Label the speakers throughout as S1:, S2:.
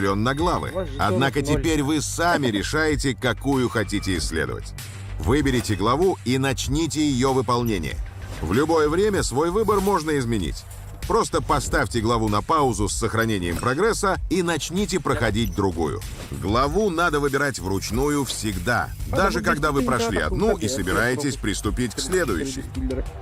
S1: разделен на главы.
S2: У вас жетонов
S1: Однако
S2: ноль.
S1: теперь вы сами решаете, какую хотите исследовать. Выберите главу и начните ее выполнение. В любое время свой выбор можно изменить. Просто поставьте главу на паузу с сохранением прогресса и начните проходить другую. Главу надо выбирать вручную всегда, даже когда вы прошли одну и собираетесь приступить к следующей.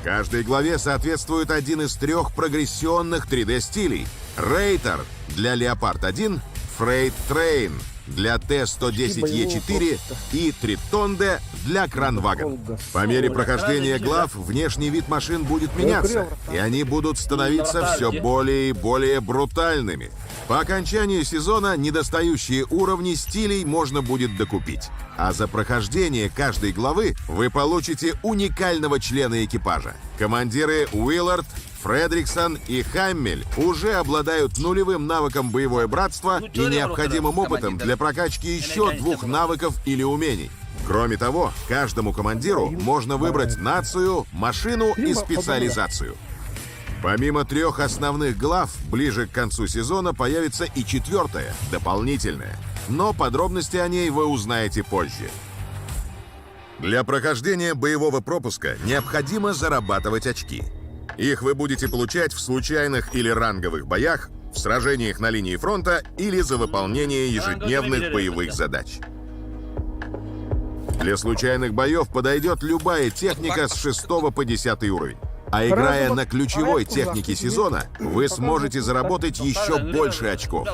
S1: Каждой главе соответствует один из трех прогрессионных 3D-стилей. Рейтер для Леопард-1, Фрейт Трейн для Т-110Е4 и Тритонде для Кранваген. По мере прохождения глав внешний вид машин будет меняться, и они будут становиться все более и более брутальными. По окончанию сезона недостающие уровни стилей можно будет докупить. А за прохождение каждой главы вы получите уникального члена экипажа. Командиры Уиллард, Фредриксон и Хаммель уже обладают нулевым навыком боевое братство и необходимым опытом для прокачки еще двух навыков или умений. Кроме того, каждому командиру можно выбрать нацию, машину и специализацию. Помимо трех основных глав, ближе к концу сезона появится и четвертая, дополнительная. Но подробности о ней вы узнаете позже. Для прохождения боевого пропуска необходимо зарабатывать очки. Их вы будете получать в случайных или ранговых боях, в сражениях на линии фронта или за выполнение ежедневных боевых задач. Для случайных боев подойдет любая техника с 6 по 10 уровень. А играя на ключевой технике сезона, вы сможете заработать еще больше очков.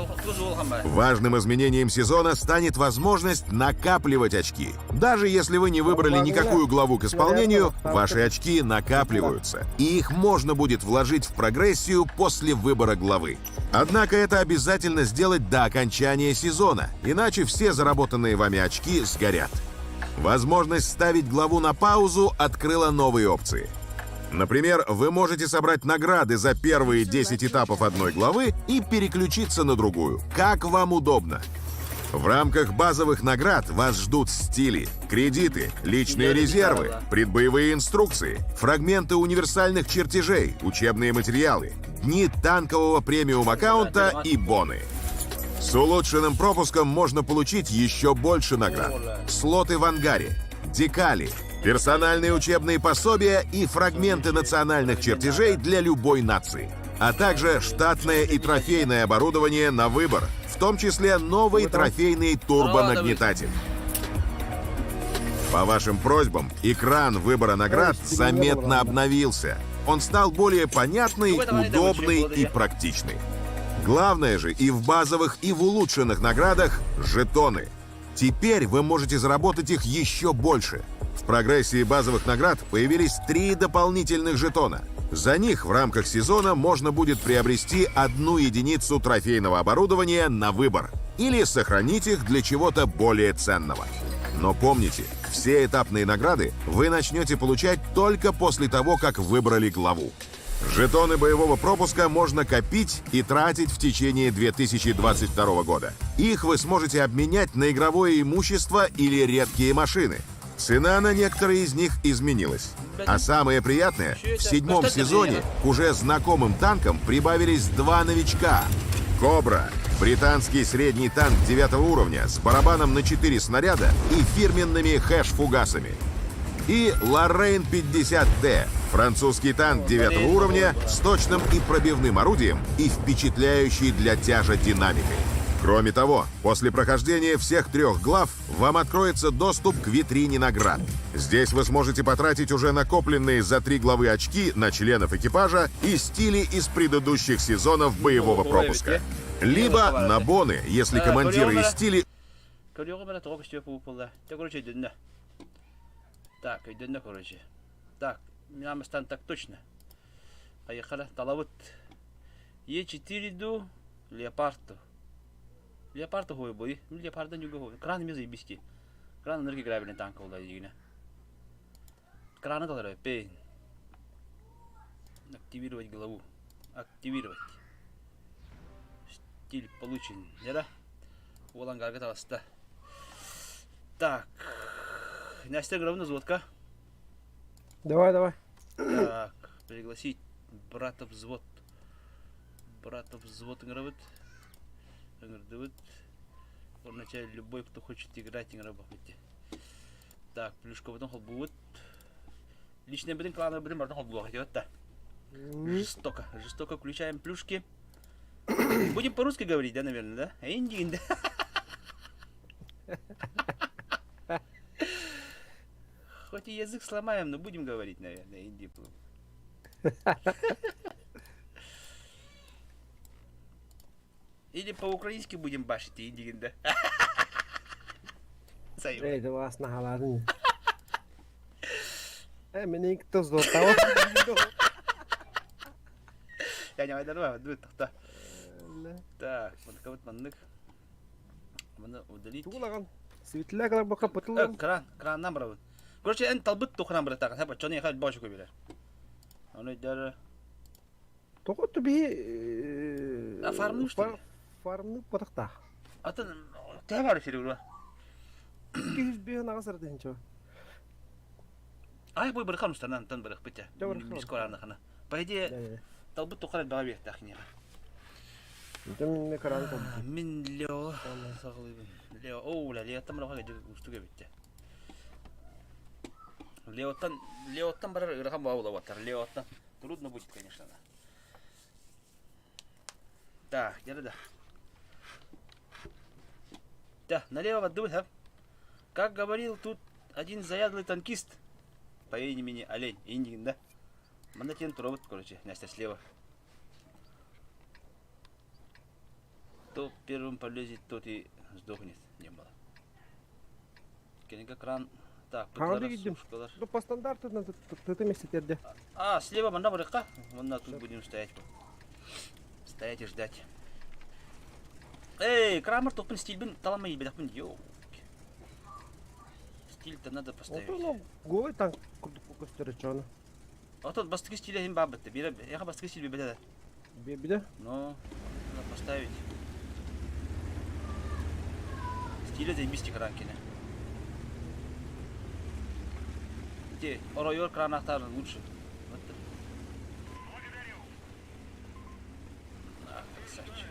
S1: Важным изменением сезона станет возможность накапливать очки. Даже если вы не выбрали никакую главу к исполнению, ваши очки накапливаются, и их можно будет вложить в прогрессию после выбора главы. Однако это обязательно сделать до окончания сезона, иначе все заработанные вами очки сгорят. Возможность ставить главу на паузу открыла новые опции. Например, вы можете собрать награды за первые 10 этапов одной главы и переключиться на другую, как вам удобно. В рамках базовых наград вас ждут стили, кредиты, личные резервы, предбоевые инструкции, фрагменты универсальных чертежей, учебные материалы, дни танкового премиум-аккаунта и боны. С улучшенным пропуском можно получить еще больше наград. Слоты в ангаре, декали, персональные учебные пособия и фрагменты национальных чертежей для любой нации. А также штатное и трофейное оборудование на выбор, в том числе новый трофейный турбонагнетатель. По вашим просьбам, экран выбора наград заметно обновился. Он стал более понятный, удобный и практичный. Главное же и в базовых, и в улучшенных наградах – жетоны. Теперь вы можете заработать их еще больше. В прогрессии базовых наград появились три дополнительных жетона. За них в рамках сезона можно будет приобрести одну единицу трофейного оборудования на выбор или сохранить их для чего-то более ценного. Но помните, все этапные награды вы начнете получать только после того, как выбрали главу. Жетоны боевого пропуска можно копить и тратить в течение 2022 года. Их вы сможете обменять на игровое имущество или редкие машины. Цена на некоторые из них изменилась. А самое приятное, в седьмом сезоне к уже знакомым танкам прибавились два новичка. «Кобра» — британский средний танк 9 уровня с барабаном на 4 снаряда и фирменными хэш-фугасами. И Лоррейн 50Т – французский танк 9 уровня с точным и пробивным орудием и впечатляющей для тяжа динамикой. Кроме того, после прохождения всех трех глав вам откроется доступ к витрине наград. Здесь вы сможете потратить уже накопленные за три главы очки на членов экипажа и стили из предыдущих сезонов боевого пропуска. Либо на боны, если командиры и стили
S3: Көрүөҕүм эрэ тоҕо көстүө буолла. Те короче өйдөннө. Так, өйдөннө короче. Так, Мямыстан так точно. Поехали. Талабыт. Е4 ду Леопарду. Леопард хой бой. Леопарда нюга хой. Кран мезы бисти. Кран энергия грабельный танк ол дигине. Краны талар пейн. Активировать голову. Активировать. Стиль получен. Нера. Уол ангарга таҕыста. Так. Настя Гравна взводка.
S2: Давай, давай.
S3: Так, пригласить брата взвод. Брата взвод ыҥырабыт. Ыҥырдыбыт. Уонна чэ любой, кто хочет играть, ыҥыра баппыт. Так, плюшкабытын холбуубут. Личныйбытын клановыйбытын барытын холбуох этибит да. Жестоко, жестоко включаем плюшки. Будем по-русски говорить, да, наверное, да? Индиин, да? Хоть и язык сломаем, но будем говорить, наверное, инди. Или по-украински будем башить, индигин, да? Сайын.
S2: Эй, вас наһалаатын. Э, мени кто сдотал?
S3: Я не айдарба, дуй тохто. Так, вот маннык. Маны удалить.
S2: Тугулаган. Светляк бака пытылын.
S3: Кран, краннан барабын. Короче, эн талбыт тухынан баратагын. Хапа, чоны яхал башы көбелер. Оны дәрі.
S2: Тоҕо биһи
S3: А фармны что ли?
S2: Фармны потахтаах.
S3: Атын төһө бар сири
S2: 205 аҕыс ырдыһынча.
S3: Ай бой бырхан устанан тан бырых битэ. Мискораны По идее, талбыт тухар баҕа биэхтээх киниэхэ.
S2: Мин кран
S3: Мин Лео саҕалыыбын. Лео, оу, Леоттан барар устук эбиттэ. Леоттан Леоттан барар ыарахан баҕа буолабаттар. Леоттан трудно будет, конечно. Так, где да? Да, налево отдувай, а? Как говорил тут один заядлый танкист по имени Олень, Индин, да? Манна робот, короче, Настя слева. Кто первым полезет, тот и сдохнет. Не было. Кенеге кран. Так,
S2: пыталар, Ну, по стандарту на ты месте терде.
S3: А, слева манна барыкка. Манна тут будем стоять. Стоять и ждать. Эй, крамер топын стильбин таламай бедахпын. Йоу. Стиль-то надо поставить.
S2: Вот ну, голый танк көстөрө чону.
S3: А тут бастыгы стиля им бабытты. Бире, яха бастыгы стиль бебеде.
S2: Бебеде?
S3: Ну, надо поставить. Стиля заебись кранкины. Те, оройор кранахтар лучше. Вот. А, красавчик.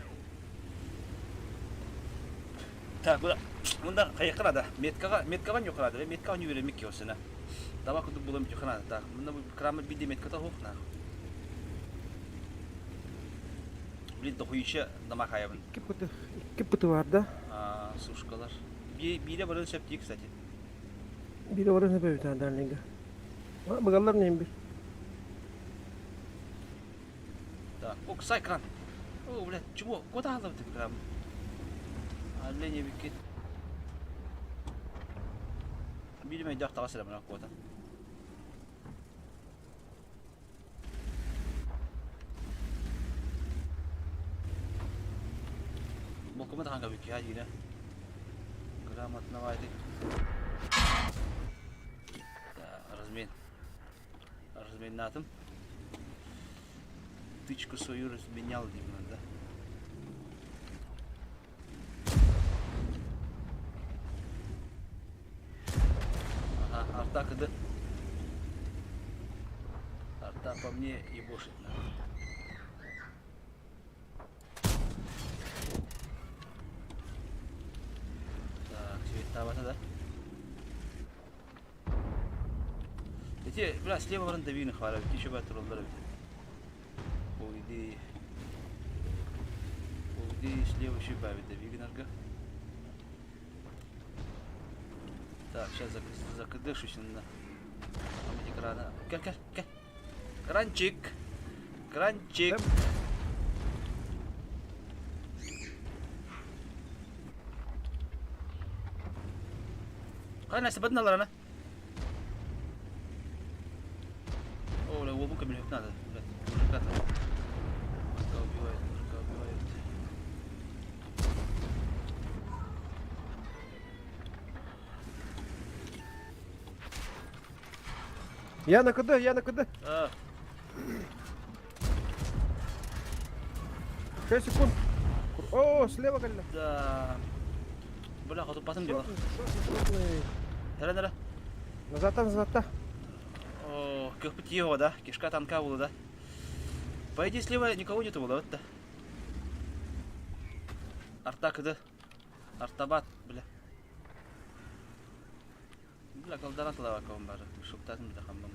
S3: Так, куда? Мында кайыкка надо. Меткага, меткага не надо. Меткага не веремик киосына. Давай куда булам тюхана. Так, мында крамы биде метка та хохна. Блин, дохуище намахаябын.
S2: Икки пыты, икки пыты бар да.
S3: А, сушкалар. Бире барын сөп кстати.
S2: Бире барын сөп бит дальнийга. Быгаллар нем бир.
S3: Так, о, ксай кран. О, блядь, чего? Куда алып ты кран? Олени бикет. Билмей дях тагасы мына куда. Бокума таханга бикки хажина. Грамотно вайдык. Размен. Разменнатым. Тычку свою разменял именно, да? Ага, арта кыды. Арта по мне ебошит. Так, все это да? Эти, бля, слева баран давины хвала, ведь еще бат роллар По идее, по идее, слева еще бавит давигнарга. Так, сейчас закдышусь на там эти крана. Кел, кел, кел. Кранчик. Кранчик. Қай нәрсе бадын алар ана? О, бля, обука мне надо, блядь, мужика-то. Мужика убивает, мужика убивает.
S2: Я на КД, я на КД.
S3: А.
S2: 6 секунд. О, слева кэллэ.
S3: Да. Бля, хоту потом дело. Дара, дара.
S2: Назад, назад.
S3: О, как его, да? Кишка танка была, да? По идее, слева никого нету было, вот да. Арта кыды. Артабат, бля. Бля, колдана тылава бары. Шуктатын да хаммам.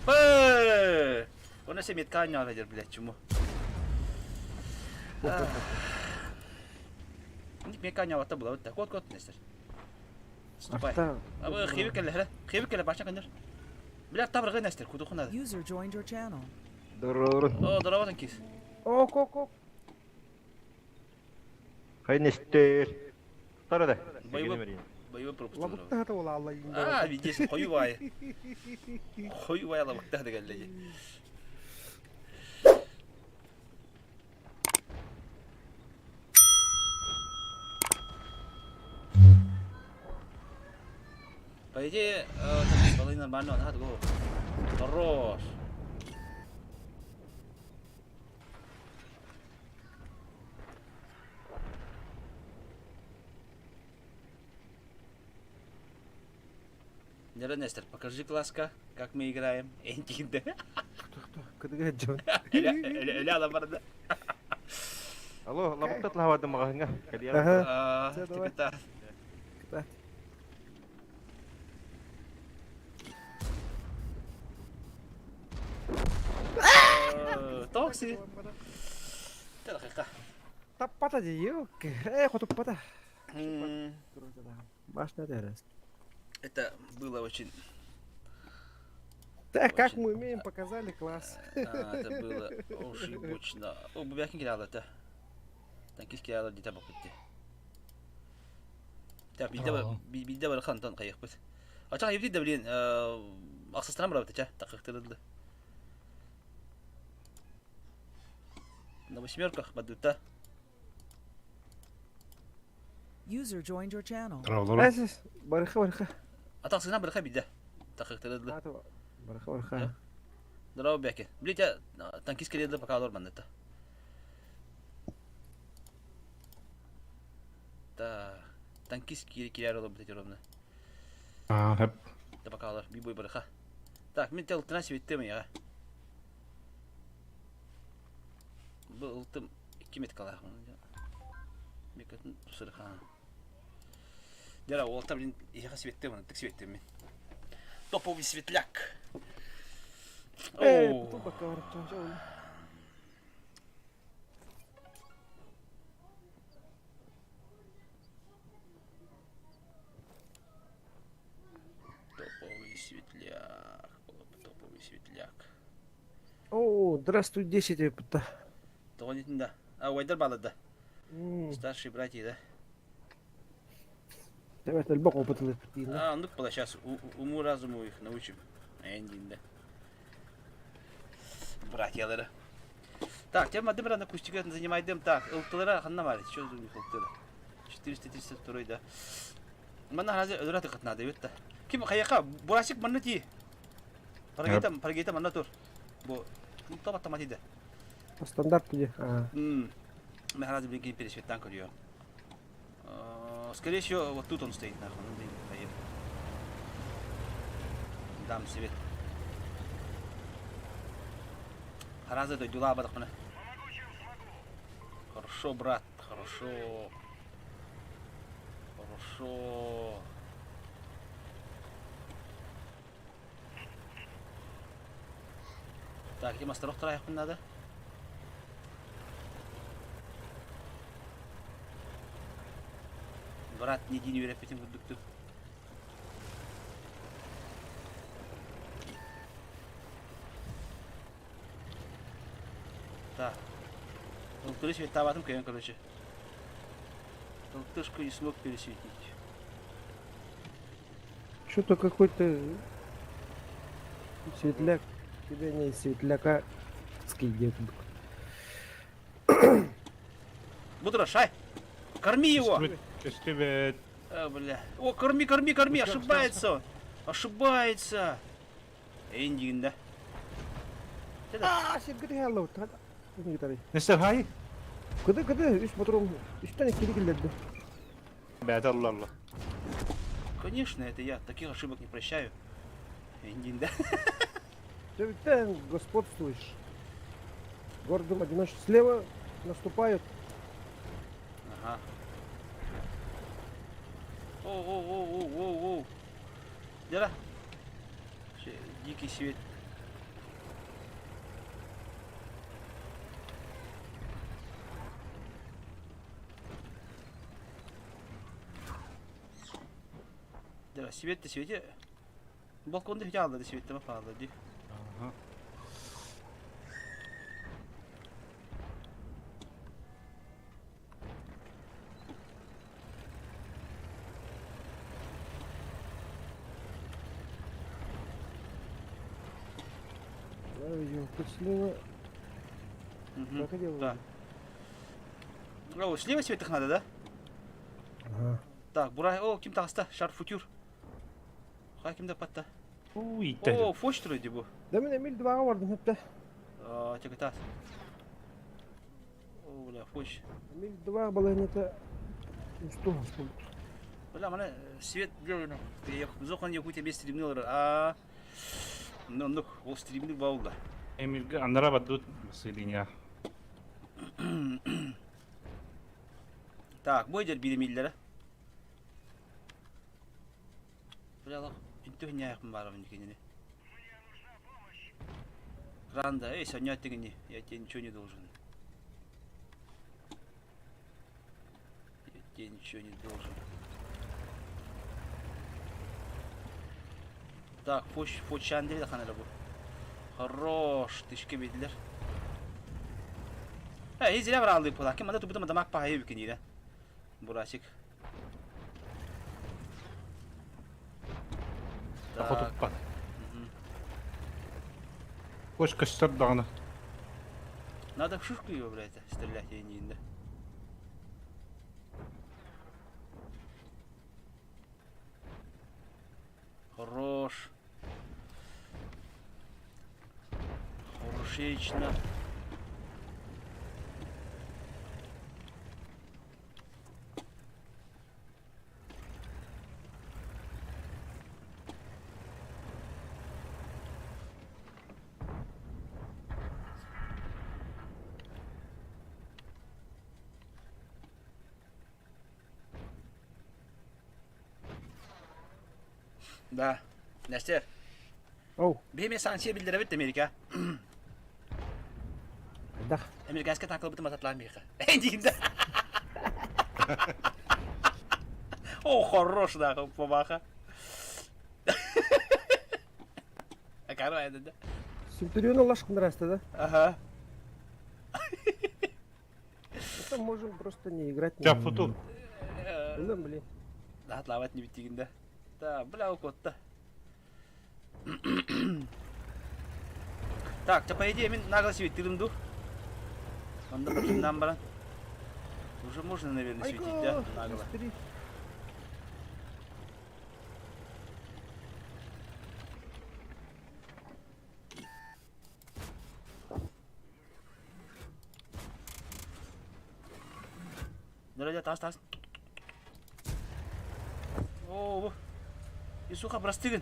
S3: Бэ! Оны се метка нялы блядь, чему? Метка нялата была вот так. Вот, вот, Нестер. Ступай. Абы хибик келе, хибик келе башна кандыр. Бля, табыргы Нестер, кудуху надо.
S4: User joined your channel.
S5: Здорово.
S3: О, здорово, танкист.
S2: Ок, ок, ок.
S5: Хай Нестер. Тара да.
S3: Боевой, боевой пропуск.
S2: Лабыктаһата була алла
S3: А, видишь, хойу бай. Хойу бай лабыктаһа дегеллеги. По идее, так, нормально, надо го. Хорош. Нера Нестер, покажи класска, как мы играем. Энтинде.
S2: Кыдыга Джон.
S3: Ля барда.
S5: Алло, лабыктат лавады магаңа.
S2: Ага.
S3: Всё, давай.
S2: Кытаат.
S3: Токси. Дакыйка.
S2: Таппата дии. Э, хотуппата. Башня дәрес.
S3: Это было очень...
S2: Так, как
S3: Очень.
S2: мы умеем, показали класс.
S3: А, это было ошибочно. О, бубякин киралды это. Танкист киралды дите бакытты. Так, бидде бар хантан кайыкпыт. Ачак ебди да блин, аксастырам барабыт ча, такыктырылды. На восьмерках бадута.
S4: User joined your channel.
S2: Эсэс, барыха барыха.
S3: Атаксынан барыха бидде. Такыктырылды.
S2: Барыха барыха.
S3: Здорово, бяки. Блин, я танкист киралды пока алар это. Так, танкист киралды бит ровно.
S6: А, хэп.
S3: Да пока алар, бибой барыха. Так, мен тел тына светтем я. Бу ылтым 2 метр кала. Мекатын сырха. Дера, олта блин, я светтем, тык светтем мен. Топовый светляк.
S2: Э,
S3: О,
S2: тупо барып.
S3: Топовый светляк. Топовый светляк.
S2: О, здравствуй, 10 опыта.
S3: Тоғын да. А, ойдар балады. Старшие братья, да?
S2: Давай, элбэх опытлы.
S3: А, ну была сейчас уму-разуму их научим. Эндин, да. Братьялары. Так, тем адым рано кустик занимайдым. Так, ылтылара ханна бар. Что у них ылтылары? 432, да. Мана хазы өлөрө тыкытна деп да. Ким каяка бурасик манна ти. Парагета, парагета манна тур. Бу таба таматиде.
S2: Стандарт где? А.
S3: Мы хазы блин пересветтан көрüyor. Скорее всего, вот тут он стоит, нахуй. Ну, блин, поехал. Дам свет. Харазы дойдула бадахмана. Хорошо, брат, хорошо. Хорошо. Так, где мастерок надо? Брат, не день верепетим кудукту. Так. Ылтыры свет табатым кайын, короче. Ылтышку не смог пересветить.
S2: Что-то какой-то светляк. Тебя не светляка. Где
S3: Бутра, шай! Корми его!
S6: Көстүбэт.
S3: А, бля. О, корми, корми, корми, ошибается он. Ошибается. Эндигин, да.
S2: А, сен hello.
S6: Нестер хай.
S2: Кыды кыды, үч моторум, үч тane кири килдерди.
S6: Бәт алла алла.
S3: Конечно, это я. Таких ошибок не прощаю. Индинда.
S2: Ты господствуешь. Гордым одиночеством. Слева наступают.
S3: Ага. Оу-оу-оу-оу-оу. Дера. Дикий свет. Да, свет да свете. Балконда хотя аллады светтема паалла ди.
S6: Ага.
S2: Ой, слева.
S3: Угу.
S2: Как делаю?
S3: Да. О, слева светых надо, да?
S2: Ага.
S3: Так, бурай, о, ким таҕыста, шарфутюр. Хай ким да патта.
S6: Уу,
S3: О, фоч вроде бу.
S2: Да мен Эмиль дваға бардым хепте.
S3: А, текатас. О, бля, фоч.
S2: Эмиль два балайната усту
S3: Бля, мана свет бля, зохан Якутия без стримнер. А, ну, ну, ол стримнер баулда.
S6: Эмилге анара бадут Василиня.
S3: Так, бу эдер биир эмиллere. Бля, лах, үнтү хняяхмын барабын дикенини. Ранда, эй, соня тигини, я тебе ничего не должен. Я тебе ничего не должен. Так, фоч, фочандри да ханара бу. Хорош, тишке бидилер. Э, зря брал пулаки, манда тубутама дамак пахайы бикини Бурасик. Так.
S6: Хотуппат. Кош көстөр даҕаны.
S3: Надо в шушку его, блядь, стрелять, я не да. Хорош. Хорошечно. Да. Нестер.
S2: Оу,
S3: Биһи санкция биллэрбит Америка.
S2: да.
S3: Американская танкалбыты мататлаан биһиэхэ. Диигин О, хорош да, побаха. Короче, да.
S2: Центурион Лашкин нравится, да?
S3: Ага.
S2: Это можем просто не играть.
S6: Дьэ, футу.
S2: Ну, блин.
S3: Да, отлавать не битигин да. Да, бля, укотта. Так, по идее, мен нагло светилим дух. Онда нам баран. Уже можно, наверное, светить, да? Нагло. Дорога, тас, тас. О, и суха простыгын.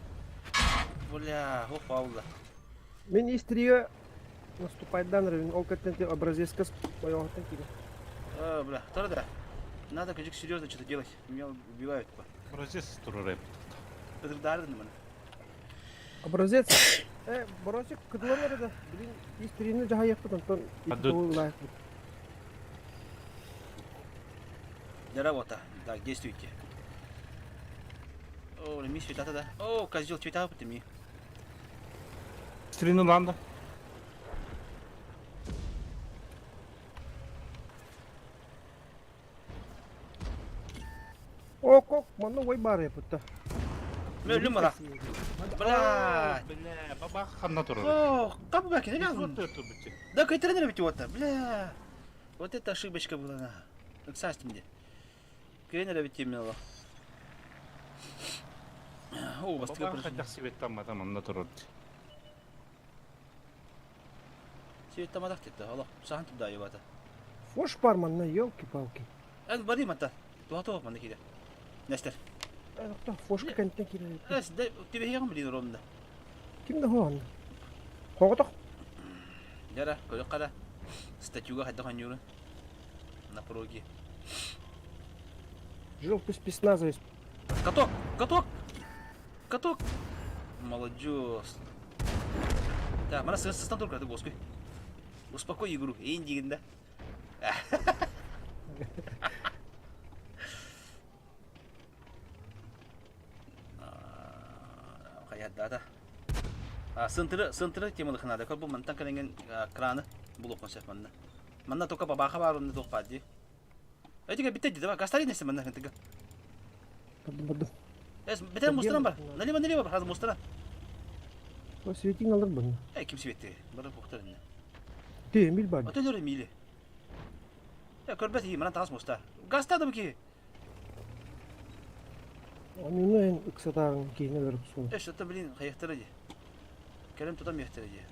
S3: Бля, ох, паула.
S2: Мен истрия наступает дан ол каттенте образецка боёҕуттан киирэ.
S3: А, бля, да. Надо, конечно, серьезно что-то делать. Меня убивают.
S6: Образец турар
S3: Ыдырдардын маны.
S2: Образец. Э, бросик кыдылан да. Блин, истрияны жахайыппыт онтон
S6: Адут.
S3: Для работа. Так, действуйте. О, ми цветата, да. О, козел цвета ми.
S6: Стрину ланда.
S2: О, кок, манна ой баар эппит.
S3: Мөлүм бара. Бля.
S6: Бля, бабах ханна турар.
S3: О, как бы не
S6: Вот это бити.
S3: Да, кай тренер ведь вот, бля. Вот это ошибочка была на. Кстати, мне. Тренера ведь имела. О, вас
S6: Бабах хотя себе там там анна турар.
S3: Свет там адак да, аллах, сахан туда ебата.
S2: Фош бар манна, елки-палки.
S3: Эн бари мата. Туата мана кире. Нестер.
S2: Фошка кантен киирэ.
S3: Эс, да, тебе я блин ровно.
S2: Ким да хуан. Хоҕотох.
S3: Дьара, көрүөххэ да. Статьюга хайдах оонньуурун. На пороге.
S2: Желтый спецназовец.
S3: Каток! Каток! Каток! Молодец. Так, мана сыстан тур кратык боскуй. Успокой игру. Эйин дигин да. Хайаддаата. Сынтыры, сынтыры темалык надо. Көр бу мантан кэлэнген краны булуоххун сөп манна. Манна только бабаха баар онно туох баар дии. Этигэ битте дии, давай, гастарин несе манна хантыга.
S2: Бардым, бардым.
S3: Эс, бетер мустаран бар. Налево, налево бар, хазы мустаран.
S2: О, светин алыр бұны.
S3: Э, ким светти? Бары бухтар инне.
S2: Ти, Эмиль бар.
S3: Отелер Эмили. Э, көрбөт ии, манан таас муста. Гаста да бу
S2: Онуну эн ыксатааҕыҥ киһини өлөрүп суол.
S3: Э, что-то, блин, хайахтара дии. Кэлэн тутам иэхтэрэ дии.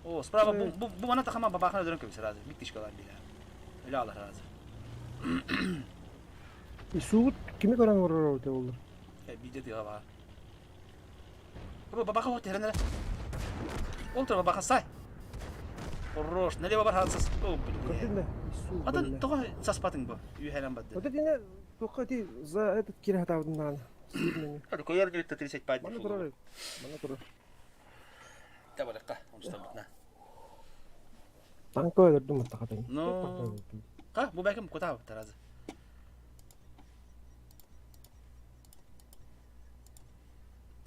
S3: О, справа бу, бу, бу мана тахама бабахана өлөрөн кэбис сразу. Биттишкалар била. Өлө алар сразу.
S2: И суут кими көрөн олорор эбитэ буоллар?
S3: Э, биирдэ тыаҕа баар. Бу бабаха вот эрэн эрэ. Ол тура бабаха сай. Хорош, налево бар хансас. О, блин.
S2: Көрдүн да, суу
S3: Атын тоҕо саспатыҥ бу? Үһэрэн барды.
S2: Вот это туохха ити за этот кире хатаабытын даҕаны. Сиирмэни.
S3: Көйөр 935
S2: Манна турар, манна турар.
S3: Табарыкка, онстабытна.
S2: Танка өлөрдүм маттахатын.
S3: Ну, ка, бу бәкем кутаа таразы.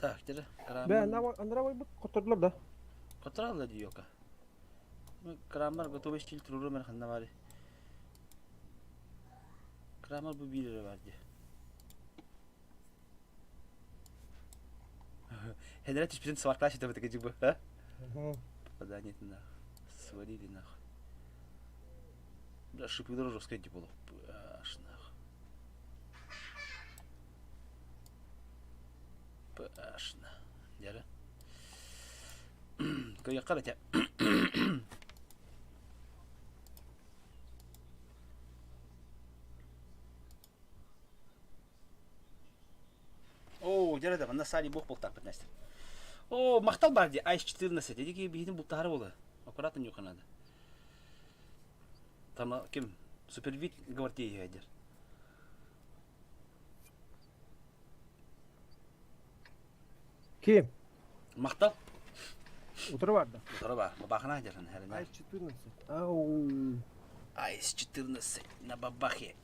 S3: Так, дere.
S2: Бе, андра бу котордулар да.
S3: Которалла диёка. Крамар готовый стиль туруру мен ханна бары. Крамар бу биир бар ди. Хенрэ түспүтүн сварклаш это бытыгы бу, а? Попадание нахуй. Свалили нахуй. Бля, шипы жестко ди было. Аж нахуй. Пашна. Дьэ. Кыйахха этэ. Оо, дьэ да, манна саали буох бултаахпыт Настя. Оо, махтал бар дии, Айс 14, эдики биһитин бултаары буолар. Аккуратно ньуха надо. Там ким? Супервид гвардии дер.
S2: Ким?
S3: Махтал.
S2: Утары барда.
S3: Утары бар. Бабахана дерин хәріне.
S2: Айс 14. Ау.
S3: Айс 14 на бабахе.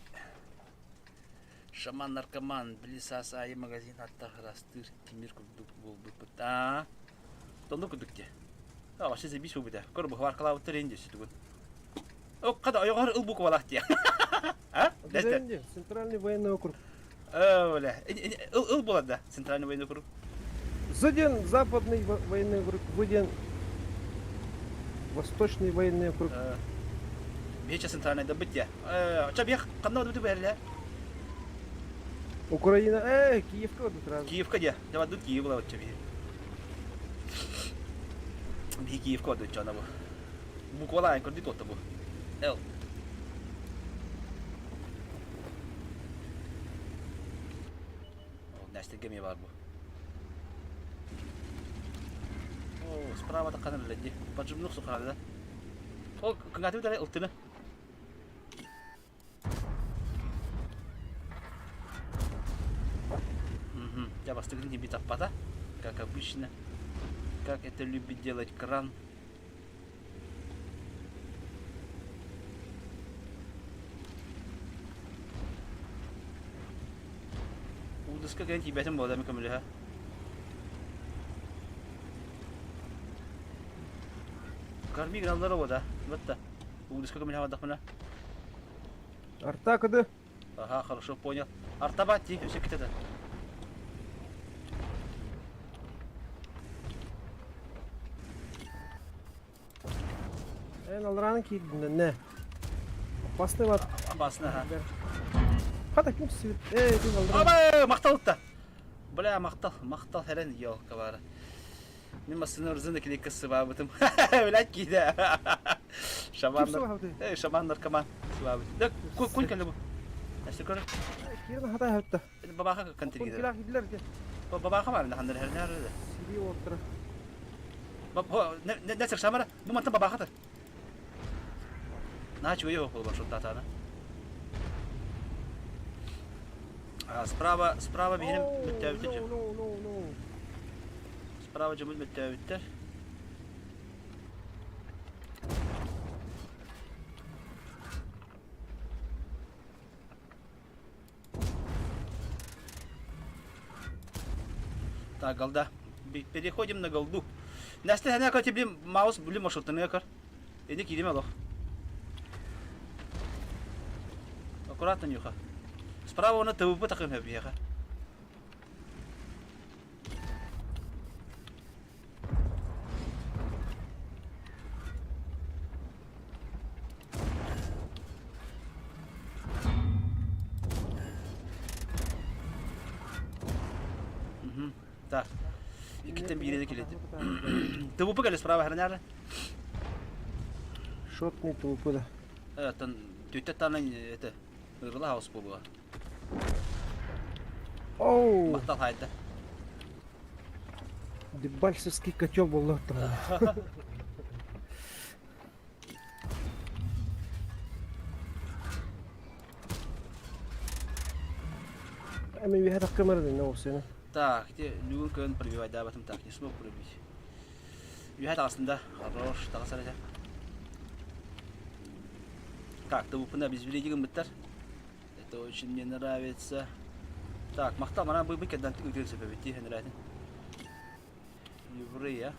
S3: Шаман наркоман, билисас айы магазин атта харастыр, тимир курдук буолбуппут. Аа. Тонну курдук те. А, вообще забись бу бите. Көр бу хваркалаабыттар энди сүтүгүн. О, када ойоҕор ыл буквалаах тиэ. А? Дэстэ.
S2: Центральный военный округ.
S3: Э, бля. Ыл ыл буолар да, Центральный военный округ.
S2: Зыден Западный военный округ, Выден Восточный военный округ.
S3: Биһичэ центральный да быт я. Ча биэх ханна быты бэрлэ?
S2: Украина, э, Киевка вот сразу.
S3: Киевка дьэ. Дьэ бадут Киев була бачча биһи. Биһи Киевка бадут чана бу. Буквалаан көрдүт уотта бу. Эл. Нэстэргэ эмиэ баар бу. О, справа таххан эрэллэр дии. Поджимнух сухаары да. Ол кыҥаатыбыт эрэ ылтыны. Угу. Я бастыгын не таппата, как обычно. Как это любит делать кран. Удуска кэлэн тиийбэтим буолла эми көмөлөһө. Карми гыналлар оҕо да. Батта. Удуска көмөлөһө бардахпына.
S2: Арта кыды.
S3: Ага, хорошо, понял. Артаба ти, өсө китета.
S2: Эн алраан киирдин не. Опасный бар.
S3: Опасный, ага.
S2: Хата ким свет. Эй, ты алраан.
S3: Аба, махтал та. Бля, махтал, махтал херен елка бары. Мин массыына ырзын кликка сыбаабытым. Блядь, киидэ. Шаман. Эй, шаман наркоман. Сыбаабыт. Да, кунь кэллэ бу. Әсте көр.
S2: Кирен хата хатта.
S3: Бабаха контригер. Бабаха бар, хандар хернер.
S2: Кири уоттара.
S3: Несер самара, бу мантан бабахата. Наһаа үчүгэй оһох буолбар шуттаатаана. А, справа, справа биһиним мөттөөбүттэр дьон.
S2: No, no, no.
S3: Справа дьоммут мөттөөбүттэр. Так, голда. Переходим на голду. Настя, хана көр, блин, маус, блин, маршрутны көр. Эни кириме олох. Аккуратно нюха. Справа оны ТВП такым хэбиэхэ. Так. Иккиттэн биири да килэти. ТВП кэлэ справа храняры.
S2: Шотный ТВП да.
S3: Оттон түттэ танан это ырыла хаус буолуо.
S2: Оу!
S3: Махтал хайда.
S2: Дебальцевский котел буолла там. Эми үөһэ тахкымар да оҕусуна.
S3: Так, где бүгүн көн пробивать да батым так не смог пробить. Үөһэ таҕыстым да. Хорош, таҕысар этэ. Так, ТВП-ны обезвредить гыммыттар. Это очень мне нравится. Так, махтал, манан бу кэрдэн ыытыан сөп эбит дии нравится. Еврея.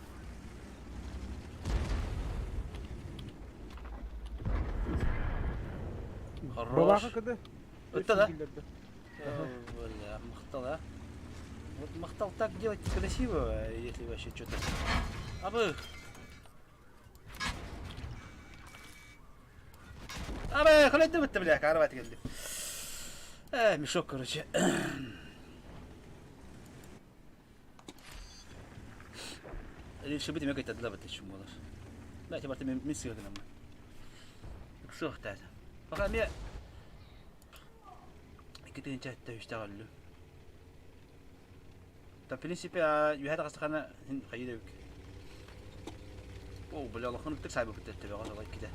S3: Хорош.
S2: Бабаха кыды.
S3: Ытта да? Бля, махтал, а? Вот махтал так делать красиво, если вообще что-то. Абы! Абы, халайды бітті, бля, карават келді. Э, мешок, короче. Решибит эмиэ кыйтардылар бит чум буолар. Да, эти барта мен мен сыга гынаммын. Ыксыахтаата. Пока эмиэ икки тыһыынча үстээх өллүм. Та в принципе үһэ таҕыстахана син хайыы да эбик. О, бля, улахан ытык саайбыппыт төбөҕө солай иккитэ.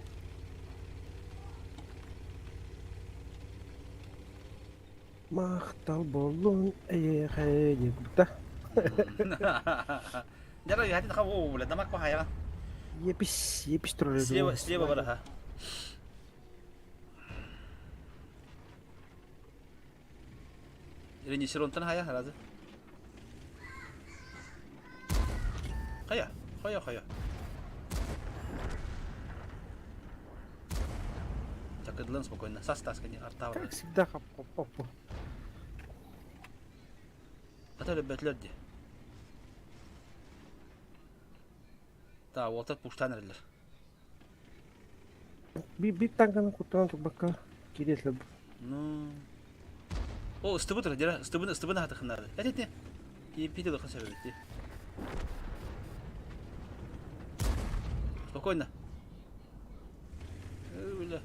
S2: Махтал буоллун эйиэхэ диэн курдук
S3: Дьара үһэтин ха о, бля, дамак пахайаҕа.
S2: Епис, епис турар
S3: Слева, слева бараха. Ренесеронтан хайа харазы. Хайа, хайа, хайа. Такыдлан спокойно. Сас тас кини артаабар.
S2: Как всегда хоп-хоп-хоп.
S3: Ата өлбөтүлөр ди. Та уолтар пуштан эрэллэр.
S2: Биир танканы куттанан турбакка кириэтлэр.
S3: Ну. О, ыстыбы тура, дера, ыстыбын, ыстыбын аһатыхыннаады. Эт эти. Еппити лыха сөбүтти. Спокойно. Бля.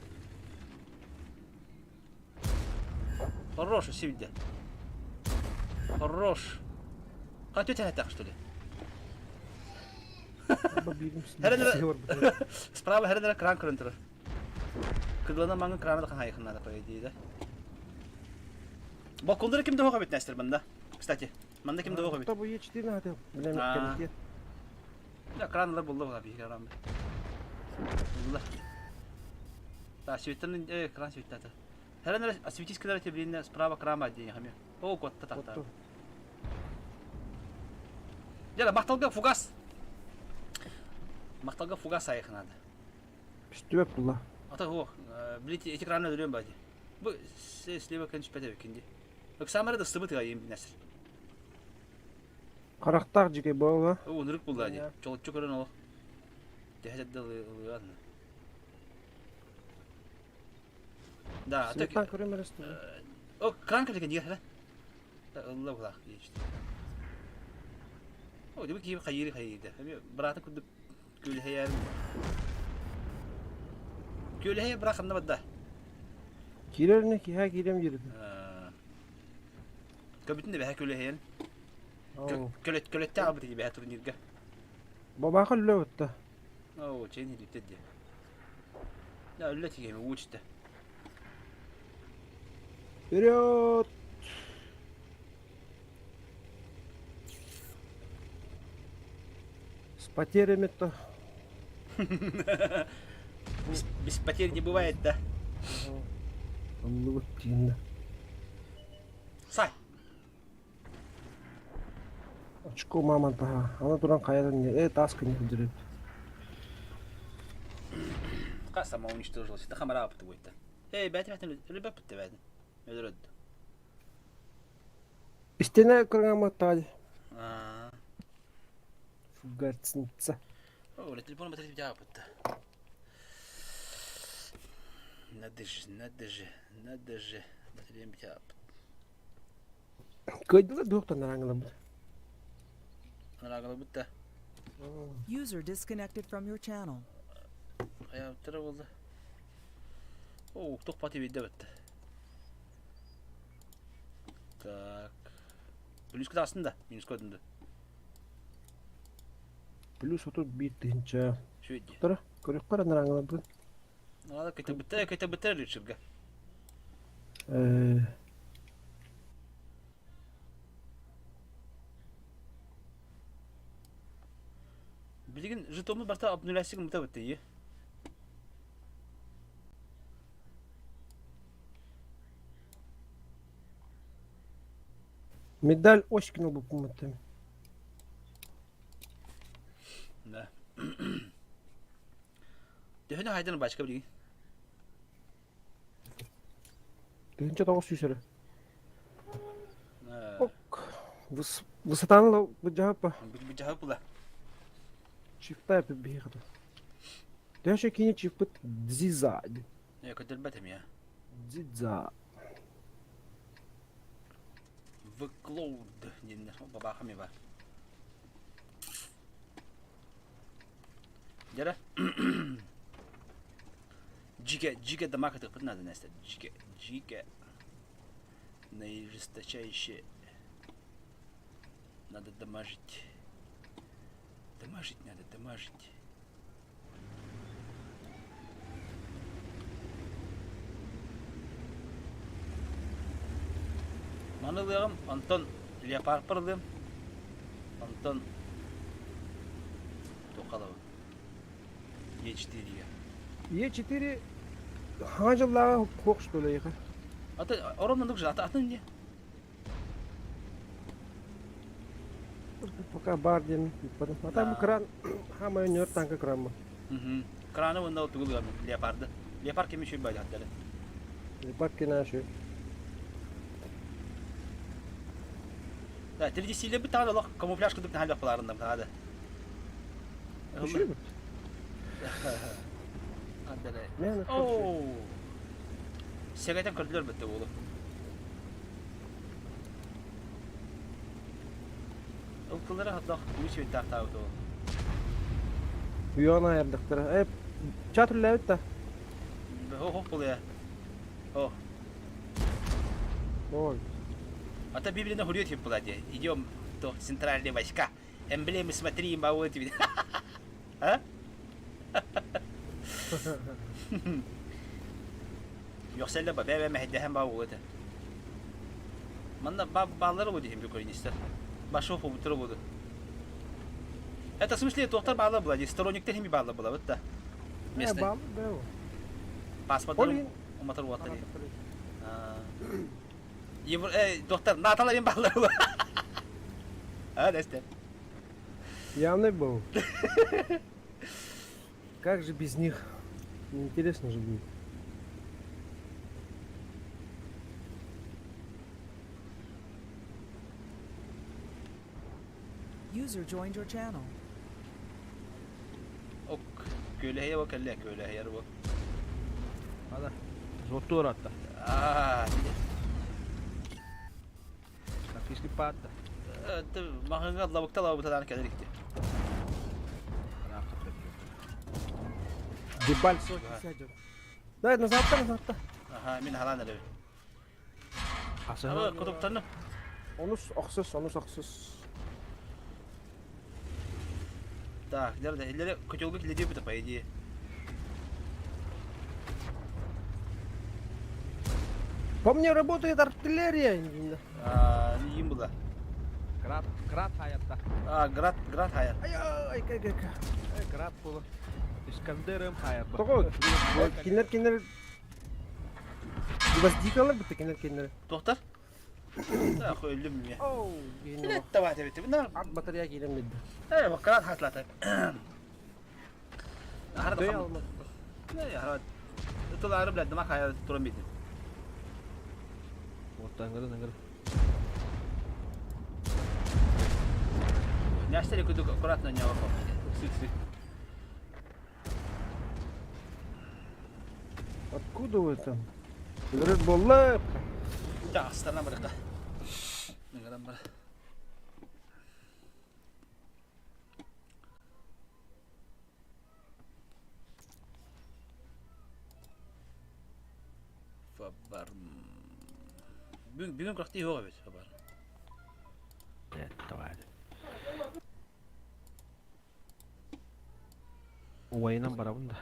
S3: Хорош, сивде. Хорош. А тетя так, что ли? Справа херенere кран көрөн турар. Кыдлана маңын краны да хайыхыннада по идее, да? Балкондара ким да бит Нестер манда. Кстати, манда ким да бит.
S2: Тобу Е4 надо. Бля,
S3: Да, кранлар булды була бир кран. Булды. Да, светтен э кран светтата. Херенere осветительская блин справа крама день хами. О, котта тахта. Дела, махталга фугас. Махталга фугас айых надо.
S2: Үстүбэп булла.
S3: Ата о, блин, эти краны өлөм бади. Бу слева конечно пәтә бикинди. Оксамара да сыбыт гайым бинәсер.
S2: Харахтаах дьикэй буолла.
S3: О, нырык булла ди. Чолоччу көрөн олох. Тэһэдэ ылыан. Да, так.
S2: Светан көрөм эрэ
S3: О, кран кэлген дигэр Ылла булах диэчти. О, дебе киһи хайыыры хайыырда. Эми быраата курдук күөлэһэйэр. Күөлэһэйэ быраах ханна барда?
S2: Киирэринэ киһээ киирэм диирин.
S3: Көбүтүн да бэһэ күөлэһэйэн. Көлөт көлөттө албыт ини бэһэ турнирга.
S2: Бабаха үллэ бутта.
S3: Оо, чейин илиттэ диye. Ya үллэ тигеми уучта.
S2: Вперед! С потерями-то.
S3: Без, без потерь не бывает, да?
S2: Оннук тииннэ.
S3: Сай!
S2: Очко мамонтаһа. Аны туран хайатын э таас кини сылдьар эбит.
S3: Ка сама уничтожилась. Это хамара будет. Эй, бәт бәт өлбәт бітті бәт. Өлөрөд.
S2: Истиэнэ кырыҥаммыттаҕа дии. Фугасница.
S3: О, телефон батарея бітті. Надо же, надо же, надо же. Батарея бітті.
S2: Кыайдылар дуохтан араҥалабыт.
S3: Араҥалабыт да.
S4: User disconnected from your channel.
S3: Хайаабыттара буолла. Оо, туох пати биирдэ бытта. Так. Плюска таҕыстын да, минуска өтүн да.
S2: Плюс 31 тыһыынча.
S3: Үчүгэй дии.
S2: Тура, көрүөххэ эрэ араҥалабыт.
S3: Наада көтөбүттэр, көтөбүттэр Ричардга.
S2: Э,
S3: Билигин жетоммут барыта обнулясик мыта бытты
S2: Медаль Оськина буппуммуттым.
S3: Да. Төһөнү хайдан бачка билигин?
S2: 1900 эрэ. Ок. Высотаны быдьаһаппа.
S3: Быдьаһаппыла.
S2: Чифта биһиэхэ. Төһө кини чифпыт дзиза.
S3: Э, көтөрбөт эмиэ.
S2: Дзидза.
S3: Выклоуд диэннэр бабааха эмиэ баар. Дьэрэ. Дьигэ, дьигэ дамака тыппыт надо Настя. Дьигэ, дьигэ. Наижесточайше. Надо дамажить. Дамажить надо, дамажить. Маны ылыаҕым, онтон леопардпар ылыам, онтон туохха ылабын? Е4-ге.
S2: Е4 хаҥа дьыллааҕы хуох что ли эйиэхэ?
S3: Аты орон оннук же, аты атын не?
S2: Пока баар диэн ыыппатым. А там кран хаамай өнөр танка краммын.
S3: Краны уонна тугу ылыам леопарды. Леопард кими үчүгэй баайдары.
S2: Леопард кинашы.
S3: Да, 3D бит таҕа олох камуфляж курдук наһаа балаарыннам таҕа
S2: Үчүгэй бит.
S3: Оу. Сэгэтэн көрдүлэр битте уолу. Ол кыллара хатах үс үөнтаахтаабыт ол.
S2: Уйаҕын айардахтара. Э, чат үллээбит да.
S3: Хо буолуя. О.
S2: Ой.
S3: А то Библия нахуй была где. Идем то центральные войска. Эмблемы смотри, вот тебе. А? Йохсэллэ ба бэбэ мэһэйдэһэн баа уол этэ. Манна бааллара буо диһим бикоринистар. Башов побуттара буолу. Это в смысле туохтар баалар була дии, сторонниктар хими баалар була да. Местный.
S2: Баал бэу.
S3: Паспорттар уматар уоттар. Евро э доктор наталар им баалар була. А, Настя.
S2: Явный был. Как же без них? Интересно же будет.
S4: User joined your channel.
S3: Ок, күөлэһийэ бу кэллэ, күөлэһийэр бу.
S5: Ана, зоттуор атта.
S3: Аа,
S5: Практически паатта.
S3: Маһыҥа лабыкта лабытадан кэлэр икки.
S2: Дебальцево сядет. Да, назад, назад.
S3: Аха, мин халаан эрэбин. Aba кутуктанным.
S2: Онус охсус, онус охсус.
S3: Так, илleri котелга киледиэ по идее.
S2: По мне работает артиллерия.
S3: Им было.
S5: Град, град хаятта.
S3: А, град, град хаят.
S2: Ай, ай, ай, ай, ай.
S5: Град була. Искандерым хаят.
S2: Тоҕо кинилэр кинилэр гвоздикалар битте кинилэр кинилэр.
S3: Доктор? Так, өллүм мне.
S2: Оу,
S3: Билет давайте бит. Бына
S2: Ат батарея киирэн бидде.
S3: э град хатлата. Ахара
S2: Дөй
S3: да.
S2: алмат.
S3: Не, Тыл ары блядь, дама хая туран бидим.
S5: Вот аңгырын аңгырын.
S3: Няштели кудук аккуратно не вахо. Сикси.
S2: Откуда вы там? Говорит, болла.
S3: Да, астана барыка. Нгарам бар. Фабар. Бүгүн күрэхтии суох эбит Фабар.
S5: Давай. Уайынан барабын да.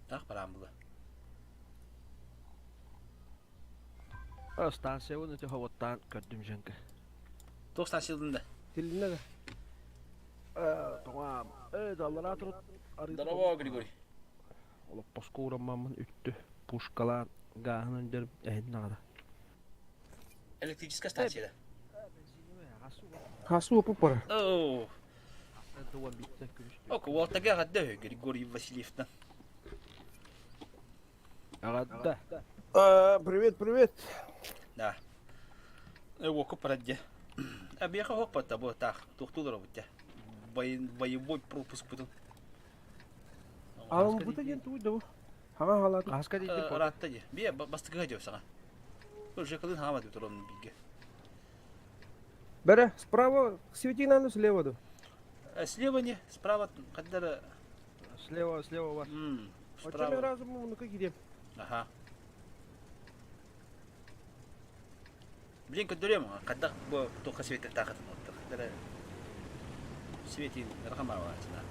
S3: Так барам була.
S5: Станция өте хаваттан көрдүм женке.
S3: Туох станциялын да.
S2: Тилинне да.
S5: Тоңа, даллара турут.
S3: Здорово, Григорий.
S5: Олоппоско ураммамын үттү. Пушкалаан гааһын өндөр эһин нагада.
S3: Электрическая станция.
S2: Хасу опу пара.
S3: О, Ок, уолтага гадда Григорий Васильевна.
S5: Агадда.
S2: Привет, привет.
S3: Да. Оку парадде. А бияха хок патта бу так, тухтулар бутта. Боевой пропуск бутун.
S2: А он бута ден туй да. Хага халат.
S5: Хаска дейdi.
S3: Ратта ди. Бия бастыгы жеп сага. Уже кылын хама дип турам биге.
S2: Бәрі, справа свети надо, слева да.
S3: Слева не, справа каддар
S5: Слева, слева бар.
S2: Справа.
S3: Справа.
S2: Разум, ну как где?
S3: Ага. Блин, көдөрөм, кадда бу тока свет тагытын отты. Каддар свети рахама васына.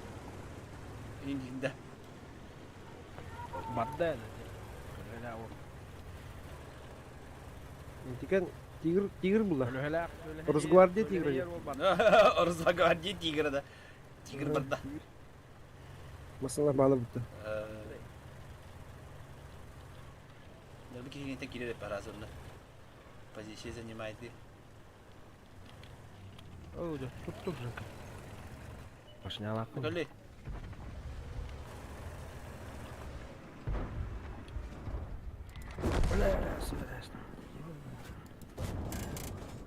S3: Индинде.
S5: Барда.
S2: Тикен тигр, тигр була. Росгвардия тигры.
S3: Росгвардия тигры да. Тигр барда.
S2: Масала балы бутта.
S3: Бу киргентен кире паразырны. Позиция занимает.
S5: О, да, тут тут же. Башня
S3: Кали.
S5: Бля, сюда.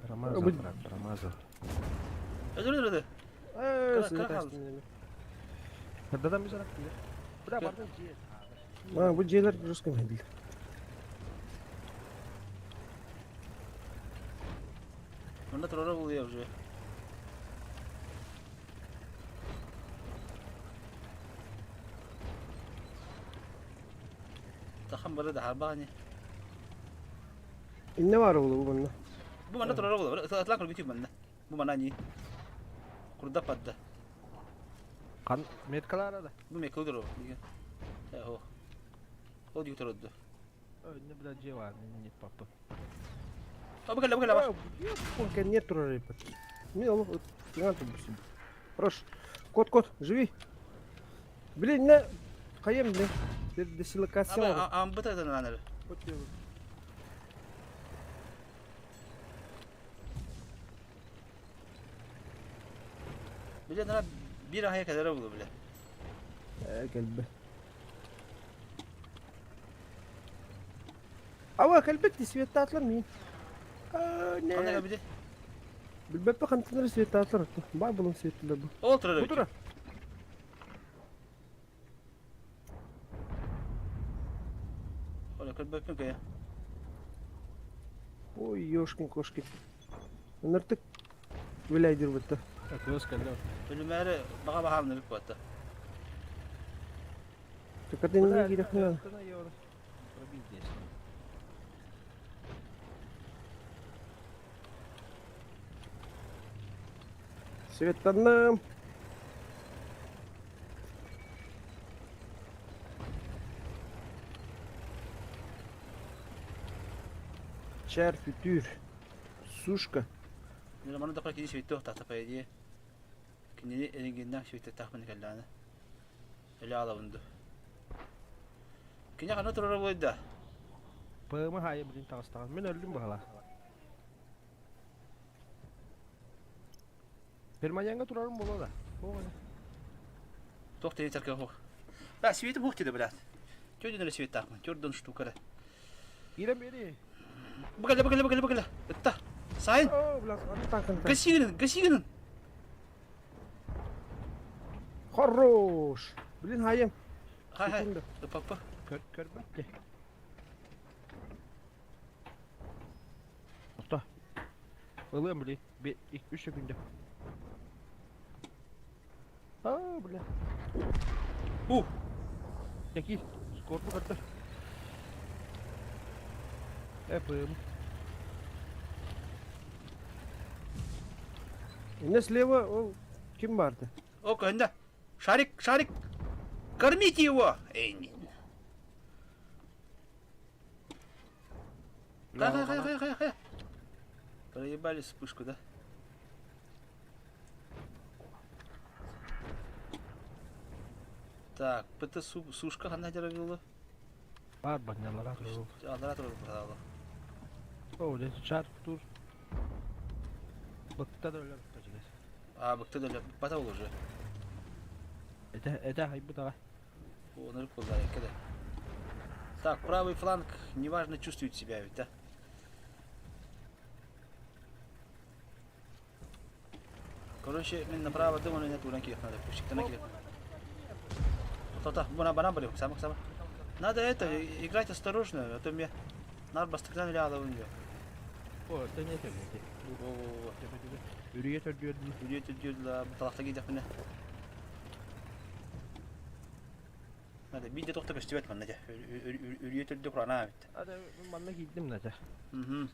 S5: Рамазан, брат, Рамазан.
S3: Öldür öldür.
S5: Хаддадан біз Бля, барда же.
S2: А, бу жерлер русском хедил.
S3: Мында турара булуя уже. Тахан бары да харбаани.
S2: Инне бар болу бу мында.
S3: Бу манда турара булу. Атлан көргүтү манда. Бу мана ни. Курда падда.
S5: Кан меткалар да.
S3: Бу мекылдыр о. Э, о. О дию турады.
S5: Не бля же бар, не папа.
S3: А бу кэллэ бу кэллэ бар.
S2: Он нет турара. Мен ол тиган тубусун. Хорош. Кот, кот, живи. Блин, не каем, блин. Дислокация.
S3: Амбыта да нанар. Биле нара бир ахая кадара булу биле.
S2: Э, кэлбэ. Ава кэлбет светтатлар ми.
S3: Кандай биле?
S2: Билбеппе хантыныр светтатлар. Бай булун светтилер бу.
S3: Ол турара.
S2: Бу тура.
S3: Ола кэлбеппин кая.
S2: Ой, ёшкин кошкин. Ныртык вилайдер бутта.
S5: Көз кэллэ.
S3: Өлүмәре бага баһаалны бик батта.
S2: Токатын не кирәк не.
S5: Пробить здесь.
S2: Светтанным. Чар фютюр. Сушка.
S3: Маны да кини светтох тахта по идее. Кинини эрингиннах светтахпын кэллааны. Эле алабын ду. Кини ханна турара буойда?
S5: ПМ хайы блин таҕыстаҕын. Мин өллүм баһала. Перманянга турарым буолуо да.
S3: Туох тири тарка хух. Да, свети бух тиде, блядь. Чё ден свет тахмын? Чёрдон штука да.
S5: Ирем бери.
S3: Бакала, бакала, бакала, бакала. Ытта. Сайын.
S2: О, блядь, аны танкын.
S3: Гаси гынын, гаси гынын.
S2: Хорош. Блин, хайым.
S3: Хай, хай. Папа.
S5: Көр көрбөт. Оста. Ылыам били. Үс секунда. А, бля.
S3: У.
S5: Який? Скорбу көрдөр. Эпым.
S2: Инне слева ол ким барды?
S3: О, көнде. Шарик, шарик. Кормите его. Эй, не. Хай, хай, хай, хай, хай, хай. Проебали вспышку, да? Так, ПТ сушка ханна дьарыгылы.
S5: Бар баннялара турул.
S3: Алара турул браталы.
S5: О, дес чар тур. Быкта да өлөр бачыгас.
S3: А, быкта да өлөр. Бата ол уже.
S5: Это это хайбы тага.
S3: Оныр кулдар эке да. Так, правый фланг неважно чувствует себя ведь, да? Короче, мен направо думаю, нет, уран кирек надо. Пущик-то на кирек. То-то, бана бана были, сама сама. Надо это, играть осторожно, а то мне нар бастыктан или у нее.
S5: О, это не это.
S3: Во-во-во.
S5: Үрүйе төрдүөрдү.
S3: Үрүйе төрдүөрдү, талахта кийдэх мине. Надо биде тохта көстүбэт манна дьэ. Үрүйе төрдү курана эбит.
S5: Ада манна киирдим на
S3: Угу.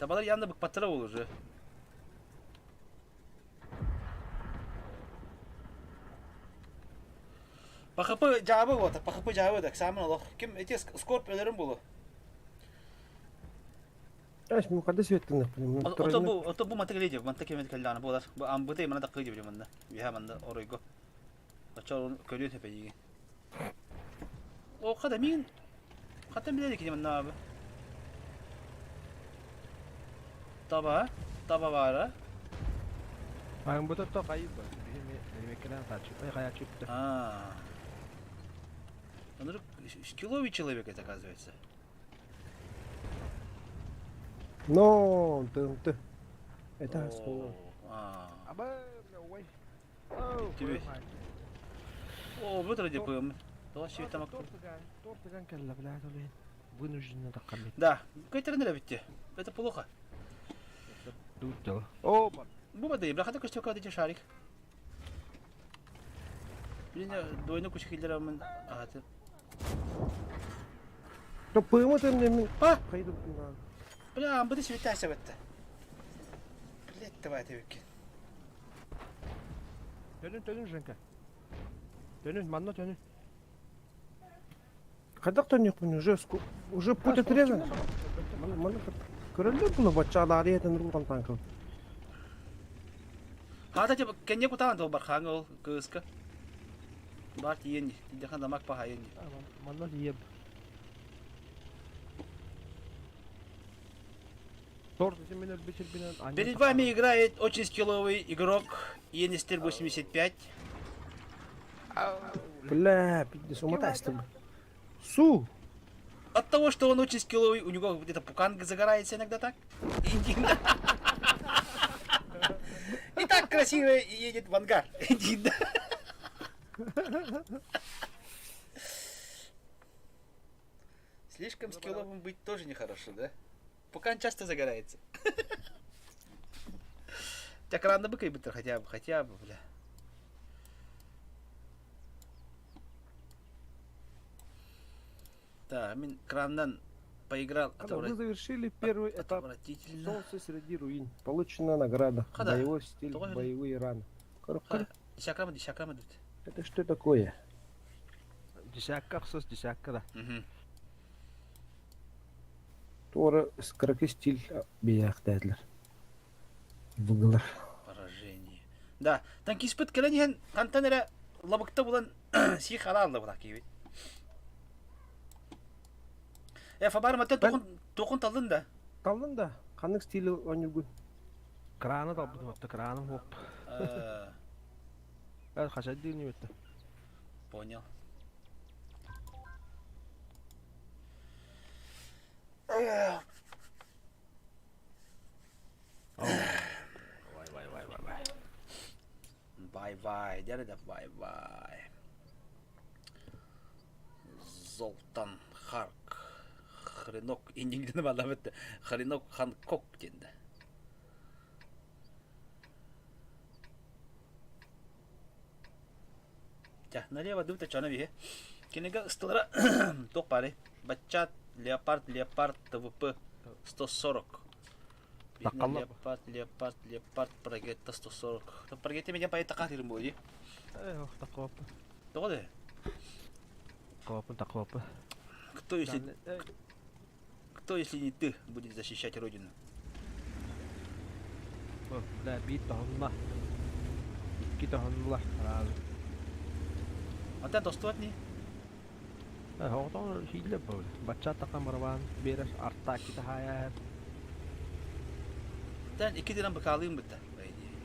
S3: Табалар янда быкпаттара ол уже. ПХП жабы вот, ПХП жабы да, самын олох. Ким эти скорп өлөрүм болу.
S2: Аш мен када светтин
S3: Ото бу, ото бу мантык леди, мантык кемет келланы болар. Бу амбыты мана такы дип манда. Биха манда оройго. Очор көрү тепеги. О, када мин. Ката биледи ки манна абы. Таба, таба бара.
S5: Ан бу то кайып бар. Бихи тачып, ай кая чыпты.
S3: А. Он скилловый человек это оказывается.
S2: Но, ты, ты. Это
S3: А.
S5: Аба, ой.
S3: Тебе. О, вот вроде бы. Давай там.
S5: Тортыган келла, блядь, блин. Вынужденно так кормить.
S3: Да, какой-то битте. Это плохо.
S5: Тут дело. О,
S3: Буба да, бляха такой стёка эти шарик. Блин, двойной куча хиллера мен. А, ты.
S2: То пымы ты мне.
S3: А!
S2: Хайду.
S3: Бля, амбыты светася в это. Блять, давай ты вики.
S5: Төнүн, төнүн, Женька. Төнүн, манна төнүн.
S2: Когда кто не уже уже путь отрезан. Мана көрөлдөр буну бачалары этен рулган танкы.
S3: Хата типа кенне кутаан тол бар хаңы ол кыска. Бар тиен, тидахан дамак пахайын.
S5: Манна тиеп.
S3: Перед вами играет очень скилловый игрок Енистер 85.
S2: Бля, пиздец, умотайся Су!
S3: От того, что он очень скилловый, у него где-то пукан загорается иногда так. И так красиво едет в ангар. Слишком скилловым быть тоже нехорошо, да? Пукан часто загорается. Так рано бы хотя бы, хотя бы, бля. Так, мин крандан поиграл
S2: Вы завершили первый этап
S3: Отвратительно.
S2: Солнце среди руин. Получена награда.
S3: Хада.
S2: Боевой стиль,
S3: Тоже.
S2: боевые раны.
S3: Десякрама, десякрама тут.
S2: Это что такое?
S5: Десятка, хсос, десятка, да.
S3: Угу.
S2: Туора кыракый стиль биэрээхтээтилэр. Былгылар.
S3: Поражение. Да, танкиспыт кэлэн иһэн хантан эрэ лабыкта булан сии халаалла була киһибит. Э, Фабар маттан туохун туохун таллын да?
S2: Таллын да, ханнык стили оонньуугун?
S5: Краны талбытым отто краным хоп. Э, хачайдыын үөттэ.
S3: Понял.
S5: Вай вай вай вай вай.
S3: Бай-бай, дьэ да бай-бай. Золтан Харк. Хренок иннигин балабыт. Хренок Ханкок диэн да. Ча, налево дубта чана биһи. Кинигэ ыстылара туох баарый? Баччаат, Леопард, Леопард, ТВП 140.
S5: Таккалла.
S3: Леопард, Леопард, Леопард, Прогетта 140. Прогетта меня поэт такатырым буолуо.
S5: Э, ох, таккалаппын.
S3: Тоҕо да?
S5: Таккалаппын, таккалаппын.
S3: Кто если, кто если не ты будет защищать родину?
S5: Бля, биир тоһунна. Икки тоһуннулар сразу.
S3: Антон тостуот не?
S5: Оҕотоҕор сииллэр бу. Бачча таххан барабаан биэрэр артаак китаһаайа.
S3: Тэн икки дирам быкаалыым бытта, по идее.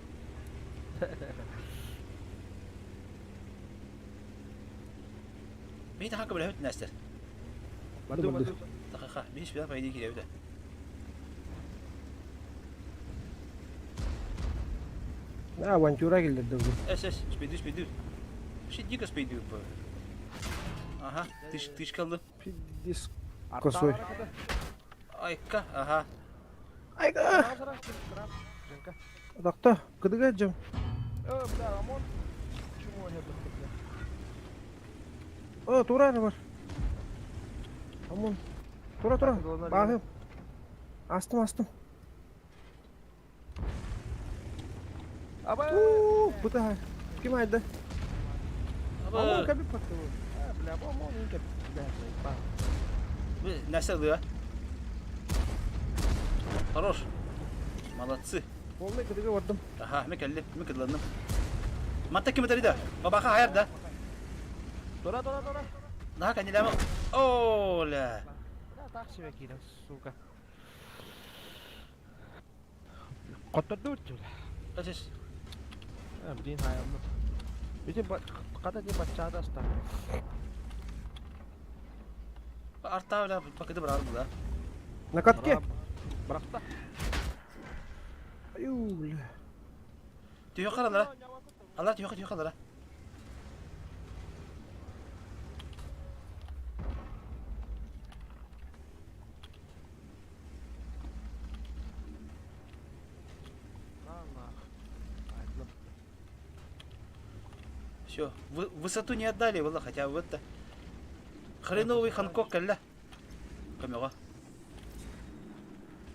S3: Мин таха көмөлөһүт нэстер.
S5: Баду баду.
S3: Таха мин сюда по идее кииребит.
S2: Авантюра киллэрдэ бүгүн.
S3: Эс эс, спейдүү спейдүү. Вообще дико спейдүү по. Ага, ты тышкалды.
S2: Пиздец косой.
S3: Айка, ага.
S2: Айка! Атахта, кыдыга дьон.
S5: Э, бля, Рамон. Чему они бля?
S2: О, тура бар. Рамон. Тура, тура. Бааһым. Астым, астым.
S5: Аба!
S2: Уу, бытаһа. Ким айда? Рамон кэби паттыбы.
S5: Бля, Рамон кэби. Бля,
S3: Нәрсе ылыа. Хорош. Молодцы.
S2: Полный кыдыга бардым.
S3: Аха, мен кэллим, мен кыдланным. Манта ким да? Бабаха хайар да.
S5: Тура, тура, тура.
S3: Наха кэннилээмэ. Оля.
S5: Бля, так себе киирэн, сука. Хоттордубут дьүлэ.
S3: Эсэс.
S5: Блин, хайаммыт. Ити хата дии баччаата аста.
S3: Артаа бля, бакыды быраар була.
S2: На катке.
S5: Бырахта.
S2: Аю, бля.
S3: Түһү харалара. Алар түһү түһү халара. Все, высоту не отдали, было хотя бы это. Хреновый Ханкок кэллэ. Көмөҕө.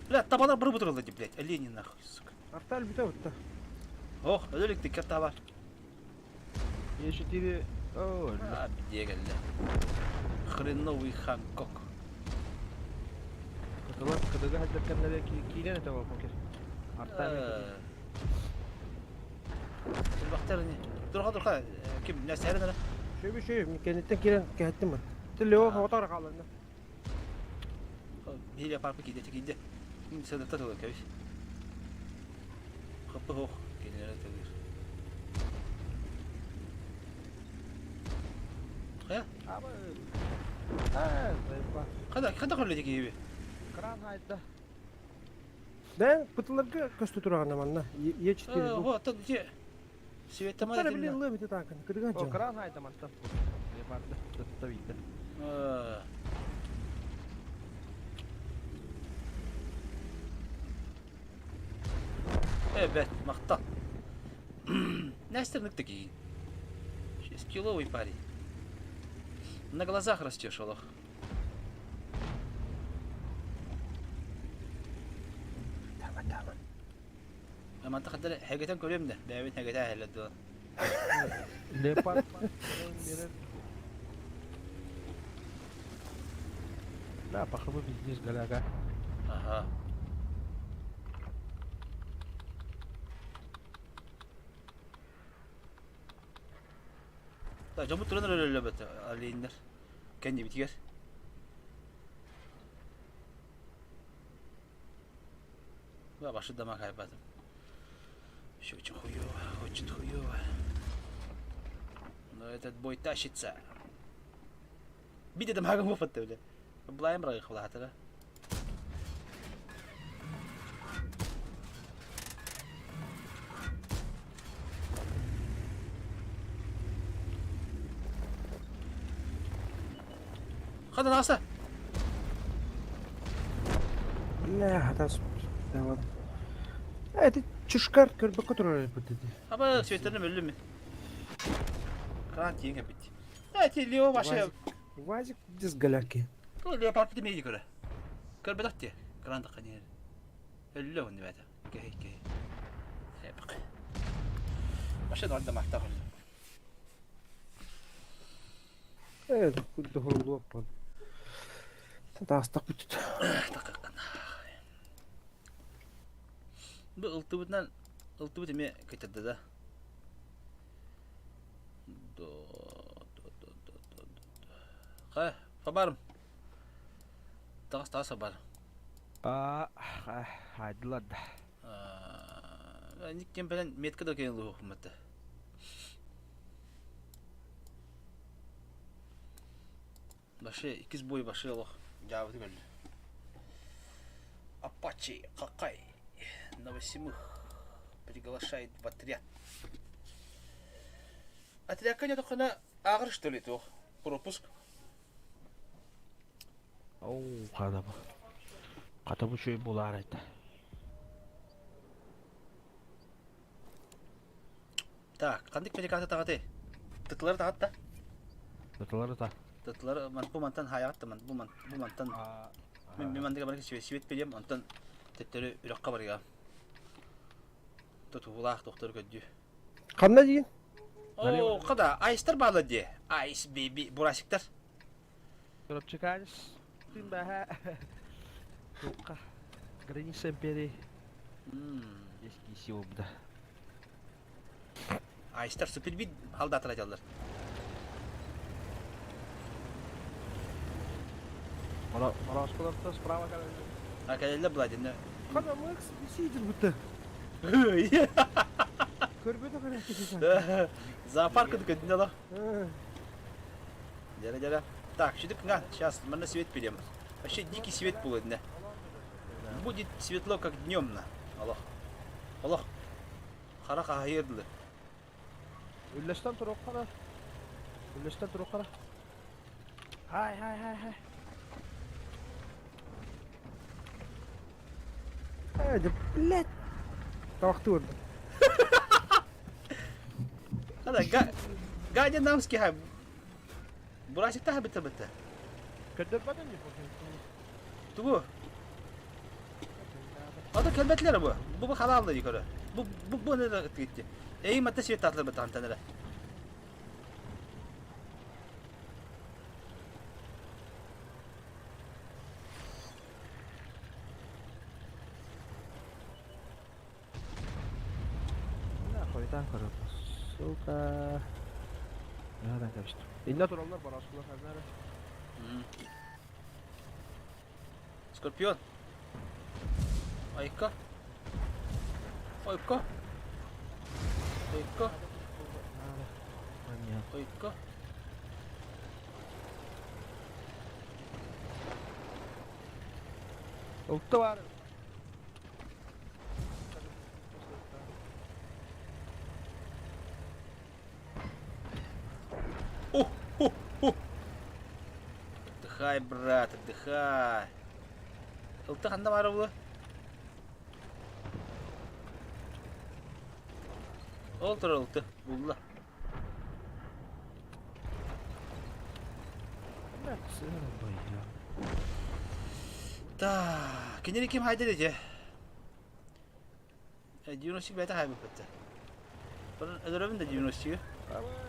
S3: Бля, табалар бары бутуралла дии, блядь, олени нахуй, сука.
S2: Арталь бүтэ бутта.
S3: Ох, өлө иликтик табар.
S5: Е4... О,
S3: А, бидиэ кэллэ. Хреновый Ханкок.
S5: Кытылар кытыга хаддар кэмнэрэ киирэн этэ буолбун Арталь.
S3: Бахтар не. Турха турха ким нэсэрин эрэ.
S2: Шөбү шөбү кэнниттэн киирэн кэһэттим бар. Тилио хотор хаалланна.
S3: Биһиги парка киирдэ киирдэ. Сыаната тылы кэбис. Хаппы хоох кинилэрэ тылыр. Хайа? Хада хада көрүлэ киһиби.
S5: Кран хайда.
S2: Бэн пытыларга көстө тураҕына манна. Е4 бу.
S3: О, тон ити Светама
S2: Тара билин лым ити таакын. Кыдыга
S5: О,
S2: жан.
S5: кран хайда мантан. Леопарда. Тытта видно.
S3: Э, бэт, махтал. Нестерник такие. Шесткиловый парень. На глазах растешь, Олох.
S2: Тама тама.
S3: Манта хаддар хэгэтэн көрүөм да, бэйэбит хэгэтэ эһэллэр дуо.
S5: Леопард. Да, пахыбы пиздец, голяга.
S3: Ага. Так, дьоммут туран өлөллөбөт оленнэр кэннибитигэр. Башы дома хайбатым. Еще очень хуёво, очень хуёво. Но этот бой тащится. Биде дамагым опытты бile. Блайм райы хвалатыра. Хада аса.
S2: Бля, хатас. Давай. Это чушкар көрбөккө турар эбит ди.
S3: Аба светтерин өллүм мен. Кран тиен кепит. Эти Лео башы.
S2: Вазик дисгаляки.
S3: Леопард демейди көрө. Көрбөтөх ти. Кран такка не. Өллө онны бәті. Кей кей. Эпик. Башы да мактап.
S2: Э, дохоллуоппун. Таастак бүтүт.
S3: Такаккан. Бу ылтыбытынан ылтыбыт эме көтөрдө да. До до до до до. Ха, фабарым. Тагыс тагыс фабар.
S5: Аа, хайдылар да.
S3: Никкен белән метка да кыйын луһумматы. Башы иккис бой башы олох дьаабыты көрдү. Апачи Какай Новосимых приглашает в отряд. Отрядка не только на агр что ли туох пропуск.
S5: Оу, хата бу. Хата бу үчүгэй буолаар этэ.
S3: Так, ханнык педикаты таҕаты? Тытылары таҕатта?
S5: Тытылары та.
S3: Тытылары ман бу мантан хайаҕатта ман бу ман бу мантан мен мен мандыга барга свет свет берем онтон төттөрү үрөххө барыга. Тутуулаах доктор көрдүү.
S2: Ханна диин?
S3: Оо, хада айстар баалар дии. Айс бейби бурасиктар.
S5: Чурапчыканец тын бэһэ туохха граница империи эскизи да.
S3: Айстар супербит халдатыр айталлар.
S5: Моросколорто справа
S3: А кэлэллэр Владимир.
S2: Хана Макс сидер бутта. Көрбөтө көрө.
S3: Зоопарк көтүнэ да. Дьэрэ дьэрэ. Так, сюда сейчас мы на свет перейдем. Вообще дикий свет будет, да. Будет светло, как днем, на. Аллах. Аллах. Харах ахайырдылы.
S5: Үллэстэн туруоххара. Үллэстэн туруоххара. Хай хай хай хай.
S2: Э, да блядь. Тавахты орда.
S3: Хада, га... Гадя намский хай. Бурасик таха бітті бітті.
S5: Көрдөрбөтүн дии.
S3: Тугу? Ата кэлбэтилэр бу. Бу бу халаалла дии көрө. Бу бу бу не гитти. Эй матта свет татлар бит антан эрэ.
S5: Хойутаан көрөбүт. Сука. Надан кэбистим. Инна тураллар бараскулар ханнара.
S3: Скорпион. Айка. Айка. Айка. Айка.
S5: Ылта бар.
S3: О, о, о. Отдыхай, брат, отдыхай. Ылта ханна баара була? Ол турар ылты, булла. Так, кинини ким хайда дете? 90 бэйэтэ хайбыппыт. Өлөрөбүн да 90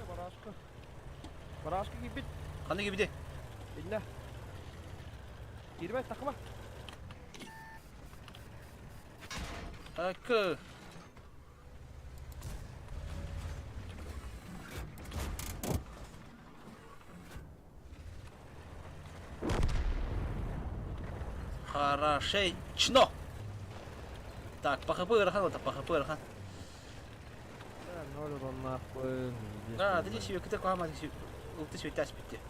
S5: Барашка. Барашка киирбит.
S3: Ханна киирбитий?
S5: Иннэ. Киирбэт, тахма.
S3: Акы. Хорошечно. Так, по хп ыарахан это по хп ыарахан.
S5: Да, ноль уроннаахпын.
S3: Да, ты здесь кыта куһаама ылты сүөттээс бүтте.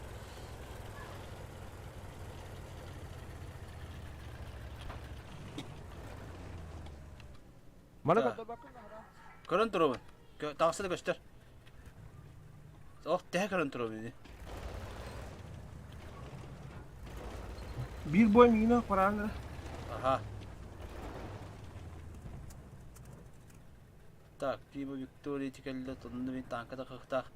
S5: Маны
S3: Да.
S5: көрдөрбөккүн да
S3: Көрөн туруобун. Таҕыста да көстөр. Ох, тэһэ көрөн туруобун ини.
S2: Биир бой миина хораан
S3: Ага. Так, пиво Виктория кэллэ, тонна мин танката кыахтаах.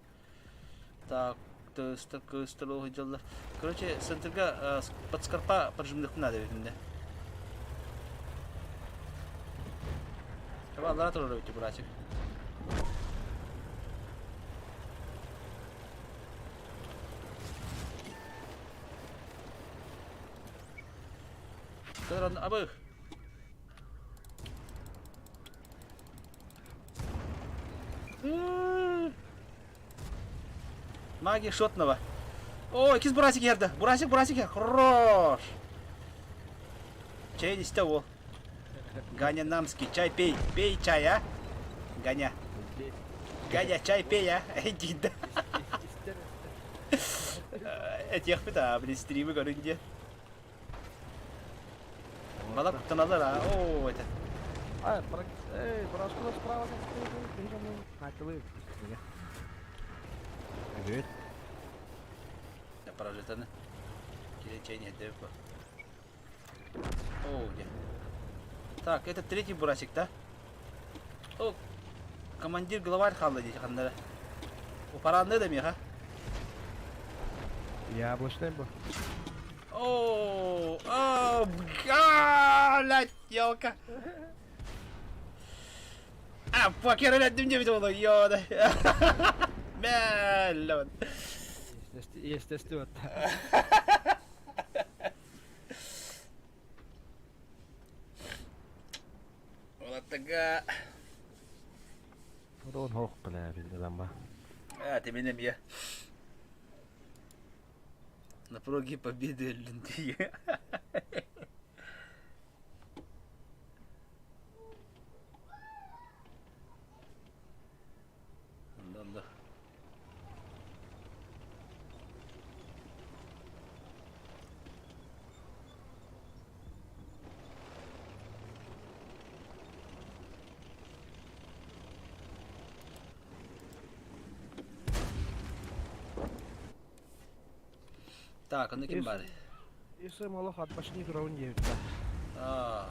S3: Так, тыстыр кыстыр ол дьаллар. Короче, центрга под скорпа поджимных надо бит Таба аллара турар эбит братик. Кыран абы. Магия шотного. О, кис бурасик ерді. Бурасик, бурасик, хорош. Чай не с того. Ганя Намский, чай пей, пей чай, а? Ганя. Ганя, чай пей, а? Иди, да. Этиэхпит аа, блин, стримы көрүҥ диэн. Балак куттаналлар аа, оо, это.
S5: Ай, эй, бороскула справа, Начали. Привет.
S3: Поражитаны. Кирен чай не отдаю. О, где? Так, это третий бурасик, да? О, командир главарь хаалла дии ханнара. Упараанны да миэхэ.
S5: Яблочный был.
S3: О, о, блядь, елка. А, покер, блядь, мне видел, ёда. Мэллон.
S5: Естественно.
S3: Уолаттарга
S5: Урон хох бля билдилама.
S3: А, ты меня я. На пороге победы Линдии. Да-да. Так, онно ким баар?
S5: Исым олох атбашни тураун диэбиттэ.
S3: Аа.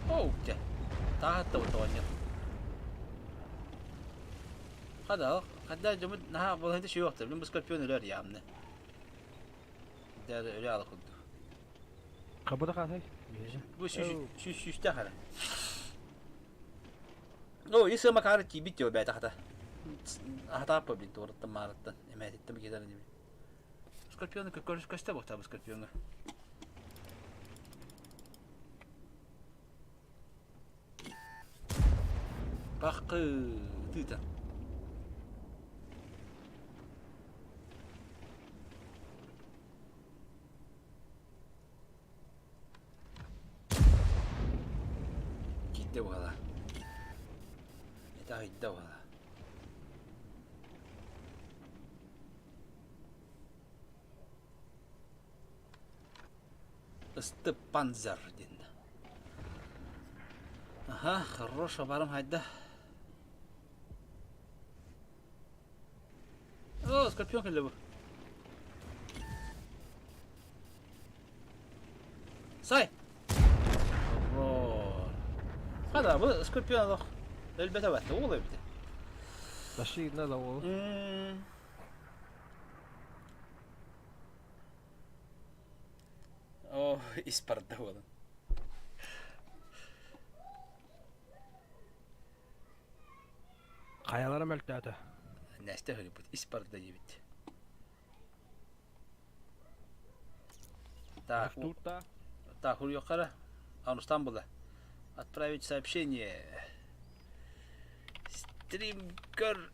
S3: Оу, дьэ. Тааһатта оҕонньор. Хада, хада дьоммут наһаа балаһыйда сүһүөхтэр. Мин бу скорпион өлөр яамны. Дэр өлө ала курдук.
S5: Хабыда хатай.
S3: Бу сүүс сүүс сүүстээх эрэ. Оо, ис макары тиийбит диэ бэйэтэ хата. Аһатааппа блин туораттан маараттан эмээтиттэн киирэр инибин. Скорпиону көстө буохтаабы скорпионҥа. Пахкы тыыта. Киирдэ буолла. Это ыйда буолла. Ысты панзер диэн. Аха, хорошо, барым хайда. О, скорпион кэллэ бу. Сай! Хада, бу скорпион олох өлбөтө батта, уол эбитэ.
S5: Таши на да уол.
S3: О, испарда буолан.
S5: Хайалара мөлтөөтө.
S3: Нэстэ хөрүппүт, испарда диэбит. Так, так, уруйуохха Анустан була. Отправить сообщение. Стримкер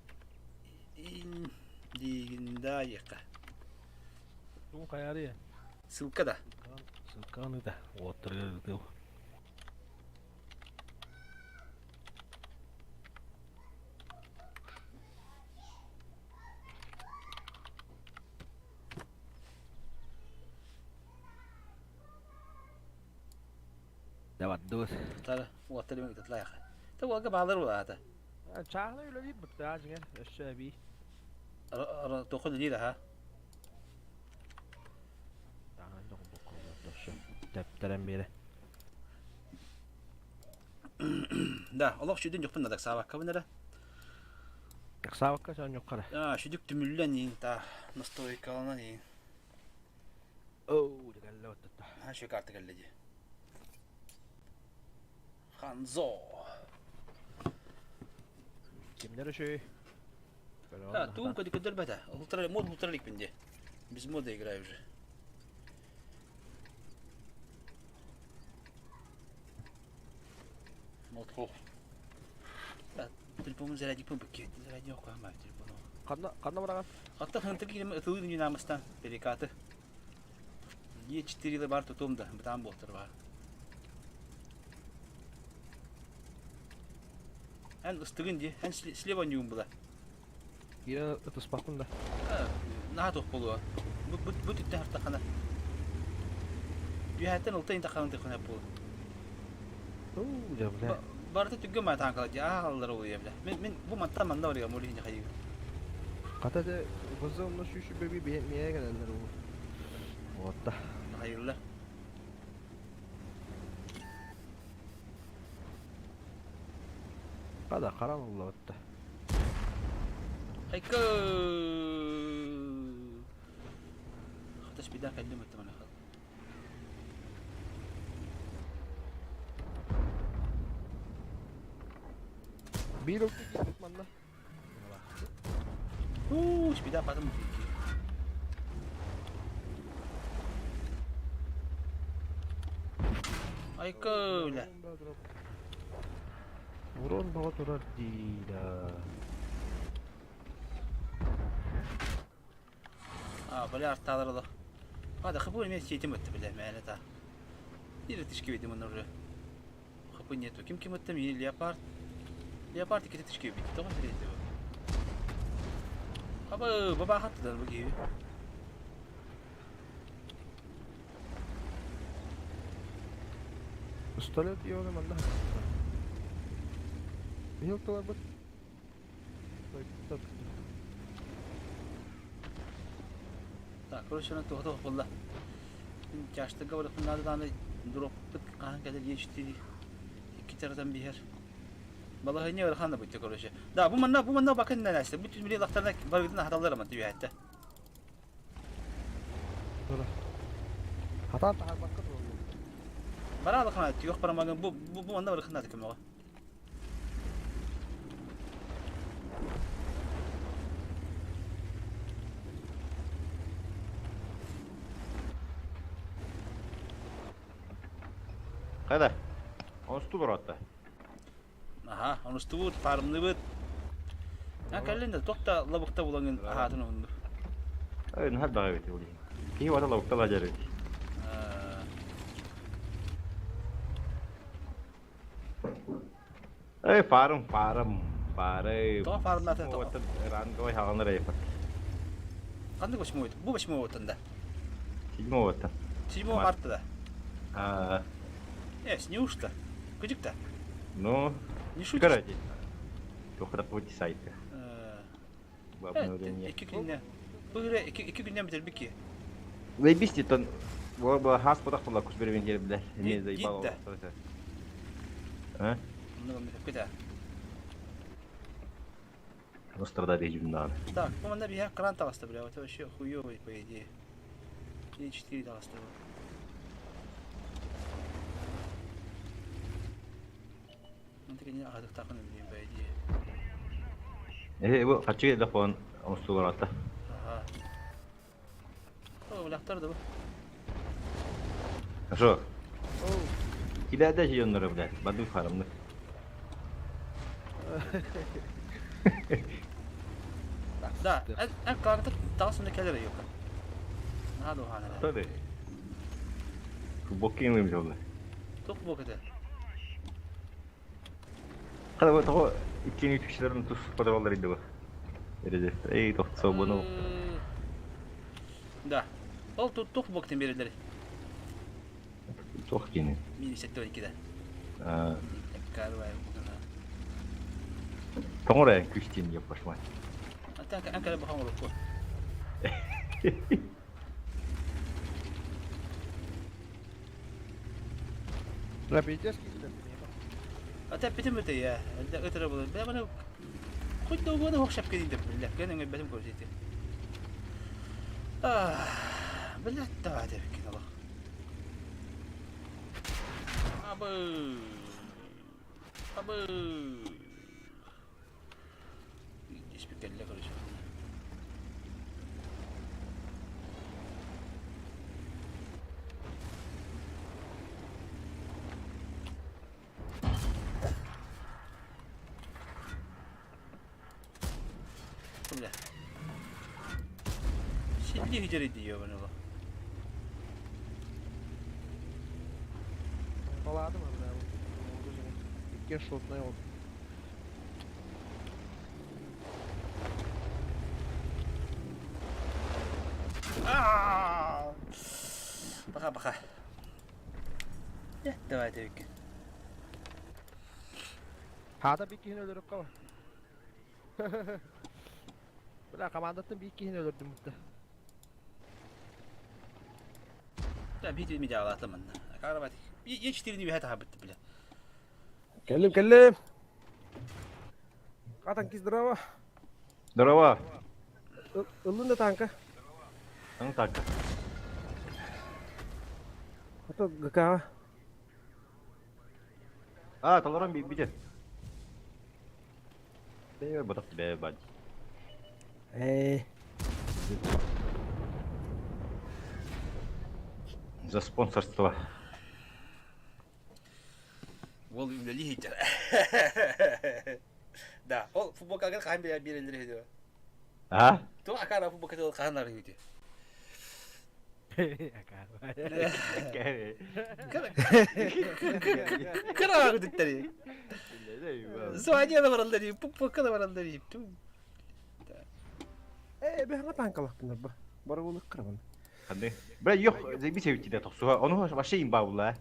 S3: диигин
S5: Туу хайарый?
S3: Ссылка да.
S5: Ссылканы да. Уоттарга ыытыам. Давардыбыт.
S3: Тары, уоттар эмэ ыытылайаха. Та уолга баалар улаата.
S5: Чааһына үлэлиир быттаа дьиҥэр өссө эбии.
S3: Туохха үлэлиир аха?
S5: Тэптэрэн биэрэ.
S3: Да, олох сүдүн дьохпун да саабаккабын эрэ.
S5: Саабакка соонньукка эрэ.
S3: Аа, сүдүк түмүллэн иин та настойкаланан иин.
S5: Оу, кэллэ оттотто.
S3: Аа, шө карта кэллэ дии. Ханзо.
S5: Кимнер үшүй?
S3: А, тугун көдү көдөрбөтө. Ултра мод ултра иликпин дии. Без мода играю уже. Мод хох. Телефонун зарядик быкки. Зарядник окуамай телефону.
S5: Ханна ханна бараҕын?
S3: Хатта хантык киирим ытылыы динамыстан перекаты. Е4 бар тутум да, бытаан буолтар бар. Эн ыстыгын дии, эн слева ньуун була.
S5: Киирэн ытыспаппын да.
S3: Наһаа туох буолуо. Бу бу бу түттэ хартахана. Үһэттэн ылта интаханын тыхына буол.
S5: Уу, дьэ бля.
S3: Барыта түггө маатаан кала дии ааллар олуйа бля. Мин мин бу мантан манна барыга мули хиньэ хайыгы.
S5: Хата дэ база онно сүүсү бэби миэ кэлэллэр уу. Уотта.
S3: Хайыллар.
S5: Хада харан уллабытта.
S3: Айка! Хатас бида кэллим өттө мана хал.
S5: Биир ылты киирбит манна.
S3: Уу, спида потом Айка, бля.
S5: Урон баҕа турар дии да.
S3: А, бля, арталар олох. А, да хапу эмиэ сиэтим өттө бля, мээнэ та. Биир тышки видим уже. Хапы нету. Ким ким өттө мини леопард. Леопард икки тышки бит. Тоҕо сиретти бу. Хабы, баба хаттыдар бу киһи.
S5: Пистолет иона манна. Бил тыларбыт.
S3: Так, короче, она туох буолла. Чаштыга барыппын наада даҕаны дроппут хаһан кэлэр Е4 икки таратан биһэр. Балаһыанньа ыарахан да бутта короче. Да, бу манна бу манна бакын нэнэстэ. Бу түмүлэ лахтарына барыгытын аһаталлар аман түһээттэ.
S5: Хатаан таһаарбакка тураллар.
S3: Бараалахана түөх барамагын бу бу бу манна барыхын наада көмөҕө.
S6: Хайда? Онсту баратта.
S3: Аха, онустубут, фармныбыт. А кэллин да туох да лабыкта булаҥын аһаатын уһунну.
S6: Ой, наһаа баҕа эбит ол иһин. Киһи бата лабыкта лажар эбит. Эй, фарм, фарм, фары.
S3: Тоҕо фармнаата тоҕо?
S6: Ранговый хаҕанар эйфат.
S3: Ханнык восьмой? Бу восьмой да.
S6: Седьмого да.
S3: Седьмого марта да.
S6: А.
S3: Э, неужто? Кыдьык-то?
S6: Ну,
S3: Не шутишь?
S6: короче. Туох да пути сайты.
S3: Икки күннэ. Быгыра икки күннэн бүтэрбит
S6: Заебись тон хас потах була кус берген жер билер. Эмиэ заебал. А?
S3: Куда?
S6: Ну страдали юннан.
S3: Так, ну манна биһиэхэ кран таҕыста бля, это вообще хуёвый по идее. 3-4 таҕыста бу. Мантык не аҕадыктаахын билиим по идее.
S6: Э, бу хачы телефон оҥостуулар атта.
S3: Аха. О, бляхтар да бу.
S6: Что? Килээдэ жионнора, блядь, бады харамны.
S3: Да, эн картыр тағысында келер yok. Наһаа дуһаан эрэ.
S6: Tabii. Боккин oldu.
S3: Туох буок этэ?
S6: Хада бу тоҕо иккини үчүгчилэрин тус подаваллар иди бу. Эреде. Эй, тохтсо буну.
S3: Да. Ол тут туох буоктын берелери.
S6: Туох кини.
S3: Мини 72-де.
S6: Тоҥор эн күстин деп башмай.
S3: Антан бахан олукку.
S5: Рапидический
S3: Ата битим өтө я. Өтөрө болор. Бля маны хоть да угода хокшап кедин деп бля. Кен өңө бетим көрсөтө. Ah, бля та деп кен алах. Абы. Абы. Испекелле короче. Бля. Силли хижери диyor bana bu.
S5: Палады ма, бля. Иккен шотнай ол.
S3: Баха баха. Давай деп
S5: Хада bir kişini öldürüp kaba. Бля, командаттан bir kişini öldürdüm burada.
S3: Да, бити ми жаалаатым манна. Карабат. Е4-ни бэхэ тахабыт бля.
S2: Кэллим, кэллим. Атанки здорово.
S6: Здорово.
S2: Ыллын да танка.
S6: Ну так.
S2: Ото ГК.
S6: А, толорон бите. Бе, батак бе, бать.
S2: Э.
S6: За спонсорство.
S3: Ол үлели хитер. Да, ол футболкага хаан бир бир эле.
S6: А?
S3: Ту акара футболкада хаан ар хити. Кара гүттери. Суадия да баралдар, футболка да баралдар.
S2: Э, бе хаңа танкалахпынар ба. Бара болук кырабын.
S6: Ханды. Бля, yok, заебись я тебя тохсуга. Ону вообще имба була.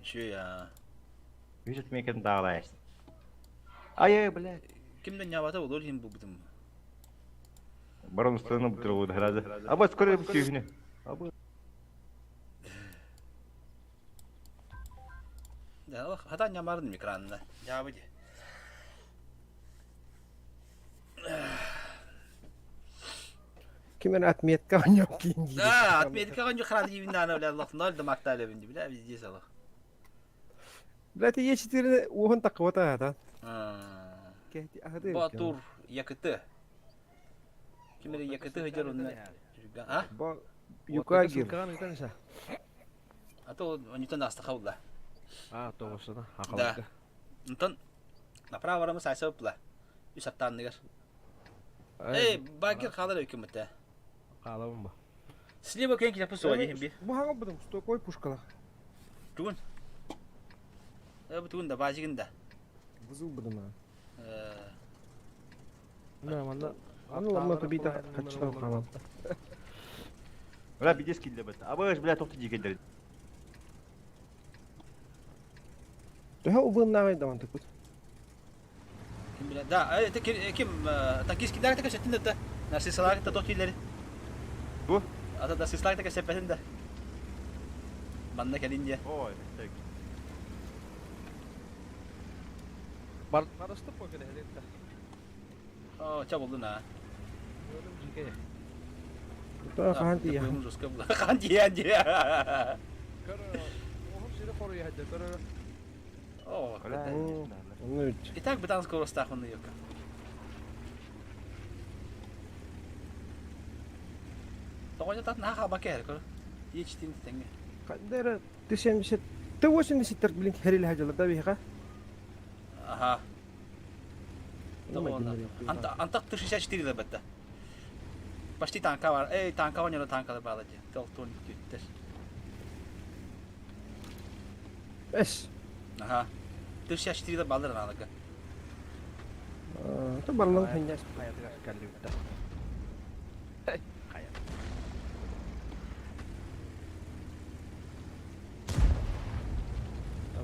S3: Чү я.
S6: Видит мекен даалайс. Ай, бля.
S3: Кимден нябата болор хим бу бутум.
S6: Барон сторону бутыру гораздо. Аба скоро сүйүнө. Аба.
S3: Да, хата нямардым экранында. Жабы ди.
S2: Ким отметка оньоп кийин
S3: Да, отметка гоню хран дибин ана бля, Аллах ноль дамактале бинди, бля, везде салах.
S2: Бля, ти Е4 уһун такыбата ата. Кэти ахды.
S3: Батур ЯКТ. Кимери ЯКТ хыжар онна. А?
S2: Ба Юкагир.
S3: А то онютан аста хаула.
S5: А, тоғысына.
S3: Да. Онтон направо барамыз айсап була. Үс аттаанныгар. Эй, багер халар өкүмөтэ.
S5: Қалабын ба.
S3: Слева көн килеппи суға дейін би.
S2: Бу хаңа будум, стокой пушкалах.
S3: Тугун. Э, бу тугун да бажигин да.
S2: Бузул будум.
S3: Э,
S5: Мына манда.
S2: Аны ламна тубита качтан калам.
S6: Бля, бидес килде бит. Аба, бля, тохты дигендер.
S2: Төһө убын нагай даман тыкпыт.
S3: Ким биле? Да, это ким танкист кидар так сеттин да. Нарсисалар та тохтилери.
S6: Бу?
S3: Ата нарсисалар так сеппетин да. Манна келин де.
S6: Ой, так.
S5: Бар барысты по келе хелетте.
S3: О, ча болду на.
S5: Өлім жеке.
S2: Та хаан тия.
S3: Хаан тия тия.
S5: Көрө, оғым сири қору яхды, көрө.
S3: О,
S2: Ну,
S3: И так бытан скоро стахун юка. Тоҕо тат наха бакер көр. Ечтин теңге.
S2: Ханна эрэ Т-70, Т-80 блин хэрилэһэ дьылар да биһиэхэ.
S3: Аха. Антах Т-64 лабатта. Почти танка бар. Эй, танка оонньоро танкалар баала дии. Толтуон түттэр.
S2: Эс.
S3: Аха. Т-64 баллар аналага.
S2: То барлан ханьяс.
S5: Хайатыгар кэллибиттэ. Хайа.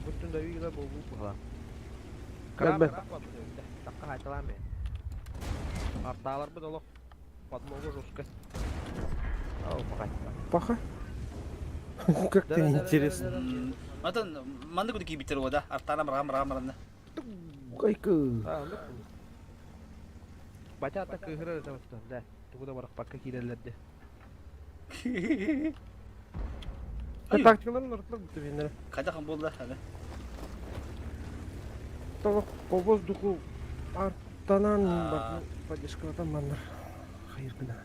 S5: Бутун да үйгүлэ болбу буһа.
S2: Кэлбэт.
S5: Такка хайталаан бэйэн. Артааларбыт олох подмога жестко. Ау, пахай.
S2: Паха? Как-то интересно.
S3: Матын маннык кудук киибиттер да артаана бараан бараан баранна.
S2: Кайкы.
S5: Батя ата кыыһырар этэ да. Тугу да барахпакка киирэллэрди.
S2: Тактикаларын ырытылар бүтүбүннэр.
S3: Хайдах буолла аны?
S2: Того по воздуху артанан поддержкалатан маннар хайыр гына.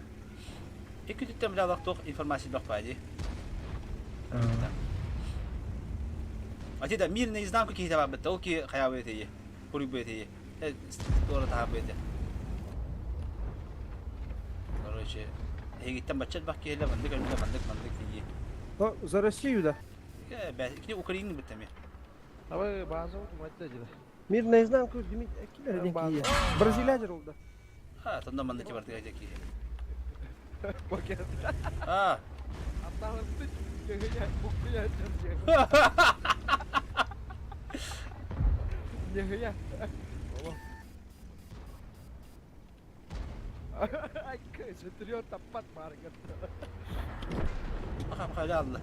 S3: Икки түттэн билалах туох информация бах бади. Ати да мир наизнанку киһи бар битте ол ки хаябы этеyi. Хуруйбу этеyi. Туора таһабы этэ. Короче, эһигиттэн бачча элбэх киһилэ маннык өллө маннык маннык тиийи.
S2: За Россию да.
S3: Кини Украина бүттэ
S5: Давай база утумайда деді.
S2: Мир наизнанку кимер ден кие. Бразилия oldu.
S3: А, тонда манна ти бартыга жаки.
S5: Покет.
S3: А.
S5: Атталарды нехия букуя Нехия. Сөтүрүөр таппат маарыгар.
S3: Аха, хайда алла.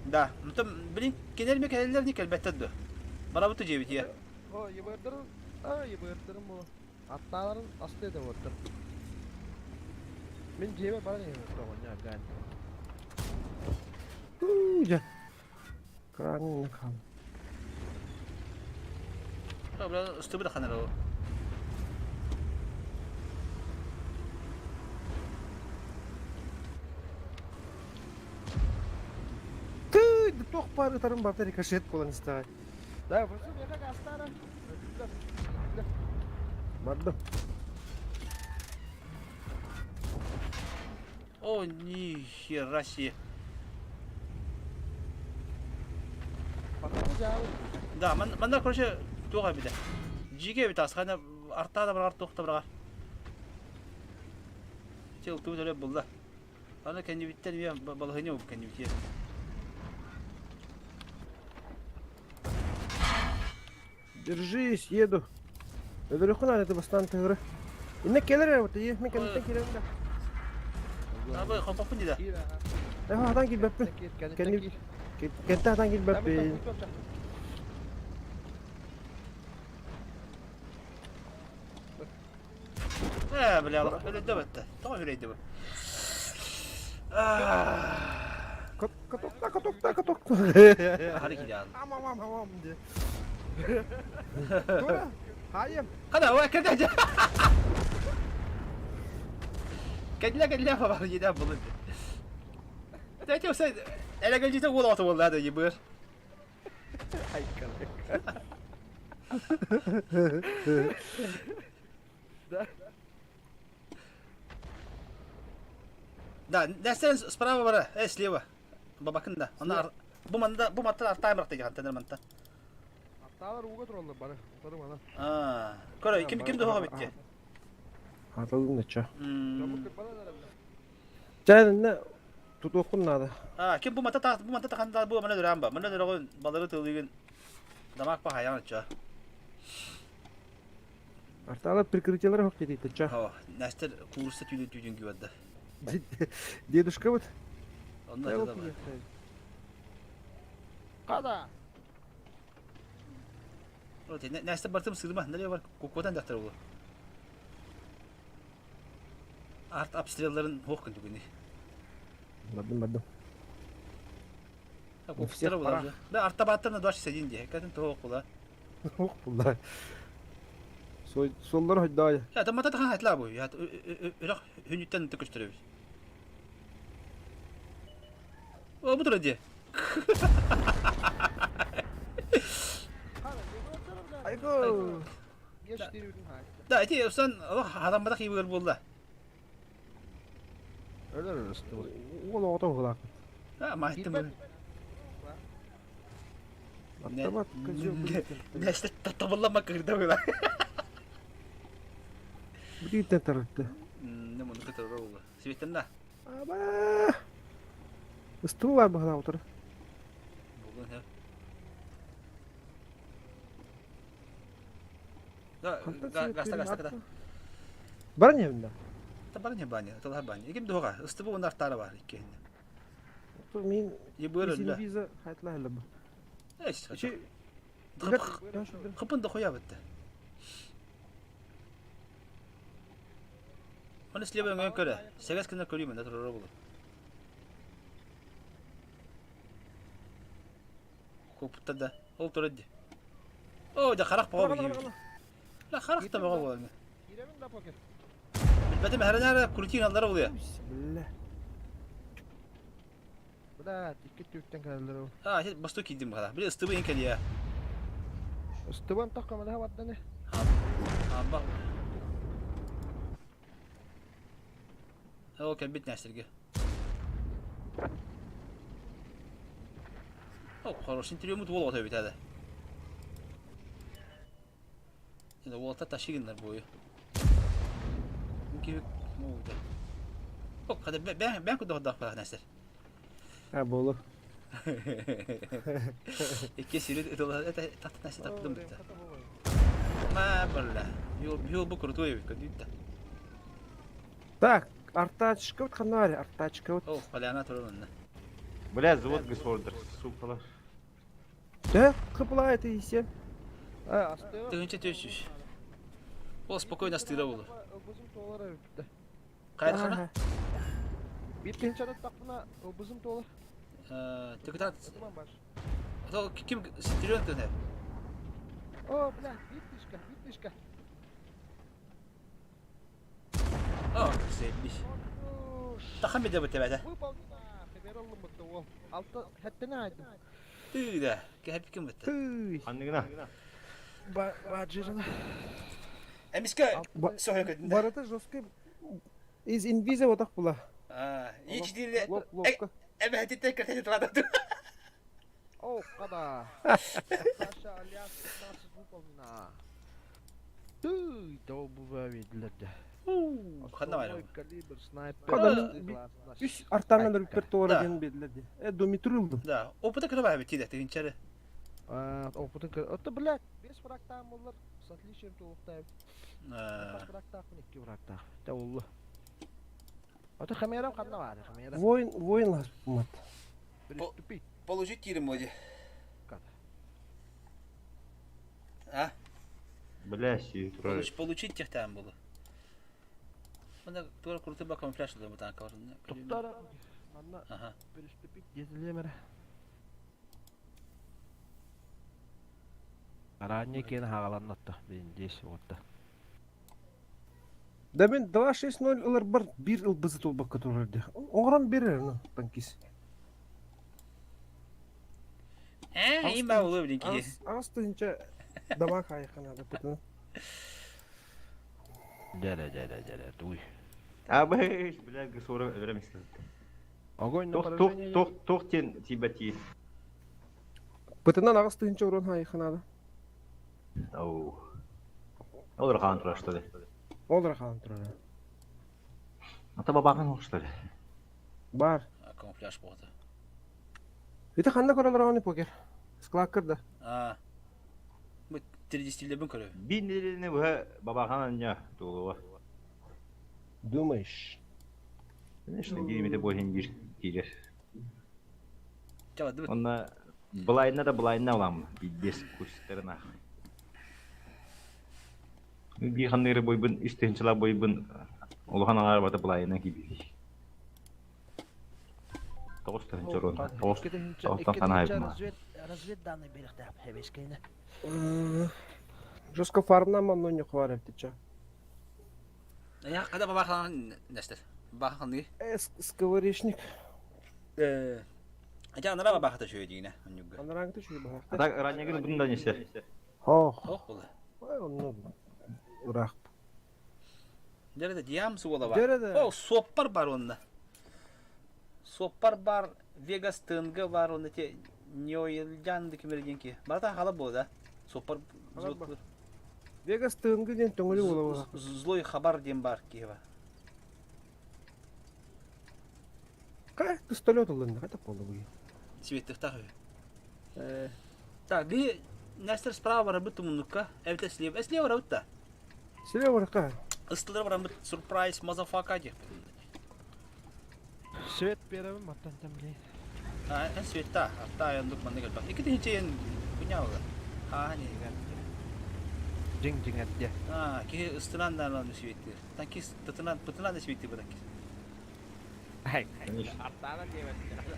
S3: Да, мутум блин, кенер ме келелер не келбеттер ду. Барабыты жебит я.
S5: О, ебырдырын, а, ебырдырын бу. Атталарын асты ете боттыр. Мен жебе баран ебырдыр оня ган.
S2: Уя. Кранын кал.
S3: Бля, ыстыбы да ханар ол.
S2: Ты, туох пары тарым барта рикошет болан истагай.
S5: Да, просто мен астара.
S2: Барды.
S3: О, ни хера себе. Да, манна, короче, туға биде. Жиге бит асхана арта да бар, тоқта бар. Тел ту төлөп булда. Аны кәнибиттен мен балыгыны оп кәнибит.
S2: Держись, еду. Өлөрөхүн аны бастан тыгыры. Инне келер вот е, мен кәнибиттен келем да.
S3: Абы хопопун диде.
S2: Э, хадан килбеппин. Кәнибит. Кентте хадан килбеппин.
S3: Э, бля, өлөдө бетте. Тоға хүрейді бу.
S2: Катокта, катокта, катокта.
S3: Хары киден.
S2: Амам, амам, амам де. Тура, хайым.
S3: Қана, ой, кірді. Кәділә, кәділә, бабар, еден бұлы. Дәйте, осай, әлі жете ол аты болды, әді, ебір.
S5: Да.
S3: Да, нәрсен справа бара, э, слева. Бабакын да. Ана бу манда, бу маттан артай биракта деген тендер манта.
S5: Атталар уга тураллар бары. Утарым ана.
S3: А, көрө, ким ким дохо битти.
S2: Атылдым да чо.
S3: Ча
S2: Тутуоххун наада.
S3: А, ким бу мата та бу мата таханда бу мана дөрәм ба. Мана дөрәгөн балары тылыгын дамак па хаян ча.
S2: Артала прикрытиелер хок дейт чо.
S3: О, нэстер курста түйдүн түйдүн күйбәдде.
S2: Дедушка вот.
S3: Онда да бар.
S5: Када.
S3: Вот, нэстер бартым сырма, нәле бар кокодан дактар бу. Арт обстрелларын хок күн түгүнү.
S2: Бардым, бардым.
S3: Кокустар була. Да арта баттырна дош сидин ди. Катын тоок була.
S2: Ох, булла. Сой соллар хойдаа.
S3: Я там мата тахан хатла бу. Я үрөх хүнүттен төкөштөрөбүз. О, бу турар дии.
S2: Айго!
S3: Да, ити устан олох харамматах иибигэр буолла.
S5: Өлөр ыстыбы.
S2: Уол оҕото уһулаакпыт.
S3: А, мааттым.
S2: Автомат козел.
S3: Нэстэ табыллама кырда была.
S2: Бүтүттэн тарытты.
S3: Не муну кытары буолла. Светтен да.
S2: Аба! Ыстыбы бар баһына утары.
S3: Бугун хэ. Да, гаста гаста ката.
S2: Бар не бында?
S3: Та бар не бани, тала бани. Игим дуга, ыстыбы унар тара бар иккиһин.
S2: Мин
S3: Ебыр өллө.
S2: Виза хайтла хәллә бу.
S3: Эс. Хыпын да хуя битте. Оны слева өңөн көрө. Сегес күннер көрүүмүн да турар болот. Купта да. Ол турар ди. О, да харах бага бу. La харах да бага бу.
S5: Киирэмин да покер.
S3: Билбэтим хәрәнәр крутин аллары булуя.
S2: Бля.
S5: Бля, икки түктен кэлэллэр ол.
S3: А, сен басту кийдим бага. Били ыстыбы ин кэлиэ.
S5: Ыстыбан тахха мэлэһэ барданы.
S3: Аба. Ол кэлбит нэстерге. О, хороший интервью мут уол отой битәде. Енді уолта ташигиннар буйу. Киһи муулда. О, хада бән бән кудох дах нэстер.
S2: А, болу.
S3: Икки сири это тат нэсте таптым битте. Ма бalla. Юл юл бу крутой бит көдүттэ.
S2: Так, артачка вот ханари, артачка вот.
S3: О, поляна турунна.
S6: Бля, завод госордер, сукалар.
S2: Да, кыпла это и все.
S5: Э, астыга.
S3: Тыгынча төшүш. Ол спокойно астыра болу.
S5: Ылбызым туолар эбит.
S3: Кайда хана?
S5: Бир тыһынчаны тахпына ылбызым туолар.
S3: Тыгытат.
S5: Ытыман бар.
S3: То ким стрелен тыны?
S5: О, бля, бир тышка, бир тышка.
S3: О, заебись. Тахан беде бу тебәдә.
S5: Выполнена. Хебер аллым бутта ол. Алты хэттene айдым.
S3: Тыда. Кәһәп ким бутта.
S2: Тый.
S6: Ханныгына.
S5: Баджирына.
S3: Эмиске сохой көтүндә.
S2: Барыта жесткий из инвиза вот так была.
S3: А, ич диле.
S2: Лоб, лобка.
S3: Эбәтите кертә торады.
S5: О, када. Саша Альянс 15 выполнена. Тый, то бува видлерде.
S3: Ханна бар.
S5: Калибр, снайпер.
S2: Када Үс артаңан рүппер туара
S3: Да.
S2: диэн биэдилэр Э, Думитрулдум.
S3: Да, опыта кыра баа бит тигинчәре.
S5: Опытын кыр. Ото, блядь, бес фрактаан боллар. С отличием туохтай. Хас фрактаахпын, икки фрактаах. Тэ уллу. Ото хамерам ханна бар, хамера.
S2: Воин, воин ласпымат.
S5: Приступить.
S3: Положить тирим моди.
S5: Када.
S3: А?
S6: Бля, си турар.
S3: Получить техтан булу. Мында тура крутой ба камуфляж да бутан калар.
S5: Токтара. Манна
S3: Ага.
S5: приступить дезилемере. Ранее кен хагаланнатта. Бин здесь вот.
S2: Да мен 2.6.0 ылар бар бир ылбызы толбакка турар ди. Оңран берер, ну, танкис.
S3: Э, им ба улы блин ки.
S2: Ағас тыгынча дамақ айқанады пытын.
S5: Дәрә, дәрә, дәрә, туй.
S6: Абыш, бля, госордер өлөрөм
S5: Огонь на
S6: Тох, тох,
S5: поражение.
S6: тох, тох тен тибати.
S2: Пытынан ағас тыгынча урон айқанады.
S6: Оу. Олар хан турар, что ли?
S2: Олар қалан турар.
S6: Ата бабаган ол, что ли?
S2: Бар.
S3: Камуфляж болды.
S2: Ити ханна көрөлөр аны покер. Склаккыр да.
S3: А. Бу 3D стилде бун көрө.
S6: Бин нелene бу бабаган anya тулуа.
S2: Думаешь?
S6: Конечно, гиримете бо хингир кирер.
S3: Чава, дыбыт.
S6: Онна былайына да былайына алам. Пиздец кустарына. Би ханныры бойбын, үстенчила бойбын. Улахан алар бата былайына киби. Тоғыз тыгынчы рон. Тоғыз. Тоғызтан қана айбыма.
S5: Разведданный берехте хебескейне.
S2: Жестко фармна манно не хварып тича.
S3: Я када баба хан нәстер. Баха ханы.
S2: Э, сковоречник.
S3: Э. Ача анараа баахата үчүгэй диигинэ онньугга.
S2: Анарааҥыта үчүгэй баахта.
S6: А так раннягын бутун да несе.
S2: Хоох.
S3: Ох була.
S2: Ой, онно ыраах.
S3: Дьэ диам суола бар.
S2: Дьэ
S3: О, суоппар бар онно. Суоппар бар, Вегас ТНГ бар онно те Ньойльдян дикимер диэн ки. Барата хала буола. Суоппар
S2: Вегас ТНГ диэн төҥүлү буола.
S3: Злой хабар диэн бар киһи бар.
S2: Кай пистолет ылынна, это буолла бу.
S3: Светлыхтаах үһү. Так, би Нестер справа барабыт тумуннукка, эбэтэр слева. Слева барабыт да.
S2: Слева баракка.
S3: Ыстылар бараммыт surprise motherfucker диэхпит.
S5: Свет биэрэбин маттан блин.
S3: А, эн светта, атта айандык манна кэлбэх. Икки тыһыынча куняалла. Аа, не
S5: Дьиҥ дьиҥ эрдэ.
S3: А, киһи ыстынан да аны светтир. Танкист тытынан, пытынан да светтир бу танкист.
S6: Конечно.
S5: Артаана диэбэттэр.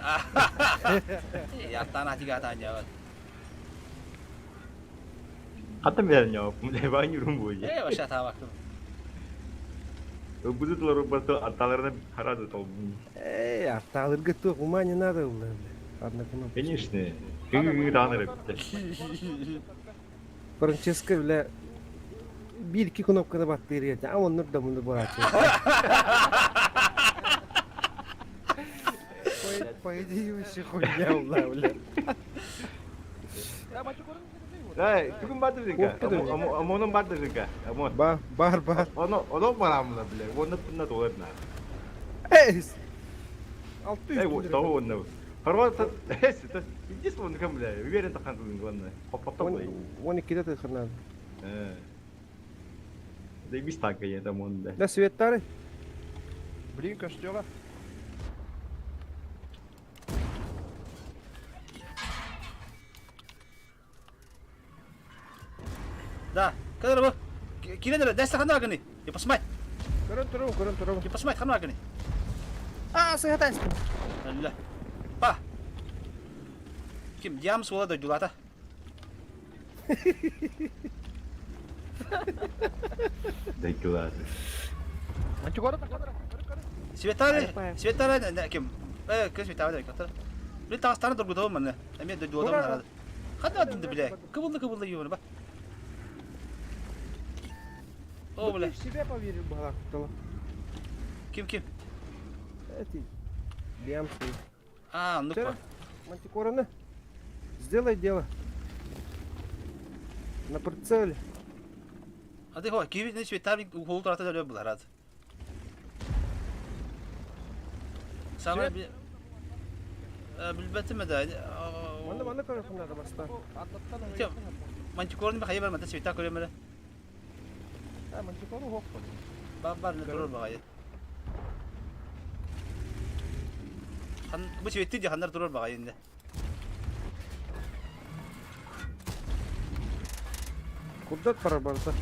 S3: Артаана атига атаан дьаабат.
S6: Хаттан билэр ньоо, баан юрун буойа.
S3: Э, вообще атаабаккын.
S6: Бузу тылар барты атталарына харады толбун.
S2: Эй, артаалырга туох ума не надо было, бля. Одна кнопка.
S6: Конечно. Кыгы тааныр эбиттер.
S2: Франческо, бля, биир-икки кнопканы баттыыр ете. А оннур да муннур барааччы. По идее, вообще хуйня была, бля.
S6: Эй, бүгүн барды дыка. Омонун барды дыка. Омон.
S2: Ба, бар, бар.
S6: Оно, оно барамына, бля. Онны тынна толар на.
S2: Эй! Алты
S6: Эй,
S2: үстүндөрө.
S6: вот того онны. Хорват, эс, иди с вон бля. Уверен тахан тудын главное. Хоп-хоп
S2: Он, он иккиде тыхырнады.
S6: Да бис танка я там он, да.
S2: Да, светтары.
S5: Блин, көстүөҕэ.
S3: Да, кадыр бу. Кирен дәстә хана гыны. Япасмай.
S2: Көрөн турабын, көрөн турабын.
S3: Япасмай хана гыны.
S2: А, сыгатайсың.
S3: Алла. Па. Ким диам суола дойдулата.
S6: Дойдулата.
S5: Мантикора такадара.
S3: Светары, Светары ким? Э, ким Светары катар. Били тастаны дургутабын манна. Эме дойдулата нарады. Хана дынды биле. Кыбылды кыбылды юбаны ба. О, бля.
S2: Ты в себя поверил, балак.
S3: Ким ким?
S2: Эти, диамсы.
S3: А, ну
S2: Вчера Мантикораны. Сделай дело. На прицеле.
S3: А ты хо, киви не Светары ухол тарата да буларад. Самай би билбетим да.
S2: Манна манна көрөхүн надо баста.
S3: Тем, Мантикорны бахай бар мата Света көрөмөрө.
S5: А, мантикору хоппа.
S3: Бар бар не турur багай. Хан бу светти ди ханнар турur багай инде.
S2: Курдат бар барса.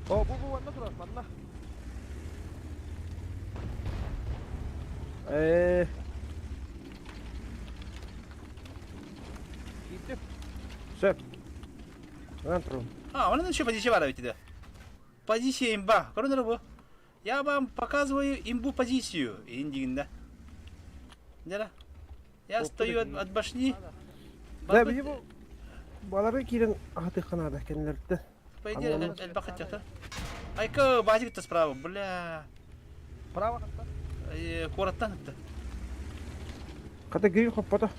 S5: О, бу бу манна турар, манна.
S2: Э,
S5: Киирдим.
S2: сөп. Ан турабын.
S3: А, он еще позиция бар ведь да. Позиция имба. Көрдүңөр бу. Я вам показываю имбу позицию. Индигинде. Дера. Я стою от, от башни.
S2: Да, биһи бу балары киирэн аһатыхханаада кэннилэртэ.
S3: По идее, элбэх хотел. Айка, базик-то справа, бля.
S5: Право хатта.
S3: Куораттан ытта.
S2: Хата гриль хоппото.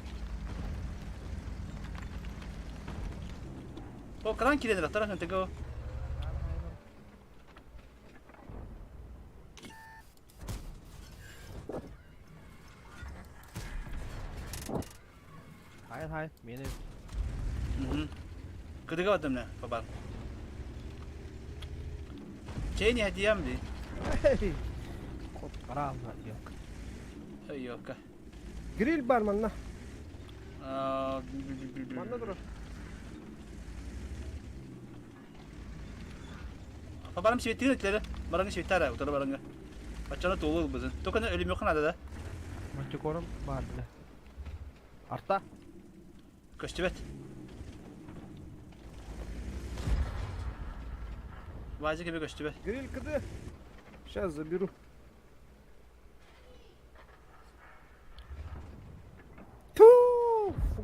S3: О, кран киирэн тарахын тыгы.
S5: Хайын хайын, мени.
S3: Кыдыга бардым не, бабар. Чейни хадиям би.
S2: Эй,
S5: Кот караалла yok.
S3: Йока.
S2: Гриль бар манна. Манна турар.
S3: Бабарым светин этлери. Бараңы светара, утары бараңы. Бачаны толы бызын. Только не өлүм yok надо да.
S5: Мантикорум бар бile. Арта.
S3: Көстүбэт. Вазик эбе көстүбэт.
S2: Гриль КД. Сейчас заберу.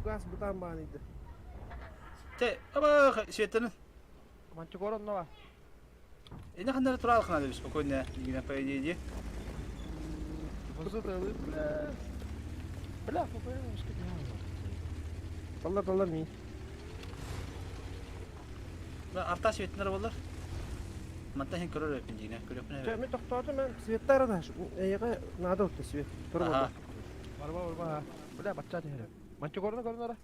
S2: газ бытаан бааныйда.
S3: Те, аба светаны.
S5: Мантикор онно ба.
S3: Эне ханнары турал ханады спокойно, дигина по идее.
S5: Базы тылы, бля. Бля, ФПМ
S2: Талла талла ми.
S3: Арта светнер болар. Мантан хин көрөр өпүн дигина, көрөпүн.
S2: Чэ, мен тохтоотум мен светтары да. Эйге надо вот свет.
S3: Аха.
S5: Барба барба. Бля, бачча түһэрэ. Мантикорны көрүнөрө.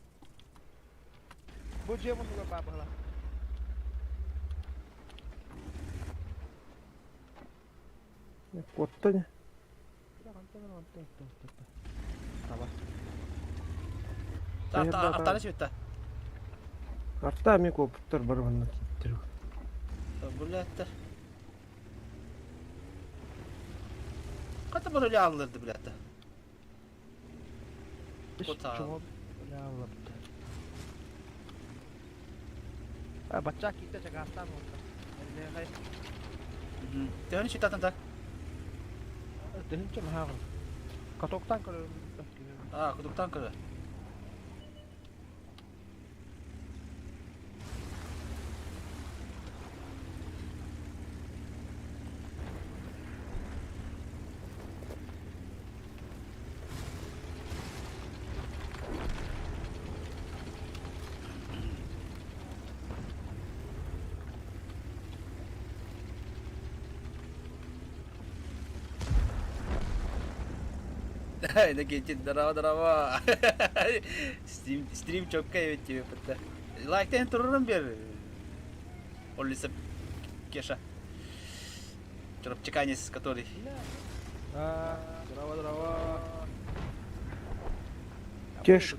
S5: Бу дьиэ муннугар баар быһыла.
S2: Куотта не.
S5: Бля, хантан хантан хантан. Таба.
S3: Арта артаны светта.
S2: Арта мен куоппуттар бар манна тииттер.
S3: Булаттар. Ката бар эле аллырды билетти. Кута.
S5: Бля, аллапты. А, бачча киитэ чагаастаан уонна. Эллэхэй.
S3: Төһөнү светтатын так?
S5: Тыһынча маһааҕын. Катоктан көрөрүм.
S3: А, кутуктан көрө. Накетин, здорово, здорово. Стрим, стрим чокка эбит диэбиппит. Лайктан турурун бер. Олиса Кеша. Чурапчиканец, который.
S5: Здорово, здорово.
S2: Кеш.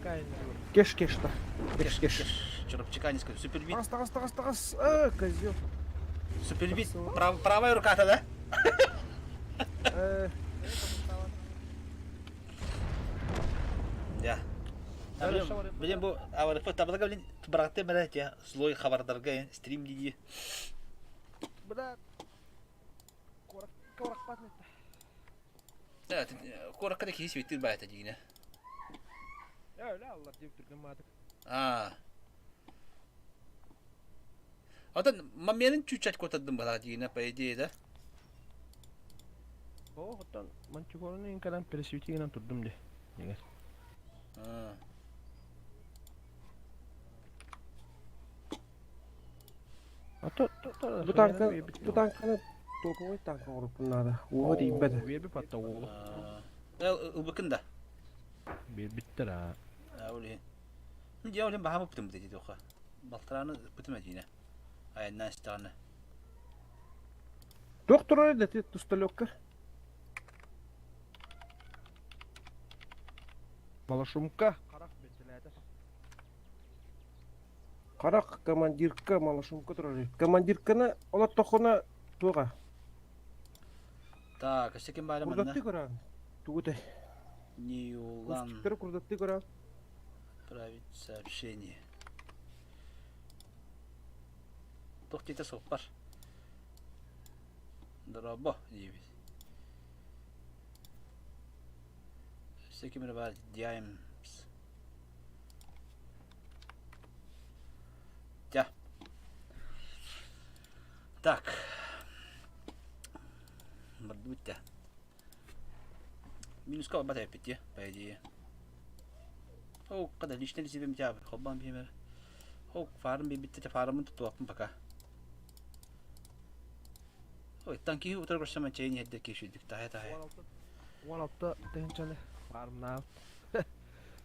S2: Кеш кеш та. Кеш кеш.
S3: Чурапчиканец, супербит.
S2: Тагас тагас тагас тагас. А, козел.
S3: Супербит. Прав, правая рука-то, да? Да. Блин, бу аварыпы табылга блин быракты мэрэ те злой хабардарга стрим диди.
S5: Бля. Корак патнет.
S3: Да, коракка да киһи светтир баайта дигинэ.
S5: Öyle Allah дип түргөн маатык.
S3: Аа. Оттон маменин чуть-чуть куотардым бала дигинэ, по идее, да?
S5: О, оттон манчугорун инкалан пересветигинен турдум де. Дегер.
S3: Аа.
S5: Ато
S2: Бу танка, бу танканы токовой танка оҥоруппун наада. Уоҕа тиийбэт.
S5: Биэрби патта уолу.
S3: Ылбыкын да.
S5: Биэрбиттер аа.
S3: Аа, ол иһин. Дьэ, ол иһин баһаам ыппытым бит ити Балтарааны ыппытым этиинэ. Айаннаан истэҕинэ.
S2: Туох турар да тусталёкка?
S5: Малошумка. Харах вентилятор.
S2: Харах командирка малошумка турар. Командирканы олоттохуна туоҕа.
S3: Так, өссө ким баара манна?
S2: Курдаттыы көрөҕүн. Тугу этэй?
S3: Ниулан.
S2: Кустиктары курдаттыы көрөҕүн.
S3: Отправить сообщение. Туох диэтэ суоппар. Дорообо диибит. Өссө ким эрэ баар Диаймс. Дьэ. Так. Бардыбыт дьэ. Минуска барбат эбиппит дии, по идее. Ол хата личный лисибим дьаабы, холбоон биһимэр. Ол фарым биэрбиттэ фарымын тутуохпун пока. Ой, танкиһы утары көрсөм чэйин иһэрдэр киһи үчүгдүк таһа таһа.
S5: 16 тыһынчаны фармнаал.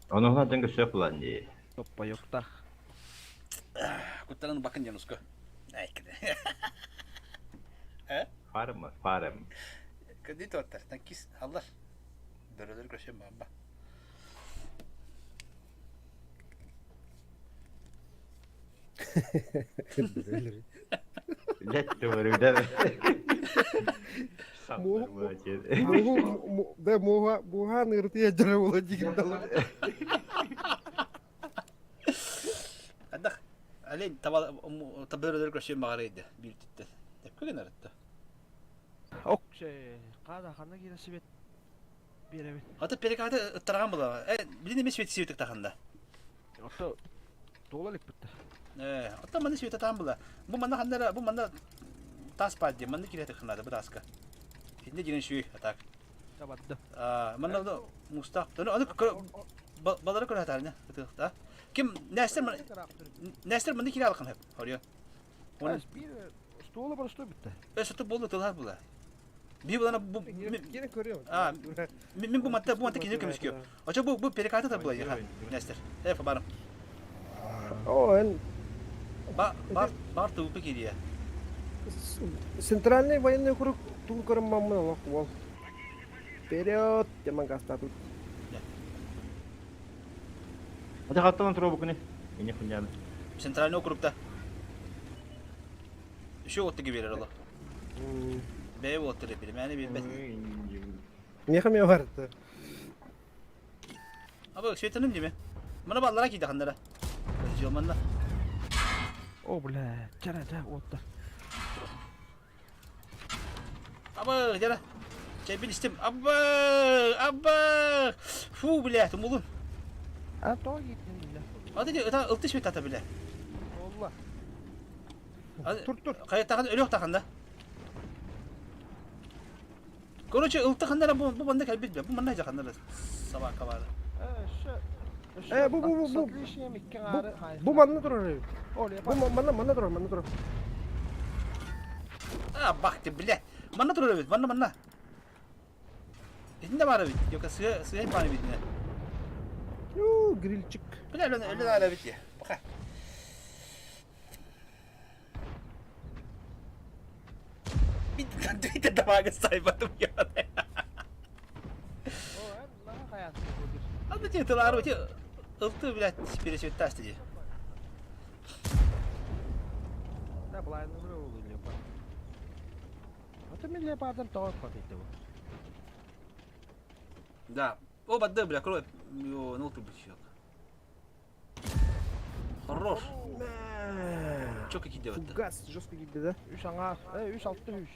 S6: Ону дьон көссөөх булан дии.
S5: Топпойуктах.
S3: Куттаран бакын дьонуско. Айкыда.
S6: Фарм, фарм.
S3: Кыды туоттар, танкис аллар. Бөрөлөр көрсөм баамба.
S6: Блять, ты говорю, да?
S2: Да, муха, муха нырты дьара була дигин дала.
S3: Андах, олень таба табөрөлөр көрсөм багарайды биир түттен. Тэпкэ гынарытта.
S5: Окче, када ханна киирэ свет биэрэбит.
S3: Ата перекаты ыттараган була. Э, билин эме свет сибитик таханда.
S5: Ото туола иликпиттэр.
S3: Э, оттон манна света таан була. Бу манна ханна бу манна таас баар дии, манна киирэ тахнаада бу тааска. Итиннэ дьиҥин сүй, а так.
S5: Табадды.
S3: А, манна мустаах. Аны балары көрө хатаарына ытыахта. Ким Нестер Нестер манна киирэ алхан хөп. Хорьо.
S5: Биир стуола простой бүтте.
S3: Өсөтө болду тылар була. Би булана бу
S2: Кини көрүө.
S3: А, мин бу матта бу матта кини көмүскүө. Очо бу бу перекаты та була яха. Нестер. Э фабарым.
S2: О, эн
S3: Ба бар бар тупы кириэ.
S2: Центральный военный округ тул көрөн маммын олох уол. Вперед, демон гастатут.
S6: Ата хаттан тура букуни. Ине хуняны.
S3: Центральный округта. Еще вот таки берер ола. Бэйэ уоттары били, мээнэ биэрбэт.
S2: Миэхэ эмиэ барда.
S3: Аба светаным диме. Мана баллара кииде ханнара. Жыл манна.
S5: О, бля, чара, ча, уотта.
S3: Аба, жара. Чайбин истим. Аба, аба. Фу, бля, тумулун.
S5: А то гиттин бля.
S3: Ады де, ылты свет ата бля.
S5: Олла.
S2: Тур тур.
S3: Кая тагын өлөх таханда. Короче, ылты ханнара бу бу манна кэлбит бля. Бу манна жаханнара собака бар.
S2: Э, бу бу бу бу. Бу манна турар. Бу манна манна турар, манна турар.
S3: А, бах ты, бля. Манна турар эбит, манна манна. Итинде бар эбит. Йока сыа сыа бар эбит.
S2: Ю, грильчик.
S3: Бля, өлөн өлөн ала эбит. Баха. Бит тамагы сайбатым я. Аны те тылары те ылты, блядь, пересветтасты де.
S5: Да, блайны вру леопард. А ты мне леопардом тоже хватит его.
S3: Да. Оба да, бля, кровь. Йо, ну ты бычок. Хорош. Чё какие делать-то?
S2: Фугас жестко киирдэ да?
S5: Үс аҥаар, э, үс алта үс.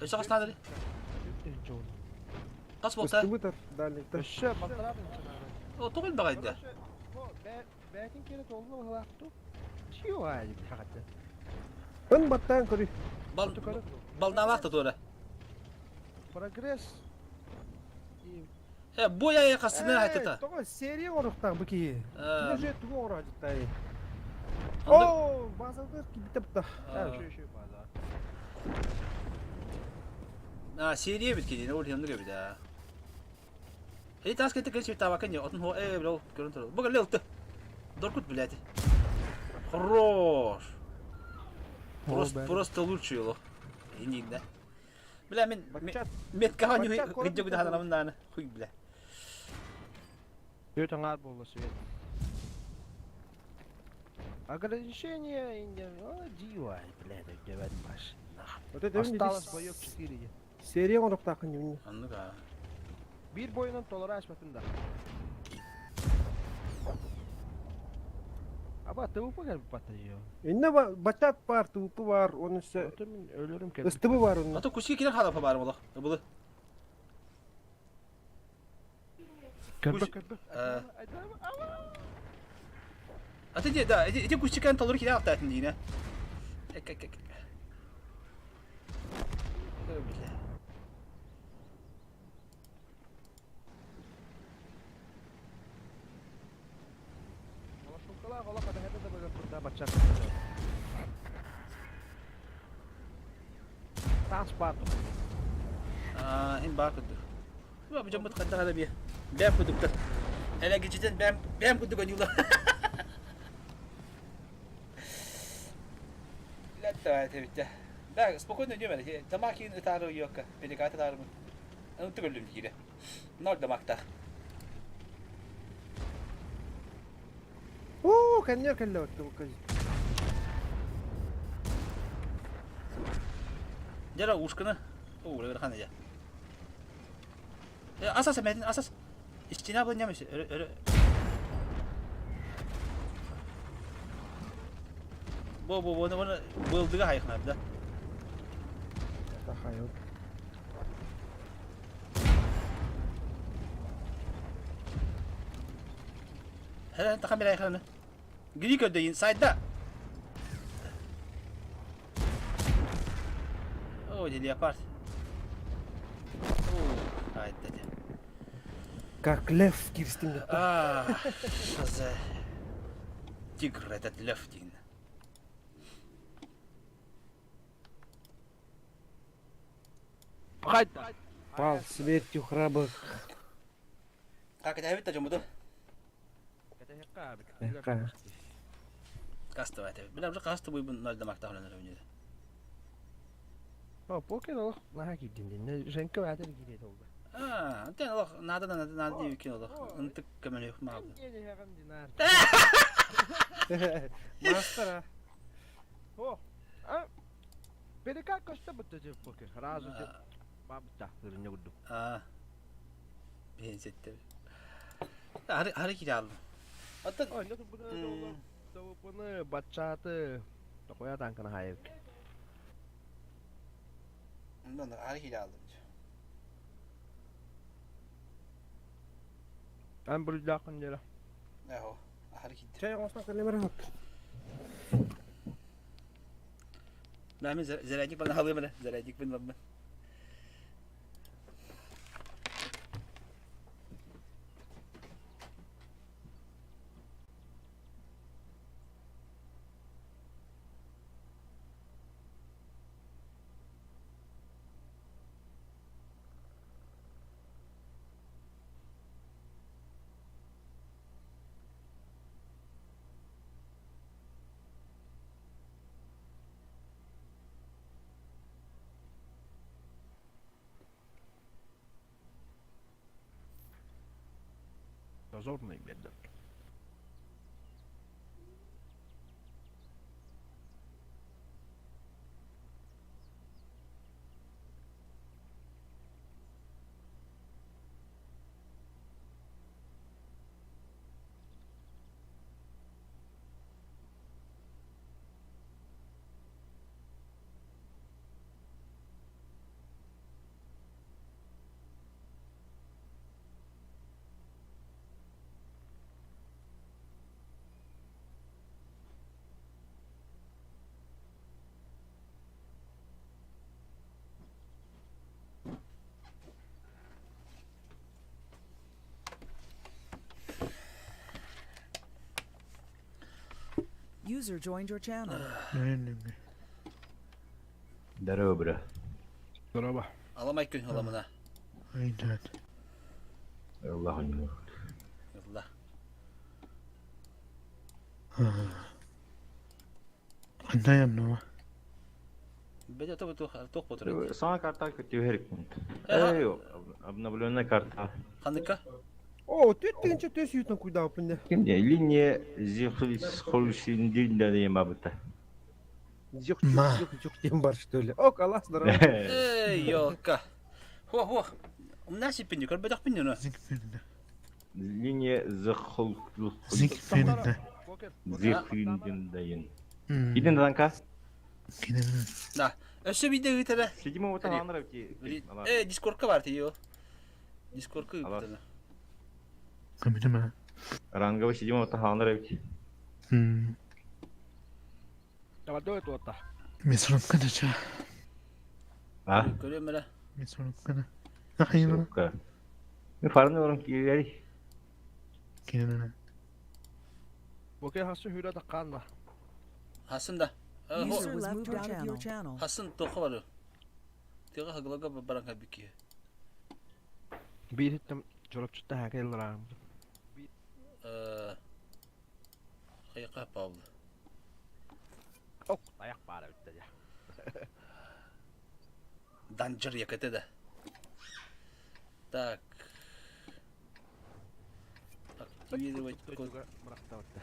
S3: Өссө хас наадали? Хас буолта?
S2: Ыстыбытар дальникта.
S5: Өссө балтараа
S3: О, тоҕо элбэҕэй да?
S5: Бээтин киэрэ толуна быһылаахту. Чио аайы хахатта.
S2: Ын баттаан көрүй.
S3: Бал балнаалаах да туора.
S5: Прогресс.
S3: Э, бу яйа хасына хатата.
S2: Тоҕо серия оҥоруохтаах бу киһи. Кини же тугу оҥороочуттай. О, базалдыр кибитэ бутта.
S3: А, серия бит кини, ол ханнык эбит аа. Эти таас кэтэ кэлси табака не, отун хо э бля көрөн турар. Бу кэллэ ылты. Доркут, блядь. Хорош. Просто просто лучший олох. Инигде. Бля, мен меткаҕа ньүһү хананабын дааны. Хуй, бля.
S5: Түөрт аҥаар буолла свет. Ограничение DUI, блядь, өйдөбөт машина.
S2: Вот это
S5: Осталось боек 4.
S2: Серия оҥоруохтааххын дьүннэ.
S3: Оннук аа.
S5: Биир бойунан толоро ааспатын да. Аба ТВП кэлбит бата
S2: Инне бачат баар, ТВП баар, оны өссө
S5: Ото мин өлөрүм кэлбит.
S2: СТБ баар онно.
S3: Ото куси кирен хаалапа баар олох. Ыбылы.
S5: Көрбө көрбө.
S3: Аты де да, эти кустикан толору кире алтатын дейін. Эк эк эк. Бля.
S5: Шукала олох адаһата да бөгөр курда бачча. Таас баар.
S3: Аа, хин баар курдук. Бу дьоммут ханна хана бие. Бэм курдуктар. Эле гичитен бэм бэм курдук ойуулар. Летта это Да, спокойно идем, тамаки ытаары уйуокка, пеликаты таарымын. Ынты көллүм киире. Ноль дамактах.
S2: Оо, кэннер кэллэ батта бу
S3: Дьэ ушканы. Оо, ыарахан дьэ. Э, асас эмэтин, асас. Истина был немесе. Өрө, өрө. Бу, бу, бу, бу, быылдыга хайхнар да.
S2: Тахайыл.
S3: Таха бирай Гри көрдөйүн сайда. О, леопард. О, айда.
S2: Как лев кирстин.
S3: А, что за тигр этот лев дейін.
S5: Хайда.
S2: Пал смертью храбрых.
S3: Как это эбит дьоммуту? Кастовай это. Бля, уже кастовый ноль дамаг тахланар өнеді.
S5: О, покер олох наһаа киирдин дин. Женка баатыр киирет олду.
S3: А, антен олох надо надо надо диюкин олох. Ынтык көмөлөх маабы.
S5: Динар.
S2: Мастер, а.
S5: О, а Перека көстө бутта жеп покер. Разу жеп бабта ырынны курдук.
S3: А. Бензеттер. Хары хары кире алдым. Оттон
S5: Ой, не турбуна Тобуны батчаты токоя танкына хайып.
S3: Ондан хары кире алдым.
S5: Ан бурдакын дера.
S3: Эхо, хары кире.
S2: Чай оңосна калемер хат.
S3: Мен зарядник бана алым эле, зарядник бин бана.
S5: Дозорный берди.
S4: User joined your channel.
S6: Здорово, бро.
S5: Здорово.
S3: Аламай күн аламына.
S6: Аллах у него.
S3: Ялла. Бәдә тобы тух тух потур.
S6: Сама карта көтү Эй, обновленная карта.
S3: Ханыкка?
S2: О, түт төс ютын куйда опынды.
S6: Кимде? Линия зихлисхолсиндинда деген бабыта.
S2: Жок, жок, жок дем бар что ли. Ок, Аллах здорово.
S3: Эй, ёлка. Хо, хо. Умна сипинди, көрбөдөх пинди ну.
S6: Линия зихол зихлиндинда. Иден данка.
S3: Да. Өсө биде ыйтара.
S6: Седьмого там анравти.
S3: Э, дискордка бар тио. Дискордка ыйтара.
S6: Ранговый седьмого там анравти.
S5: Давай дой туотта.
S6: А?
S3: Көрөм эле.
S6: Сука. Мен фарны орын киери.
S5: Покер хасы хүрө такканна.
S3: Хасын да.
S4: User was moved out of your channel.
S3: Хасын тоқы бар. Тига хаглага баранга бики.
S5: Бир хиттем жоропчутта хакелларам.
S3: Э. Хайка Павл.
S5: Ок, аяк бара битте я.
S3: Данжер якете да. Так. Активировать код.
S5: Бырактабытта.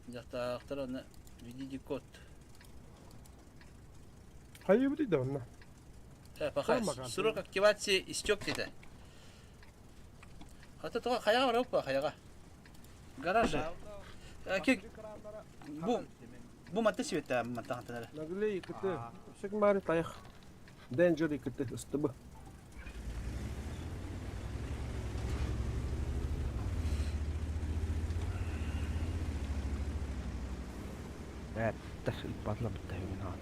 S3: Жактактар введите код.
S2: Хайы бит да онна.
S3: Э, паха, срок активации истек деді. Хата тоға қаяға барып па, қаяға? Гаражы. Ке, бу, бу матта светта, матта хантанара.
S2: Наглей икт. Сөк бары тайх. Danger икт ыстыбы.
S5: Эттэр ыыппатылар бытта бүгүн аҕан.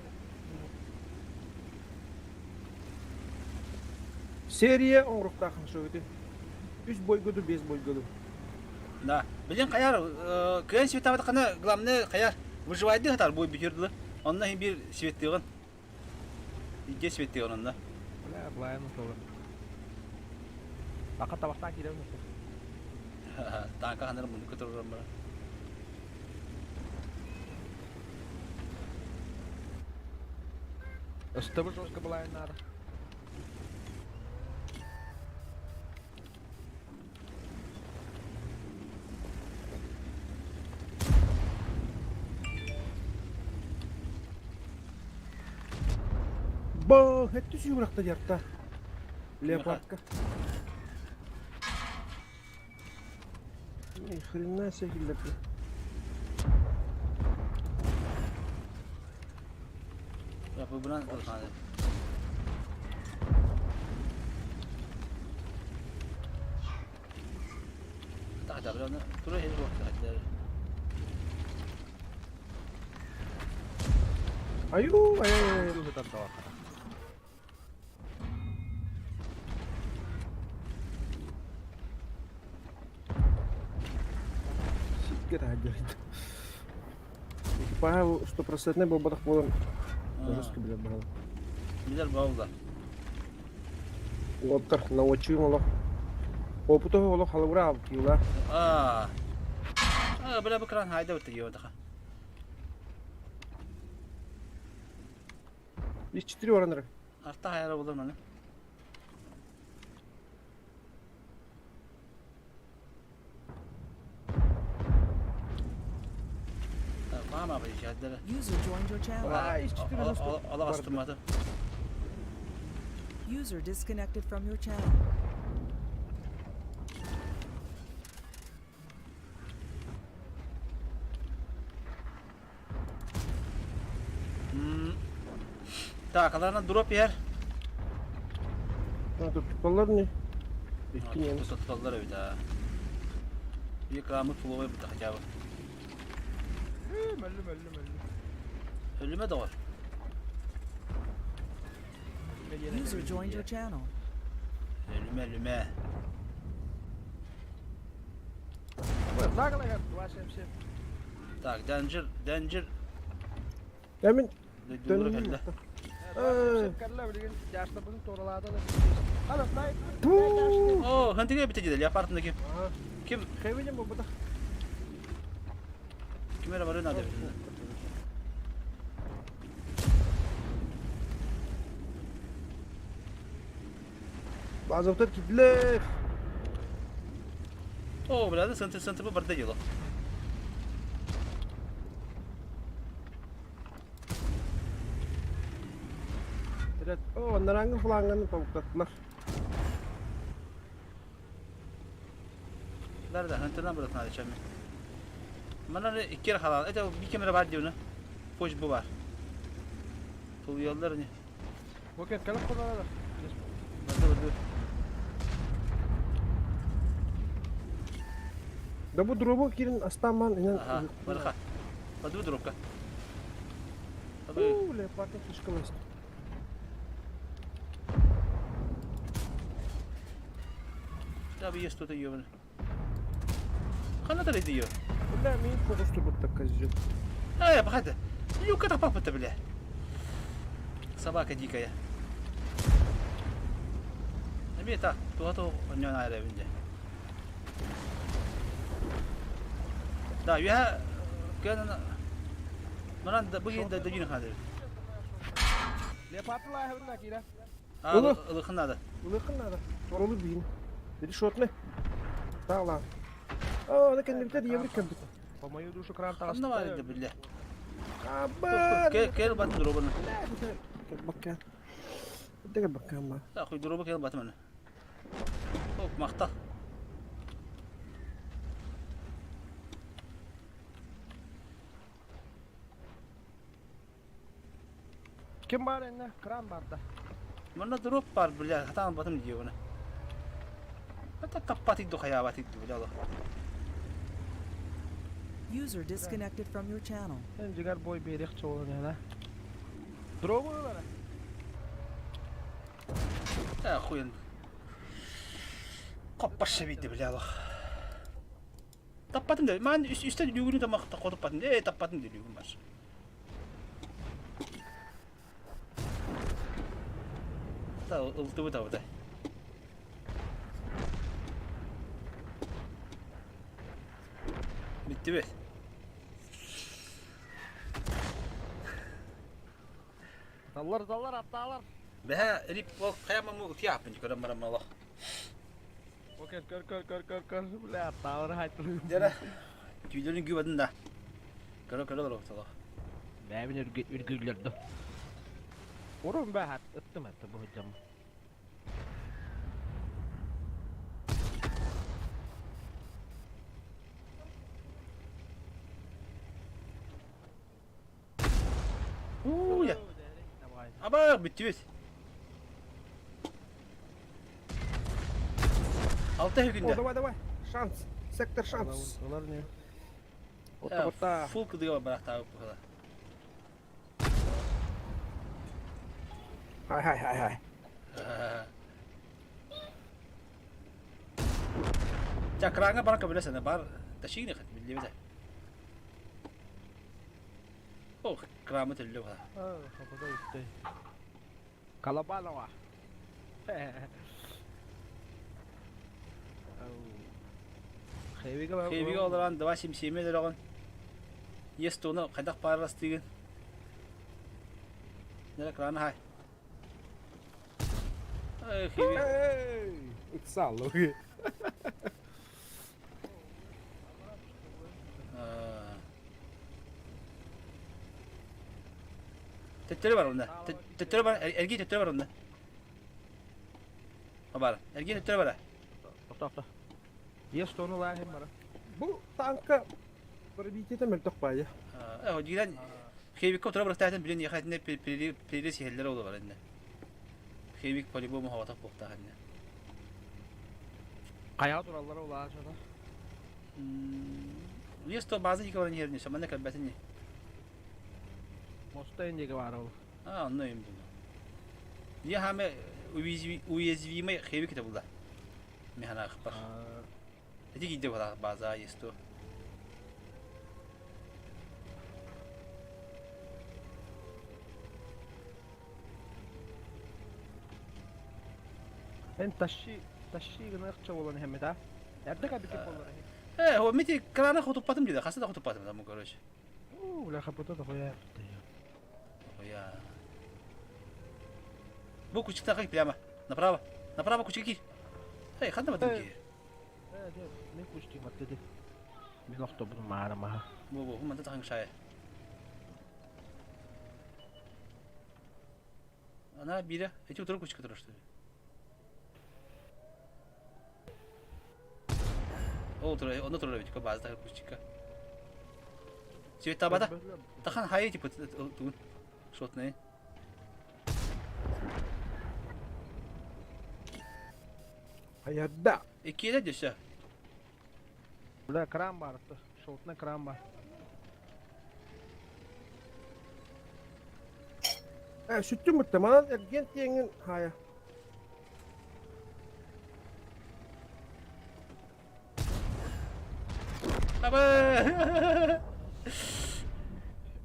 S2: Серия оҥоруохтааххын сөбүтүн. Үс бойгоду, биэс бойгоду.
S3: Да. Билин хайар кыайан светабатаххына главное хайар выживайды хатар бой бүтүөр дылы. Онно иһин биир светтыгын. Икки светтыгын онно.
S5: Бля, былайын уталым. Ака табахтаан киирэн
S3: Танка ханар муннукка туруран баран.
S5: СТБ жестко былайын надо.
S2: Ба, хэттэ сүүрахта диарта. Леопардка. Ни хрена себе киллэрдэ.
S3: Я быбынан ылхааны.
S2: Айуу, ай ай ай. Сикке таһырдьа Экипажа стопроцентный буолбатах буолан жестко билэр баҕалаах.
S3: Билэр баҕалаах.
S2: Уолаттар научуйум олох. Опыта олох халыбыра аалкыылаах.
S3: Аа. Аа, бля бу кран хайда бытты йодаха.
S2: Из четыре ораныры.
S3: Арта хайра булар маны. Мама быйжадыр.
S4: User joined your channel.
S3: Ала астымады.
S4: User disconnected from your channel.
S3: Так, аларна дроп yer.
S2: Тупаллар не? Икки немец.
S3: Тупаллар эбит аа. Биир кырааммыт фуловай бутта хотя бы.
S5: Мөллү, мөллү, мөллү.
S3: Өлүмэ доҕор.
S4: User joined your channel.
S3: Өлүмэ, өлүмэ. Так, Danger, Danger.
S2: Эмин
S3: Дойдулара кэллэ. Оо, хантыга бите деді, леопардында ким? Ким?
S2: Хэвинем буолбатах.
S3: Ким эрэ барыан наада эбит.
S2: Базовтар кидлер.
S3: Оо, бля, сынты сынты барда дело.
S2: О, нараңы фланганы пауктаттылар.
S3: Nerede? Hunter'dan bırakın hadi çabuk. Bana iki kere halal. Это bir kemere var diyor. Poş bu var. Тулуйаллар не.
S5: Окей, кэлэн хонорор.
S3: Барды барды.
S2: Да бу дробу кирин астаман инен.
S3: Ага, барха. Барды дробка.
S2: У, леопард фишкаласт.
S3: Да, есть тут ее. Хана тарайды ее.
S2: Бля, мин фокус турбут козел.
S3: Эй, бахады. Люка так папа-то, бля. Собака дикая. Эми так, туга онньон айра бинде. Да, я кэнэн манан да бу да дүйүн хадыр.
S5: Леопардлаа киирэ.
S3: А, ылыхын надо.
S2: Ылыхын надо. Торолу биин. Бери шотны. Тагла. О, на кэннибитэ еврик кэмбит.
S5: По мою душу кран
S3: Ханна бар да билле.
S2: Аба.
S3: Кел бат дробаны.
S2: Бакка. Деге бакка ма.
S3: Да, хуй дробы кел бат маны. Оп, мактал.
S5: Ким бар энне? Кран бар да.
S3: Манна дроп бар, бля, хатан батым диye оны. Хата таппатик ду хаябатик ду, бля.
S4: User disconnected from your channel.
S5: Эн дьиҥэр бой биэриэх чуолан иһэн Дробу ылара.
S3: Да, хуйын. Коппаша бийди бля алах. Таппатым да. Ман үстен лүгүнү тамак таппатым. Э таппатым да лүгүн бар. Та ылтыбыт абыта. Бүттүбүт.
S5: Даллар даллар аттаалар.
S3: Бэһэ рип ол хайамамы утуйааппын көрөн баран олох.
S5: Окей, көр көр көр көр көр. Бля, аттаалар хайтылы.
S3: Дьэрэ түүлэрин гүбадын да. Көрө көрө олох.
S5: Бэйэбин үргүллэрдим. Урун бэһат ыттым этте бу дьам.
S3: Ууя. Аба бүттүбүт. Алта
S2: О,
S3: күндө.
S2: давай, давай. Шанс. Сектор шанс.
S5: Олар не? Отта отта.
S3: Фул кыдыга барахтаабыт бухала.
S2: Хай, хай, хай, хай.
S3: Ча краҥа баран көмөлөс ана бар ташигни хат биллибит. Ох, крамы төллө бала.
S5: Хапада үтте. Калабалова. Хейвига
S3: Хейвига олорон два симсиме дөрөгөн. Ес туна хайдах параластыгын. Нere краны хай. Эй, хейви.
S2: Эй, ыксал.
S3: Төттөрү бар онда. Төттөрү бар, эргий төттөрү бар онда. Бар. Эргий төттөрү бар.
S5: Тохто, тохто. Ес тону лаахым бара.
S2: Бу танка пробитиете мөлтөх баайы.
S3: Э, дигэн хейвик отура барахтаатын билен яхатine перелес хеллер олу бар инне. Хейвик по-любому хаватах буохтаах инне.
S5: Каяа тураллара улаачана.
S3: Ес то база дика баран ерне, шаманна калбатыне.
S5: Моста индиге бар ол.
S3: А, онно им булду. Я хаме уязвимый хейвик это булда. Механа ахпар. Эти гидде бала база есть то.
S5: Эн тащи, тащи гынакча болан хэммэ да. Эрдэ кабики боллар.
S3: Э, хо мити крана хотуппатым диде, хаса да хотуппатым там, короче.
S5: У, бля, хапыта да хуя.
S3: Я. Бу кучикта как прямо. Направо. Направо кучики. Эй, ханда бадым ки.
S5: Э, мен кучти маттеди. Мен охто буну маара маха.
S3: Бу бу, хуманда тахын шая. Она бире, эти утро кучка тура что ли? Ол тура, онно тура бит, базда кучка. Свет табада. Тахан хай типа тугун. Шотный.
S2: Хайда.
S3: Иккиэдэ дөссө.
S5: Бля, кран бар. Шотный кран бар.
S2: Э, сүттүм бүтті. Манан эрген теңин хая.
S3: Аба!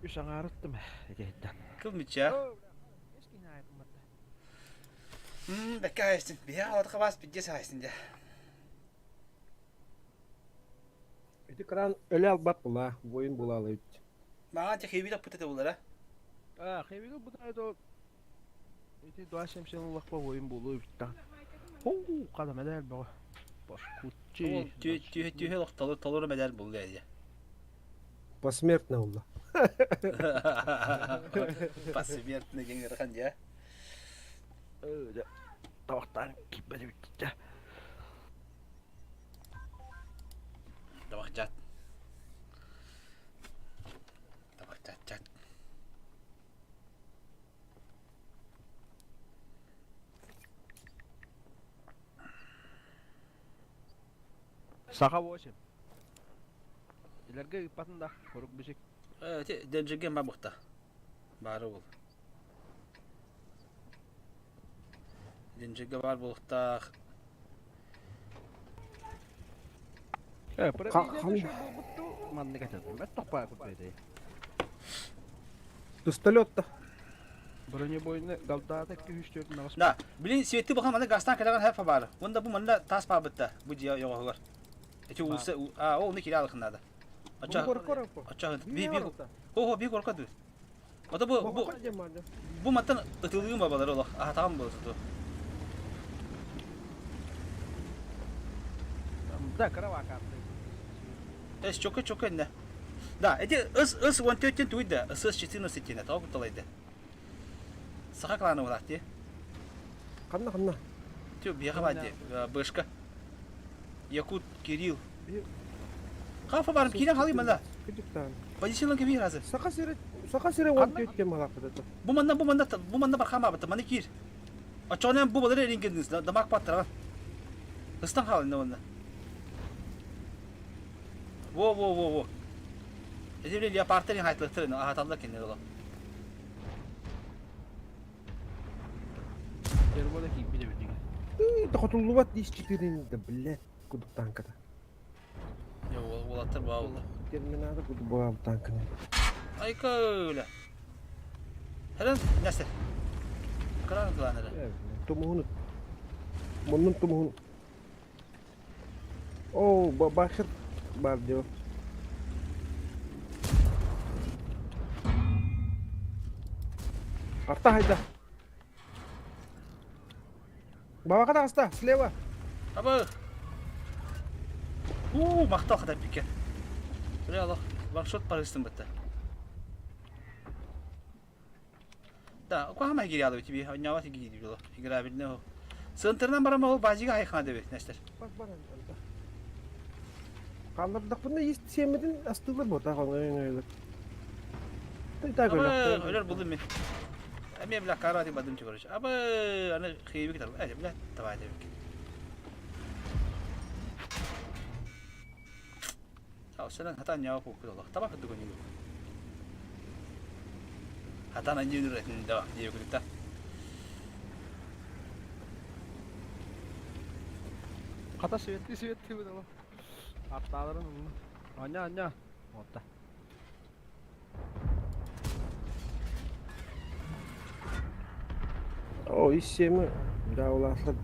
S5: Үс аңарыттым. Эдеттен.
S3: Кыл мүчә. Бәккә хайсын. Бия аладыка бас бидде хайсын дә.
S2: Эти кран өле албат була, воин була алып.
S3: Мага те хейби таппыт булар, а?
S5: А, хейвиге бу да Эти дуашем сен улак ба ойын болу битта. Ху, када медал бага. Баш кучи.
S3: Түйе түйе түйе лох толор толор медал булды әйе.
S2: Посмертно улла.
S3: Посмертно деңер хан я.
S5: Э, Тавактан киппе битте.
S3: Табак жат. Табак жат жат.
S5: Саха 8. Кинилэргэ ыыппатын да, хорук бичик.
S3: Э, Дэнжиген бабыкта. Баары ол. Дэнжиге бар буолуохтаах.
S5: Э, пробиде буолбутту маннык этэ. Бэт тохпаа курдук.
S2: Пистолет-то.
S5: Бронебойны галдаата 2-3 4
S3: Да, блин, светти бахан манна гастан кэлэҕин хэп баар. Уонна бу манна таас баабытта бу дьиэ йоҕоһугар. Эти улса а ол не киралык надо. Ача ача би би хо хо би корка ду. Ото бу бу бу маттан ытылыым бабалар олох аһатаҕым буолсу.
S5: Да, каравака.
S3: Эс чока чока инне. Да, эти ыс ыс 14 туйда, ыс ыс 14 тине, тоҕо кутталайды. Саха кланы булаах дии.
S2: Ханна ханна?
S3: Тю, биэхэ баар дии, бышка. Якут Кирилл. Хафа барым киирэн халый манна. Позициялан кэбиир азы.
S2: Саха сири Саха сири 14 тем малааппыт это.
S3: Бу манна бу манна бу манна бархаамаабыт маны киир. Оччоҕунан бу балары эрингеннис дамаак паттарага. Ыстан хаалынна манна. Во во во во. Эти били леопардтарын хайтылыктарын аһаталлар кинилэр оло.
S5: Термода киирбит эбит дигин.
S2: Хотуллубат дии четыре да блядь кудук танката.
S3: Уолаттар баалла.
S2: Терминатор кудук баал танканы.
S3: Айка өлө. Хелен нэсэ. Кран кланера.
S2: Тумуһун. Муннун тумуһун. Оо, бахыр бар дио. Арта хайда. Бабака таҕыста, слева.
S3: Аба. Уу, махтал хата пике. Бля, аллах, ваншот парыстым бытта. Да, кухама играли тебе, онньоҕо играли было. Играбельный ол. Центрынан барам ол базига хайхана дебит, Нестер.
S2: Хааллардахпына есть сиэммитин астыылар буотаах оҥой
S3: Өлөр булдум мин. Эмиэ бля карати бадым короче. Абы аны хыйбик тар. Э, бля, давай дебик. Саусынан хатан ньаа куккулах. Таба кыдыгы ньуу. Хатан аньыыр да диэкүтүтэ.
S5: Хата светти светти бу Аттааларын улlu. Аня аня. Отта.
S2: О, ис сиэмэ да улаатар.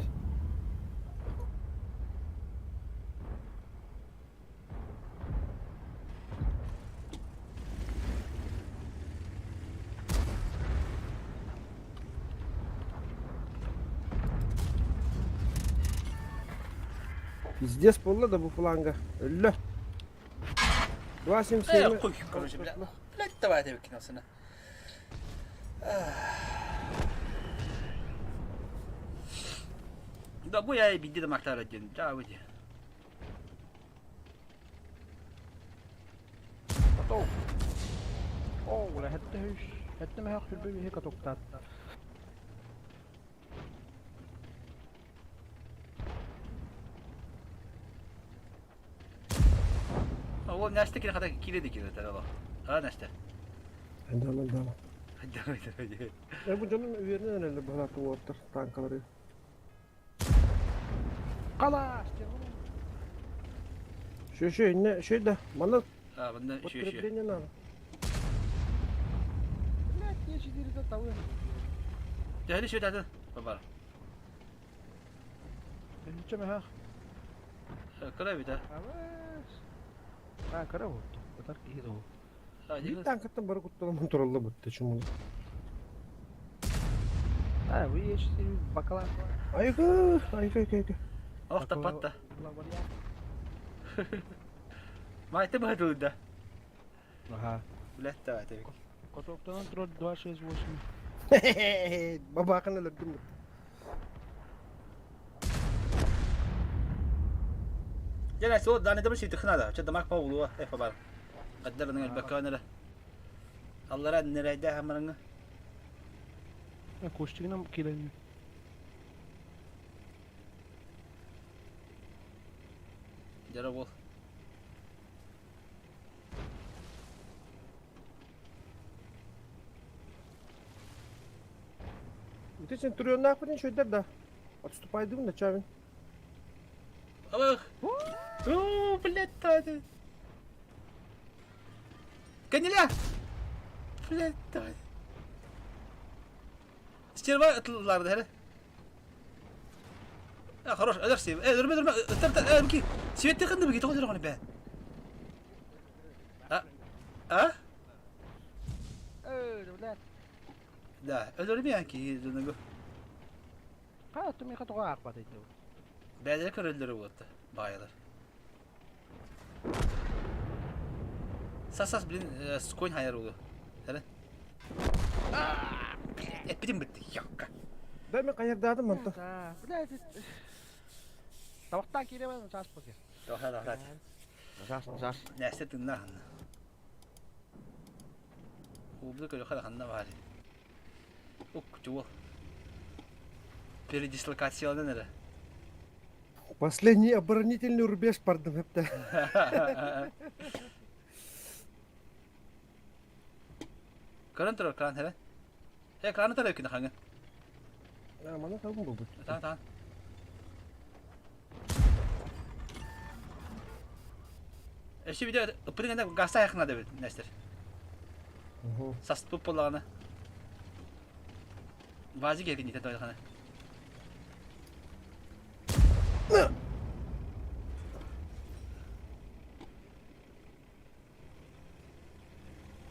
S2: Пиздец буолла да бу фланга. Өллө. 277.
S3: Куй, короче, бля. Блядь, давай я выкинулся на. Да, бу я биди да мактар диэн. Да, выйди.
S5: Готов. Оо, ула хэтте хүш. Хэтте мэхэх сүрбэ биһи катоктаат.
S3: Ол Настя кини хата киирэ киирэ ол. А, Настя.
S2: Дама, дама.
S3: Давай, давай.
S2: Э, бу дьонум үөрэнэн эрэллэр быһалааты уолаттар танкалары.
S5: Калаш!
S2: Шө, шө, инне, шө да. Манна
S3: А, манна шө, шө.
S2: подкрепление надо.
S5: Блядь, не четыре тавы.
S3: Төһөнү шө татын? Бабар.
S5: Ничего мэхэх.
S3: Кыра бит, а.
S5: А, кыра вот. Батар киһи да
S2: Биир танкаттан бары кутталаман туралла бутта чумул.
S5: А, вы ешьте бакалавр.
S2: Айгы, айгы, айгы, айгы.
S3: Ох, тапатта. Майты быһытылда.
S5: Ага.
S3: Блядь, давай, ты.
S5: Котоктонан турар 2 6 8.
S2: Бабаакын өлөрдүм.
S3: Дьэ, сол дааны да сити хнада. Чэ дамак па улуа, э фабар. Қаддар البكان له. Аллара нерайда хамарыңы.
S5: Костигынан килен.
S3: Дьэ бол.
S2: Ити центурионнаахпытын үчүгэйдэр да. Отступайдыбын да чабин.
S3: Ах! О, блядь, Таня. Канеля! Блядь, Таня. Стерва ытылларды хәрі. А, хорош, өлөр сип. Э, өрмө, өрмө, ыттар, э, бики. Светте кынды бики, тоҕо жүрөҕүн бэ. А? А?
S5: Э, блядь.
S3: Да, өлөрүмэ ки дьону.
S5: Ха, тумиха тоҕо аахпат ити.
S3: Бэйэлэрэ көрөллөрө буолта, баайалар. Сас-сас, блин, сконь хайар улу. Эрэ. Эппитим битти, якка.
S2: Да мен хайырдаатым манта.
S5: Блядь, Табахтаан киирэмэн саас поке.
S3: Тоха, тоха.
S5: Саас, саас.
S3: Нәсте тынна ханна. Убду көрөхөр ханна баар. Ук, чуол. Передислокацияланан эрэ.
S2: Последний оборонительный рубеж бардым эптэ.
S3: Көрөн турар кран хэбэ. Э, краны тара өкүнэ хаҥы.
S2: Мана табын булбут.
S3: Таан таан. Өссө видео ыппытын гэнэ гаста айахына да Нестер. Саспыт буоллаҕына. Вазик эргинитэ тойхана.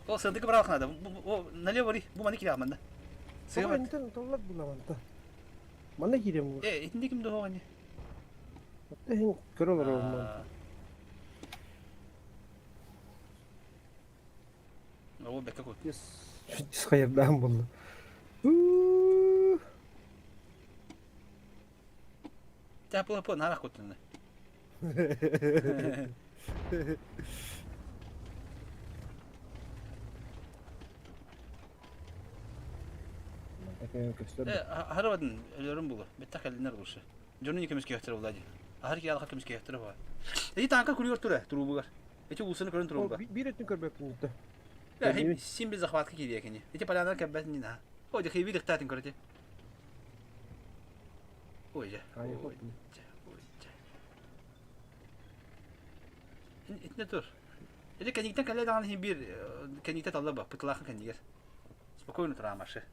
S3: Ол сырдык быраахына да. Налево ри, бу маны кире манна.
S2: Сыга интен толлат буламанта. Манна киирем.
S3: Э, итинде ким дохоҕани?
S2: Эһин көрө олоробун.
S3: О, бэккэ кут.
S2: Хайырдаан буолла.
S3: Тя пула пула нарах куттунна. Аһарабатын өлөрүм булу. Бетта кэллинер булшы. Дьону көмүскэхтэрэ була дии. Аһар киһи алха көмүскэхтэрэ була. Эти танка күрүөр тура туруубугар. Эти улсаны көрөн туруубугар.
S2: Биир өттүн көрбөппүн да.
S3: Син без захватка киирия кини. Эти полянар кэббэт нина. О, дихи бир дыхтаатын көрөти. Ой, дьэ. Ой, дьэ. Ой, дьэ. Итинэ тур. Эти кэнниктэн кэлэ даҕаны иһин биир кэнниктэ талла ба, пытылаахын кэннигэр. Спокойно тураамашы.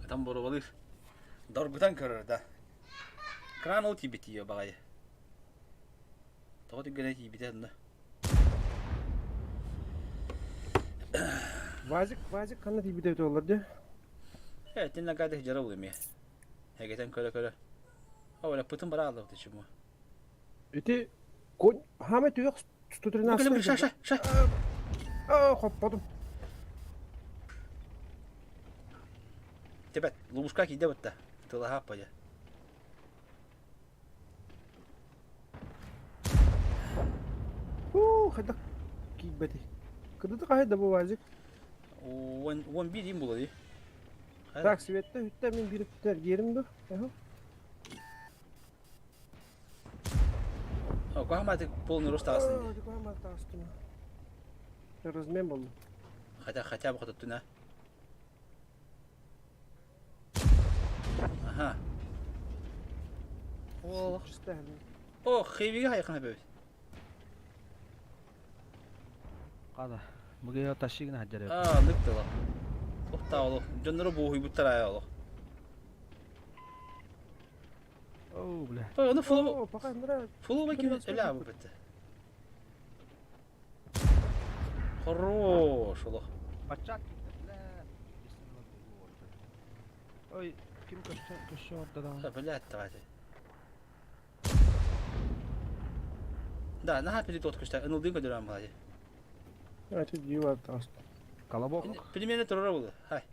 S3: Ытан боруобалыыр. Доргутан көрөр да. Кран ол тиийбит тиийэ баҕайы. Тоҕо түргэнэ тиийбитэ онно.
S2: Вазик, Вазик ханна тиийбитэ эбитэ буоллар дии?
S3: Э, тин нагады дьара ол эмиэ. Эгэтэн көрө-көрө. О, пытын бара аллабыт чему.
S2: Ити конь хаамай түгэх 113
S3: Ша, ша, ша.
S2: Аа, хоппотум.
S3: Тебет, ловушка киирдэ бытта. Тылаһа аппа дьэ.
S2: Уу, хайдах киирбэтий? Кыдыты хаһай да бу Вазик?
S3: 11 им була дии.
S2: Так, Светте үттэ мин биир үттэ эргиэрим ду.
S3: О, куһааматы полный рост таҕыстын дии.
S2: Куһааматы таҕыстым. Размен болду.
S3: Хотя, хотя бы хототтун, а? Аха.
S2: О,
S3: О, хейвиге хайқына бөбүт.
S5: Қада. Мыгыйа ташигин хаджар.
S3: Аа, нык тыла. Охта олох. Дьоннору буоһуйбуттар аайа олох.
S5: Оо, бля.
S3: Ой, ону фулу
S2: О, пока нравится.
S3: фулу ким өлө бу битте. Хорош олох.
S5: Бачак бля. Ой, ким көстө көстө орда
S3: Блядь, давайте. Да, наһаа передот көстө. Ынылдыын көдөрөн балай.
S2: Это дива таст.
S5: Колобок.
S3: Пельмени турара булды. Хай.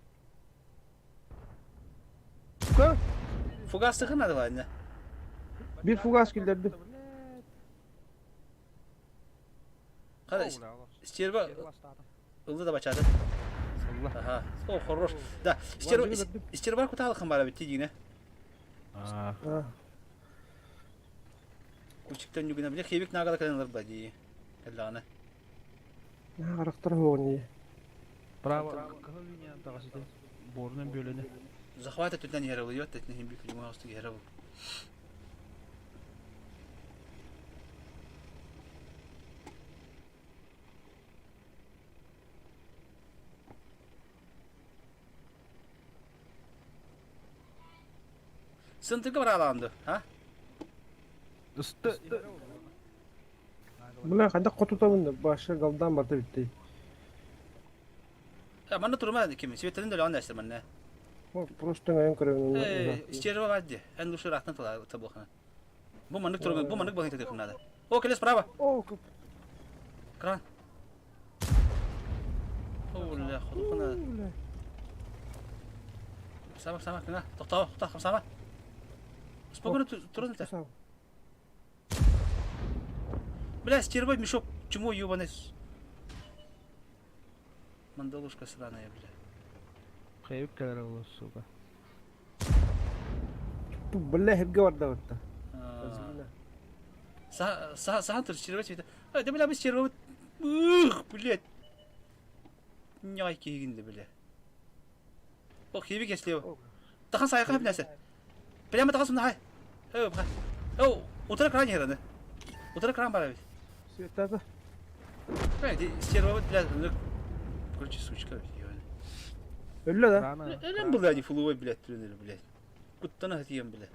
S2: Ка?
S3: Фугас сыхын надо ладно.
S2: Bir фугас киллэрдим.
S3: Хара стерва ылды да бачаады. Ага. О, хорош. Да, стерва стерва куталыкын бара битти дигине. Кучиктан югина биле хебик нагала калалар ба ди. Каллаана.
S2: Харахтар хоҕун
S5: Право, кыһыл линияны таҕасыты. Борунан бөлөнө.
S3: Захват өттүнэн иһэр ол, иот өттүнэн иһин бүкүлүҥ оҕустук иһэр ол. Сынтырга бараалаанды, а?
S5: Ысты.
S2: Бля, хайдах хотутабын да баша галдан барда битти.
S3: Манна турума ким? Светлин да леон эстер манна.
S2: Просто ngayon көрөбүн.
S3: Стерва бар ди. Эн лучше рахтан табылхана. Бу маннык турума, бу маннык балын тедих надо. О, келе справа.
S2: О,
S3: Кран. О, бля, ходухана. Сама, сама, кына. Тоқтау, тоқтау, сама. Спокойно турун это. Бля, стерва мешок, чмо ебаный. Мандалушка сраная, бля.
S5: Хайып кэлэр ол, сука.
S2: Бля, хепге барда барда.
S3: Сахан тур стерва цвета. А, да бля, мы стерва. Ух, блядь. Няй кигинди, бля. О, хиби кеслево. Тахан сайха блясе. Прямо тахан сумна хай. О, бха. О, утра кран хераны. Утра кран бара ведь.
S2: Светата.
S3: Бля, стерва, бля, ну, короче, сучка, ебаный.
S2: Өллө да.
S3: Элем был, не фуловой, блядь, тренер, блядь. Куттана хатием, блядь.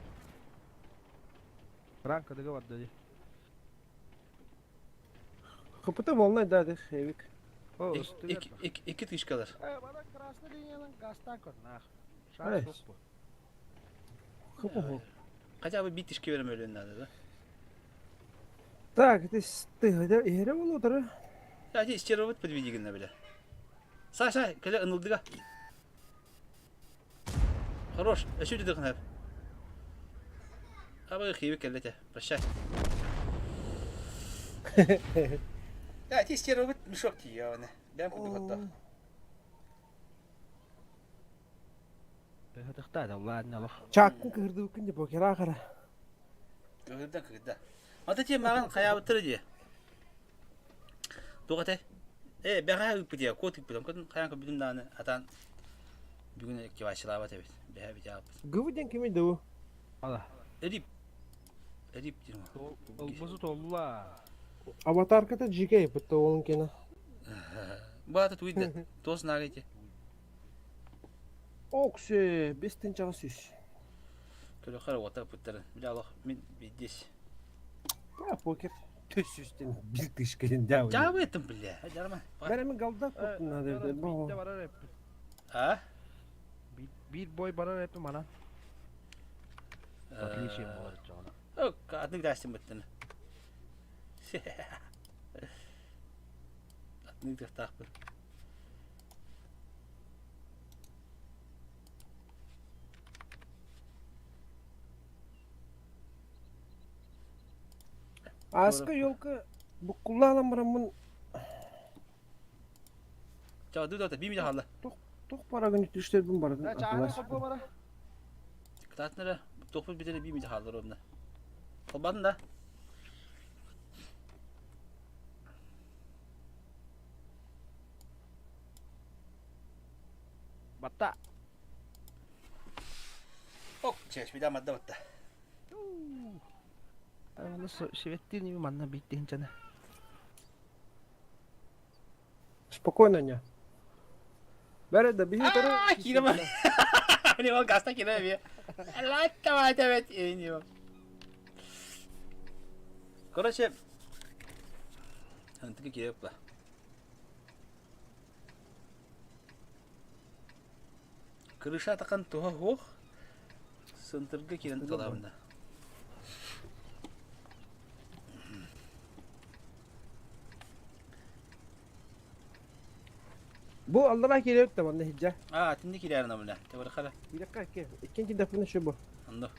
S5: Ранка дыга барда ди.
S2: Капыта волна да, да, хевик.
S5: О,
S3: Икки тышкалар.
S5: Бана красный линиянан гастан көр, нах.
S2: Ай.
S5: Шанс yok bu.
S2: Хопо.
S3: Хотя бы бит тышки берем өлөн надо, да?
S2: Так, ты ты да, иһэрэ болотары.
S3: Я здесь стервот подведи гына, бля. Сай, сай, кэлэ ынылдыга. Хорош, өсө дыдыгын хап. Абы хибик кэллете, прощай. Я ти стервот мешок ти, я Бям куду хатта.
S5: Хатыхта да, ладно, лох.
S2: Чаккын кырды күн деп покера кара.
S3: Кыгырда кыгырда. Ата те маған хаябыттыр ди. Тугате. Э, бәға ыппы кот ыппы. Кот хаян көбүдүм дааны атан бүгүн кивашылаба тебит. Бәһә бит яп.
S2: Гывы ден кеме ду.
S5: Ала.
S3: Эрип. Эрип дим.
S5: Олбузу толла.
S2: Аватарката жиге битте олон кена.
S3: Бата туйда. Тос нагайте.
S2: Оксе, бестен чага сүс.
S3: Көрө ота путтар. Биле Аллах мен здесь.
S2: А покер төс сүстен бир тышкелен да.
S3: Жабы этим бля. Жарма.
S2: Бәрі галда коттун надо.
S5: Битте барар эп.
S3: А?
S5: Бир бой барар эп мана. Отличие болар жана.
S3: О, адны дастым биттен. Атны тахпыр.
S2: Аска елка буккуллаалан бараммын
S3: Жа, ду да бими жахалла.
S2: тух бара күн түштербин бардым.
S5: Да, чааны коппо бара.
S3: Кытатнара тохпут битере бими жахалла ровно. Колбадын да.
S5: Батта.
S3: Ок, чеш, бида мадда батта.
S5: Аны севеттин ми манна биттин жана.
S2: Спокойно ня. Бәрі да бихи тары.
S3: А, кирема. Не мог гаста кирема. Латта мата бет не мог. Короче, антыгы керек ба. Крыша такан туха хох. Сынтыргы кирен талабында.
S2: Бу аллара келеп та манда хиджа.
S3: А, тинди кирерна була. Тебір қара.
S2: Билакка ке. Иккенчи дафына шу бу.
S3: Андо.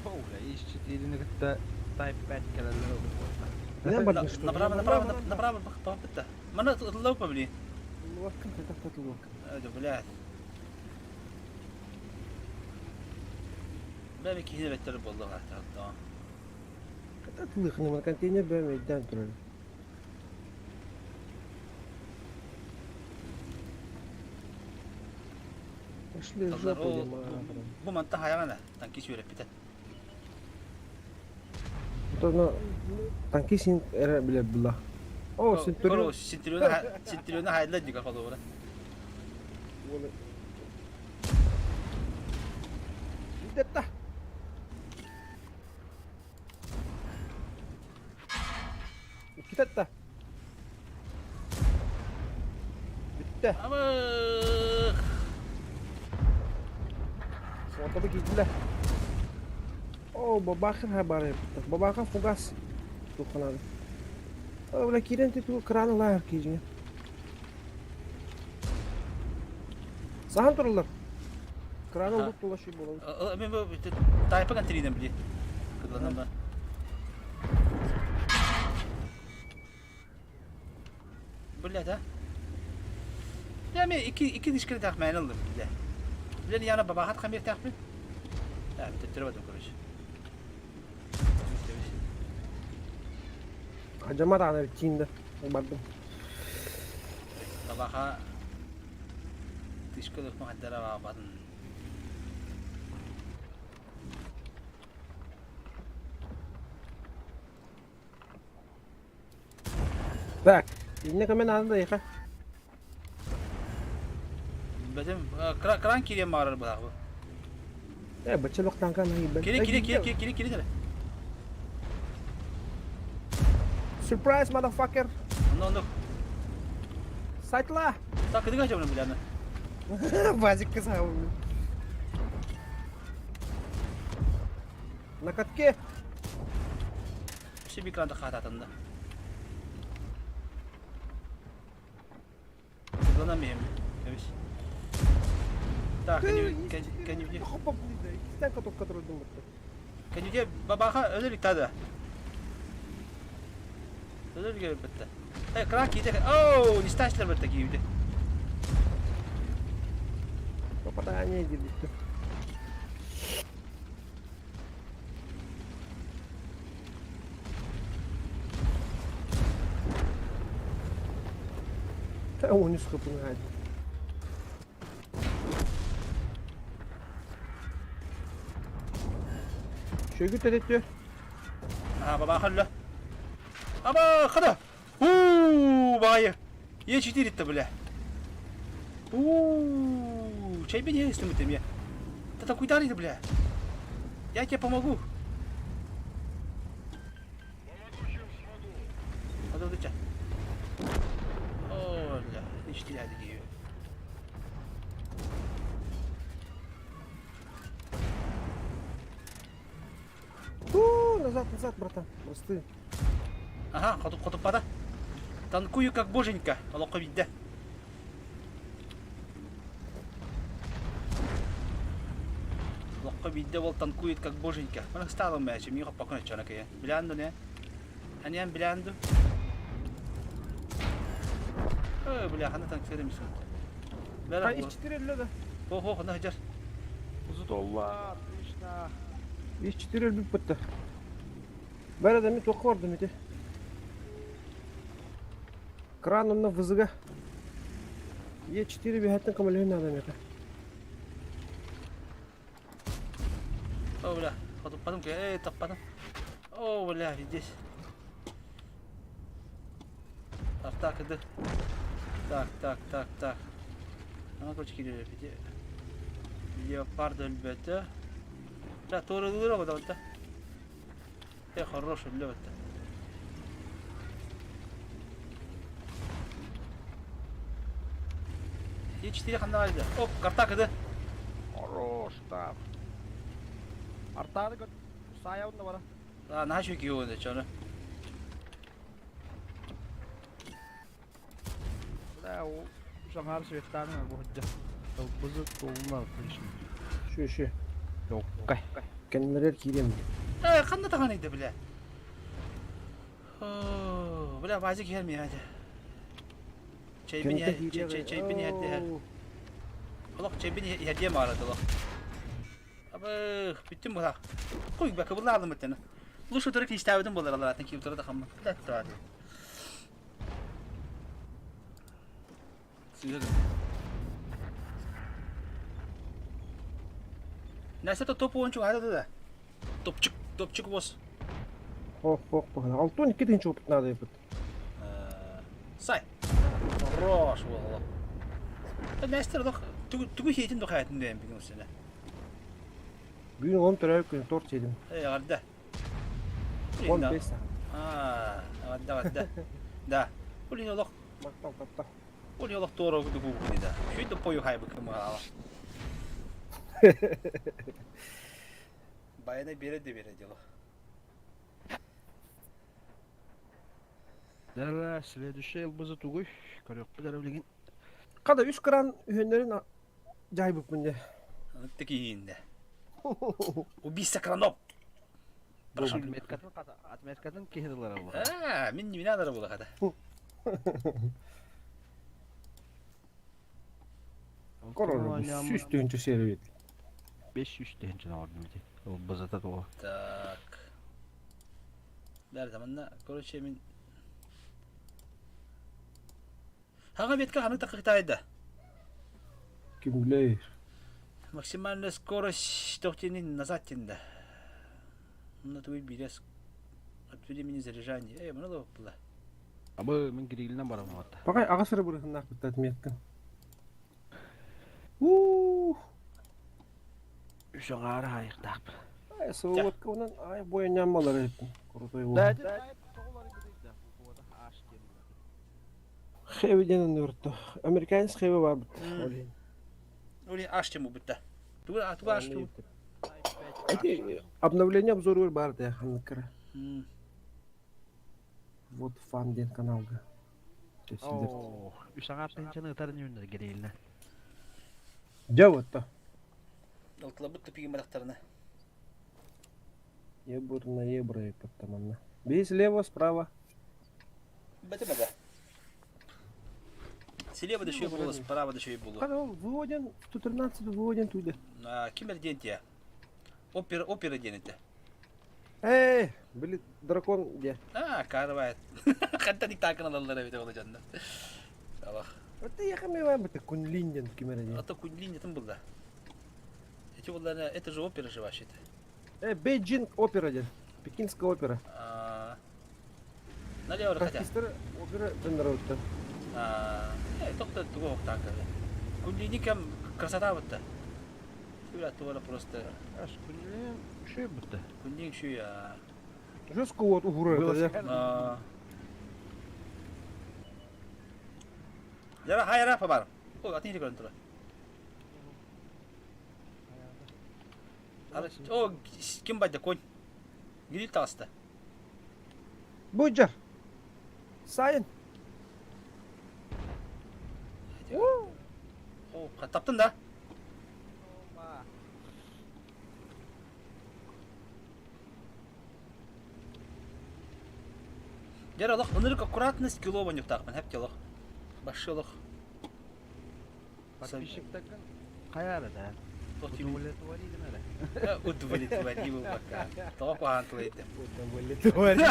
S5: Оу, иш четирини кытта тайп 5 келелер oldu.
S3: Направо, направо, направо баппыта. Мана ытыллабыппа били.
S2: Тыллыбаккын, хайдах да тыллыбаккын.
S3: Ээ, блядь. Бэби киһини бэттэр буолла хааттаҕа.
S2: Хата тылыхны контейнер бэм өйдөөн турар. Пошли в жопу,
S3: Бу манта хайаҕана танкист үөрэппитэ.
S2: Оттон танкист эрэ билэр була. О, Центурион.
S3: Центурион хайла дика холобура.
S2: Дэтта. Иккитэтта. Бүттэ.
S3: Абых.
S2: Суотабы киирдилэр. Оо, бабаахын хабары эппиттэр. Бабаахан фугас тухханаады. Оо, бля, киирэн титул кран ылаар киирин. Сахан тураллар. Краны улут тулашый буолабыт.
S3: Мен бу тайпа контринен били. Кыдланам да. Блядь, а? Я мен икки икки дишкere тахмайын ыллым, бля. Бля, яна бабахат хамир тахпын. Да, төттөрө батым, короче.
S2: Хадьама даҕаны тиинде бардым.
S3: Бабаха тышка лыхма хаддара бабатын.
S2: Так, инне кемен ааны да ыйха.
S3: Бэтим кран кириэн баҕарар быһаах бу.
S2: Э, бачча лохтаанка наһыйбын.
S3: Кири кири кири кири кири кири дere.
S2: Surprise, motherfucker!
S3: Онно онно.
S2: Сайтла!
S3: Так кыдыга жабын биланы.
S2: Вазик кызаабын. На катке!
S3: Все экран хаататында. Кылана мем. Кэбис. Так, кәнүде.
S2: Иккистэн катокка турдум бутта.
S3: Кәнүде бабаха өлөр тада. Өлөр гел битте. Э, кран кийде. Оу, не сташлар битте кийде.
S2: Попадание диэбитте. Уонус хыпын Шөгү төрөттү.
S3: А, баба халла. Аба, хада. У, баайы. Е4 итте бля. У, чай бен естімітем я. Та такой дарит, бля. Я тебе помогу. Hadi hadi О, бля, ичтиләде дию.
S2: У, назад, назад, братан. Просты.
S3: Ага, хотуп хотуп бада. Танкую как боженька, олоққа бидде. Олоққа бидде ол танкует как боженька. Мана сталым мәче, миға пакына чана кая. Билянду не? Анян билянду. Ой, бля, хана танк серемисин.
S2: Бля, 3-4 өллө да.
S3: Хо, хо, хана хажар.
S5: Зутолла, отлично.
S2: 3-4 өлбүт бутта. Бәрі да мен тоққа бардым ете. Кран онна вызыга. Е4 бихаттын камалюхин адам ете.
S3: О, бля, хотуппадым ке, эй, таппадым. О, бля, здесь. Так, так, иди. Так, так, так, так. Ана, короче, кире, иди. Леопард өлбөтө. Бля, туорулуура бодобутта. Э, хорош өлбөттө. Е4 ханна барды. Оп, карта кыды.
S5: Хорош там. Артааны көр. Саябын да бара.
S3: А, наша кийуунда чону.
S5: Бля, ол жаңар светтаны бу ходжа. Бызы толуна отлично.
S2: Шү, шү.
S5: Жоккай.
S2: Кеннерер киирем.
S3: Э, ханна таган иде, бля. Оо, бля, Вазик иһэр миэхэ этэ. Чэйбин
S2: Кэнтэ
S3: иһэр,
S2: киириэх
S3: чэй, чэйбин иһэрдиһэр.
S2: Оо.
S3: Олох чэйбин иһэрдиэм баҕарады олох. Абых, бүттүм быһах. Куй, бака булаалым бүттэн. Лучше утары киистээбитим буолар алаатын кии утары да хаммын. Блядь, тварь. Сыыһа гын. Настя то топ уончу хата да. Топчик, топчик бос.
S2: Хох, хох, хох. Алтон икки тыһыынча опыт наада эбит.
S3: Сай. Хорош буолла. Настя олох тугу хиэтин духаятын дээн бүгүн усена.
S2: Бүгүн оҕом төрөөбүт күнү торт сиэтим.
S3: Эй, эҕэрдэ.
S2: Он бес.
S3: Аа, эҕэрдэ, эҕэрдэ. Да. Блин, олох
S2: Мактал тапта.
S3: Ол олох туора курдук да. Шүй да пою хайбы кымаала. Баяна бере де бере дело.
S5: Да, следующий ылбызы тугуй. Көрүөхпүт эрэ билигин.
S2: Када үс кран үһөннөрүн жайбыппын дьэ.
S3: Тикиинде. Убийца кранов.
S5: Отметкатын отметкатын киһи ылара буолар.
S3: Аа, мин мине алара буола хата.
S2: Корор сүүс тыһыынча сервит.
S5: 500 тыһыынча оҥордум ити. Ылбызата туга.
S3: Так. Бәрі таманна, короче, мин Хаҕа ветка ханнык таххытаайда?
S2: Ким билэр?
S3: Максимальная скорость тохтинин назад тинда. Ну твой билес от времени заряжания. Эй, мына да была.
S5: Абы мин грилинен барам отта.
S2: Пакай аҕа сыры бырыһыннаах бытта отметка. Уу!
S5: Үс аҥаары хаайыктаахпын.
S2: Ай, суотка онон ай бойонньон балар эбиппин. Крутой уол. Хэви диэн оннугар Американец хэви баарбыт. Ол иһин.
S3: Ол иһин аш тему бутта. Тугу тугу аш тему?
S2: Эти обновление обзоругар баар да ханныккара. Вот фан диэн каналга.
S5: Үс аҥаар тыһыынчаны ытар ньүүннэр гириилинэ.
S2: Дьэ вот
S3: Алтылабыт тупигин барахтарына.
S2: Ебур на ебра манна. Бей слева, справа.
S3: Бэтэ Слева да еще было, справа да еще было.
S2: Когда выводен, 113 выводен туда.
S3: Ким эрдиэн тия? Опера, опера диэн этэ.
S2: Эй, били дракон где?
S3: А, карвайт. Хантан иктаакын алаллар эбит ол дьонно. Алах.
S2: Вот я хамевай бы кунлин диэн ким эрэ диэн.
S3: А то кунлин диэн булла. Эти буллар, это же опера же вообще-то.
S2: Бейджинг опера диэн. Пекинская опера.
S3: Налево хотя.
S2: Артистер опера дьонноруттан.
S3: Тохто тугу охтаакы. Кунлини кем красота бутта. Бля, туора просто.
S5: Аш кунлин шүй бутта.
S3: Кунлин шүй.
S2: Жестко вот угура это.
S3: Яра хайра пабар. О, атын хири көрөн тура. О, ким байды конь. Гриль таҕыста.
S2: Буджар. Сайын.
S3: О, таптын да. Дьэр олох ынырык аккуратность кило вонюктаахпын хэп олох. Башшы олох.
S5: Подписчиктаргын хайаара да. Удовлетвори гынара.
S3: Удовлетвори пока. Тоҕо куһаҕан тыл этим.
S2: Удовлетвори.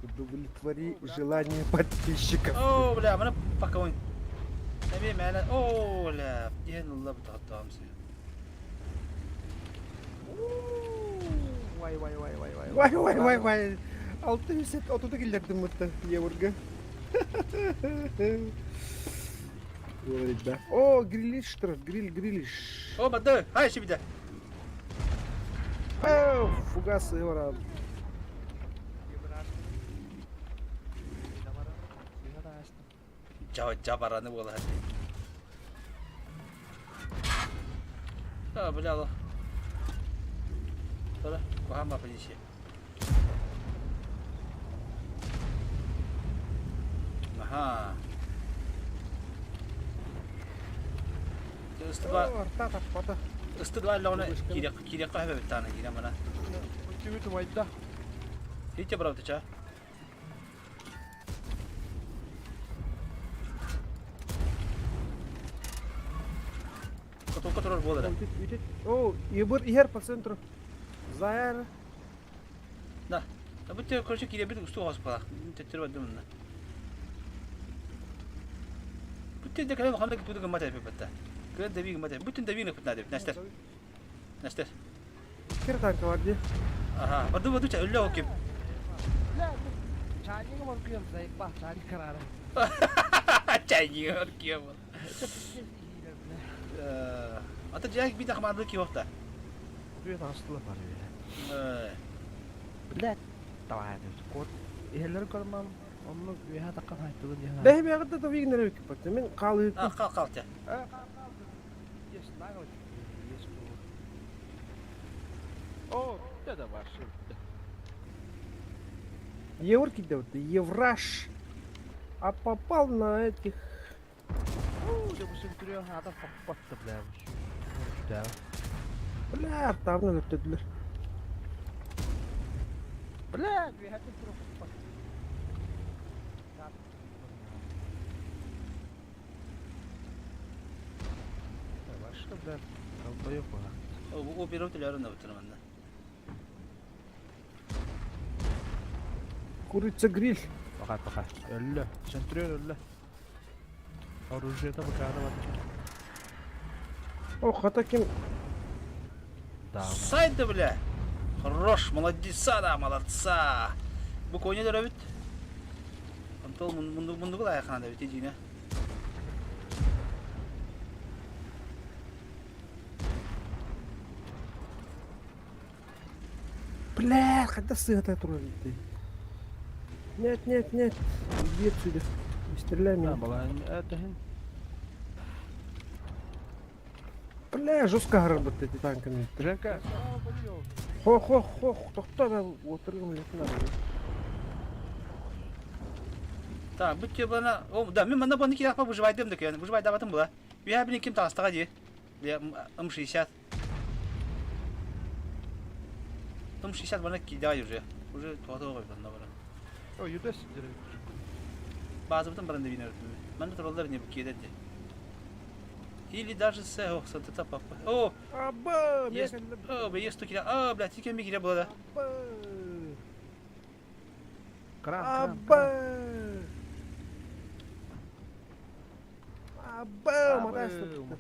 S2: Удовлетвори желание подписчиков.
S3: О, бля, маны пока он. Эми мээнэ. О, бля, диэн ылла бутаҕаттаҕым сыһа.
S5: Вай вай вай вай вай.
S2: Вай вай вай вай. 630 киллэрдим мытта еврга. Говорит, да. О, грилиш, гриль, грилиш.
S3: О, бады, хай шибиде.
S2: О, фугасы ора.
S3: Жабараны буола А, бля, Тора, кухама полиция. Аха.
S2: Арта таппата.
S3: Ыстыдва аллаҕына киириэххэ сөбөбүт таана киирэн баран.
S5: Түбүт умайда.
S3: Итте бравты ча. Котолка турар буолара.
S2: О, ебыр иһэр по центру. Заяр.
S3: Да. Бу те, короче, кииребит усту хоспалах. Төттөрү бардым мында. Бүтүн да кэлэн ханна кытыды гыммат эбит батта. Кыан да бии гыммат эбит. Бүтүн да бии гыммат эбит. Нэстер. Нэстер.
S2: Кир танка бар дии.
S3: Аха. Барды барды ча өллө ол ким.
S5: Чайнигы оргуйам заебал, чайник карары.
S3: Чайнигы оргуйам. Ата жайк бит ахманды киохта.
S5: Привет, астыла бар Блядь, давай, кот. Иһэллэр көрмам, онну үөһэ таххан хайттыбын диэн.
S2: Бэһи бэҕитэ да вигнер киппат. Мен хаалыы.
S3: А, хал хал те.
S5: Есть наглый, есть О, это ваше.
S2: Евр кидет, Евраш. А попал на этих. Бля, тавна өттөдүлөр.
S5: Бля, Что, бля, долбоёб
S3: О, берут или арена вот нормально.
S2: Курица гриль.
S5: Пока, пока. Өллө. Центрион өллө. Оружиета пока бар.
S2: О, хата ким.
S5: Да.
S3: Сайт да, бля. Хорош, молодеца, да, молодца. Бу коня дөрөбүт. Онтол мунду мунду айхана да бит дьиҥэ.
S2: Бля, когда сыгата турар дии. Нет, нет, нет. Иди отсюда. Не стреляй меня. Бля, жестко работает эти танками.
S5: Женка.
S2: Хо-хо-хо, тохто отыргым лет надо.
S3: Так, бу бана, о, да, мен манна баны кирәк выживайдым да кыян, выживай даватым була. Я блин ким тастага ди. Я М60. М60 бана кидай уже. Уже туата гой бана бара.
S5: О, юдес.
S3: Базыбытын баран дебин өртүм. Манна туралдар не киедет. Или даже с ох, сантата папа. О,
S2: Аба,
S3: есть. О, бля, есть туки. А, бля, тикен ми кире була да.
S5: Кран,
S2: Аба. Аба, матайсың.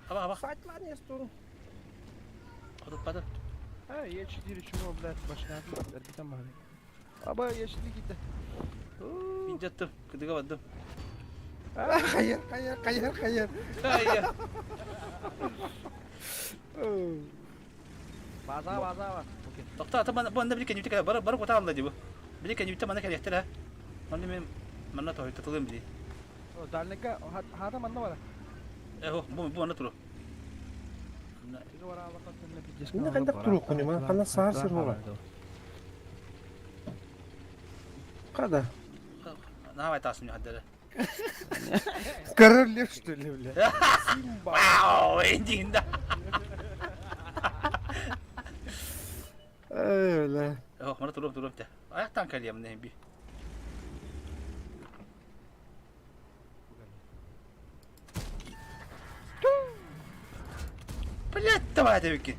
S3: Аба, аба.
S2: Сайтлар не сторону.
S3: Катып катып.
S5: А, Е4 чего, блядь, башня. Эрбитен бari. Аба, Е4 китте.
S3: Мин жаттым, кыдыга бардым.
S2: Хайыр, хайыр, хайыр, хайыр.
S3: Ай,
S5: База, база, база.
S3: Тохто, ата бу анда били кенюте бар бар кота алла ди бу. Били кенюте мана келехтер ha. Манна мен манна той татылым били.
S5: Дальника, хата манна бара.
S3: Э, бу бу манна туру.
S2: Мына кайдак туру куни, мана кана саар сыр була. Када?
S3: Давай тасым хаддара.
S2: Король лев, что ли, бля?
S3: Вау, эндинда.
S2: Эй, бля.
S3: Ох, мана туру туру бте. Аяктан калиям не би. Блять, давай дебики.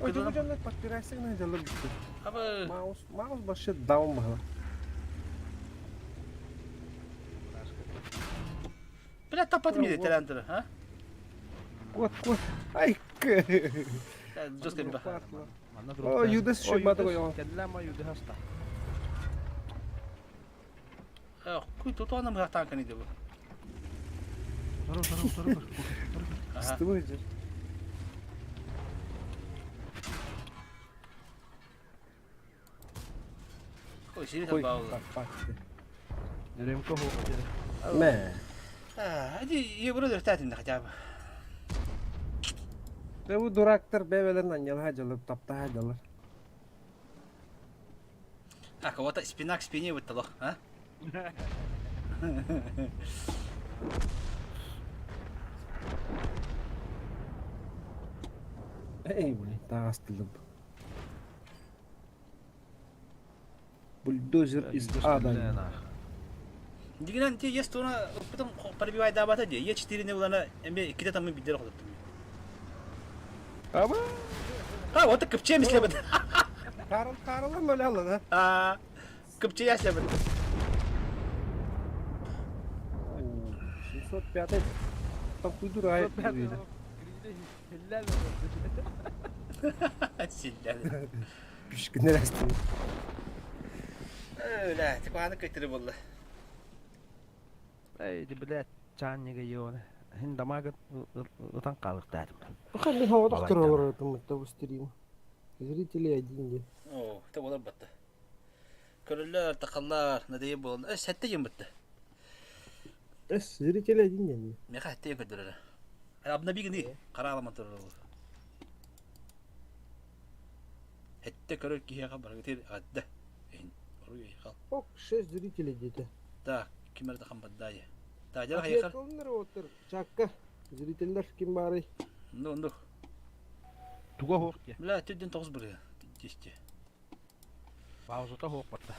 S2: Ой, ты будем подпирайся на дело.
S3: Аба.
S2: Маус, маус вообще даун был.
S3: Блять, тапат ми талантыр, а?
S2: Кот, кот. Ай,
S3: Жестко ба.
S2: О, юдес еще бата го.
S5: Кәлләма юдес хаста.
S3: Эх, куй тут он нам танка не дебу.
S5: Сору, сору, сору.
S2: Стой здесь.
S3: Ой, сири баула.
S5: Ремко хо.
S2: Мэ.
S3: А, иди, евро дөртәтин хотя бы.
S2: Да бу дурактар бэбэлэр анньалаха дьалып таптаха дьалар.
S3: А, кого-то спина к спине вот а?
S2: Эй, блин, таҕыстылым. Бульдозер из ада.
S3: Дигинэн ти ес туна ыппытым пробивайдаабата дии. Е 4-ни булана эми иккитэ таммын биддер охотуттум.
S2: Аба!
S3: Ха, вот кыпчыам ислебит.
S2: Карл Карлым öyle alın
S3: А, кыпчыя ислебит.
S2: 705 Там куйдурай.
S3: Силлер.
S2: Пишкинер астын.
S3: Öyle, тикваны көтөрү болла.
S5: Эй, блядь, чаанньыга йоона. Хин дамагын ытан хаалыктаатым.
S2: Ханны хавадах туралар это стрим. Зрители один де.
S3: О, те болар батты. Көрөллөр, тақаллар, надайы болан. Э, сәтте ем бітті.
S2: Эс, зрители один де.
S3: Меха хәтте көдөрөр. Абнабигни караламан турар. Хәтте көрөр киһиэхэ барыгытыр адда. Ин оруй хал.
S2: Ок, 6 зрителей где-то.
S3: Так, ким эрде хамбаддайы. Так, жара хайхар.
S2: Ответкалар отыр. Чакка. Зрительдер ким бары.
S3: Ну, ну.
S5: Туга хоох дии.
S3: Бля, түдден тоғыз бір. Десте.
S5: Паузата хоох батта.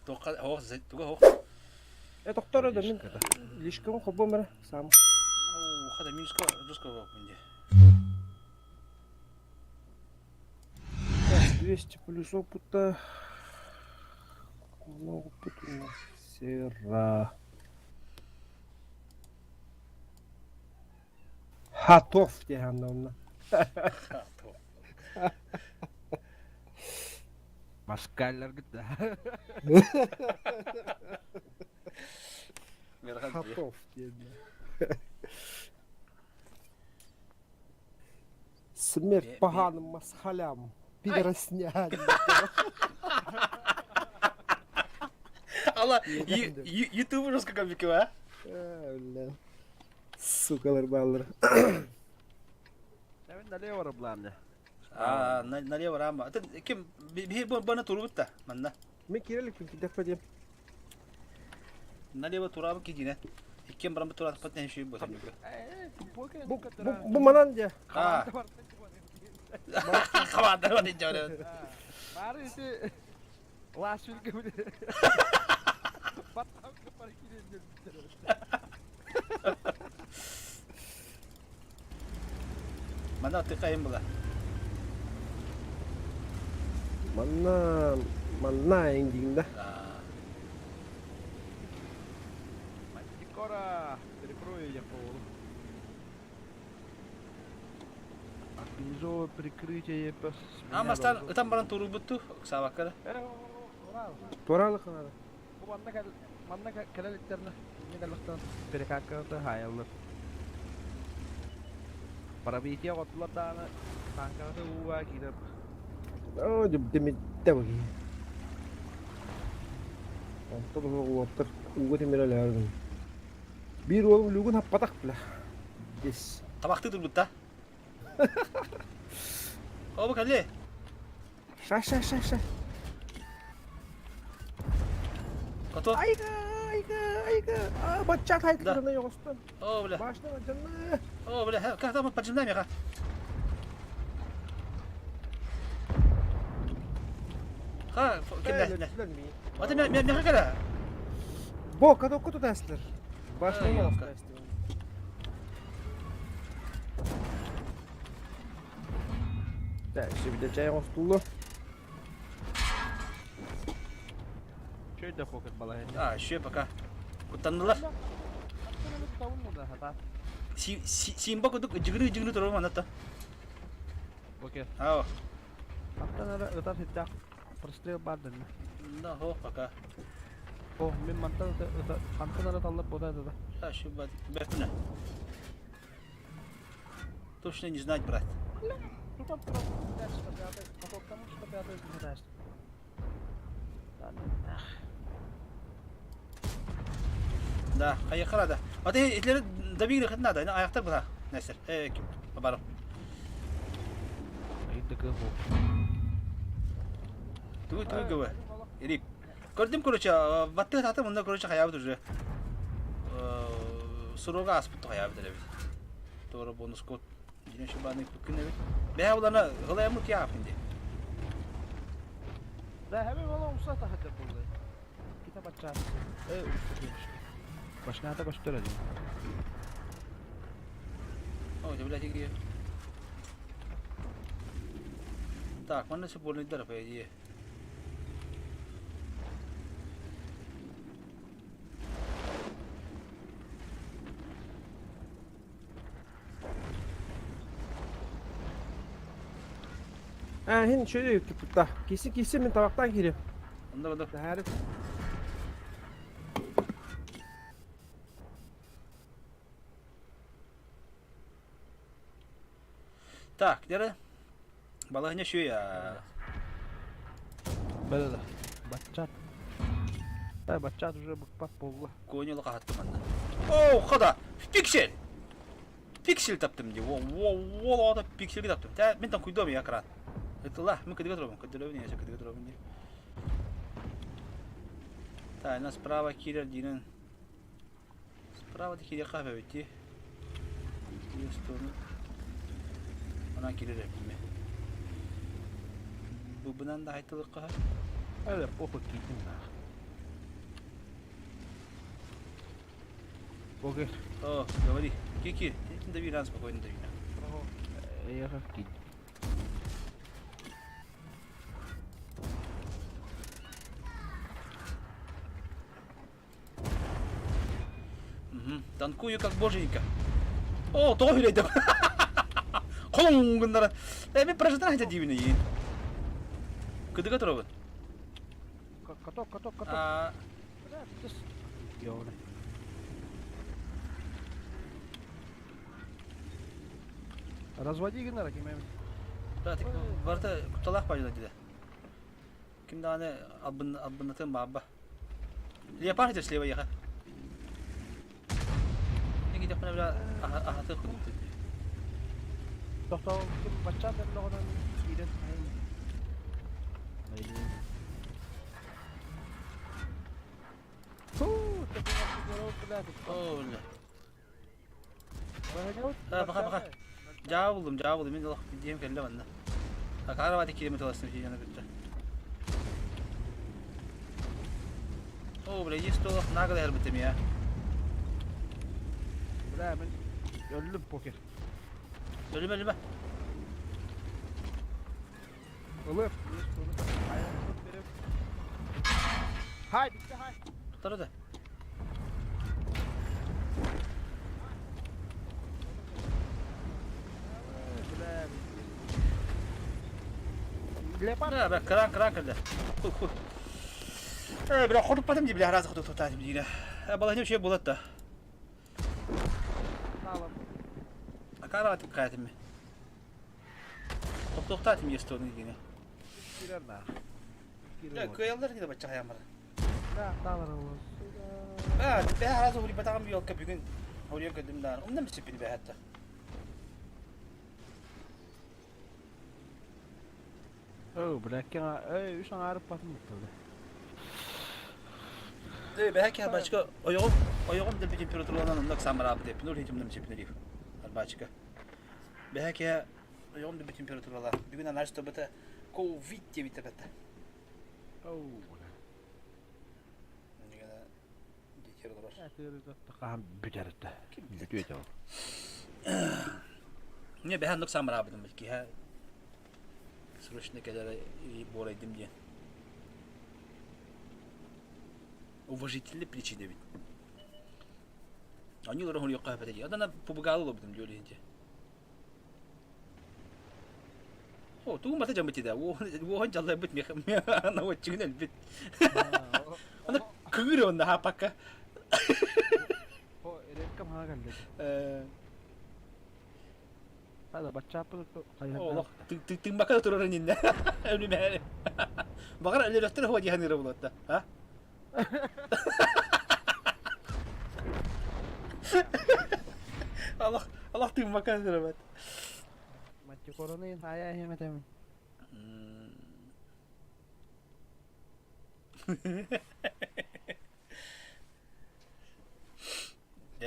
S3: Тоққа, хоқ, туга хоқ.
S2: Э, доктор да мен лишком хобом бара сам.
S3: О, хада минуска, жестко болып менде.
S2: Так, 200 плюс опыта. Много опыта у нас. Сера. Хатов диэн онно.
S5: Москалларгыт да.
S2: Хатов диэн. Смерть поганым москалям. Пидоросня.
S3: Ала, ютуб жестко кабикова, а?
S2: Бля. Сукалар баллар.
S5: Мен налево барабламня.
S3: А, налево рама. Ким, бихи бана турубутта, манна.
S2: Мен кирелик күн кидеп падем.
S3: Налево турабы кидине. Иккен барам турат патне шүй ботам.
S2: Бу бу манан дия.
S3: А. Хавадар бар дижоре.
S5: Бары ити лашүлгө биле. Баттам капар кирен.
S3: Манна тыкайым була.
S2: Манна манна эңдигин да.
S5: Мантикора, перекрою я полу. Организовываю прикрытие пес.
S3: Амастан ытан баран турубутту сабаккара.
S2: Туралы кынады.
S5: Бу манна кал манна кэлэлиттерне не каллахтан перекакката хаяллар. Парабития оттулар дааны танката ууга киирер.
S2: О, деп демет табы. Онтон уоттар уга темирелердим. Бир уолум люгун хаппатах бля. Дес.
S3: Табакты турбутта. Оба кале.
S2: Ша ша ша ша.
S3: Кото.
S2: Айга айга айга. А бачат хайтларына йогостон.
S3: О, бля.
S2: Башна жанна.
S3: О, бля. Как там поджимнай меха. Ха, кимдә? Ата мен мен меха кара.
S2: Бо кадо кото таслар. Башна
S3: Ай,
S2: йогостон. Так, şimdi чай йогостулу.
S5: Чөй да покет балаһын.
S3: А, еще пока. Куттаннылар. Симба кудук жигини жигини туру маната.
S5: Покет.
S3: Ау.
S5: Аттан ара ытар хиттах прострел бардын.
S3: Да, хо, пока.
S5: О, мен мантан ыта хантан ара таллап бода да.
S3: А, еще бат. Бертуна. Точно не знать, брат.
S5: Тутан турар. Потоктан 105
S3: Да, хайыхара да. Ата итлери добигли хит надо, аяктар була. Несер. Э, ким? Барып.
S5: Айдыгы бу.
S3: Тугу тугу гыбы. Ирип. Көрдүм, короче, баттыга татым, онно, короче, хайаабыт уже. Суруга ааспыт хайаабыт эрэбит. Туора бонус код. Динэ шибаны күн эбит. Бэһэ улана ылайаммыт яапын ди.
S5: Да, hemen valla umsa tahadır buldu. Kita bacağız. E, umsa demiş. Başına da başlar hadi.
S3: О, это, блядь, где? Так, манна суппорныйдар по идее.
S2: А, хин şöyle tuttu. Kesin kesin min tabaktan gireyim.
S3: Онда онда.
S5: Тэһээри.
S3: Так, дere. Балаһыня шуя.
S5: Бэлэ. Баччат. Да, баччат уже быкпат буолла.
S3: Кони лахаттым манна. О, хода! Пиксель! Пиксель таптым ди. Во, во, во, во, пиксель таптым. Та мен там куйдом я экран. Это ла, мы кыдыга турабын, кыдырабын, я кыдыга турабын ди. Та, на справа кирер динен. Справа кирер кафе бити. Сторону. Она кирер эпиме. Бу бынан да айтылыкка.
S5: Әле похуй кийтин нах. Богер.
S3: О, говори. Кики, ты дави ран спокойно дави.
S5: Эйха кит.
S3: Угу. Танкую как боженька. О, тоҕо хүлэйдим. Холоҥ гыннара. Э, мен прожитан хотя дивина еин. Кыдыга турабын.
S5: Каток, каток, каток.
S3: А,
S5: Бля, тыс. Ёбаный. Разводи гыннара кимем.
S3: Братик, барыта кутталаах баайда диде. Ким даҕаны албын албыннатын баабба. Леопард этэ слева еха. Негидехпинэ бля аһатыах курдук.
S5: Тохтоо ким бачча берлогонан киирэн. Фу,
S3: О, бля. А, баха, баха. Дьаа буллум, дьаа буллум. Мин олох диэм кэллэ манна. Акаарабаты киирэмэ тыластым сиэна кытта. О, бля, есть олох наглый эрбитим я.
S5: Бля, мин өллүм покер.
S3: Өлүмэ, өлүмэ.
S5: Ылып, Хай, битте хай.
S3: Туттара да.
S5: Бля, Леопард.
S3: Бля, бля, кран, кран кэллэ. Хуй, хуй. Э, бля, хоруппатым дии, бля, разы хоту тутаатым диирэ. Балаһынньа үчүгэй буолат да. Акаарабатым каятым. Тохтоохтаатым естуону диини.
S5: Киирэр нах.
S3: Кыайаллар дии да бачча хайаан баран.
S5: Да, таалар
S3: А, бэһэ араас уһуруйбатаҕым елка бүгүн уһуруйан көрдүм даҕаны. Умнам сиппин бэһэтта.
S5: Оо, бля, кэҥа, эй, үс аҥаарып батын бутта.
S3: Э, бэһэ киһи арбачка ойоҕум, ойоҕум дэлби температураланан онно ыксаан бараабыт эппин, ол иһин умнам сиппин эрив. Арбачка. Бэһэ киһи ойоҕум дэлби температуралаах. Бүгүн анализ тобыта ковид диэбиттэр бэтта.
S5: Оо, бля.
S3: Детер олорор.
S5: Хаһан бүтэртэ. Бүтүөтэ ол.
S3: Не бэһэ оннук саан бараабытым киһи срочно кэлэрэ буорайдым диэн. Уважительные причины ведь. Они олорон хоруйуохха сөп этэ дии. Онон пубугаалы олорбутум дии ол иһин дии. О, тугун барыта дьоммут дии Уоһун дьаллайбыт наводчигын өлбүт. Аны кыыр онно хааппакка.
S5: О, эреккам хаҕа кэллэ. Хада баччааппыт
S3: Олох тыыммакка да турарын иннэ. Өлүмээри. Баҕар өлөрөхтөр хуа дии саныыра буолуотта. А? Алах алах тыыммакка да турабат.
S5: Мантикороны хаайа иһэметем.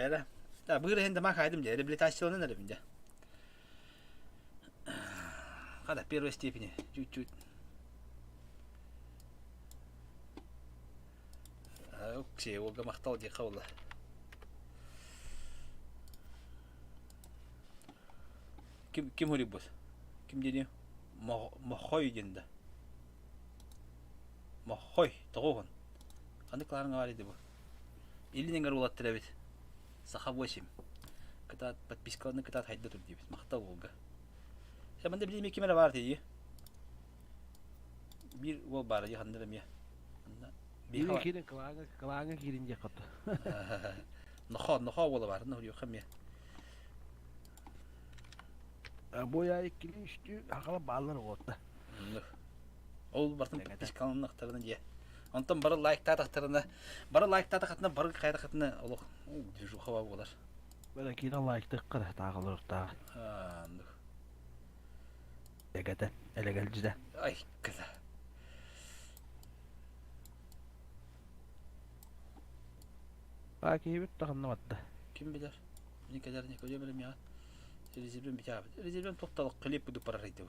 S3: Дьэ, да, быыр иһин дамаа хаайдым дьэ, реабилитацияланан эрэбин дьэ. Хада, первой степени, чуть-чуть. Окей, уолга махтал диэххэ буолла. Ким ким хуруйбут? Ким диэни? Мохой диэн да. Мохой, тоҕо уһун? Ханнык клааҥҥа баар ити бу? Илин эҥэр уолаттар эбит. Саха 8. Кытаат, подпискаланы кытаат хайда тур диэбит. Махтал уолга. Э, манна билиим ким эрэ баар дии. Биир уол баара дии ханна эрэ эмиэ. Манна
S5: Киирин киирин кылааҥҥа кылааҥҥа киирин диэх хоту.
S3: Нохоо, нохоо уола баар. Нохоо эмиэ.
S5: Бу я иккили үстүү хахала бааллар уотта.
S3: Ол бартын подпискаланнахтарына дьэ. Онтон бары лайктаатахтарына, бары лайктаатахтарына, бары хайдахтарына олох движуха буолар.
S5: Бары киирэн лайктыахха тааҕылар тааҕы.
S3: Аандык.
S5: Эгэтэ, элэгэлдьитэ.
S3: Ай, кыта.
S5: Аа киһибит тахынна барда.
S3: Ким билэр? Мин кэлэр не көрүөм эрэ миэхэ. Резервем бүтээбит. Резервем тохтолох хлеб буду парарайды.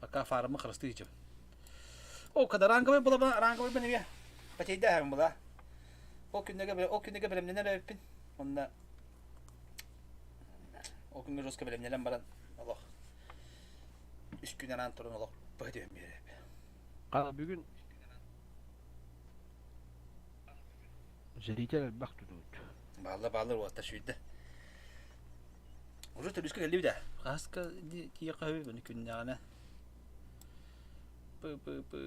S3: Пока фармы харыстыы ичем. О, когда ранговый была, ранговый бен эмиэ. Потейда была. Ол күннэгэ ол күннэгэ бэлэмнэнэр эбиппин. Онно ол күҥҥэ жестко бэлэмнэнэн баран олох үс күн анаан туран олох быһа түһэн биэрээп.
S5: Хара бүгүн зритель элбэх тутуут.
S3: Баалла бааллар уоттар сүүрдэ. Уже төрүскэ кэллибит ээ. Хаһыска тиийэ хаһыы күнү күннэҕинэ. Пы пы пы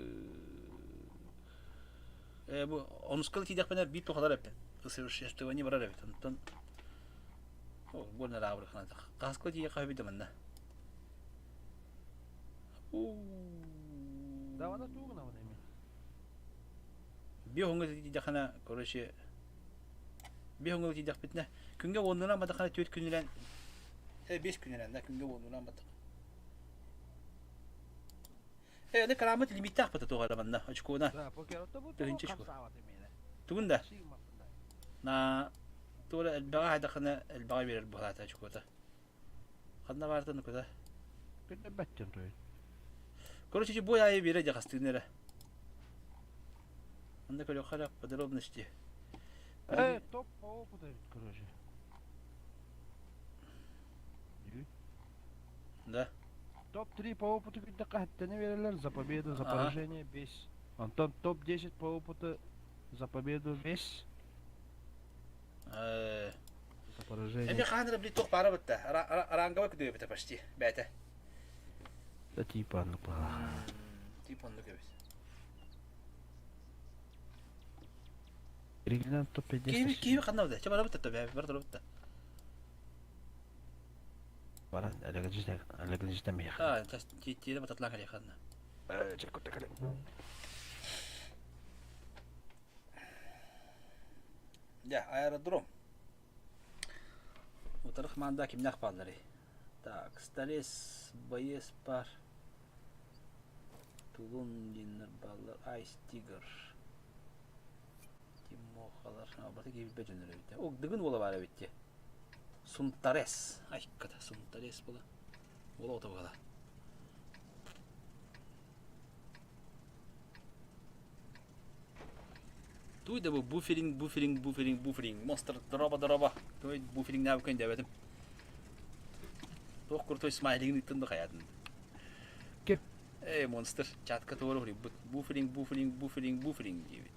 S3: Э бу онуска тиийдэхпинэ биир тухалар эппин. Усовершенствование барар эбит. Онтон о больно раабырхана. Хаһыска тиийэ хаһыы манна.
S5: Давана тугунабын эми.
S3: Биир хоҥҥо тиийдэххинэ, короче, биир хоҥҥо тиийдэхпитинэ, күҥҥэ уоннунан бардаххына түөрт күнүнэн, э, биэс күнүнэн да, күҥҥэ уоннунан бардах. Э, аны караммыт лимиттээх бата туох эрэ манна, очкуона. Тыһыынча очко. Тугун да? На туора элбэҕи хайдаххына элбэҕи биэрэр быһаата очкуота. Ханна баартан куда?
S5: Билбэттэн туйун.
S3: Короче, бой аайы биэрэ дьэ хастыын эрэ. Онно көрүөххэ эрэ подробности.
S5: Э, топ по опыту эбит, короче.
S3: Да.
S5: Топ-3 по опыту күйдэххэ хэттени берелер за победу, за поражение 5. Онтон топ-10 по опыту за победу 5. За поражение.
S3: Эми хаан эрэ туох баара бытта. Ранговый күдүөбүтэ почти. Бээтэ.
S5: Да типа оннук баҕа.
S3: Типа оннук эбит.
S5: Регионал топ-50.
S3: Киви киви ханна быта? Чэ бара бытта бэ, бара бытта.
S5: Бара, әлегежде, әлегежде миэх.
S3: А, тиэрэ бататлаан кэлиэх ханна.
S5: Чэ, кутта кэлэ.
S3: Дьэ, аэродром. Утары хамаанда кимнээх баалларый? Так, Сталес, Боец пар, Тулун диэннэр бааллар, Айс Тигр, Тимохалар, барыта киирбэт дьоннор эбит. О, Дыгын уола баар эбит дии. Сунтарес. Айката, Сунтарес була. Уола ото була. Туй да бу буферинг, буферинг, буферинг, буферинг. Монстр дороба дороба. Туй буферингнээбиккин диэбэтим. Туох крутой смайлигын ыыттын да хайаатын.
S5: Ким?
S3: Эй, монстр, чатка туора хуруйбут. Буферинг, буферинг, буферинг, буферинг диэбит.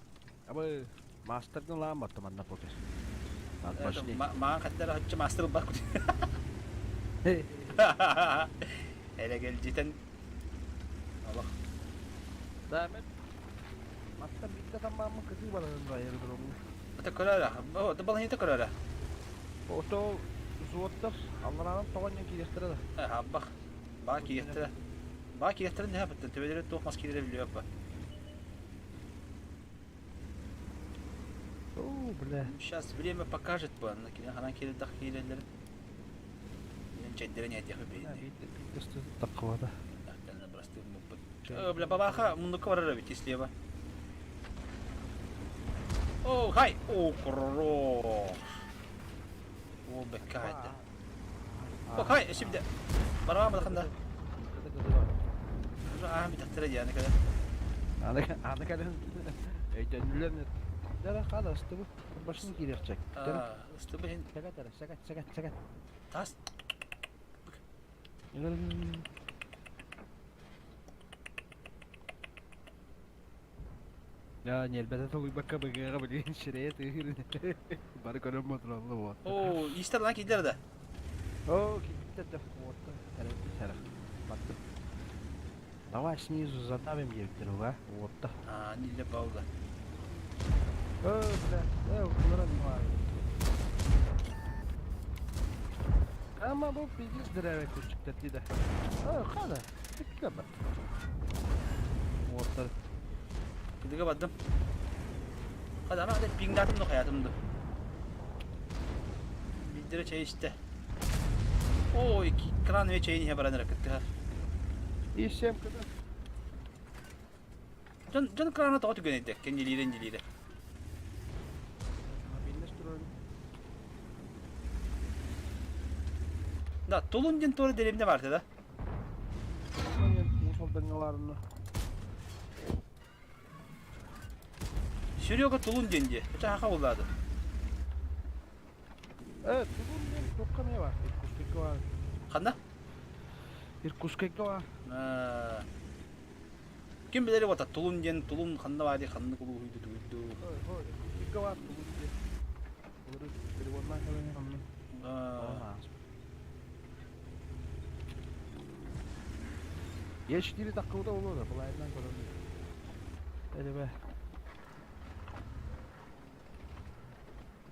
S5: Абы мастердын лаан батта манна покер.
S3: Маан хаттара хаччы мастер ылбак Элэгэлдьитэн олох.
S5: Да, мен мастан биирдэ таммааммын кытыы барарын аэродромҥа.
S3: Ата көрөөрө, ото балаһыйта көрөөрө.
S5: Ото взводтар аллараанан тоҕон киириэхтэрэ да.
S3: Хаббах. Баа киириэхтэрэ. Баа киириэхтэрин нэһэ быттан төбөлөрө туох мас киирэрэ билбэппэ.
S5: Оо, бля.
S3: Сейчас время покажет бы, ханан киирдэх киирэллэрин. Чэйдэрин этиэх бэйни.
S5: Таккыбата.
S3: Бля, бабаха муннукка барар эбит слева. О, хай! О, хорош! О, бэккэ О, хай, şimdi. Бараҕан балаханда. Аһан бүтәхтэрэ диэн кэлэ.
S5: Аны аны кэлэн өйдөннүлэр. Дара хала ыстыбы. Башын киириэхчэк.
S3: Ыстыбы хин.
S5: Сэгет эрэ, сэгет, сэгет, сэгет.
S3: Тас.
S5: Я ньиэрбэтэ толуйбакка быгыаҕа билигин сирэйэ тыаһыыр бары көрөн мотуралла буолла.
S3: Оо, иистэр лан киирдэр да.
S5: Оо, киирбиттэр да уотта эрэлбит сэрэх бардым. Давай снизу задавим диэбиттэр уга уотта.
S3: Аа, нилле пауза.
S5: Оо, бля, э, укулара баар. Ama bu пиздец дырявый курчуктар дии да. Оо, хада, бүттэ бар. Уоттар.
S3: Кыдыга бардым. Хада ама пиңдатым да хаятым да. Биирдэрэ чэй истэ. Оо, кран үе чэйин иһэ баран эрэ кыттыһар.
S5: Исем кыда.
S3: Дьон дьон крана тоҕо түгэнэйдэ, кэннилиирэ-иннилиирэ. Да, Тулун диэн туора дэриэбинэ баар да? Серега Тулун диэн дии. Чааха буллаады.
S5: Э, Тулун диэн туохха эмиэ баар? Иркутскайга баар.
S3: Ханна?
S5: Иркутскайга баар.
S3: Ким билэр вот Тулун диэн Тулун ханна баар дии ханнык улууһуйду тугуйду.
S5: Иркутскайга баар Тулун диэн. Олору переводнаан кэлэн ханна. Е4 таккыбыта болуо да, былайынан көрөн. Эдебе.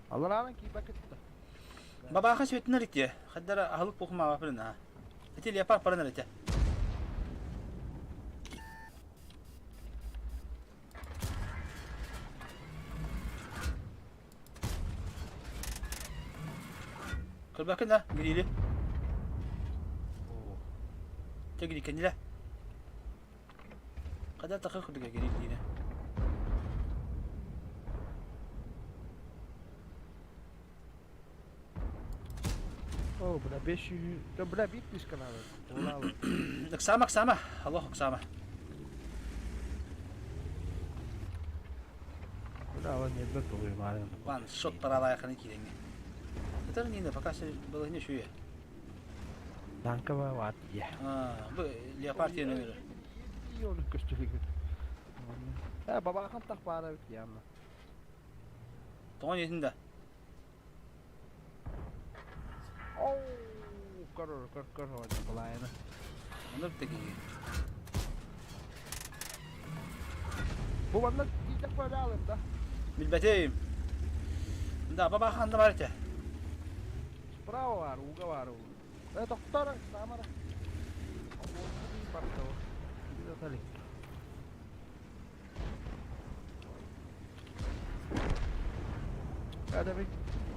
S5: Алараанан киирбэккэ тутта.
S3: Бабааха сүөттүнэр ити. Хаддара аһылык буохумаабаппын ha. Ити леопард баран эрэ. Көрбөккүн да, гирили. Чэ гири кэннилэ. Хаддар такы курдуга гирили диинэ.
S5: О, бля, 500... Да, бля, биир тыска надо.
S3: Ыксаама, ыксаама. Аллах ыксаама.
S5: Бля, ала ньиэрбэ толуйумаары.
S3: Ван, шот паралайханы кииреңҥэ. Это не пока было не шуе.
S5: Танковая ват, е.
S3: А, бу леопард диэн өлөрөр.
S5: Йолу көстүлүгү. Э, бабахан тах баара бит ямна.
S3: Тоҕон иһин да.
S5: Оу, көр көр көр былайына.
S3: Онор тегиги.
S5: Бу манна тиийдэх бөлө алым да.
S3: Билбэтим. Да, бабахан да бар этэ.
S5: Справа бар, уга бар. Э, токтор, самара. Hadi bir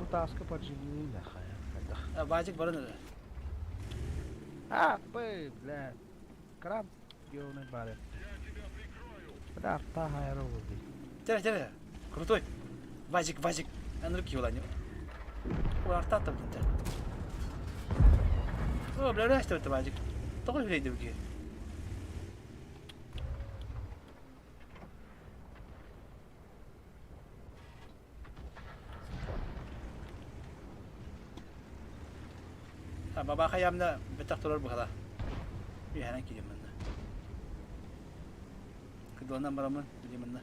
S5: bu таска поджигни нахай.
S3: Базик баран эрэ.
S5: А, б, бля. Кран ёбаный баре. Бля, арта хайра болду.
S3: Тере, тере. Крутой. Вазик, Вазик. Анрык киолани. Ой, арта там динте. О, бля, бля, что это Вазик? Тоҕо үлэйди бу А баба хаямна бетах турар бухала. Үйәнен килем манна. Кыдуанан барамын, билем манна.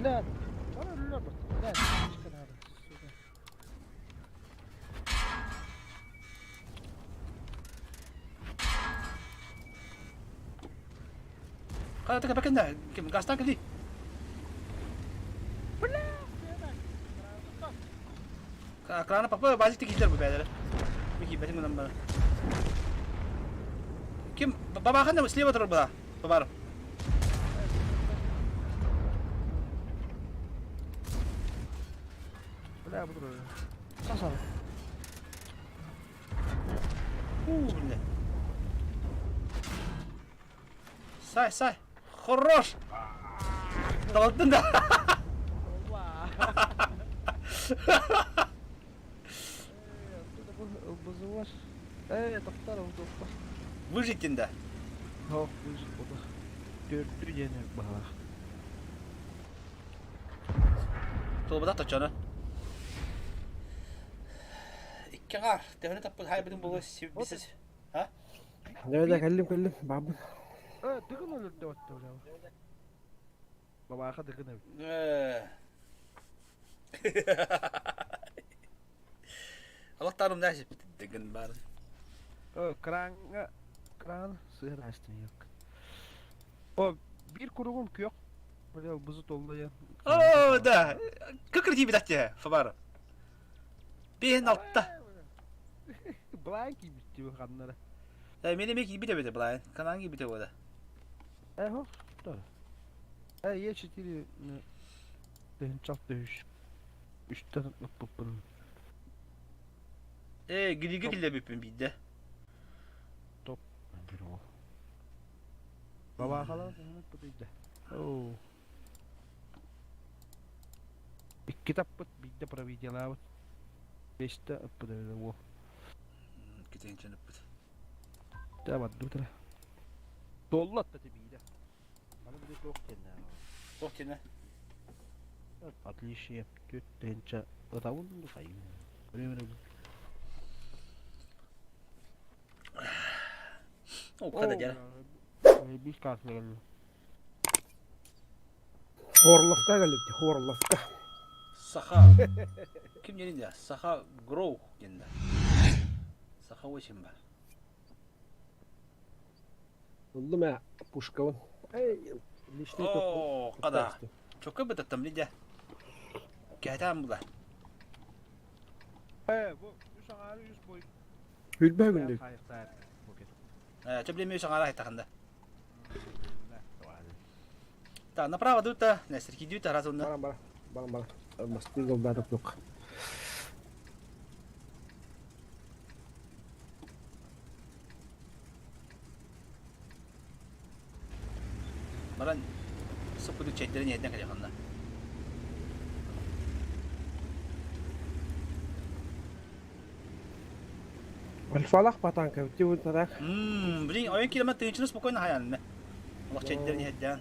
S5: Бля, бля, надо, сука.
S3: Қара така бәкенде, ким гастан кили.
S5: Бля,
S3: Крана папа базик текилер бу бәдәре. Мики бәтин гынан бара. Ким бабахан слева турар була. Бабар.
S5: Бля, буду. Сасал.
S3: У, бля. Сай, сай. Хорош! Талаттын да.
S5: Ылбызылар. Э, тоқтар, тоқтар.
S3: Выжить да.
S5: Жоқ, выжить буду. Төрттүү диэн баһылаах.
S3: Туолбатах точону. Икки аҥаар. Төһөнү таппыт хайбытын буолуо бисис. А?
S2: Да, да, кэллим, кэллим. Баабын.
S5: Э, дыгын өлөрдө отто бля. Бабааха дыгын эбит.
S3: Аллах таарым дээсиппит дыгын баар.
S5: Э, краҥҥа кран сыһар астын yok. О, биир куругум күөх. Бля, бузу толла я.
S3: О, да. Кыкыр тиийбит атте, Фабар. Биһин алта.
S5: Былаан киирбит ханнара.
S3: Э, мени ме киирбит эбит былаан. Канаан киирбит эбит.
S5: Э, да. Э, Е4 тыһынчал төһүш. Үстэн ыппыппын.
S3: Э, гириге киллэбиппин биирдэ.
S5: Топ. Бабаахалар ыппыт Оо. Икки таппыт, биирдэ провиделаабыт. Бэстэ ыппыт эбит уол.
S3: Китинчен ыппыт.
S5: Тэ бардыбыт эрэ. Туолла атта биирэ. Аны били туох диэннэ.
S3: Туох диэнэ?
S5: Отличие түөрт тыһыынча ытабын ду хайын.
S3: О, када дьэ.
S5: Биир каасына кэллим.
S2: Хорловка кэллибит, Хорловка.
S3: Саха. Ким диэн да? Саха Гроу диэн да. Саха очень бар.
S2: Ыллым ээ, пушкабын. Эй, лишний
S3: О, када. Чокка бытаттам лидя. Кэһэтään була.
S5: Э, бу үс аҥаары үс бой.
S2: Хүрбэ күндүк.
S3: Э, чөблеме үс аҥаара айтахында. Так, направо дута, несерки дута раз онна.
S2: Баран бара, баран бара. Мастый голдатып тук.
S3: Баран соппуту чэйдэрин иһэрдэн кэлиэххинэ.
S2: Альфалах патанка, ти вот так.
S3: Блин, ойон километр тыынчыны спокойно хаянна. Олох чэйдэрин иһэрдээн.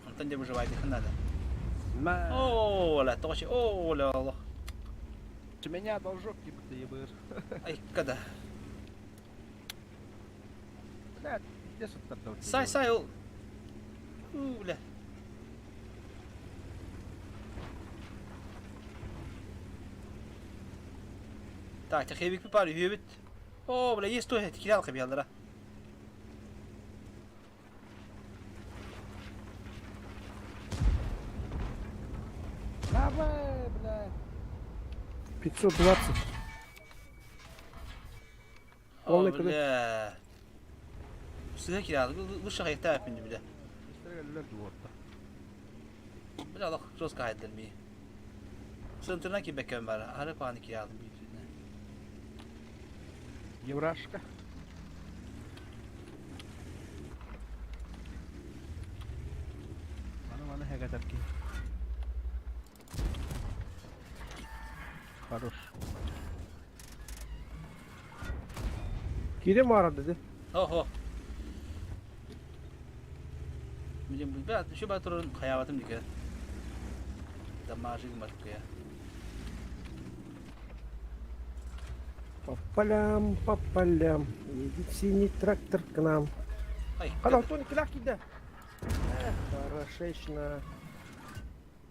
S3: Онтон дьэ выживайдыхын надо. О, ла, тоҕо о, ла, олох.
S5: У меня должок типа ты ебыр.
S3: Ай, когда?
S5: Бля, где сыттар
S3: Сай, сай, ол. У, бля. Так, техебик пар үһүбүт. О, бля, есть то, кирал кабиалара.
S5: Давай, бля.
S2: 520.
S3: О, бля. Сыга кирал, лучше хайта аппин бля. Бля, алах жестко хайдыр ми. Сынтырна ки бекем бар. Ары паны киралдым бит.
S5: Еврашка. Маны маны хэгэтэр ки. Хорош.
S2: Кире мара dedi.
S3: Охо. Мин бля, şu батырын хаябатым дике. Дамажы гыматыкая.
S2: По полям, по полям, едет синий трактор к нам.
S3: Ай,
S2: Хана, Тони, килах кида. Эх, хорошечно.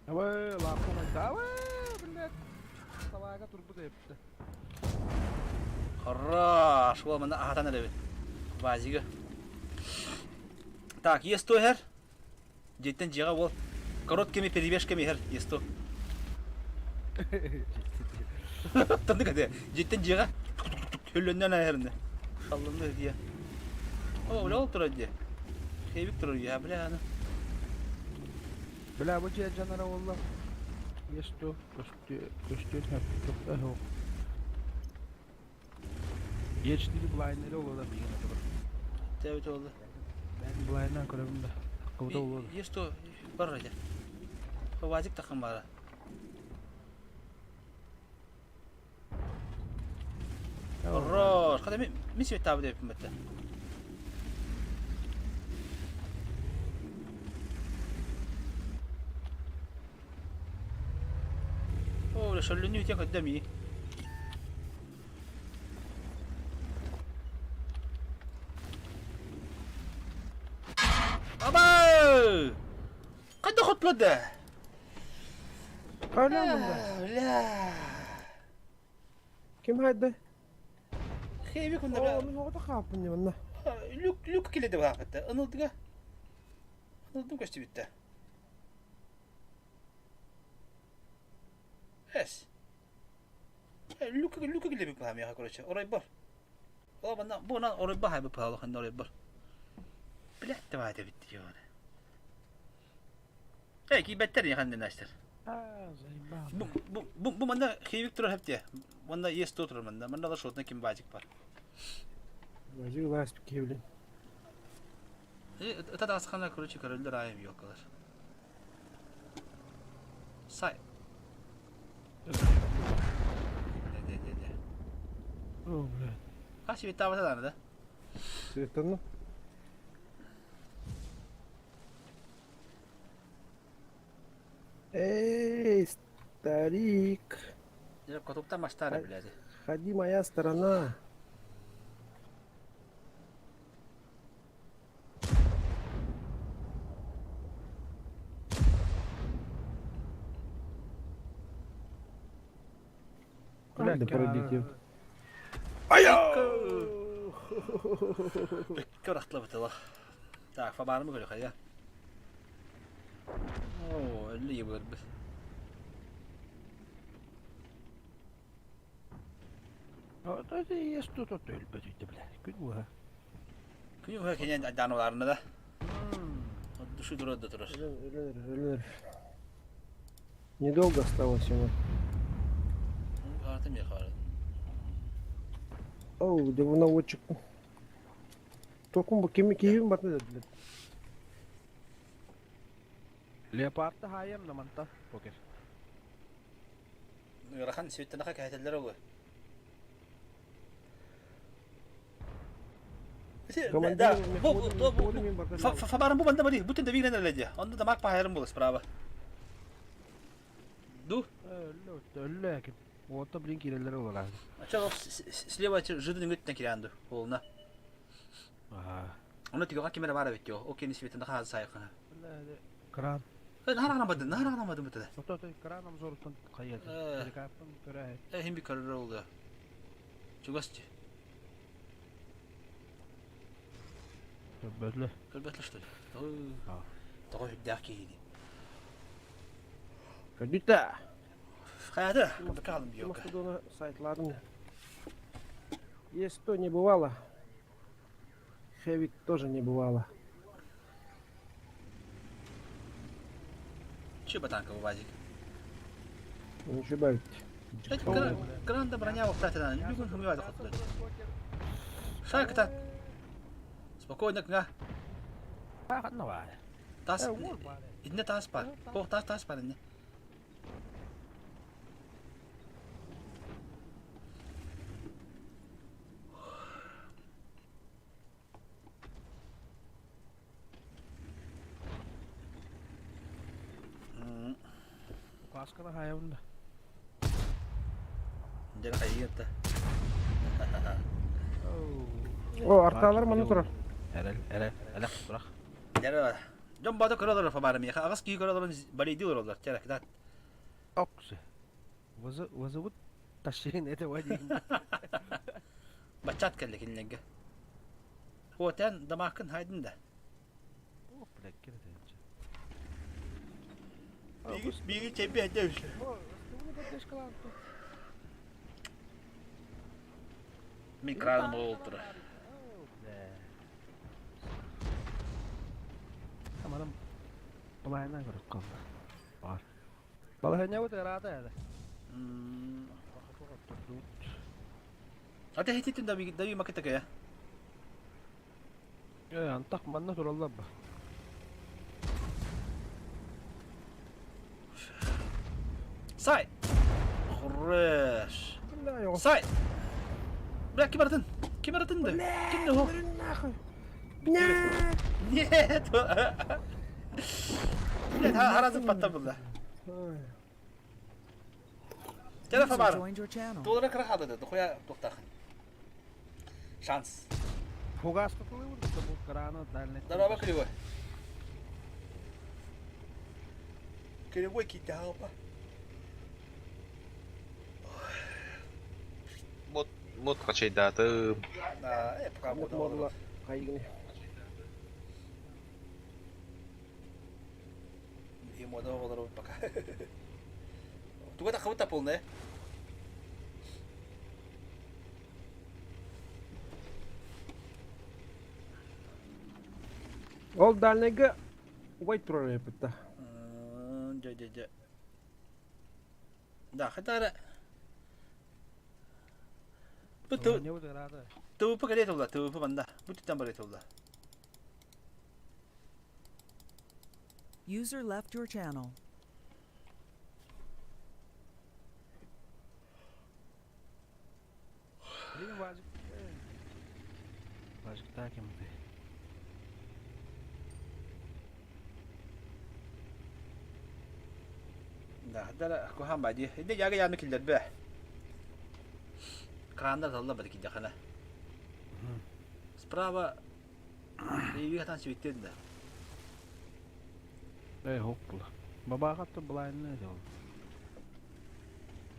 S5: Давай, лапу давай, блядь. Салага турбу депті.
S3: Хорош. Ол мына ахатан элебит. Базига. Так, есть то хер. Дьиэттэн дьиэҕэ ол короткими перебежками иһэр есто. Тандык этэ. Дьиэттэн дьиэҕэ хөллөннөн иһэринэ. Шалланды дия. О, бля, ол турар дии. Хейбик турар я, бля, аны.
S5: Бля, бу дьиэ дьанара буолла. Есто, көстү, көстү, көстү, Е4 блайнери олода бигин атыбыр.
S3: Тэбит олду.
S5: Былайынан көрөбүн да. Кыбыта буолуо.
S3: Есть то бар эти. Хватит тахым бара. Хорош. Хата ми свет табы деп бітті. О, шөллүнү үтен көддөм ии. Аба! Хайда хотлода?
S2: Hala bunda.
S3: Бля.
S2: Ким хайда?
S3: Хейби кунда
S2: Оо,
S3: бля.
S2: мин оҕото хааппын манна.
S3: Люк люк келеди баапытта. Ынылдыга. Ынылдым көстүбүттэ. Эс. Люк люк келеби баамяха короче. Орой бар. О, манна бу на орой бахай бу паало ханна орой бар. Блядь, давай да битти ёна. Эй, кибеттер я ханна настер.
S5: А, заебал.
S3: Бу бу бу бу манна хейвик турар хепте. Манна ес турар манна. Манна да шотна ким бажик бар.
S2: Бажик лас кевлин.
S3: Это асхана, короче, король раем ёкалар. Сай. Не, не, не, не.
S5: О, блядь.
S3: Хас бит табата да?
S2: Светлана. Эй, старик,
S3: Я котуптан маштары блядь.
S2: ходи моя сторона.
S5: Бля,
S2: Да пробить
S3: Бекке рахтла бытыла. Так, фабарымы көрө хайа. О, әлі ебір біз.
S5: Это есть тут от өлбөт бля. Күн буha.
S3: Күн уха кенен адануларына да. Душу турар да турар.
S2: Өлөр, Недолго осталось ему.
S3: Артым яқар.
S2: Оу, да наводчик. Токум бу кими киим батны блядь.
S5: Леопардта хаям наманта. Покер.
S3: Рахан светтенаха кәһәтелләр олы. Да, бу бу фабарым бу банда бали, бүтүн да бигрен эле. Онда да мак пахайрым бул справа. Ду?
S5: Өллө, өллө ким. Ота блин киреллер олар.
S3: Ача слева жыдын үттен кирянды олна.
S5: Ага.
S3: Оны тигә кемере бар бит о кени светында хаз сайкына.
S5: Кран.
S3: Нахар анамадын, нахар анамадын бит.
S5: Ото то кран обзоруттан кайят. Телекапын көрә.
S3: Хим би көрөр oldu. Чугасчы.
S5: Бөдлө.
S3: Көрбәтле что ли? Тагы хүддәк киди.
S2: Көрдүтә.
S3: Хайда, бакалым yok.
S2: Мастодона сайтларын. Есть то не бывало. Хэвик тоже не бывало.
S3: Че батанка базик?
S2: Ничего бавить.
S3: Кранда броня вақтатынан, бүгін хымы хотлы. Шайкта. Спокойно, кна.
S5: Ханна бар.
S3: Тас. Инне тас бар. Бог тас тас бар инне.
S5: Каскана хаям да.
S3: Дер хайгытта.
S2: О, арталар маны турар.
S5: Эрел, эрел, элек турак.
S3: Дер. Жон бада көрөлөр фабары ми. Агас ки көрөлөр балиди олар. Терек дат.
S5: Оксы. Вызы, вызывут ташин это вадим.
S3: Бачат келли кинленге. Хотен дамакын хайдын да.
S5: О, блядь, кирде.
S3: Биги чепи әтәүш. Мин краным олтура.
S5: Амарам былайына көріп қалды. Бар. Балахanya вот рада это.
S3: Ата хититин да би да би макета кая.
S5: Э, антах манна тураллар ба.
S3: Сай! Хорош! Сай! Бля, ким атын? Ким атын да? Ким да
S2: Нет!
S3: Нет! Блядь, харазып батта булла. Телефон бар. Туолара кыра хаалда да, хуя туохтаахын. Шанс.
S5: Фугаска тылыбыр да бу краны дальний.
S3: Здорово, кривой. Кривой кидалба.
S7: Мод мод качайдаатым.
S3: Да, э, пока
S2: Мод
S3: буду.
S2: модла хайгни.
S3: И мода олору пока. Туга тахыбыт полная.
S2: Ол дальныйга убай турар эпитта.
S3: Дьэ, дьэ, дьэ. Да, хотя эрэ Бу ТВП кэлиэ тулла, ТВП манна. Бу түттэн барыа тулла.
S4: User left your channel.
S5: Блин, Вазик. Вазик так ему ты.
S3: Да, да, куһаан баа дии. Инде яга яаны киллэрбэ. Крандар талла бары кидяхана. Справа Эйвиһатан сибиттен да.
S5: Эй, хоп була. Бабаҕа былайынна дьол.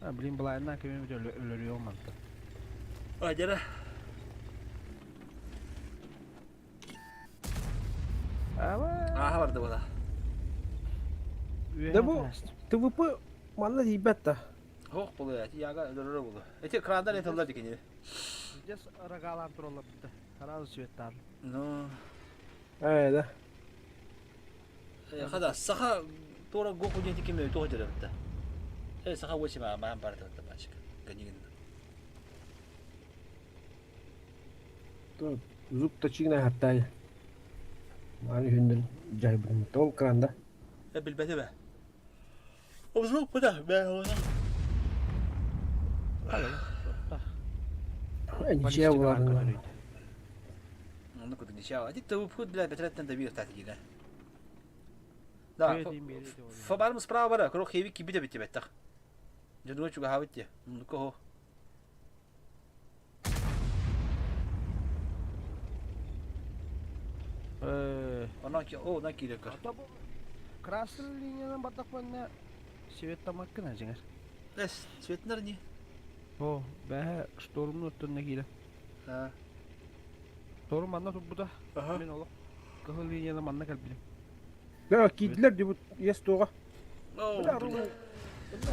S5: А, блин, былайынна кемем өлөрүө манта.
S3: Адера. Ааха барды була.
S2: Да бу ТВП манна тиийбэт да.
S3: Хоох була, яга өлөрөрө була. Эти крандар эталлар дикини.
S5: Здесь рогалаан тураллар битте. Сразу цветтаан.
S3: Ну,
S2: Ээ да.
S3: хада саха туора гоку диэн ким туох дьарабытта. Э саха восемь маан бар та бачка. Ганигин.
S2: Зуб точигна хаттай. Маны хүндүн жайбын. Тол кранда.
S3: Э билбете бе. Обзор куда? Бе она.
S2: Ничего буларын.
S3: Ну куда ничего. А ты вход бля бетреттен да бир татигина. Да. Фабарым справа бара, кро хеви кибите бите беттах. Жадуа чуга хавитте. Ну кого? Она ки, о, на кирека.
S5: Красный линиянан бардахпына свет тамаккына жиңер.
S3: Эс, цветнер не?
S5: О, бәһә штормны өттөнне кире.
S3: А.
S5: Шторм манна турбута.
S3: Ага.
S5: Мин олох кыһыл линияны манна кэлбитим.
S2: Да, киидлер дебут ес туга.
S3: О,
S2: Бля, ровно.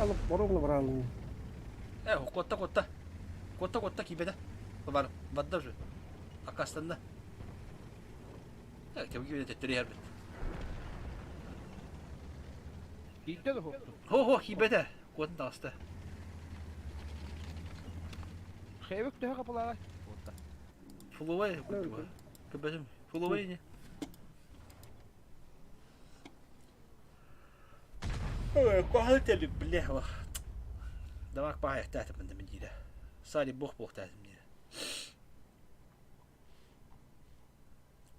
S2: Алып, ровно брал.
S3: Э, котта, котта. Котта, котта кибеде. Бар, бадда уже. Акастанда. Э, кем кибеде теттери хербит.
S5: Киирдэ да хопту.
S3: Хо, хо, кибеде. Котун таҕыста.
S5: Хебек төһө капылаҕай? Котта.
S3: Фуловай курдуга. Көбөтүм. Фуловай не? Ой, кохал тели, бля, Дамак паһайахтаатым мында мин диирэ. Сали бух буохтаатым диирэ.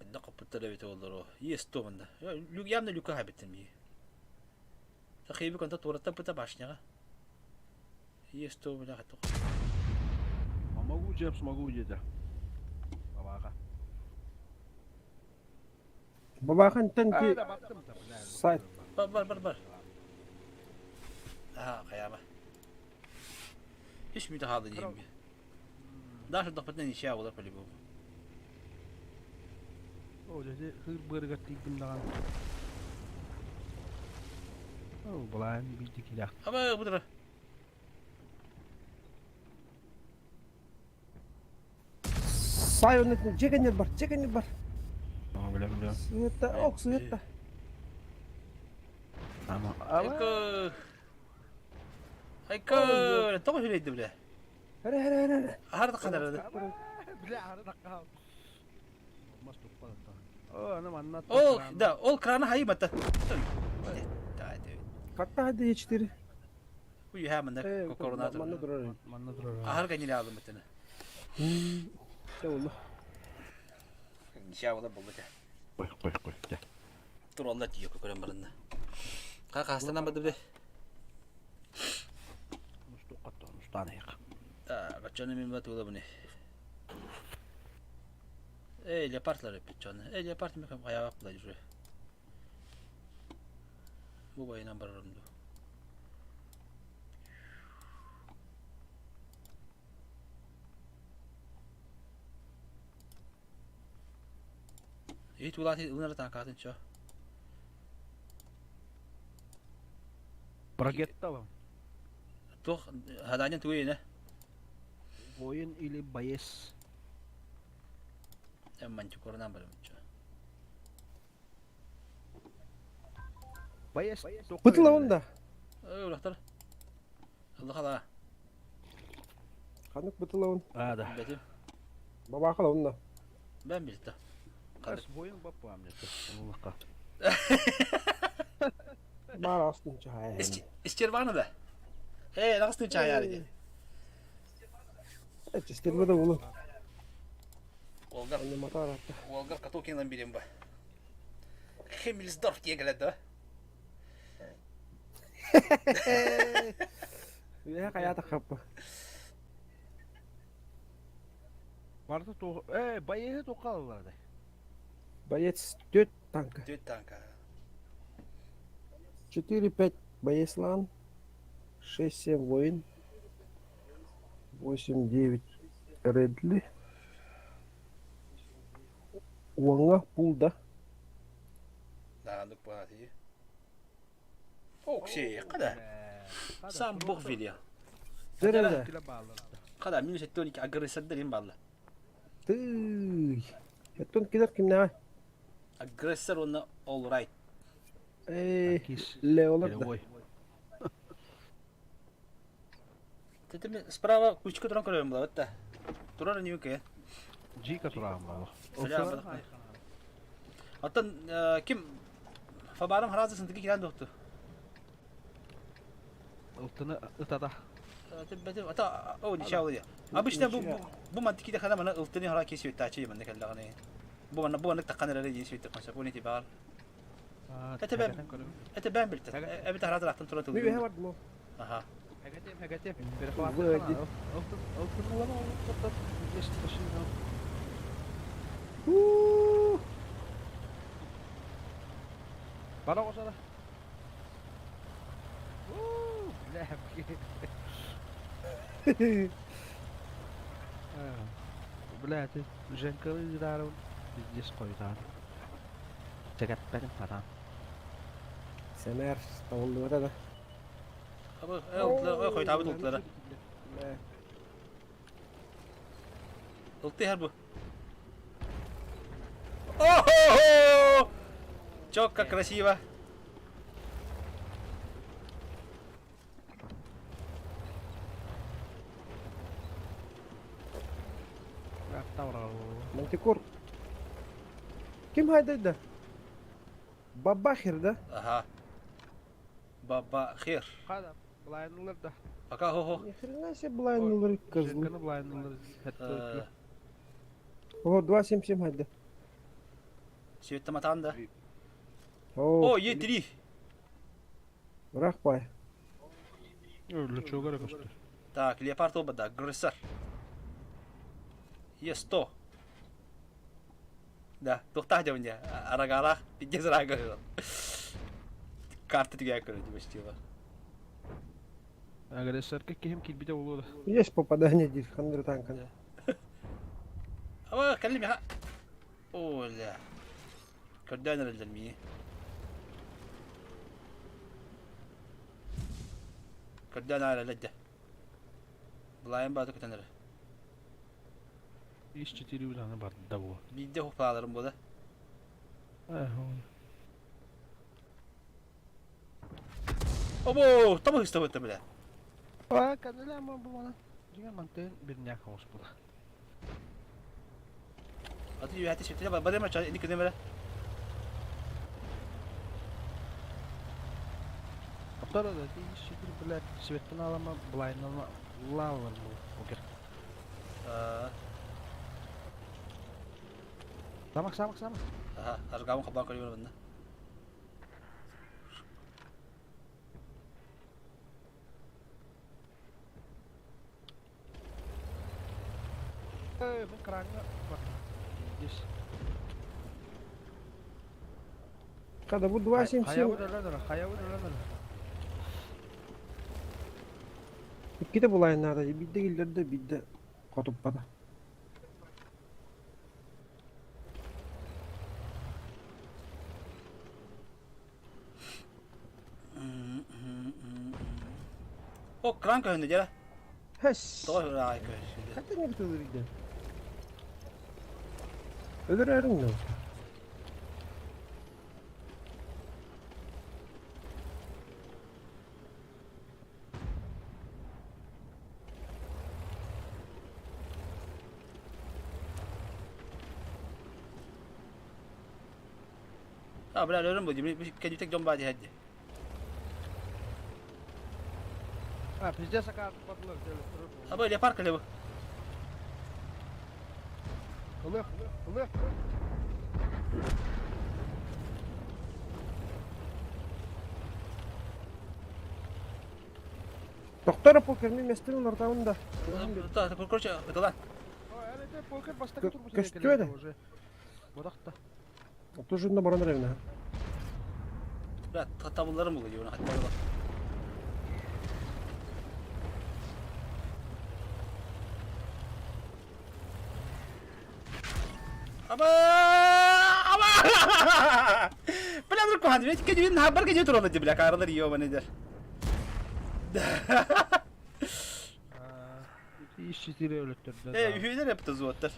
S3: Онно хоппуттар эбитэ буоллар Есть то мында. Явно люка хабиттим дии. Тахиби конта туораттаппыта башняҕа. Есть то бля хатох.
S5: Помогу деп смогу деді. Бабаға.
S2: Бабахан тен ки сайт.
S3: Бар бар бар бар. Аа хайама. Үс мүнүүтэ хаалла диим. Даша доппутна ничья буолар по-любому.
S5: О, деді хыр бырыгар тиийдим даҕаны. О, былаан биирдэ киирэх.
S3: Аба бутара.
S2: Сай оннук дьиэ бар, дьиэ бар.
S5: О, билэ билэ.
S2: Сыытта, ок, сыытта.
S5: Ама.
S3: Айка. Айка, тоҕо үһүлэйдэ бля.
S2: Хара, хара, хара.
S3: Аһар да ханарады.
S5: Бля, ары таққа. Мас туппа. О, аны манна
S3: Ол, да, ол краны хайы бата.
S2: Хатта хайды Е4.
S3: Уйа манна корона
S2: Манна турар.
S5: Манна турар.
S3: Ахар канили алдым битini.
S2: Те oldu.
S3: Ничего була булду.
S6: Қой, қой, қой. Жа.
S3: Туралла тиyo көрөн барынна. Ка кастан бады бе.
S5: Мустуккат, мустанайык.
S3: Да, качаны мен бат була буны. Эй, леопардлар эппит чону. Эй, леопард мен аяк була жүр. Бу байынан барарым ду. Эй, тулати ылнара танкатын чо.
S5: Брагетта вам.
S3: Тух хаданyan туйна.
S5: Воин или боец.
S3: Манчу корынан барым чо.
S5: Боец.
S2: Бытыла онда.
S3: Эй, улахтар. Allah Allah.
S2: Ханнык бытыла он.
S5: А, да.
S3: Бетим.
S2: Бабакала онда.
S3: Ben bildim.
S5: Кас воин бапа мне. Аллахка.
S2: Бар астын чай.
S3: İstirvanı da. Ey, nasıl çay yani?
S2: Çestirme de oğlum.
S3: Olgar,
S2: Anne matar hatta.
S3: Olgar Katokin'dan birim bu. Himmelsdorf diye geldi.
S2: Ya hayata kapı.
S5: Барда то, э, боеһы тоқалалар да.
S2: Боец 4 танка.
S3: Dört tanka.
S2: 4-5 боец лан. 6-7 воин. 8-9 Редли. Уаңа пулда.
S3: Dağındık bu hatice. Okey, kadar. Sam Bourvillia.
S2: Nerede?
S3: Kadar minus 12 agresörlerin bağlı.
S2: Тый. Еттон кидер кимне?
S3: Агрессор онна all right.
S2: Эй, Леолар да.
S5: Ой.
S3: Dedim справа кучка туран көрөм була битте. Турар не юке.
S5: Жика турам бала.
S3: Аттан ким Фабарым харазы сындыгы кирен докту.
S5: Ылтыны ытата.
S3: Ата о ничего я. Обычно бу бу мантики де хана мана ылтыны хара кесип тачы мен келдаганы. Бу мана бу аны таккан эле жесип таккан бу не бар. Это ben Это ben билт. Эбит харазы рахтан туран
S2: Ми бе бар мо.
S3: Аха.
S5: Хагатем, хагатем.
S2: Выйди.
S5: Ылтын, ылтын улама ылтын. Здесь машина.
S2: У.
S5: Бара қосада. У, бля. Бля, ты Женкалы даром. Здесь қойдан. Тәгәтпәдем адам.
S2: Семер тавылды да.
S3: Абы ылтылар кой табы ылтылар. Ылты her bu. Охо! Чё, как красиво.
S2: Мантикор. Ким хайда да? Бабахер да?
S3: Ага. Баба хер.
S5: Қада, блайнлар да.
S3: Пока хо-хо.
S2: Ни хрена себе блайнлар козлы.
S5: Женканы блайнлар.
S3: Э,
S2: О, 277 хайда.
S3: Светта матанда.
S2: О,
S3: О, Е3.
S2: Рахпай.
S5: Лучо керек өсті.
S3: Так, леопард оба, да, агрессор. Е100. Да, тоқтақ деп не, арагарах, пиздец рага. Карта түгә көрді, почти.
S5: Агрессорга кем килбите болууда.
S2: Есть попадание здесь, хандр танка.
S3: Ама калим ха. Оля. Көрдөн эрэлдэр мии. Көрдөн аралэдэ. Булайын бааты көтөнөр.
S5: Иш 4 уланы бар да бу.
S3: Биидде хупааларым була. Обо, таба хыстабыта биле.
S5: А, канала ма бу мана. Дигән мантын бир няк хос була.
S3: Аты юхати сүтүнэ бадема ча ини күнэ мэрэ.
S5: Оттон ити блядь, светтен алама блайнама лалар бу покер. Самак, самак, самак.
S3: Аха, аргамын хабан көрүбөр манна.
S5: Э, мен краҥҥа Здесь.
S2: Kada bu 277
S5: Хайабыт өлөн өлөр, хайабыт өлөн өлөр.
S2: Иккитэ булайыннаата биирдэ киллэрдэ, биирдэ хотуппата.
S3: О, кран көһүннэ дьэ.
S2: Хэс.
S3: Тоҕо ыраай көһүннэ.
S2: Хата не тылырыйда. Өлөрөрүҥ да.
S3: А, бля, өлөрүм бу дии. Кэннитек дьон баа диһэрди.
S5: А, пиздец, акаар батылар
S3: Аба, леопард кэлэ бу.
S5: Ылыах, ылыах.
S2: Доктор покер мен местен олортабын да.
S3: Короче, ытылан.
S5: Покер бастакы турбут
S2: Көстүө да.
S5: уже. Бодахта.
S2: Тужунна баран эрэ
S3: Бля, табылларым булу дии, хатта Аба! Аба! Бля, нур кухан, ведь кедин хабар кедин туралы ди, бля, каралар ёбаный дер.
S5: Ис четыре өлөттөрдө.
S3: Э, үһүнер эпті зуаттар.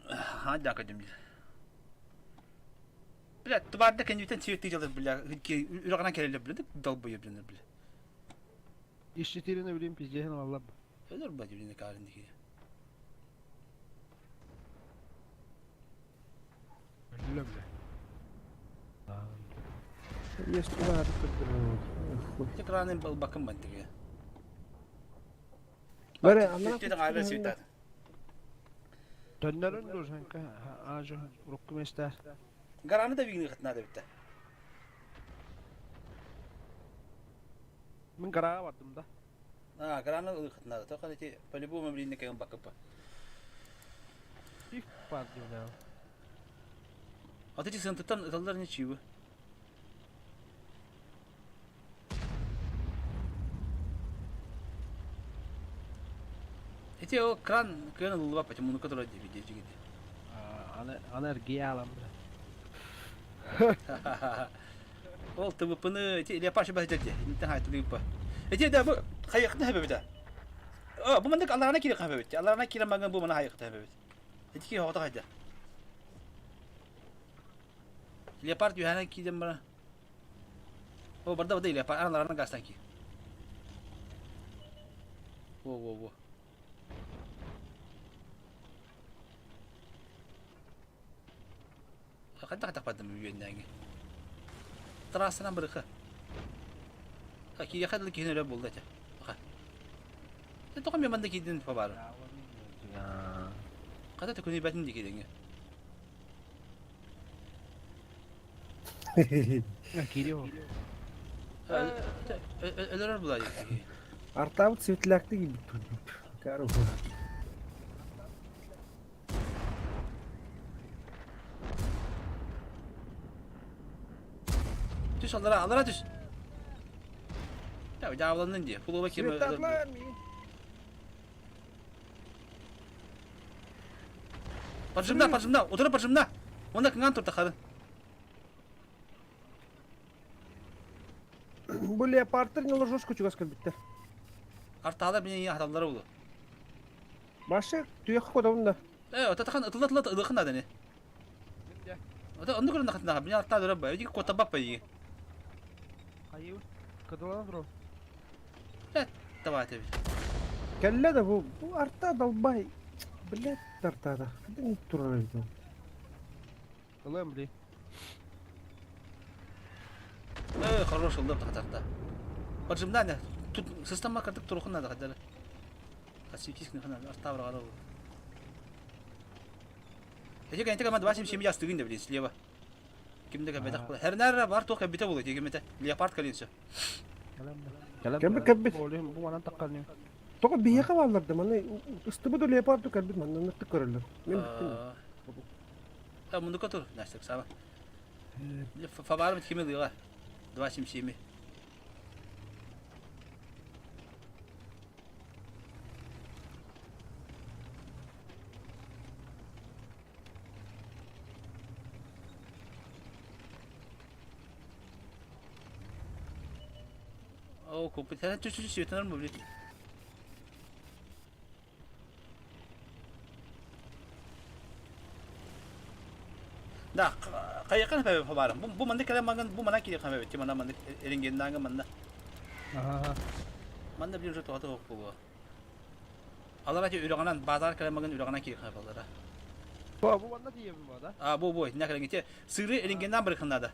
S3: Ха, да кедим. Бля, тубарда кенютен сүйөттү жалыр, бля, үрагана келелер, бля, долбоеб, бля, бля.
S5: Ис четырены билим пиздехин аллап.
S3: Өлөр бля, бля, карын дики.
S5: Өллө бля.
S2: Есть туда
S3: Экраны был бакым бантыгы.
S2: Бары, ана
S3: Сүттү гайбы сүттат.
S5: Төннөрүн дурсанка ажы рукку места.
S3: Гараны да бигини хытнады битте.
S5: Мен гарага бардым да.
S3: А, гараны хытнады. Тока эти по-любому блин кем бакып.
S5: Пиф бар дим да.
S3: А ты сынтыттан ыталлар не чивы. Эти о кран кран лула почему ну который диви диви.
S5: Аны аны эргие алам бля.
S3: Ол ТВПны эти лепаш бәҗәде. Интен хай ТВП. Эти да бу хайыкны хәбәбә. О, бу мындык аларына кире хәбәбә. Аларына кире маган бу мына хайыкны хәбәбә. Эти ки хата хайда. Леопард юхана кидем бара. О, барда бада леопард аларына гастан ки. Во во во. Хата хата падым үйеннәге. Трассанан бырыхы. Ки яхадыл киһин өрө булда этэ. Аха. Те тоқом яманда кидин фабары. Ката төкүнү бәтин ди кидеңе.
S5: Кирио.
S3: Өлөрөр була ди.
S2: Артабыт светлякты кийбит. Кару.
S3: Түс алара, алара түс. Я жааланын ди. Пулова кем.
S2: Светлаклар ми.
S3: Поджимна, поджимна, утура поджимна. Онда кыңан турта харын.
S2: Бу леопардтар не ложошку чугас кэлбиттэр.
S3: Арталар бини хаталлары булу.
S2: Башы түйэх кодобун да.
S3: Э, отатахан ытылла ытылла ылыхын аданы. Ота онну көрүн хатна бини арта дөрө ба. Эди кота баппа и.
S5: Хайы. Кыдылан бро.
S3: Давай тебе.
S2: Кэллэ да бу бу арта долбай. Блядь, арта да. Не турар эбит.
S5: Ылым бли.
S3: Ой, хорош ыллым тахатарта. Поджимнание. Тут система картык турухун надо хотя бы. Осветись надо, артабр гарау. Эти кэнти кама 277 ястыгын да блин слева. Кимде кэбэтэх була. Хернер бар туох кэбитэ була тигимете. Леопард кэлин все.
S2: Кэлбит кэлбит.
S5: Бу манан таххар
S2: Тоҕо биһиэхэ бааллар да маны ыстыбыт леопарду кэлбит манна ыныртык көрөллөр. Мен бүттүм.
S3: Та мунука тур, Настя, саба. Фабарым кими лыга. 277. О, купить. Түс түс светанар мы, блин. Да, кайякан хабе барым. Бу бу манды кэлэн манган бу мана кири хабе бит. Мана манды эрингеннанга манна.
S5: Аха.
S3: Манна блин уже тоҕото ох буолуо. Алар ати үрэҕинэн базар кэлэн манган үрэҕинэн кири хабаллара.
S5: Бу бу манна тиийэбин бу да?
S3: А бу бу инна кэлэн ити сыры эрингеннан барыхыннада.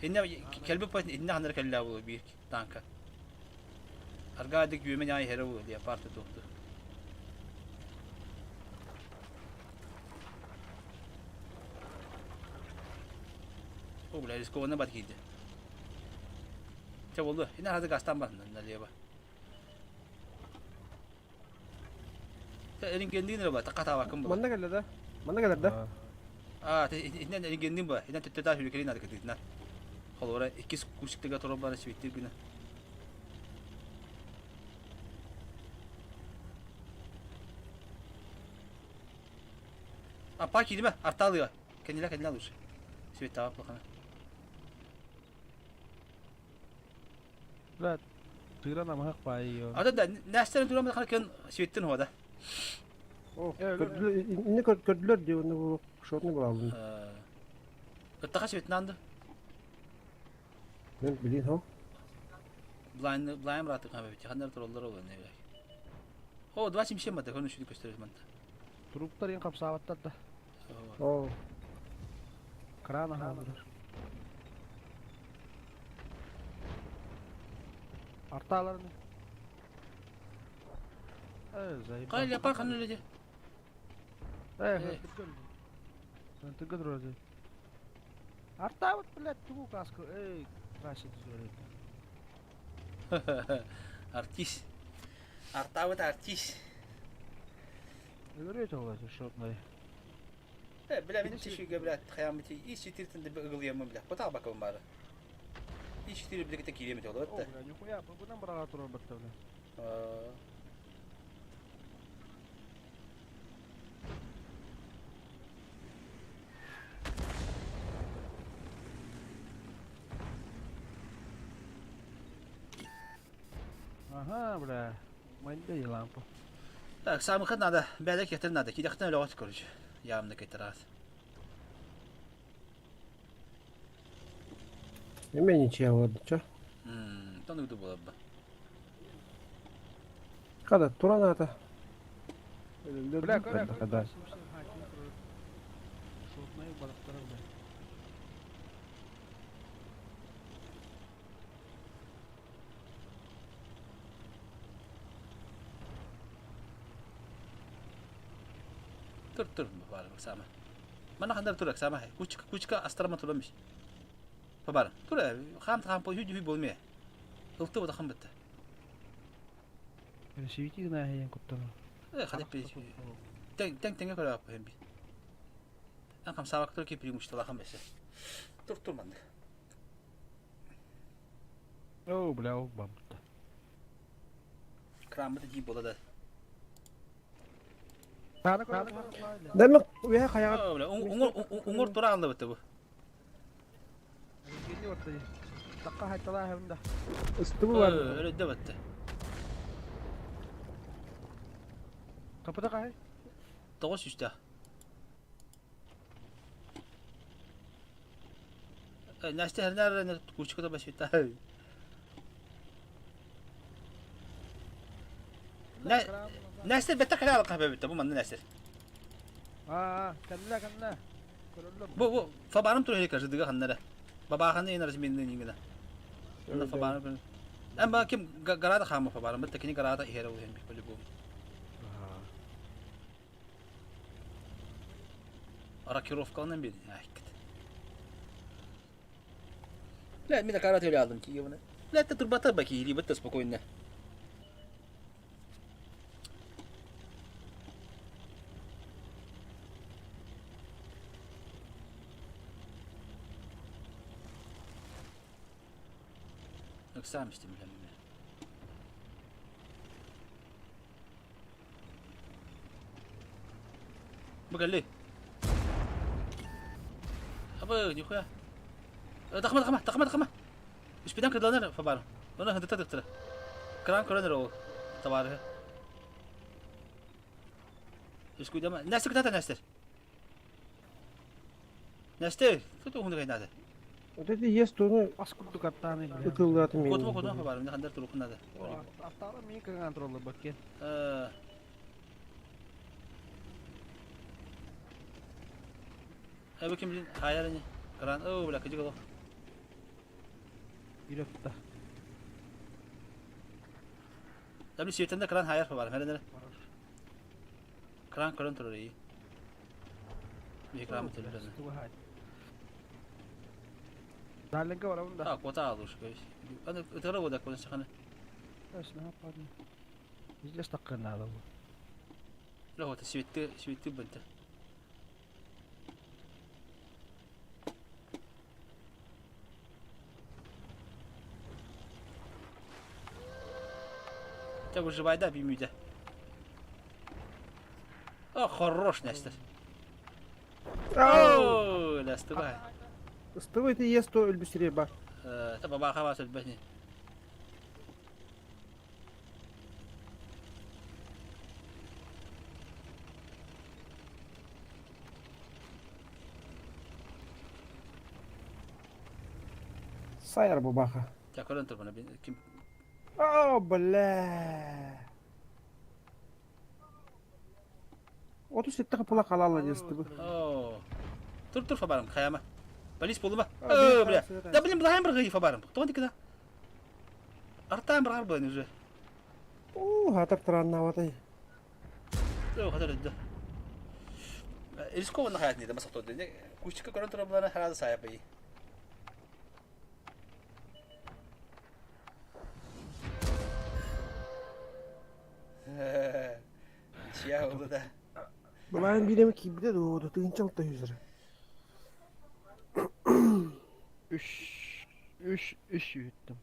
S3: Инна кэлбит пойт инна ханнар кэллээ бу биир танка. Аргаадык үөмэн аай хера бу леопард туохту. О, бля, рискованно бат киирдэ. Чэ буоллу, ина хазы гастан бар налево. Тэ эрингенниин эрэ була, такка таабаккын була.
S2: Манна кэллэ да? Манна кэлэр да?
S3: Аа, итинэн эрингенниин була, итинэн төттө таа сүрүкэлин ады кытыытынан. Холобура, иккис кусиктыга турар бары свиттир гына. Аппа кииримэ, артаалыга. Кэннилэ кэннилэ лучше. Светтаҕа плохана.
S5: Бля, тыыра намыһах баайы.
S3: Ада да, нэстэрин туран хана кен светтин хода.
S2: О, көрдүлэр, инне көрдүлэр дии, онно бу шотный буолалын.
S3: Ыттаха светнанды.
S2: Мен билин хо.
S3: Блайн блайн браты хабы бит. Ханнар тураллар ол не билек. О, 27 мата көрүнүш шүдү көстөрөз манта.
S5: Туруктар ең қапсабаттар да.
S2: О,
S5: Кран аһаалар. Артааларын. Э, заебал.
S3: Кай лепар ханны леди.
S5: Э, Тыгы друзья. Артабыт, блядь, тугу каску. Эй, красит
S3: Артист. Артабыт артист.
S5: Өлөрөт ол шотной.
S3: Э, бля, мен тишиге, бля, хаямыти и четыртын деп ыгылыямын, бля. Кота бакым бары. И четыре бля киремет ол
S5: О,
S3: өттө.
S5: бля, нихуя, бынан бырага турар бітті, бля. Ага, бля. Маньда лампа.
S3: Так, самых надо, бәлек кетер надо. Кидахтан өлөт короче. Ямны кетер
S2: эме ничья вот, чё?
S3: Мм, тону була бы.
S2: Када туран ата.
S5: Бля, көрө,
S2: Када.
S5: Шотной балыктары, бля.
S3: Тур тур бар сама. Мана хандар тур сама. Кучка кучка астарма турамыш. Бар. Тур хам хам по хү хү болме. Ылты бода хам битте.
S5: Сивити гына хәйен куттан.
S3: Э, хадып би. Тең тең теңге көрө апа хем би. Ан хам сабак тур ки примуштала хам бесе. Тур тур манды.
S5: О, бля, о, бамбыта.
S3: Крамы ди бола да.
S5: Таны көрө.
S2: Дәмек уя хаяга
S3: О, бля, уңор уңор тура алды битте бу.
S5: Гени орта. Такка хайтала хәмдә.
S2: ыстыбы бар.
S3: Öyle de bitti.
S5: Капыда кай?
S3: Тоғыз үсті. Настя хернер кучка да басвита. Настя бетте кала алка бетте бу манны Настя.
S5: А, кәнлә, кәнлә. Көрөллө.
S3: Бу бу фабарым тур хекер дыга ханнара. Баба ханны енер минне нингена. Онно фабаары көрөн. Эн ба ким гарада хаама фабаары, битта кини гарада иһэрэ уһен по-любому. Рокировкаланан биэрдин айкыт. Бля, мин акара төлө алдым киеваны. Бля, ты турбата ба киһили бытта спокойно. Ыксаам истим билэммин. Бу кэлли. Абы, нихуя. Тахма, тахма, тахма, тахма. Үспүтэн кыдаланар фабар. Оны хыдыта тыктыра. Кран көрөн ол товарыһы. Үскүйдема. Нәстер кытата нәстер. Нәстер, тут уһуну кайнады.
S2: Вот это есть то,
S5: Ас курдук аттааны бля.
S2: ытыллааты мен.
S3: Котума котума фабар, мин хандар турукун надо.
S5: Аттаары мин кыган тураллар баккен.
S3: Э, бу ким блин, хайар ини. Кран, о, бля, кыжык олох.
S5: Үйрөттө.
S3: Да блин, сүйеттен кран хайар фабар, хәрен Кран көрөн турар ии. Биһи крамы төлөрөнө.
S5: Даленге барабын да.
S3: А, кота алыш көйс. Аны ытыра бода кон саханы.
S5: Өсүнө аппадым. Везде стаккан надо бу.
S3: Ла вот светти светти бынты. Те выживай да бимүйде. О, хорош, Нестер. О, Нестер, бай.
S2: Ыстыбы это есть то өлбүсүрэ бар.
S3: Та баба хава сөлбөһни.
S2: Сайар бабаха.
S3: Та көрөн тур бана ким
S2: О, бля. 37 капыла калала дестибы.
S3: О. Тур тур фабарым хаяма. Полис болума. О, бля. Да блин, блайм бір фабарым. Кто никогда? Артам бір арбын уже.
S2: О, хатар таранна ватай.
S3: О, хатар да. Рискованно хаят не да масах тот. Кучка көрөн тур булана харада сая бай. Чия oldu да.
S2: Былайын биреме кийбите доо, тыгынча алта жүзөр.
S5: Үш үш үш үйүттүм.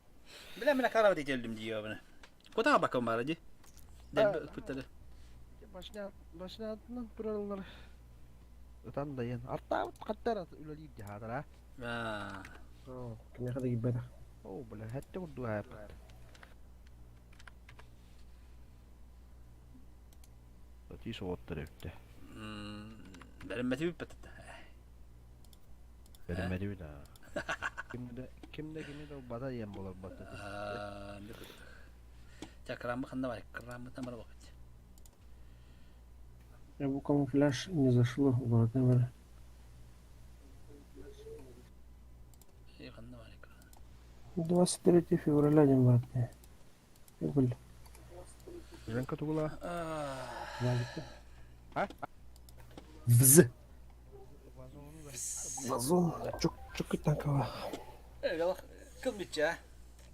S3: Бля, мен карава дейделдим диyor bana. Кота бакым бар ди. Дел путтары.
S5: Башня башня атынан тураллар. Ытан дайын. Артаабыт каттар үлелиир дьаһаатара.
S3: Аа.
S2: Кимиэхэ да киирбэтэх.
S5: Оо, бля, хэттэ курдук аайппыт. Тиис уоттар эбиттэ.
S3: Бэриммэти бүппэт.
S5: Бэриммэти да. Ким да ким да кими да бата диэн буолар бата.
S3: Аа, Ча крамы ханна бар, крамы там бар бакыт.
S2: Я бу камуфляж не зашло, город бар.
S3: Э, ханна бар экран.
S2: 23 февраля дем бар. Бил.
S5: Женка тугула.
S3: А?
S2: Вз. Вазон. Чук чук танкова.
S3: Э, велах, кылмыча.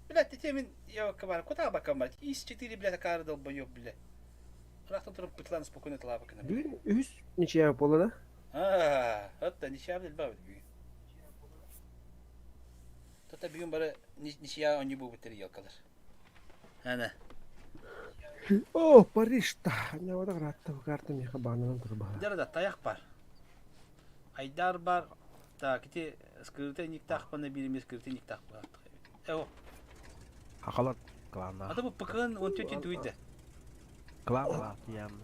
S3: Блядь, ты мен я кабар, куда бакам бар? Из 4, блядь, акар долбоёб, блядь. Рахтан туруп пытлан спокойно талабы кына.
S2: Бүгүн үс ничья болду да?
S3: А, вот ничья бил бабы бүгүн. Тота бүгүн бары ничья они бу битер елкалар. Ана.
S2: О, Париж-та. Не вот ратта карта меха бананан турба.
S3: Дәрі таяқ бар. Айдар бар. Так, ити скрыты никтах пана бириме скрыты никтах бар. Эо,
S5: Хакалар кланна.
S3: ата бу ПКН он тетин туйды.
S5: Клан латиям.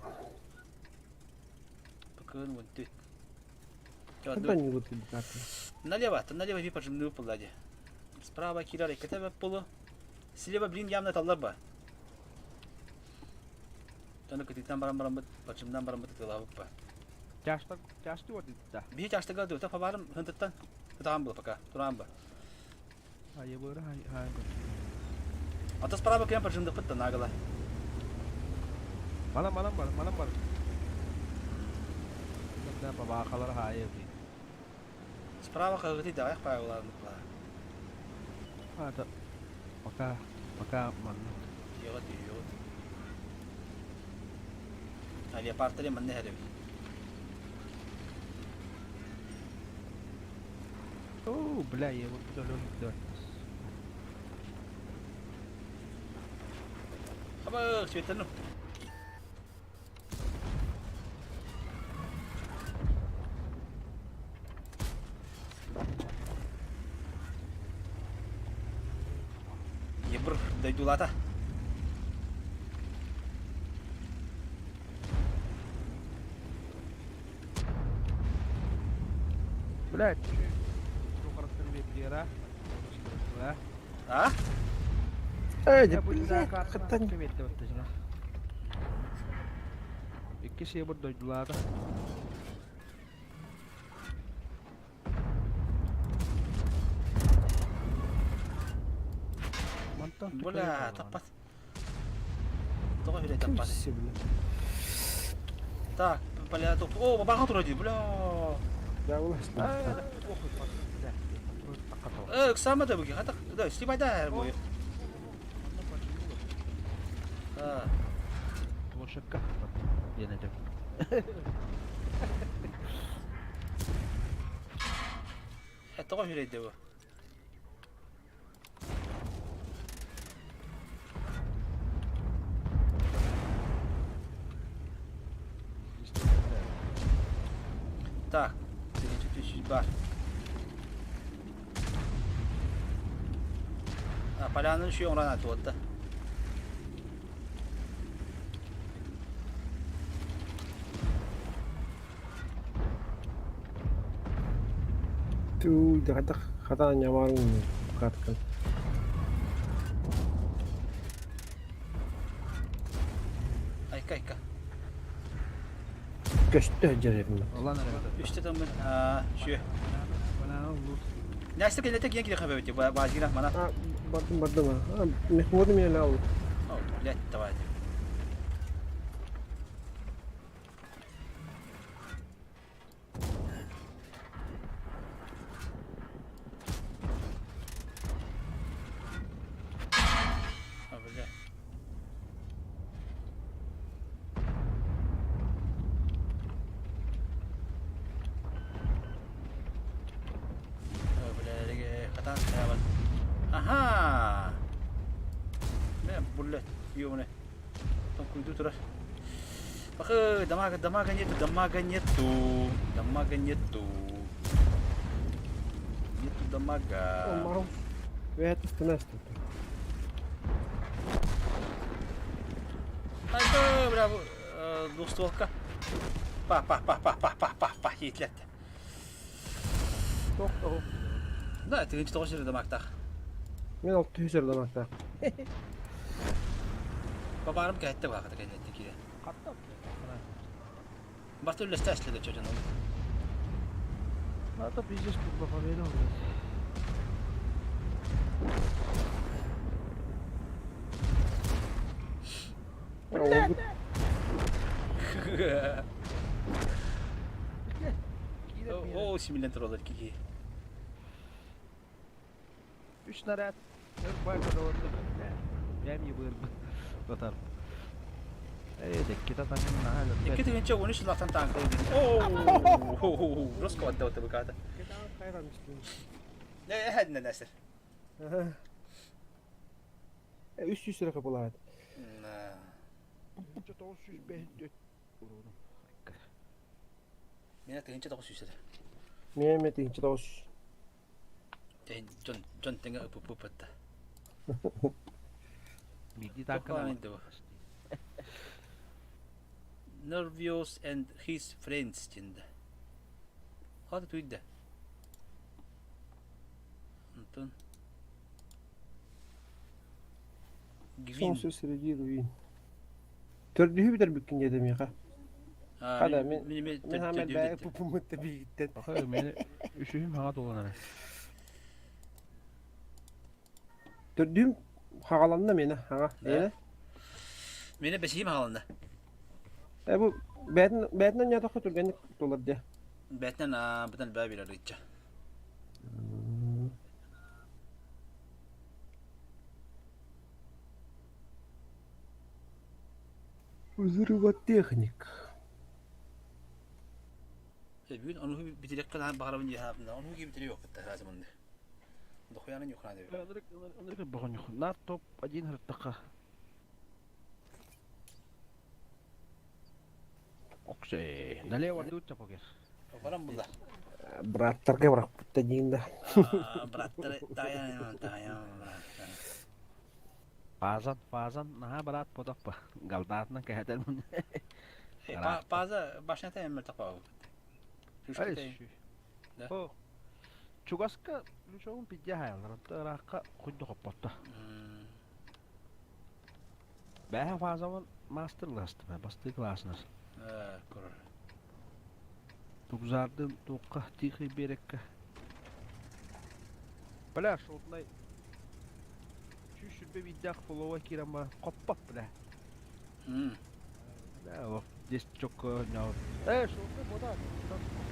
S3: ПКН он тет.
S2: Когда не вот карта.
S3: Налево, то налево ви пожимны выпалади. Справа кирали КТБ полу. Слева, блин, явно талаба. Тоны кытыттан баран баран бит, пожимнан баран бит тылабы па.
S5: Тяжта тяжты вот да.
S3: Би тяжты гады, та фабарым хынтыттан. Тутан был пока, туран ба.
S5: Айыбыра хаайан көрсүбүт.
S3: Ата справа кем прожимдыппыт да нагло.
S5: Манан манан бар, манан бар. Да бабаахалар хаайа бит.
S3: Справа хаһыытый даҕайах паайылааныкла.
S5: Ата пока пока маннык.
S3: Тиэҕит үйүөҕүт. Авиапартары манна иһэрэбит.
S5: Оо, бля, я его өлөн
S3: Хаба, светану. Ебр дойдулата.
S5: Блядь,
S3: А?
S2: Эй, блядь, хаттан.
S5: Икки сиэбэр дойдулаата.
S3: Бля, таппат. Тоҕо үһүрэ таппат. Так, бля, тут... О, бабаха турар дии, бля. Э, ыксаама да буги, хата, да, сливайда бу. А.
S5: Площадка. Диэн этим.
S3: Тоҕо үһүрэ бу. Так, 33 бар. А, поляны еще рано туотта.
S2: Түү, хайдах хатаан ньамаарыҥ каткан.
S3: Айка, айка.
S2: Көстө дьэребин.
S5: Олан эрэ.
S3: Үстэ тыммын. Аа, шүө. Нэстэ кэлэтэ киэн киһи хабэбити баазгина мана.
S2: А, бардым бардым. А, мехмоду меня лял.
S3: О, блядь, давай. А, бля. О, бля, хатан Аха! Мэ, буллет, ёбаный. Толкуйдуу турар. Бахы, дамага, дамага нету, дамага нету. Дамага нету. Нету дамага.
S2: Маус. Вэт станаста.
S3: Айда, бля, двухстволка. Па, па, па, па, па, па, па, па, итлет. Да, тыгынчы тоҕус сир дамактаах.
S2: Мен алты жүз дамактаах.
S3: Бабарым кэһэттэ баахата кэнниттэн киирэн. Барта үллэстэ эслэдэ чөтөн ол.
S5: Это пиздец, тут поверил, блядь.
S3: О, симилен туралар киһи.
S5: Үс наряд. Өр байка долорду. Бэм ебыр. Батар. Эй, деккита таҥын наһаа өлөрбөт.
S3: Икки тыһыынча уон үс сыллаахтан тааҥка ылбыт. Оо, Роско отдал быкаата. Э, нэсэр.
S2: Үс жүз эрэ капылаат.
S5: 905 уруунум.
S3: Меня 1900 эрэ.
S2: Мен 1900.
S3: Дьон дьон тэҥэ ыпыппытта.
S5: Биирдии таанканы
S3: Nervios and his friends диэн Хата туйда. Антон. Гвин.
S2: Солнце среди руин. Төрдүһү бүтэрбиккин диэтэ миэхэ. Хада мен мен хамар бэйэ пупумутта биигиттэн.
S5: Баха мени үшүһүм хаҥа толон эрэ.
S2: Төрдүм хаҕаланна миэнэ, хаҥа. Эйэнэ?
S3: Миэнэ бэсиһим хаҕаланна.
S2: Э бу бээтин бээтинэн ньаатахха түргэнник тулар дии.
S3: Бээтинэн аа бытан бээ билэр ычча.
S2: Взрывотехник.
S3: Бүгүн ону битирэккэ наһаа баҕарабын дии санаатым ону киһи yok кытта саасымынны. Дохуяны нюхна деп.
S5: Ынырык боҕонньух. Нар топ один хырыттахха. Оксей. Налево дутта покер.
S3: Баран булла.
S2: Браттарга бырахпытта диин да.
S3: Браттары таян таян браттар.
S5: Фазан, фазан, наһаа бараат бодоппа. Галдаатынан кэһэтэр мун.
S3: Паза башната эммер тапа. Да.
S5: Чугаска Лючогун пидде хаялар, онто ыраахха хуйду хоппотто. Бэһэ фазабын мастер ластым, бастыы класснас.
S3: Көрөр.
S5: Тугзардын туохха тихий береккэ. Бля, шотнай 120 биирдээх фоллоуа киирэн баран хоппот бля. Бля, ол 10 чокко оонньообут. Ээ, шотнай бода,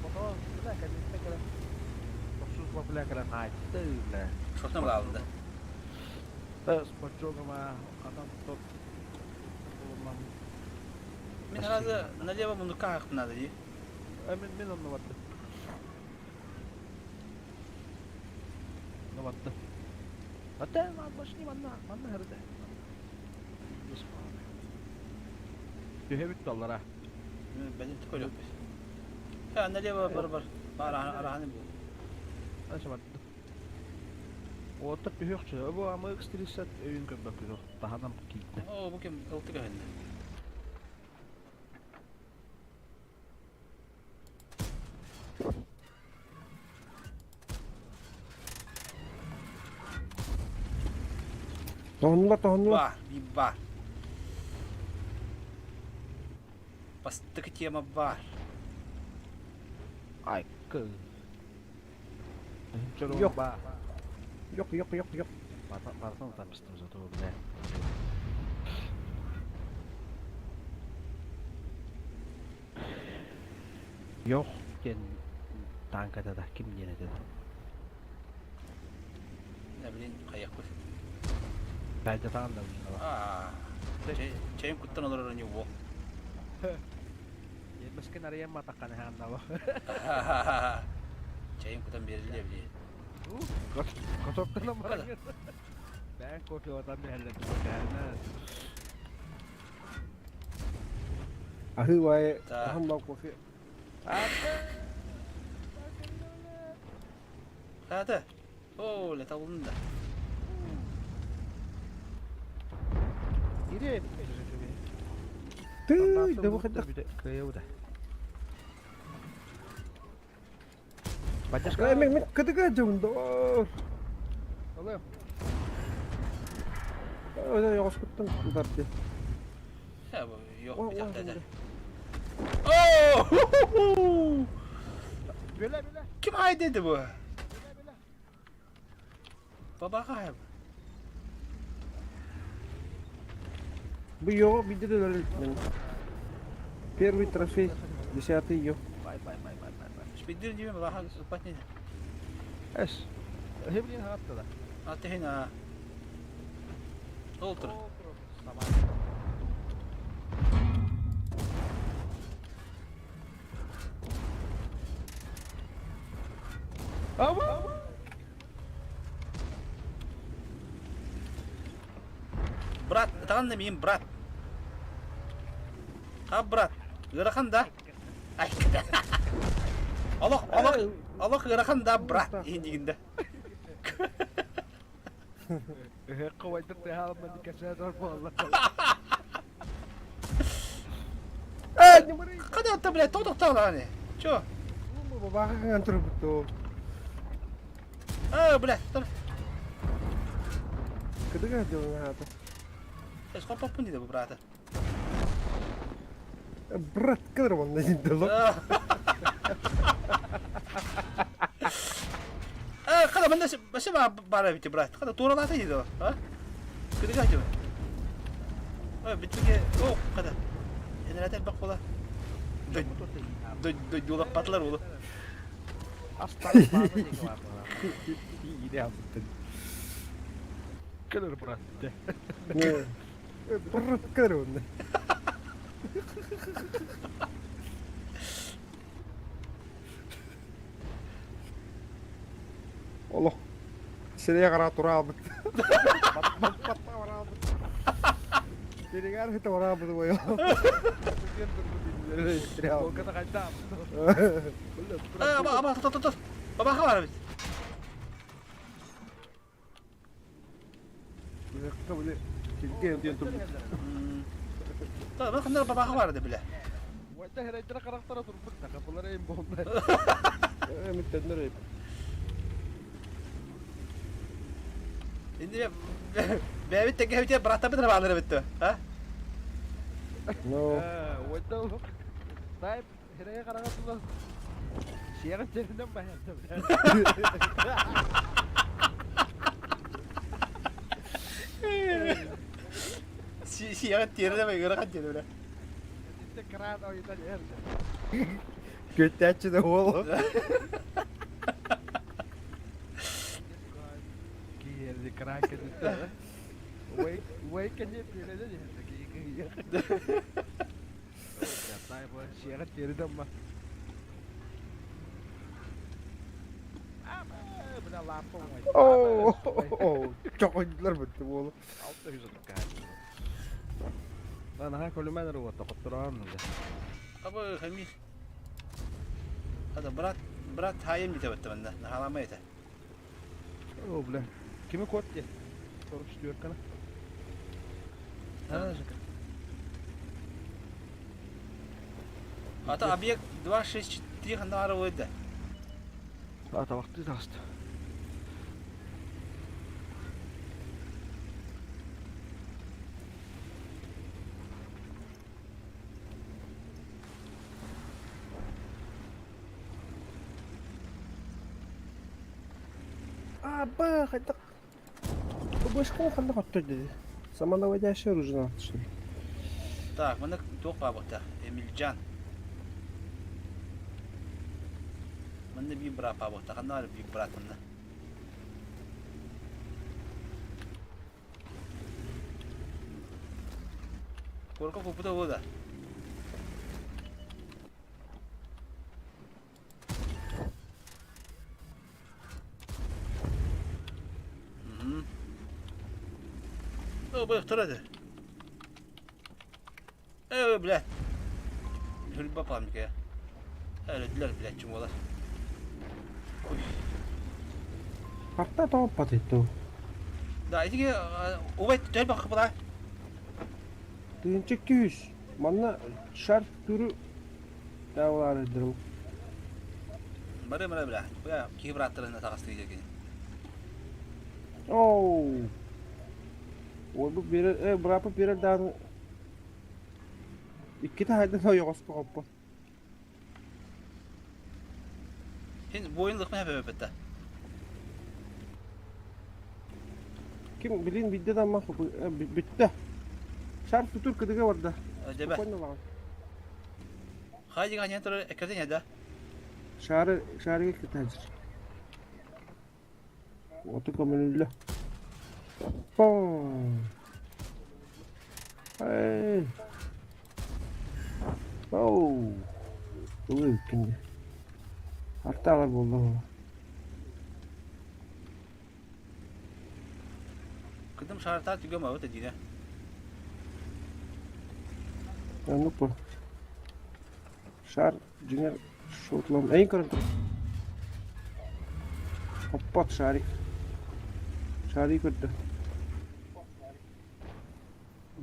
S5: бода, бля, кэнниттэн кэлэн тохсус бля кэлэн хаайтты, бля.
S3: Шотна баалында.
S5: Э, спортжогама хатан тот
S3: Мин сразу налево муннукка хаахпын надо дии.
S5: Э, мин мин онно бардым. Онно бардым. Ата башни манна манна хырыта. Түһэбит доллара.
S3: Бәдин көрөкпүт. Ха налево бар бар. Бар араханы бу.
S5: Аса бардым. Уоттар түһүөхчү. Бу амы X30 өйүн көрбөккүн. Таһанам киирдэ.
S3: Оо, бу ким ылты көһүннэ.
S2: Тоһуннулар, тоһуннулар.
S3: Бар, bir бар. Бастакы тема бар.
S5: Айкы.
S2: Yok. Yok, yok, yok, yok.
S5: Барытын утаммыстым зато бля. Yok диэн тааҥката да ким диэн этэ
S3: Не блин, хайахпыт.
S5: Бэлдэтаан да буолла.
S3: Аа. Чэйин куттан олорор не уол.
S5: Елбэскин арыйан матакканы хааннаба.
S3: Чэйин кутан берилиэ били.
S5: Котоктанан баран. Бэйэн кофе отан биһэллэр.
S2: Аһыы баайы аһан бал кофе.
S3: Хаата. Оо, леталын да.
S5: Ире.
S2: Тыы, да выхода.
S5: Кыайда.
S2: Э, мен мен кытыга жымды.
S5: Оле.
S2: Ой, yoğuşkuттан барды.
S3: Ха, бу yok bir dakika. Оо!
S5: Бөлө бөлө.
S3: Ким ай dedi bu? Бабаға.
S2: Бу йоо бидде de Первый трофей, десятый йо.
S5: Бай бай бай бай бай бай.
S3: Шпидир диме бабаға ыппат не.
S5: Эс. Хебрин хатта да.
S3: Аты хина. Олтур.
S5: Ама.
S3: Брат, таган да мин брат. Ха брат. Ыарахан да. Ай. Аллах, Аллах, Аллах ыарахан да брат. Индигинде.
S5: Кывайдыр тыһаалман кэсээтор буолла.
S2: Э, не мырый.
S3: Када та блядь, то тоқталаны. Чё?
S2: Бабаға кangан турбуту.
S3: А, блядь, там.
S2: Кытыга жымды хата.
S3: Эс хоппун диде бу брата.
S2: Брат, кыдыр онда жинди.
S3: А, када Хата манна вообще баар эбит брат. Хата туоралаата дии дуо? А? Кырыга дьэ. Ой, бүтүгэ о, хата. Энерата элбэх буола. Дойдулаппатылар уолу.
S5: Иире албыттын. Кэлэр брат.
S2: Кэлэр онно. Олох сирэйэ хара тураабыт. Баппатта бараабыт. Сиригэр хыта бараабыт ой.
S5: Волката хайдаабыт.
S3: Аба, аба, тот, тот, тот. Бабаха бар бит. Ханна бабаха бар да биле.
S5: Уайта херайдара харахтара турбут такапылар эйм болла.
S2: Миттеннер
S3: Инде бэбит тегебите браттабыт рабалар битте. А?
S2: Ну.
S5: Уайта Тайп херайга карага тула. Сиэҕин теринен байанта.
S3: Сиэҕин тиэрэ ыарахан диэн бля.
S5: Кран ойутан эр.
S2: Күөттээччи да уол.
S5: Киһи кран кэнниттэн. Уэй уэй кэнниэ пиэрэлэ диһэрдэ киһи. Сиэҕин тиэрэ ма.
S2: Оо, чоҕойдулар бытты буолу.
S5: Наһаа көлүмэн уотта хоттороон
S3: Абы хами. Ада брат, брат хайым дите бытты мында. Нахаламай это.
S5: О, бля. Кими кот де? 44 кана.
S3: Ата объект 264 ханда ары выйды.
S5: Ата вакты тағысты.
S2: А, ба, хайдах. Башка ханна хоттой dedi. Самонаводящее оружие что ли?
S3: Так, мына туох баабыта. Эмильджан. Манна би брат баабыта. Ханна би брат манна. Корка купута вода. О, быктырады. Э, блядь. Hülba памятка. Öldüler блядь, чумолар.
S2: Парта топ патытту.
S3: Да, итиге убайт төл бак була.
S2: Тыынча күүс. Манна шар түрү тавларыдыр.
S3: Бары мара бля. Бля, ки браттарына тагасты деген.
S2: Оу. Ой, бу берер, э, брапы берер дан. Икките хайдан ойоҕоско хоппо.
S3: Хин бойын лыкма хәбә бетте.
S2: Ким билин бидде дамма бүтте. Шар тутур кыдыга барда.
S3: Дебе.
S2: Спокойно лаган.
S3: Хайди ганьян тур экерден яда.
S2: Шары шарыга кытаҗыр. Оту көмөллө. Пом. Эй. Оу. Ой, кинде. Арталар болду.
S3: Кыдым шарта түгөм абыт дине.
S2: Ну по. Шар жиңер шотлам. Эң көрөн тур. Хоппот шарик. Шарик көрдү.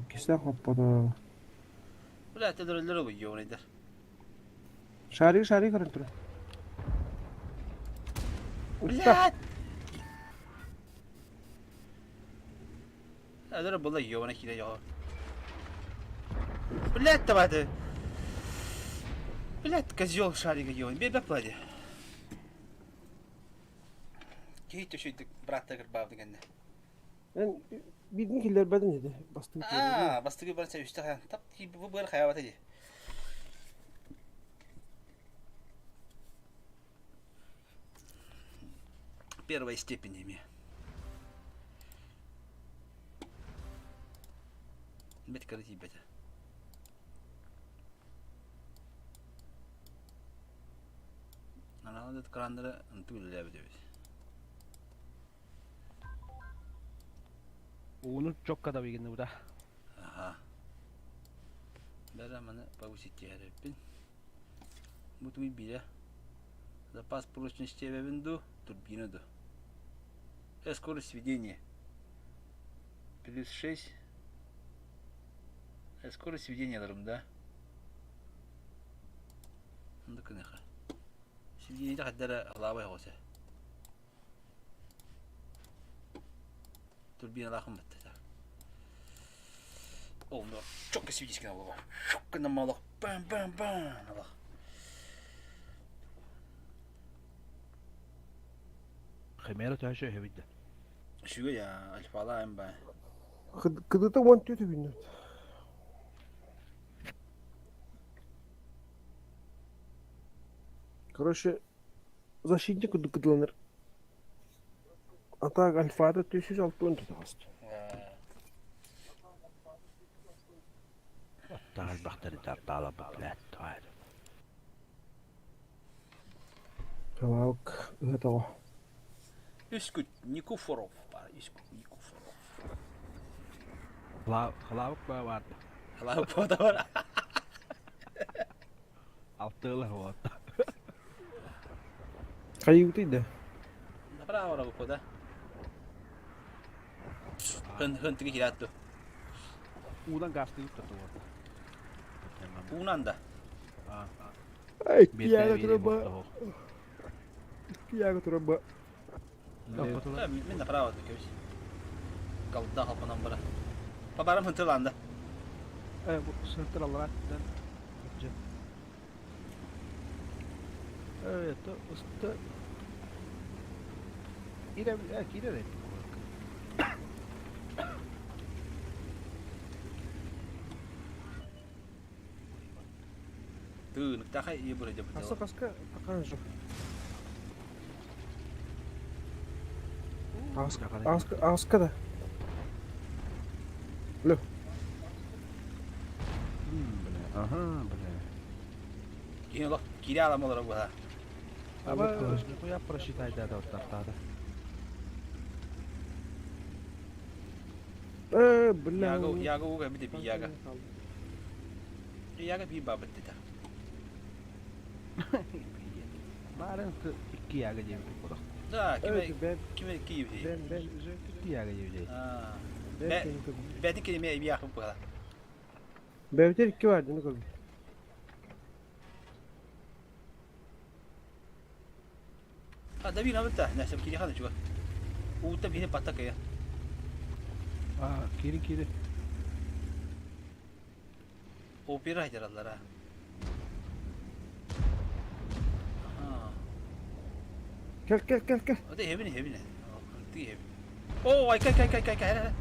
S2: Кисе хоппот.
S3: Бля, тедерлер бу йонайдар.
S2: Шарик шарик көрөн тур. Уста.
S3: Блядь. Öldür була йона киде я. Блядь, давай ты. Блядь, козел шарика йон. Бей баплади. Киһи төшөйдүк бырааттар кырбаабыт кэннэ.
S2: Эн биирдин киллэрбэтин ити бастыҥ
S3: Аа, бастыгы бар үстэ хаан. Тап бу быр хаябата ди. Первой степени ими. Бет кара тиийбэтэ. Анаан краннары ынтык үлэлээбит эбит.
S5: Ууну чокка да бигиннибута.
S3: Аха. Бэрэ маны повысить тиһэреппин. Бу тугуй биирэ. Запас прочности эбэбин ду, турбина ду. Скорость сведения. Плюс 6. Скорость сведения аларым да. Онда кыныха. Сведение хаддара алаабай хосе. Турбиналаахым баттата. Онно чокка свидискин олоҕо. Чокка намалах бам бам бам алах.
S5: Химера төһө өһөбүт да.
S3: Үчүгэй я альфалаайым баа.
S2: Кыдыта уон түөтү күннүт. Короче, защитник курдук кыдыланар. А так альфата 360 тутаҕаст.
S5: Оттаҕар бахтары таала блядь, тварь.
S2: Халаалык ыһа тоҕо.
S3: Үскүт Никифоров баар, Үскүт Никифоров.
S5: Халаабык баар.
S3: Халаабык бар.
S5: Алтыылар вот.
S2: Хайыыбытый да?
S3: Направо руку, да? Хын хын тиги киратты.
S5: Уунан гаастыы тутту.
S3: Уунан да.
S2: Ай, кияга тураба. Кияга тураба.
S3: Мин направо көбүс. Калда халпанан бара. Пабарам хынтыланда.
S5: Э, бу сынтыраллар Э, это уста Кире, кире
S3: Тыыныктаха ие бу
S2: Хаса хаска такан жок. Аска аска да. Лө.
S5: Бля, ага, бля.
S3: Кире лох, кире алам олар бу.
S5: Аба, я просчитай да да тартада.
S2: Э, бля.
S3: Яга яга уга бите би яга. Яга би бабыт дета.
S5: Барын икки яга диэн курдук.
S3: Да, киме киме киев.
S2: Бен бен
S5: Икки яга диэн.
S3: Аа. Бәти киме би яхып була.
S2: Бәбитер икки бар дини көрбүт.
S3: А, да бина битта. Нәрсә кире ханы чуга. Ута бине патак я.
S5: А, кири кири.
S3: Опера айдараллар а.
S2: Кел кел кел кел.
S3: Ода хебине хебине. Ти хеб. О, ай кай кай кай кай кай.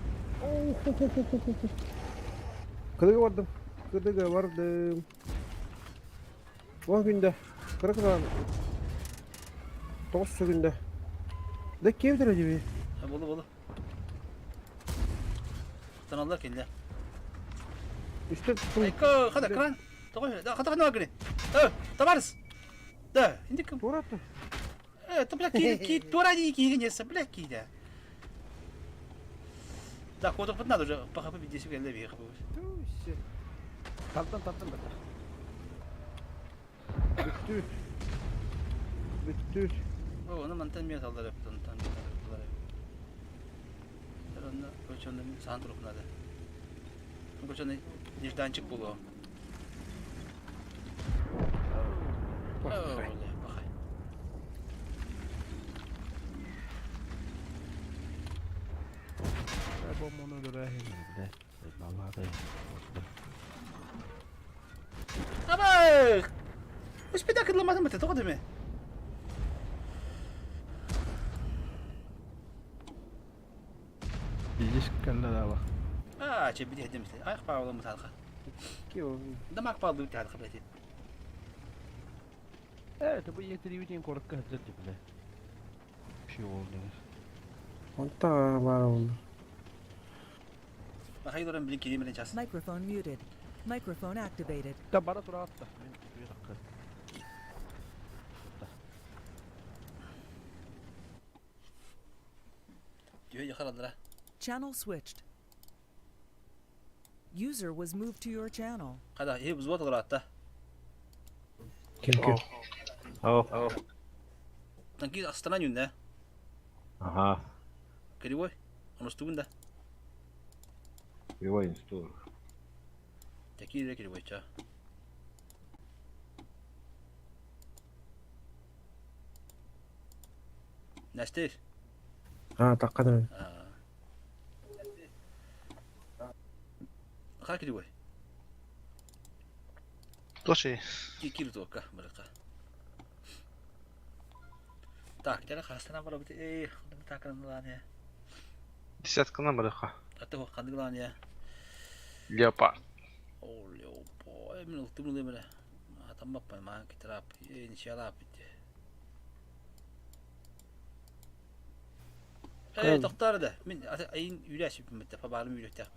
S2: Кыдыга бардым. Кыдыга бардым. Он күндө. Кырык Тоғыз күндө. Да кебдир диби.
S3: Болу болу. Таналар келді.
S2: Үстө
S3: Айка, хада кран. Тоғой, да хада хана гри. Э, товарищ. Да, инди ким?
S2: Тура-то.
S3: Э, то бля ки ки тура ди ки не бля ки да. Да, кодок надо уже по хп 50 келді би хп.
S2: Туся.
S5: Тартан тартан бата.
S2: Бүттү. Бүттү.
S3: О, оны мантан мен алдар яптан тан алдар. Онна короче, онда сан туруп надо. Короче, онда нежданчик болу. Бахай.
S5: Бомону дөрәһин. Баллады.
S3: Аба! Успеда кыдламадым бит, тоғы деме. Хачы бити хедем Ай паала муталха. Дамак паалды бити хадха бити.
S5: Это бу етерибитин коротко хадзар дибиле. Şey oldu.
S2: Онта баар ол.
S3: Махайдоран билин киримен час.
S4: Microphone muted. Microphone activated.
S5: Та бара тураатта. Мен bir dakika.
S3: Дүйе яхарадра.
S4: Channel switched. User was moved to your channel.
S3: Када хе бузбат алратта.
S2: Ким ким.
S6: О.
S3: Танки астана юнда.
S6: Ага.
S3: Кривой. Онустугунда.
S6: Кривой инстур.
S3: Такие кривой ча. Настер.
S2: А, таккадан.
S3: Ха кривой.
S7: Слушай,
S3: Кикир тока барака. Так, тяна хастана бара бит. Эй, так лане.
S7: десятка номер ха.
S3: Аты ханды лане.
S7: Леопард.
S3: О, леопо. Э, мен ултым лемре. Атаммаппан маан китрап. Э, ничалап бит. Э, доктор да. Мен айын үйләшіп бітті, пабарым үйләттәк.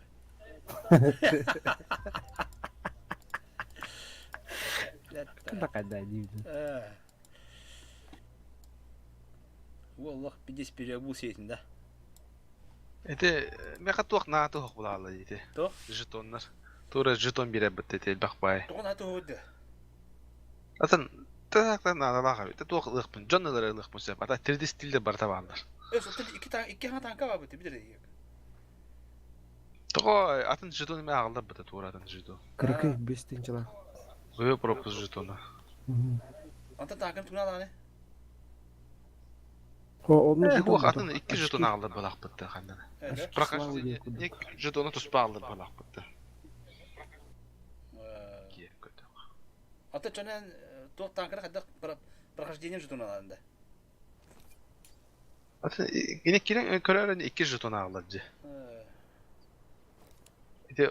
S2: Такада дейбин.
S3: والله بديس переобул сейтин да.
S7: Это меха туох на туох булаала дите.
S3: Туох?
S7: Жетоннар. Тура жетон бере битте тел бакпай.
S3: Тоғын аты ходы.
S7: Атын так наадалаах эбит. Туох ылыахпын, дьон ылар ылыахпын сөп. Ата 3D стилде барыта бааллар.
S3: Э, соттан iki tane iki хана танка бар бит, билер.
S7: Тоҕо атын жетон эме аҕаллар быта тура атын жетон.
S2: Кыракый бес тынчала.
S7: Бөбө пропуск жетона.
S3: Anta танкын туна ланы.
S2: О, одну жетон.
S7: Туох атын икки жетон аҕаллар балаах бытта ханнана.
S3: Э,
S7: Прохождение жетона туспа аҕаллар балаах бытта.
S3: Ата чонен туох танкына хадда прохождение жетона ланы да.
S7: Атын кини кирен көрөрөн икки жетон аҕаллар же. Ити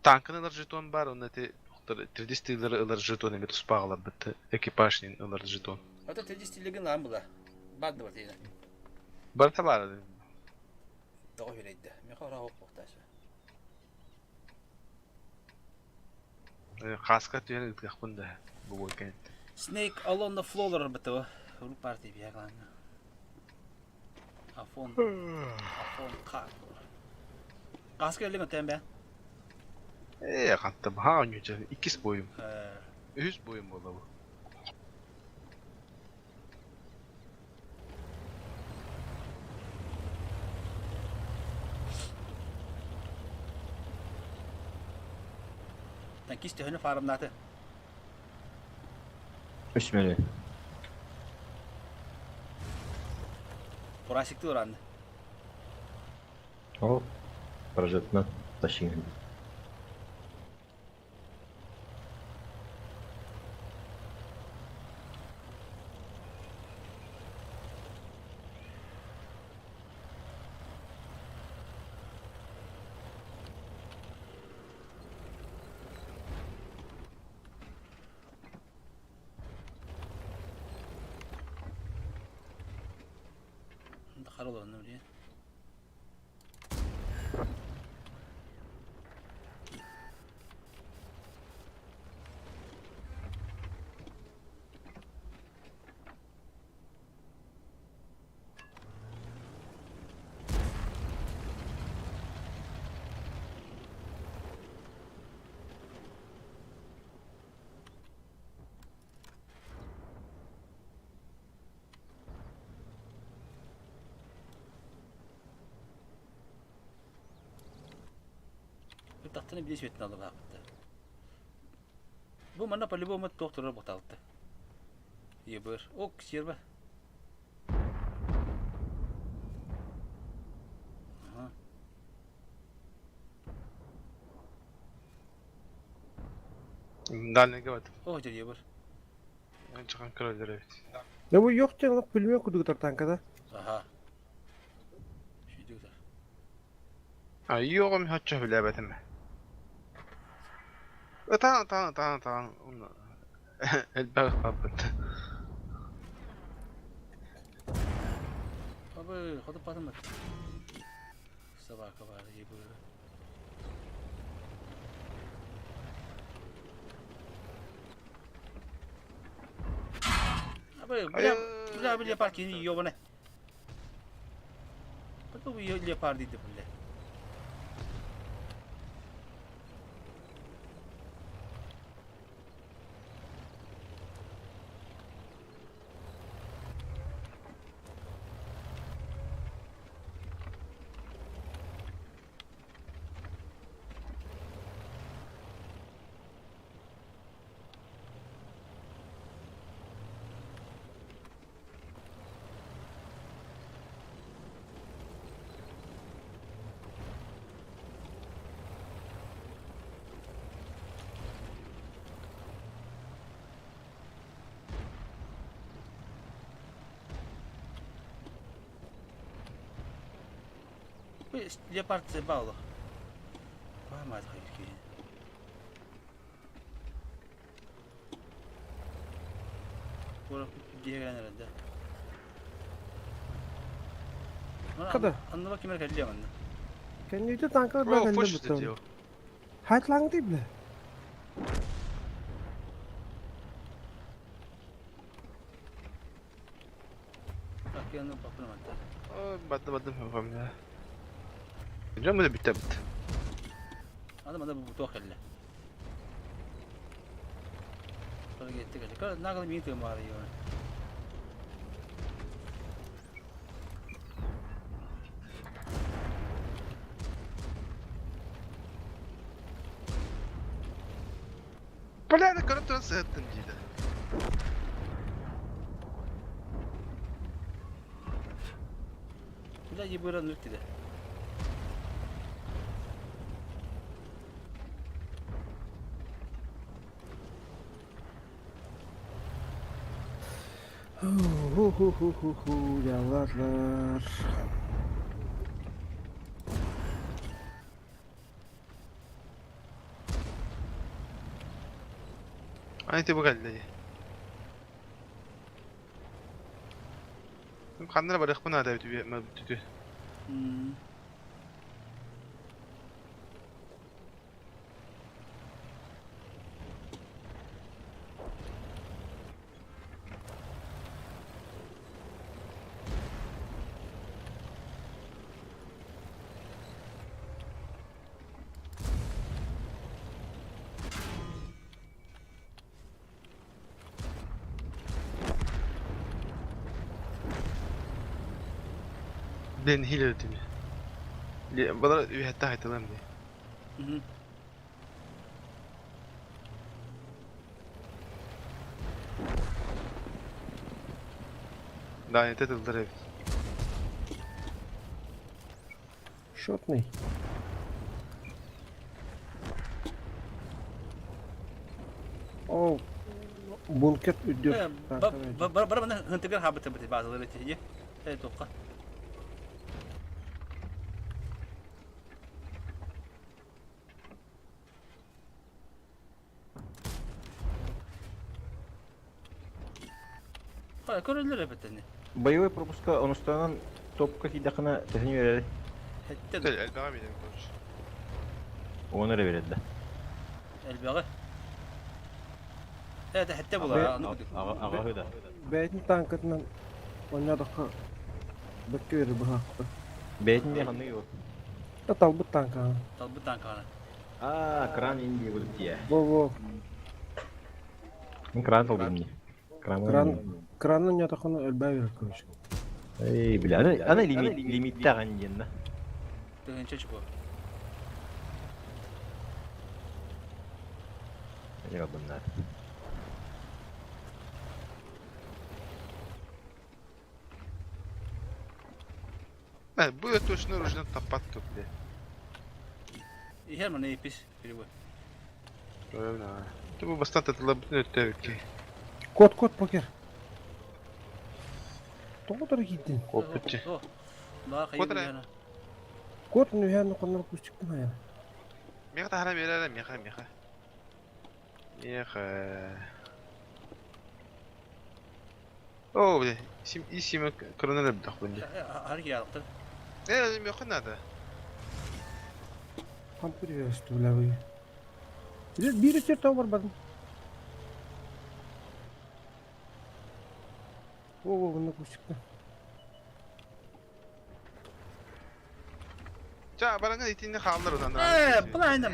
S7: танкын ылар жетон бар, онно ити 3D стиллери ылар жетон эме туспа аҕаллар бытта. Экипаж ылар жетон.
S3: Ата 3D стиллеген лан була. Бад бар дейна.
S7: Барыта бар.
S3: Тоҕо хүлэйдэ. Меха ора хоп бохташы.
S7: Хаска түһэн ытыахпын да бу буой
S3: Snake all on the floor бытыва. Ру парти бияглан. Афон. Афон ка. Каска элеген тэмбэ.
S7: Ээ, хантым ха онньуча иккис бойум.
S3: Э,
S7: Үһүс бойум буола бу.
S3: Танкист төһөнө фарымнаты.
S6: Үсмели.
S3: Пурасикты уранды.
S6: О. Прожетна. Тащин.
S3: Харолонну биле. Тахтаны биле сүтін алып ақытты. Бу манна по-любому доктор боталты. Ебір. Ок, серба. Ага.
S7: Дальний говорит.
S3: О, жер ебір.
S7: Чыган көрөлөр эбит.
S2: Да бу yok диэн олох билмей курдук танкада.
S3: Ага. Шүйдүгдер.
S7: Айыоҕум оччо сөбүлээбэтим. Ытаан ытаан ытаан ытаан элбэх ытаабыт.
S3: Абы, хоту патым Собака бар, ебы. Абы, бля, бля, бля, паркини ёбана. Потом ее леопарды бля. Леопард заебало. Мать хайки.
S2: Kada.
S3: Anna кимер кэллиэ манна.
S2: Кэнниитэ танкалар
S7: О,
S2: баар
S7: фош
S2: кэллэ
S7: делал.
S2: Хайтлаң дии бля.
S3: Акыаны баппын манта.
S7: Бадды бадды фамилия. Жам бу битте бит.
S3: Аны манда бу туох кэллэ. Кэллэ кэллэ. Көр нагыл мин тыым баар ёна.
S7: Бля, на көріп тұрған сыттым дейді.
S3: Бля ебыра нүктиде.
S2: Ху-ху-ху-ху-ху, яллар.
S7: Ай, ты бұғалды. Қандыра барықпын ада бітті. Блин, хилер дими. Балар үһәттә хайталам ди. Да, не тетелдер эбит.
S2: Шотный. О, бункер үддүр.
S3: Бар бар мана хынтыгар хабыты бит базалары тиһи. Э тоққа. Ха, көрөлөр эбитени.
S6: Боевой пропуска онустанан топка кидақына төһүн берер.
S3: Хетте
S7: Тел, элбәгә бирәм, короче.
S6: Оны эрэ берер да.
S3: элбәгә. Это хетте була. Аны күдүк.
S6: Ага да.
S2: Бәйтин танкытынан ойнадыққа бөккө бери быһаакта.
S6: Бәйтин де ханны yok.
S2: Та талбыт танка.
S3: Талбыт танканы.
S6: А, кран инди булып тия.
S2: Во-во.
S6: Мин кран толдым не. Кран.
S2: Кран кранын ятақына өлбәй бер короче.
S6: Эй, бля, ана ана лимит лимиттаган диен да.
S3: Тыгынча чуго.
S6: Не bunlar.
S7: Бә, бу точно ружны таппат тут, бля.
S3: Ихер мана епис перевод.
S7: Правильно. Ты бу бастан тетелер бүтүн өттө
S2: Кот кот покер. Тоҕо киттин.
S7: Копытчы.
S3: Ба
S7: Кот эрэ.
S3: хайы.
S2: Кот нүһэн хоннор кустиктан айан.
S7: Миэхэ таһара биэрэр миэхэ миэхэ. Миэхэ. Оо, бля, сим и симе кырынан өлбүтэх бу.
S3: Хары киялыктыр.
S7: Э, миэхэ надо.
S2: Там приветствую. Биир өттүгэр тоҕо барбатым. Во-во, онно кустикта.
S7: Ча, бараңа итинни хааллар онан.
S3: Э, былайным.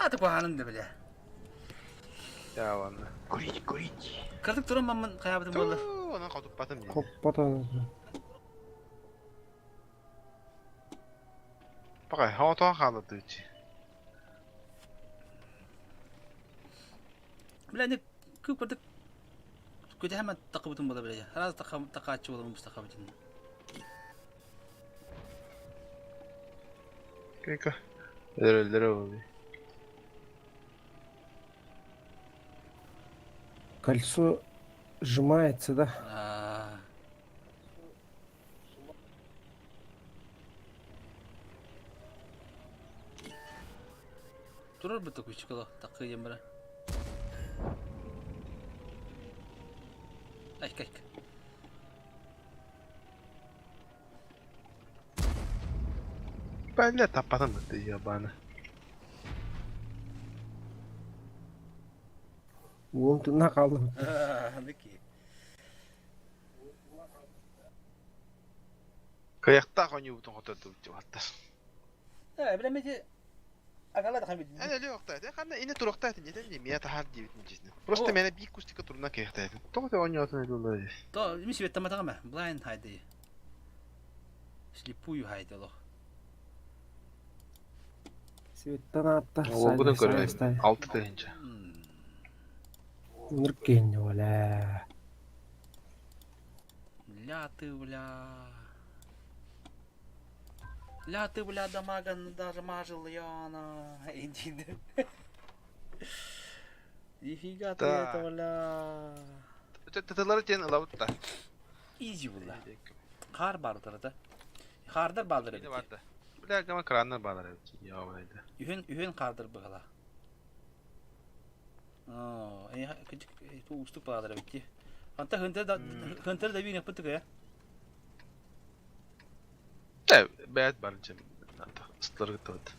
S3: Аты куһаанын да билэ.
S7: Я ладно.
S6: Курить, курить.
S3: Кырдык туран маммын хайаабытым буоллар.
S7: Онон хотуппатым дии.
S2: Хоппотон.
S7: Пока, хотон хааллар дыычы.
S3: Бля, не күп кырдык күтэһэмэн тақыбытым буола билэ. Раз тақааччы буола мустақабытын.
S7: Кыка. Өлөр ол.
S2: Кольцо сжимается, да?
S3: Аа. Турар быта күчкала тақы ембара. Айк айк.
S7: Бля, таппатым бытты ебаны.
S2: Уом тына қалдым.
S3: Ныки.
S7: Кыяктаах ойнуубутун хотордубут дьыбаттар.
S3: Э, билэмити агала да хамид.
S7: Эн өлү охтаат. Ханна ини туруктаат инетен дии мия тахар диэбитин дьиэтин. Просто мена биир кустика туруна кыяктаат. Тоҕо те ойнуотун өлүллэр.
S3: То мис беттаматагама blind хайды. Слепую хайды лох.
S2: Светтан атта.
S7: Олбудун көрөйм. Алты тыһынча.
S2: Ынырып кейінне оля.
S3: Ля ты, бля. Ля ты, бля, дамага даже мажил Яна. Иди. Нифига ты
S7: Так.
S3: это, бля.
S7: Тытылары тен ылабыт да.
S3: Изи бля. Хар бардыр да. Хардар балдыр
S7: Бини
S3: эбит.
S7: барда. Бля, гама краннар баалар эбит. Я байда.
S3: Үһүн үһүн хардыр быгала. Оо, э ту устук баалар эбит. Анта хынтер да хынтер да бин япытык я.
S7: Э, бэт барынча. Ыстылар гыттыбыт.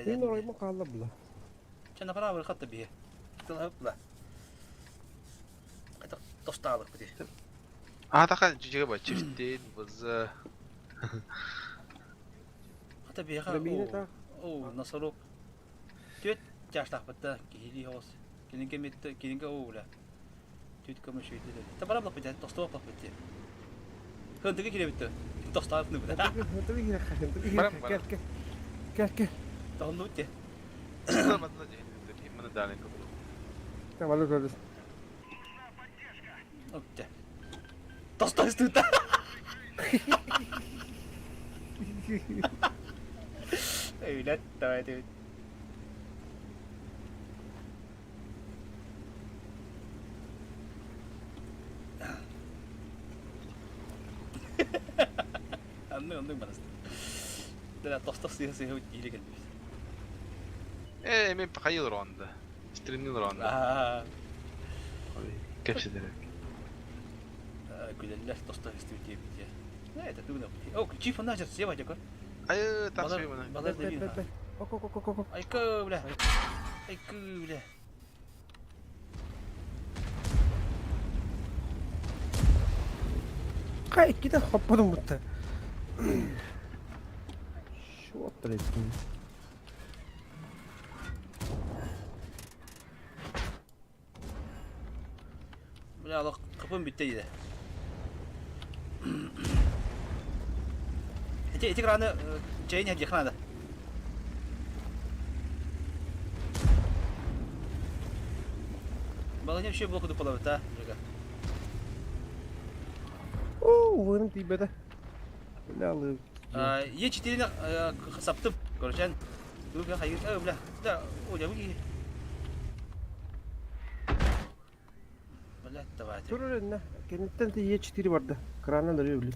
S2: Мен орайма қалды бұла.
S3: Чана пара хатта бие. Тылап ла. Это тосталык бити.
S7: А така жиге ба чифтен бызы.
S3: Хатта бие ха.
S2: Мені та
S3: Оо, носорог. Төт жаштах битта кихили хос. Кининге мет кининге оо бля. Төт көмө шүйдү. Та пара блак бити, тосталык блак бити. Хынтыгы кире битти. Тосталык ну бля.
S7: Барам, барам.
S2: Кел, кел. Кел, кел.
S3: Тонну бити.
S7: Ыстылар батына жиге. Мына дален көбүл.
S2: Tamam, көрдүс.
S3: Опте. Тосталык тута. Yllättävää tyyppi. Анны оннук бараста. Дара тостох сыһа сыһа ииле кэлбит.
S7: Э, мен хайыл ронда. Стримнил ронда.
S3: Аа,
S7: Кепсидер.
S3: күлэллэр тостох истибит диэбит. Э, это тугна. О, чиф онна жер сева жакор.
S7: Ай, таксы мына.
S3: Балар да бин.
S2: Ок, ок, ок, ок.
S3: Айкы, бля. Айкы, бля.
S2: Кай киде хопподум бутта. Шоттыр эттим.
S3: Бля, алак капым битте иде. Эти эти краны чайын хәдия ханада. Баланя вообще блоку дуполабыт, а? Жага.
S2: О, вырым тибеде. Бля, лып.
S3: Е4 саптым. Короче, бля, хайыр, э, бля. Да, о, я вы. Бля, давайте.
S2: Тур önüne. Kendinden de Е4 vardı. Kranı da öyle.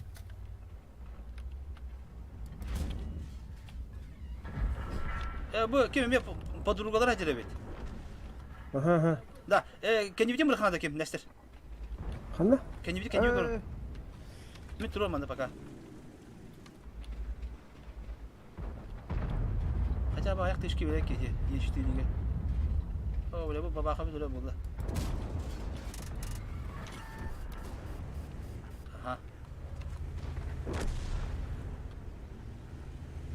S3: Бу ким эмиэ подругалар этэр эбит.
S2: Аха, аха.
S3: Да, кэннибитин бырахана ким Нестер.
S2: Ханна?
S3: Кэннибити кэнниби көр. Мин туруом манна пока. Хотя бы аяқ тышки билек киһи, ечтиниге. О, бля, бу бабаха бит буолла. Аха.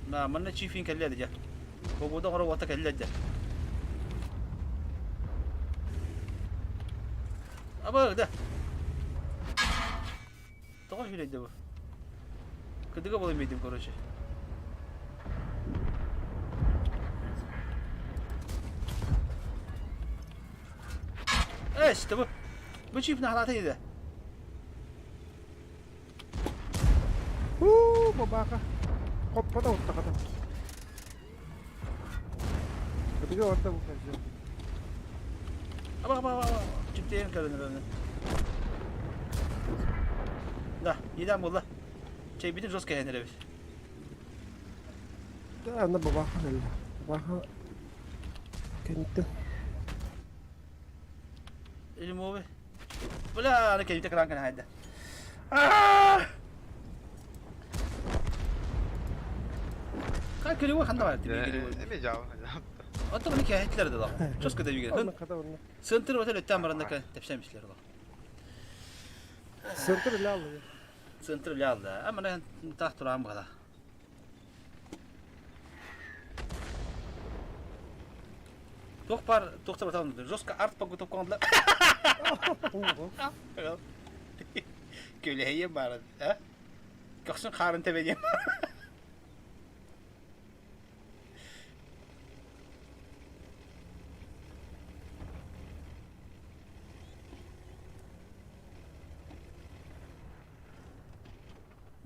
S3: На, манна чифин кэллэ дьэ. Бобуда оҥоро уота кэллэ дьэ. Аба, да. Тоҕо үһүлэйдэ бу? Кыдыга буолан биэрдим, короче. Эс, бу. Бу чип нахалата иде.
S2: Уу, бабака. Хоппота уттаката. Кытыга орта бу кәзі.
S3: Аба, аба, аба. Чиптейін көрінір өні. Да, еден болды. Чай бүтін жестко кәһенер эбит.
S2: Да, ана бабака кэллэ. Бабака кэнниттэн.
S3: Илимовы. Бля, аны кэлбитэ кыраан кэнэ хайда. Аа! Хай көлүгө ханна бар тиби көлүгө.
S7: Эме жаабы.
S3: Оттон мени кэһэттилэр да. Жестко да биге.
S2: Онно хата онно.
S3: Центр өтө өттөн баранда тэпсэмислер да.
S2: Центр илэ алла.
S3: Центр билэ алла. А мана таах тураан бала. Туох бар туох табатан жестко арт подготовка оҥордулар. Күлэһийэ баар, а? Көхсүн хаарын тэбэниэм.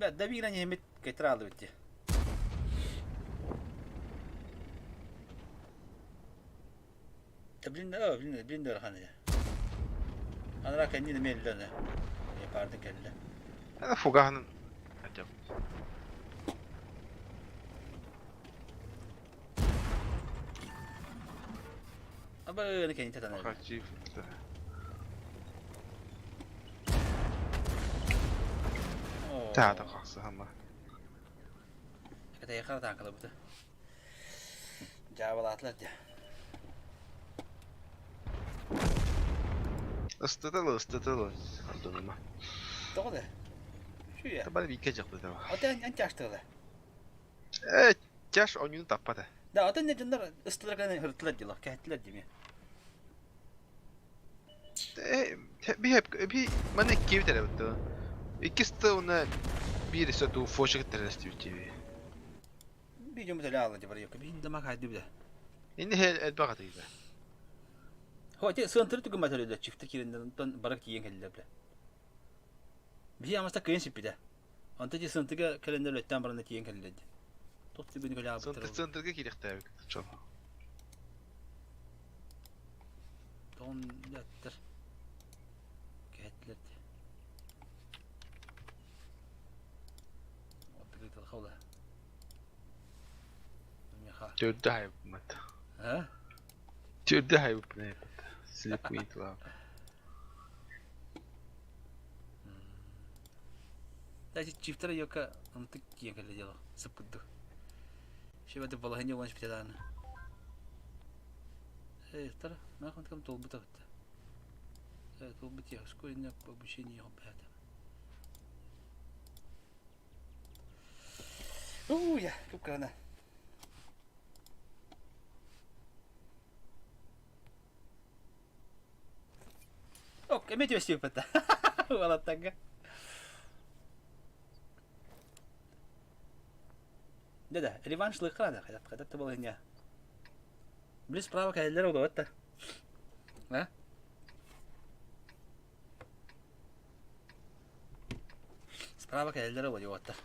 S3: Да биирэн иһимит кэтир аалыбыт дии. Да блин, о, блин, блин ыарахан ээ. Анараа кэннин эмиэ иллэ аны. Паардын кэллэ.
S7: Фугаһын
S3: Аба аны кэннин татан
S7: Хачив. Таата хахсахама.
S3: Катайхар таакалабыта. Дьаабалаатылар дьэ.
S7: Ыстытылы, ыстытылы. Ардыныма.
S3: Тоҕо да? Үчүгэй.
S7: Табар биикке дьахты таба.
S3: Ото эн тяжтыгыла.
S7: Э, тяж онюну таппата.
S3: Да, ото не дьоннор ыстылар гынан хыртылар дилах, кэһэттилэр дими.
S7: Э, би би маны киви теребитти. Иккис уна биир соту фошик терестибити.
S3: Би дьоммут эле аалла дьэ барыйыкка. Биһин дамак хайды билэ.
S7: Инни хел элбэх атыйда.
S3: Хо, те сыантыры түгүн матырыда чифтер киренден онтон барак тиийэн кэллилэр билэ. Биһи амаста кыйын сиппитэ. Онто ти сыантыга кэлэннэр үлэттэн баран тиийэн кэллилэр дии. Туох түгүнү кэлэ аабыттар ол.
S7: Центрга киириэхтээбит. Чон.
S3: Тоҕун аттар. Кэһэттилэр дии. Оттыгытылхаула.
S7: Төрдө хайбыммат.
S3: А?
S7: Төрдө хайбыппын Слепый тла.
S3: Даже чифтера йока ынтык киэн кэллэ дело сыппыдду. Шебете балаһынья уон шпитадааны. Э, тара, махонткам толбута бытта. Э, толбут я, ускоренное обучение бята. Уя, кып-кырана. Ок, эмиэ түбэстибиппит да. Уолаттарга. Да-да, реванш лыхха да, хайдат, хайдат да балаһынньа. Били справа кэлэллэр олоот да. А? Справа кэлэллэр олоруоттар.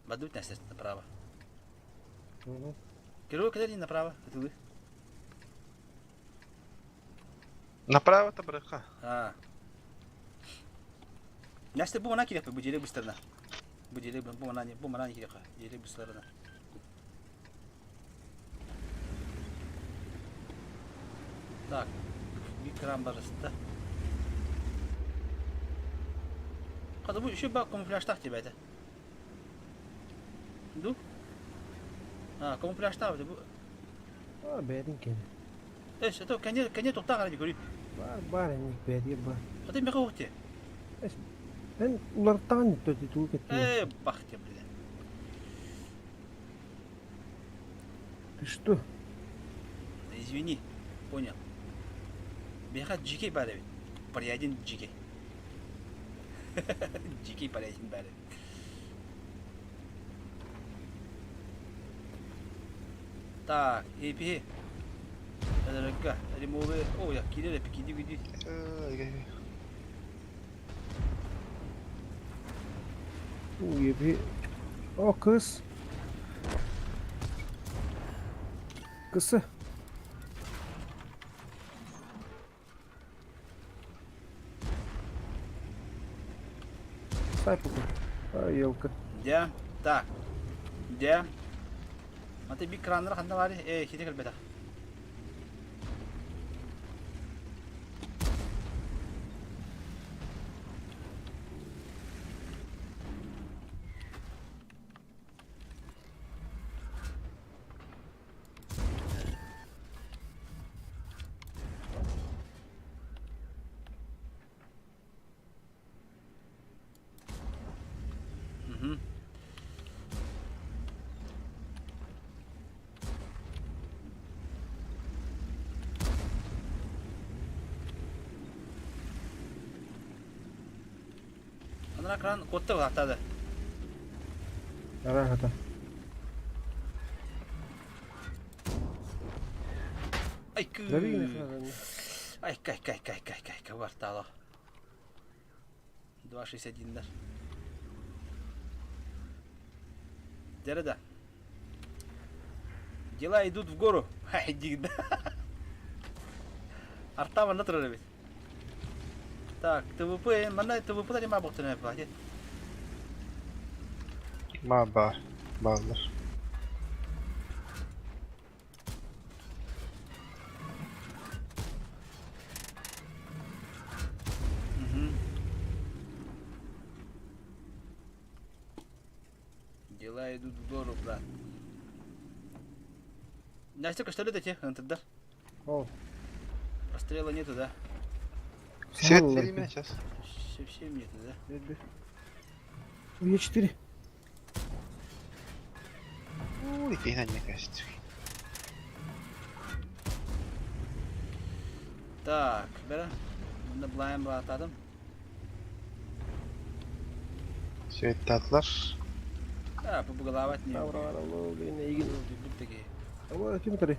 S3: Бадут нәрсэ направо. Кирилл кэлэр направо, ытылы.
S7: Направо табырыха.
S3: А. Настя бу мана кириэхпит, бу дьиэлэ быстарына. Бу дьиэлэ бу мана бу мана кириэхэ, дьиэлэ быстарына. Так, биир кран барыста. Хата бу еще ба камуфляжтаах диэбэтэ. Ду? А, камуфляжтаах бу.
S2: А, бэйэтин кэнэ.
S3: Эс, это кэнэ кэнэ тухтаах эрэ көрүй.
S2: Бар бар инник бэйэтигэр бар.
S3: Аты меха ухте.
S2: Эс, эн уларыттаҕын төтү тугу кэттиҥ?
S3: Э, бах те, бля.
S2: Ты что?
S3: Извини, понял. Беха дьикий баар эбит. Порядин дьикий. Дьикий порядин баар эбит. Так, эпи. Эдерекка, ремовы. О, я киирэр эпи киди киди.
S2: Еби. О, кыз. Кысы. Сайпуку. Елка.
S3: Дьэ, так. Дьэ. Аты бик краннар ханна баар? Э, хите кэлбэтэх. Мгм. Анара кран куотта баҕаттаады.
S2: Арахата.
S3: Ай кыы. Ай кай кай кай кай кай кай бартаало. 2.61-дер. Дьэ да. Дела идут в гору. Хай, Арта манна турар эбит. Так, ТВП, манна ТВП да нема буктuna yapar.
S7: Ма баар. Бааллар.
S3: Дела идут в гору, брат. Настя, что ли эти ынтырдар?
S2: О.
S3: Расстрела нету, да?
S7: Свет время сейчас.
S3: Совсем нету, да?
S2: Е4.
S7: Ой, фигня не кажется.
S3: Так, бера. Мында былайын баатадым.
S7: Светтатлар.
S3: А, бу бугалаабат не.
S2: Ким турай?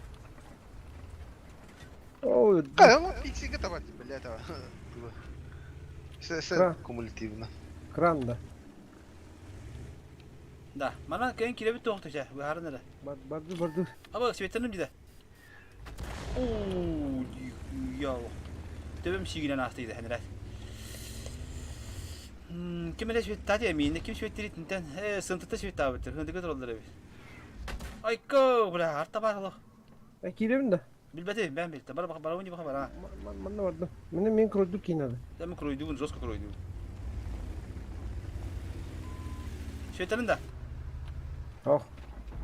S2: О,
S7: Пиксига табат, бля, това. Все кумулятивно.
S2: Кран, да.
S3: Да, манан кэлин кирэбит туохту чэ, быһааран эрэ.
S2: Барды, барды.
S3: Аба, светленим дии. Оо, нихуя. Төбөм сиигинэн ааста иде хэнэрэ. Ким эле светтаати эмиинэ, ким светтири тинтэн, э, сынтыта светтаабыттыр, хындыгы тураллар эбит. Айко, бля, арта бар олох.
S2: Э, киирэбин да.
S3: Билбэтим, бэм билтэ. Бара баха, барабын баха бара.
S2: Манна бардым. Мені мен кройдур киинады.
S3: Да мен кройдугун, жестко кройдугун. Светленин да.
S2: Ох,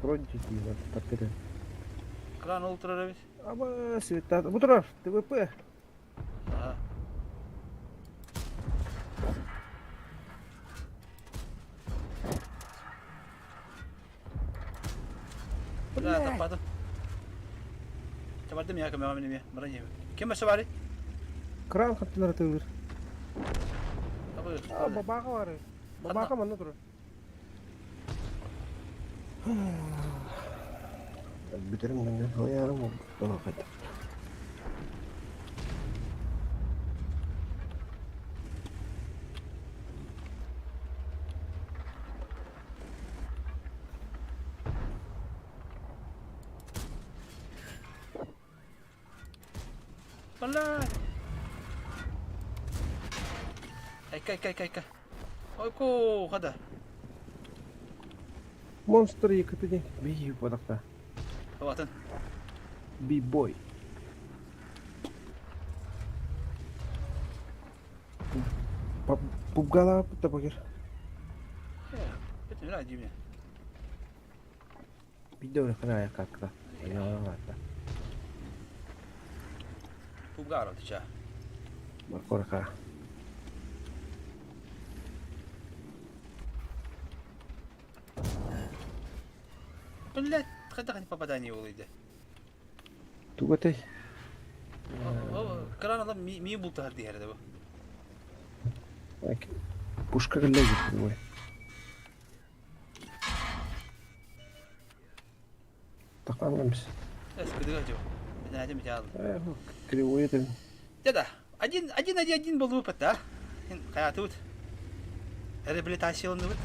S2: кройду киинады, тапперен.
S3: Кран ол турар эбит.
S2: Аба, светтааты. Бу турар, ТВП.
S3: Ага. Да, таппатым. Табардым я көмөҕө мин эмиэ. Баран иһэбин. Ким өссө баарый?
S2: Кран хаттылар тыылыр.
S3: Абы,
S2: А, бабаха бар. Бабаха манна турар. Бүтерим мен хоярым ол.
S3: Бля! Айка, айка, айка, айка. Ойко, хада.
S2: Монстр ЕКТ Би бодақта.
S3: Хаватын.
S2: Би-бой. Пубгалаабыт да покер.
S3: Бит мира дими.
S2: Биирдэ өрөххүнэ айаккаакка. Айаҕаата.
S3: Пубгара тыча.
S2: Маркорака.
S3: Блять, хайдах попадание улыйды.
S2: Тугу этэй?
S3: Кран адам ми бултаһар диһэр да бу.
S2: Пушка кэллэ ой. Тахтаан
S3: Эс кыдыга жо. Бинәдем жаал.
S2: Кривой это.
S3: Да-да. Один, один, один, один был выпад, да? Хайатыбыт. Реабилитацияланыбыт.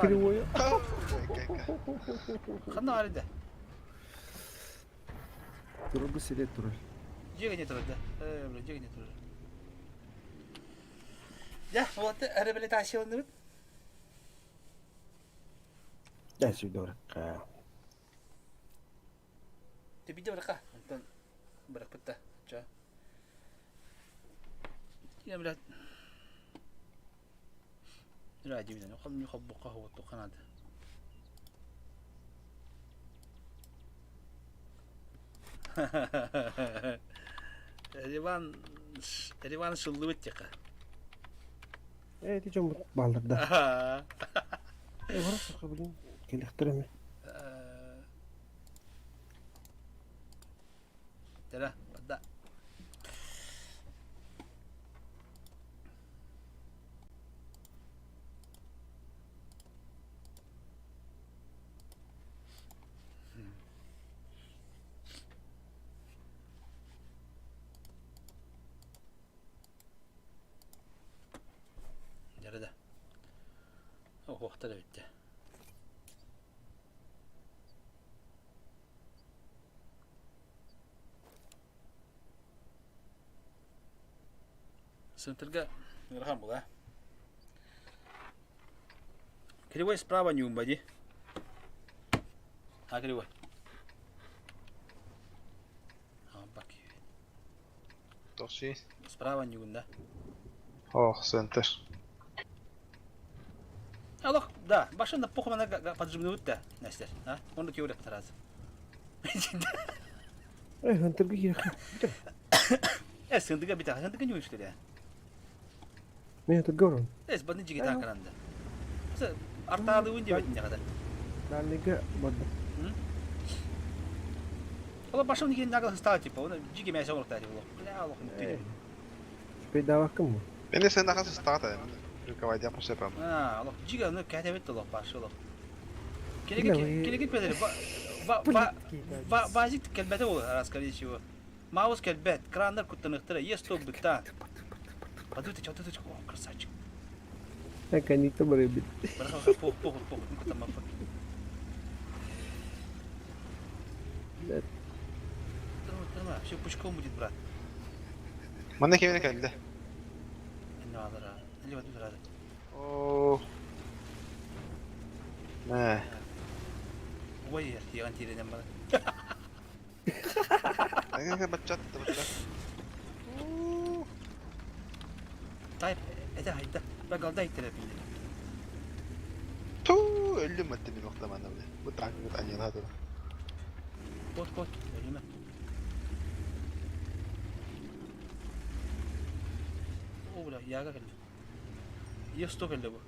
S2: Кривой.
S3: Ханна бар иде.
S2: Турбу сире турар.
S3: Дьиэ не турар да. Э, бля, дьиэ не турар. Я, вот реабилитацияланыбыт.
S2: Да, сюда баракка.
S3: Ты видел баракка? Антон баракпытта. Ча. Я, блядь. Ради видно, хол хоббука هو القناة. Риван Риван шыллыбыт тиха.
S2: Э, ти дьон бааллар да. Э, барах саха блин, кэлэхтэр
S3: Тара, да. Ярада. Охтар битте. Центрга ыарахан була. Кривой справа не умбади. А кривой. А, бак.
S7: Тохси.
S3: Справа не да.
S7: Ох, центр.
S3: Аллах, да, башында похуй на поджимнут да, Настя, а? Он теория сразу.
S2: Э, хантырга киирэ.
S3: Э, сындыга бит, сындыга не что ли?
S2: Мен хантырга орон.
S3: Э, баны жиги такаранда. Артаалы уин деп не када.
S2: Дальныйга барды.
S3: Ола башым деген нагыл стал типа, он жиги мясо орта типа. Бля, аллах, не
S2: Пейдаваккын бу.
S7: Мен сен нахас стата. Руководя по сепам.
S3: А, аллах, жиги ну кәтебет аллах башы аллах. Келеге келеге педер. Ва ва ва вазик келбете ол, скорее всего. Маус келбет, крандар куттаныктыра, есть то быта. Подуйте, что ты, о, красавчик.
S2: Каникта бар эбит.
S3: Браха, пох, пох, пох, ну там Все пучком будет, брат.
S7: Манна кемene келди. О. Мэ.
S3: Ой, яган тиренен бара.
S7: Ага, бачат, бачат.
S3: Тайп, это хайда. Багалда иттерепинде.
S7: Ту, өлүм атты мен октаман бile. Бу танк аньялады.
S3: Кот, кот, өлүмө. О, бля, яга келди. Есто келди бу.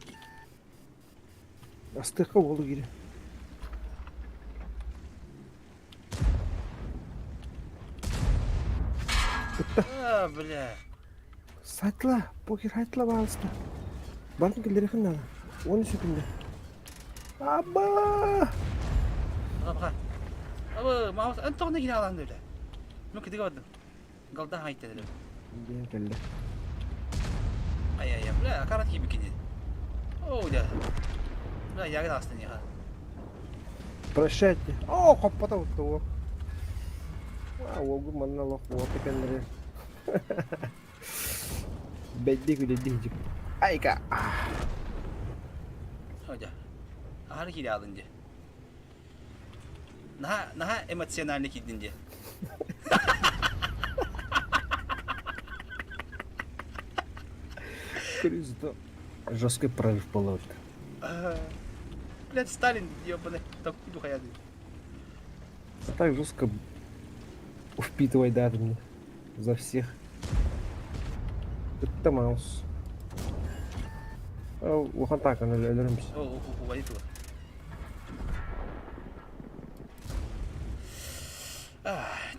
S2: Астыка болу кире.
S3: А, бля.
S2: Сайтла, покер хайтла баалыста. Бардын келдерехин надо. Оны сүтүндө. Аба!
S3: Бага, бага. Аба, маус, антоны кире аланды бля. Мен кидиге бардым. Галда хайтты дедим.
S2: Диэн келди.
S3: Ай, ай, бля, карат киби кини. О, да. Бля, яга астын яга.
S2: Прощайте. О, хоппата утту. А, огу манна лох вот кеннери. Бэдди күлэдди Айка.
S3: О, да. Ахары кире алынды. Наһаа, наһаа эмоциональный киирдин дии.
S2: Кризис жесткий прорыв был.
S3: Блядь, Сталин, ебаный, так духа
S2: Так жестко впитывай даты мне за всех. Это маус. Улахан таакан өлөрөмүс.
S3: О, убайы тула.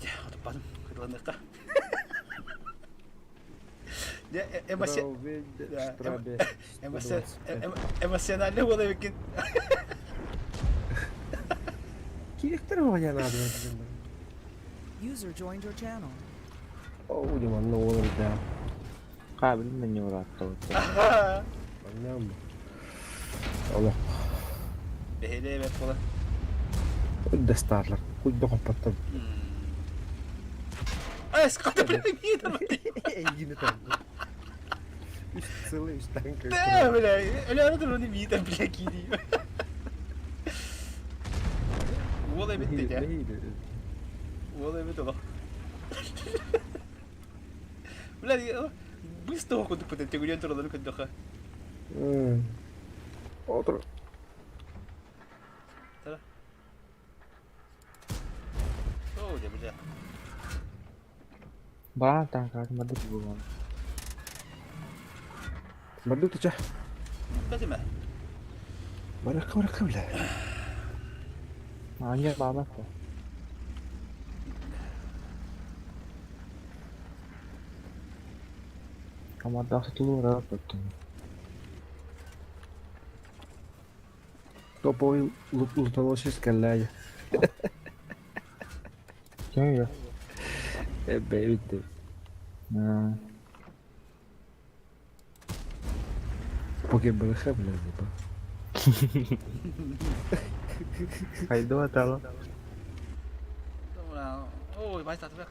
S3: Дьэ, отуппатым, кытыланыахха. Дьэ, эмоциональный буола эбиккин.
S2: Кириктер оҕоня надо.
S4: User joined your channel.
S2: О, манна уол да.
S8: Хаабылын да не урааттабыт.
S2: Манна Олох.
S3: Бэһэлээ бэт буола.
S2: Дэстаарлар. Куйда хоппаттар.
S3: Ай, скоты, блин,
S2: Эйгини там. Үс целый үс танка.
S3: Да, бля, Өлөөрө турууну биитэ, бля, киирии. Уол эбит дьэ. Уол эбит олох. Бля, быстро курдук бытын төгүрүйэн тураларын көрдөххө.
S2: Отур.
S3: Тара. Оо, дьэ, бля.
S8: Баан танкатын барды буолан.
S2: Барды туча.
S3: Бэтимэ.
S2: Баракка баракка бля.
S8: Аанньа баабат да. Хамардаах тутулуу ырааппыттын.
S2: Топовый лутоносец кэллээйэ.
S8: Ким
S2: Эбэ Поке БРХ, бля, типа.
S8: Хайдуа тала.
S3: Ой, бай татыбак.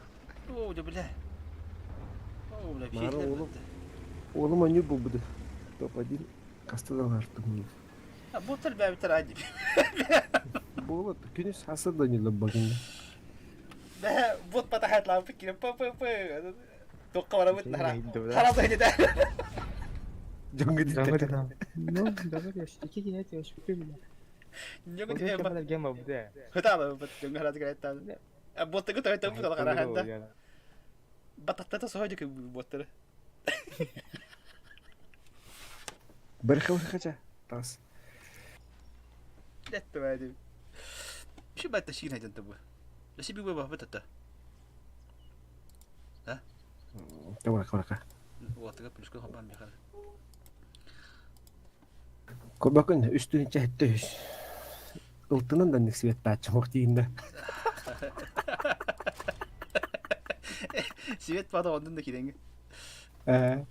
S3: О, да бля. О, бля,
S2: Мара oğlum. Oğlum anne bu bu. Топ-1 кастадан артым.
S3: Ботар бәбитер ади.
S2: Болот күнүс хасыр да ниле багында.
S3: Бә, бот патахат лам фикир п п п. Тоққа барабыт нара. Харап да.
S2: Жоңга дитте.
S8: Ну, давай я iki kine çalışıp
S3: Ньоңга
S8: дитте.
S3: дитте.
S8: Гема бу да.
S3: Хытала бут жоңга харат гайта. Ботты гыта гыта бут алгара ханда. Бататтата сойдук боттары.
S2: Бирхэ бирхэча. Тас.
S3: Летте бәди. Ши батта шин хайдан табу. Ласи би баба батата. А?
S2: Табака барака.
S3: Уатыга плюска хабан бихар.
S2: Кобакын үстүн чәһтте үс. Ылтынан да ник свет таачмак дигинде.
S3: Свет бада ондан да киреңги.
S2: Э.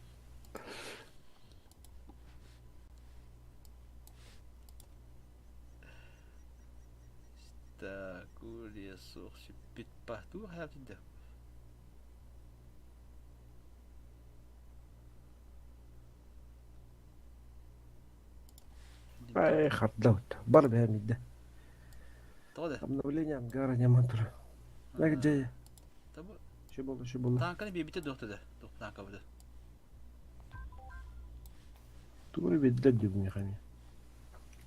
S3: Так, улесох сиппит пахту хаятында.
S2: Ай, хардlaут. Бар бәмидде.
S3: Тода.
S2: Обновление ангара не мантура. Лак жай.
S3: Табу.
S2: Ши болду, ши болду.
S3: Танканы бибите доктуда. Док танка буду.
S2: Тугур бедде диб механи.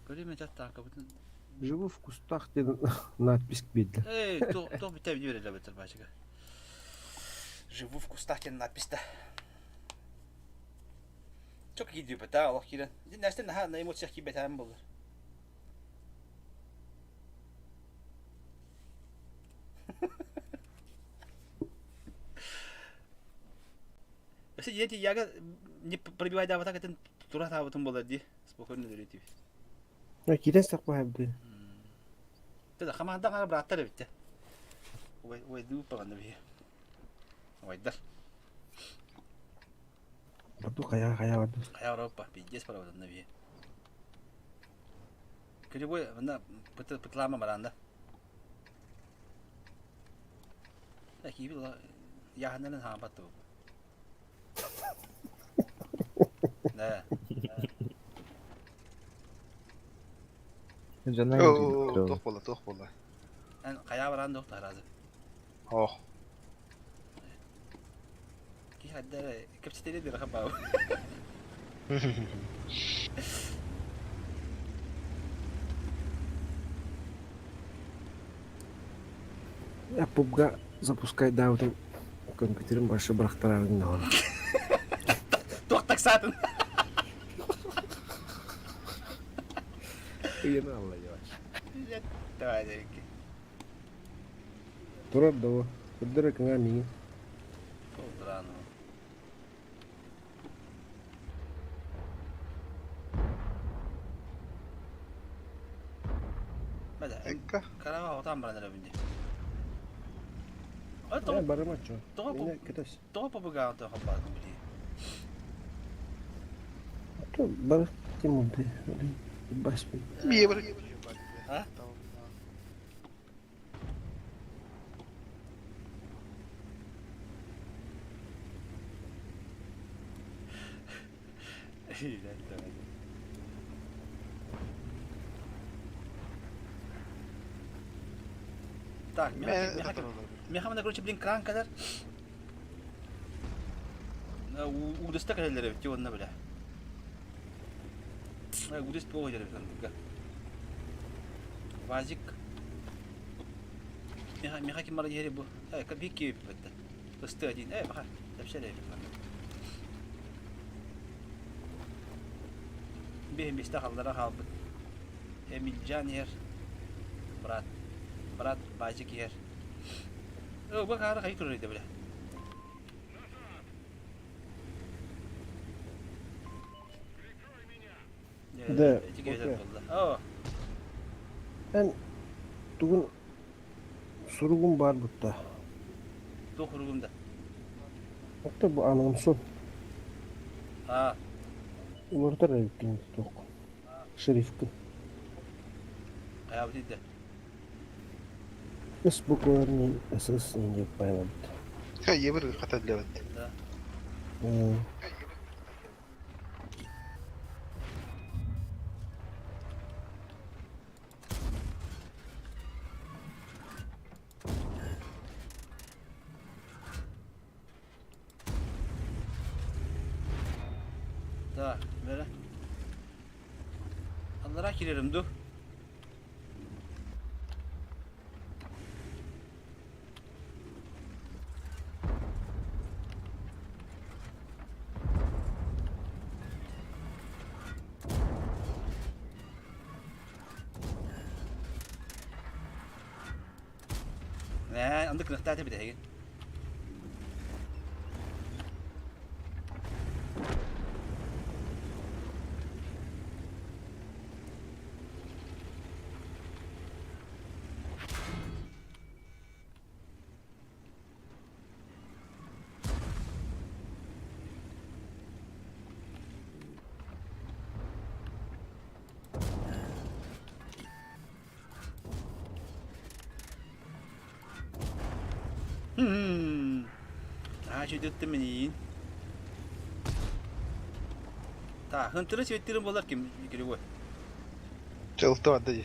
S3: Көрү мен жат танка бутун.
S2: Живу в кустах деген надпись бедде.
S3: Эй, то то бите бир эле бетер бачыга. Живу в кустах деген надпись да. Çok iyi diyor beta Allah kiren. Нәстен ха на эмоция ки бетәм булыр. Өсө ети яга не пробивай да так этен тура табытын болар ди. Спокойно дөрөтү.
S2: Ой, кирен сакла хабды.
S3: Теда хаманда гана браттар битте. Ой, ой ду паганда би. Ойдар.
S2: Барду кая кая барду.
S3: Кая Европа, пиздец парабытын би. Көлү мына пыты пытлама маранда. Әки бил яһаннан ха батты. Да.
S8: Жана
S7: Оо, туох буолла, туох буолла.
S3: Эн хайаа бараан да таһаразы.
S7: Ох.
S3: Ки хадда кэпсэтери бир хабау.
S2: Я пубга запускай даутын компьютерин башы бырахтарарын наҕана.
S3: Туох таксаатын?
S2: Ыйын алла дьаваш.
S3: Давай, дэрки.
S2: Турар да о. Көрдөрө кыҥаа миигин.
S3: Толтураан. Бада,
S7: Экка.
S3: карава отан баран эрэ бинди.
S2: Э, барыма чо.
S3: Тоҕо
S2: Мине кытас.
S3: Тоҕо побыгаан то хаппаатын били.
S2: То бар тимунты. Бас
S7: Бие бар.
S3: А? Так, Меха, короче, блин, кран кадар. Удыста кэлэллэр эбит уонна бля. Удыс туох дьэр эбит Вазик. Меха, меха ким бара диэри бу. Э, бик киэп бетте. Ысты один. Э, баха. Тепсер эбит. Бих мисте халлара хаалбыт. Эмилжан иһэр. Брат. Брат Базик иһэр. Э, бу хаара хай турар бля.
S2: Да,
S3: О,
S2: Эн тугун суругум бар бутта.
S3: туох уругум да.
S2: Отто бу анонсун.
S3: А,
S2: Улартар эбиккин туох. Шерифкин.
S3: каябыт идде.
S2: С букваларни СС не байлабыт.
S7: Ха, ебір хата для
S3: Да. Так, бere. Аллара кириrim ду. Э, андык нахтаты бит Аа чөдөттүм миниин. Та, хынтыры светтерин болар ким кирегой.
S7: Чылты барды.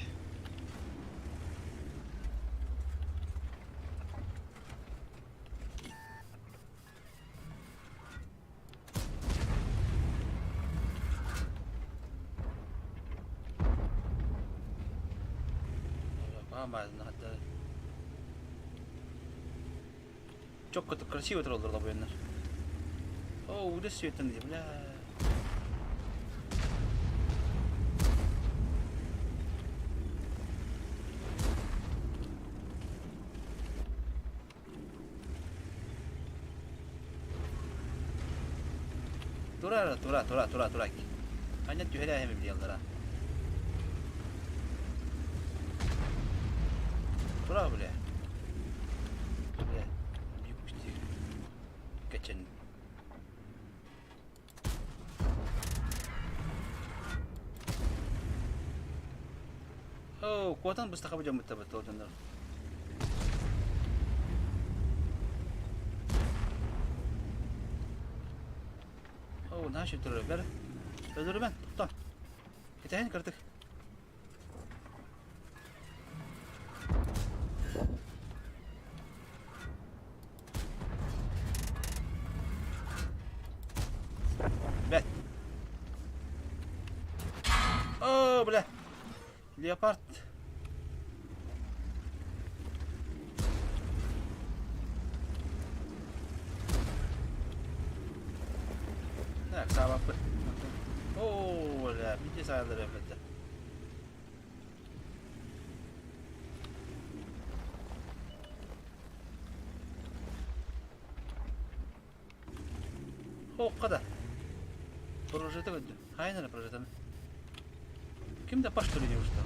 S3: Hatta. Çok kötü красиво тураллар да буяннар. О, удас светтен ди, бля. Тура, тура, тура, тура, тура. Аня түһәрә һәм биляллара. Тура, бля. Бля. Бипусти. Качан. О, куатан быстаха бу жамытта бит олжандар. О, наша турар бер. Öldürüm тоқта. Кетейін кірдік. Леопард. Так, саабаппыт. Оо, бля, види саалар эбэтэ. Хоққа да. Прожита көдді. Хайын эрэ прожитаны. Ким да паш что ли не устал?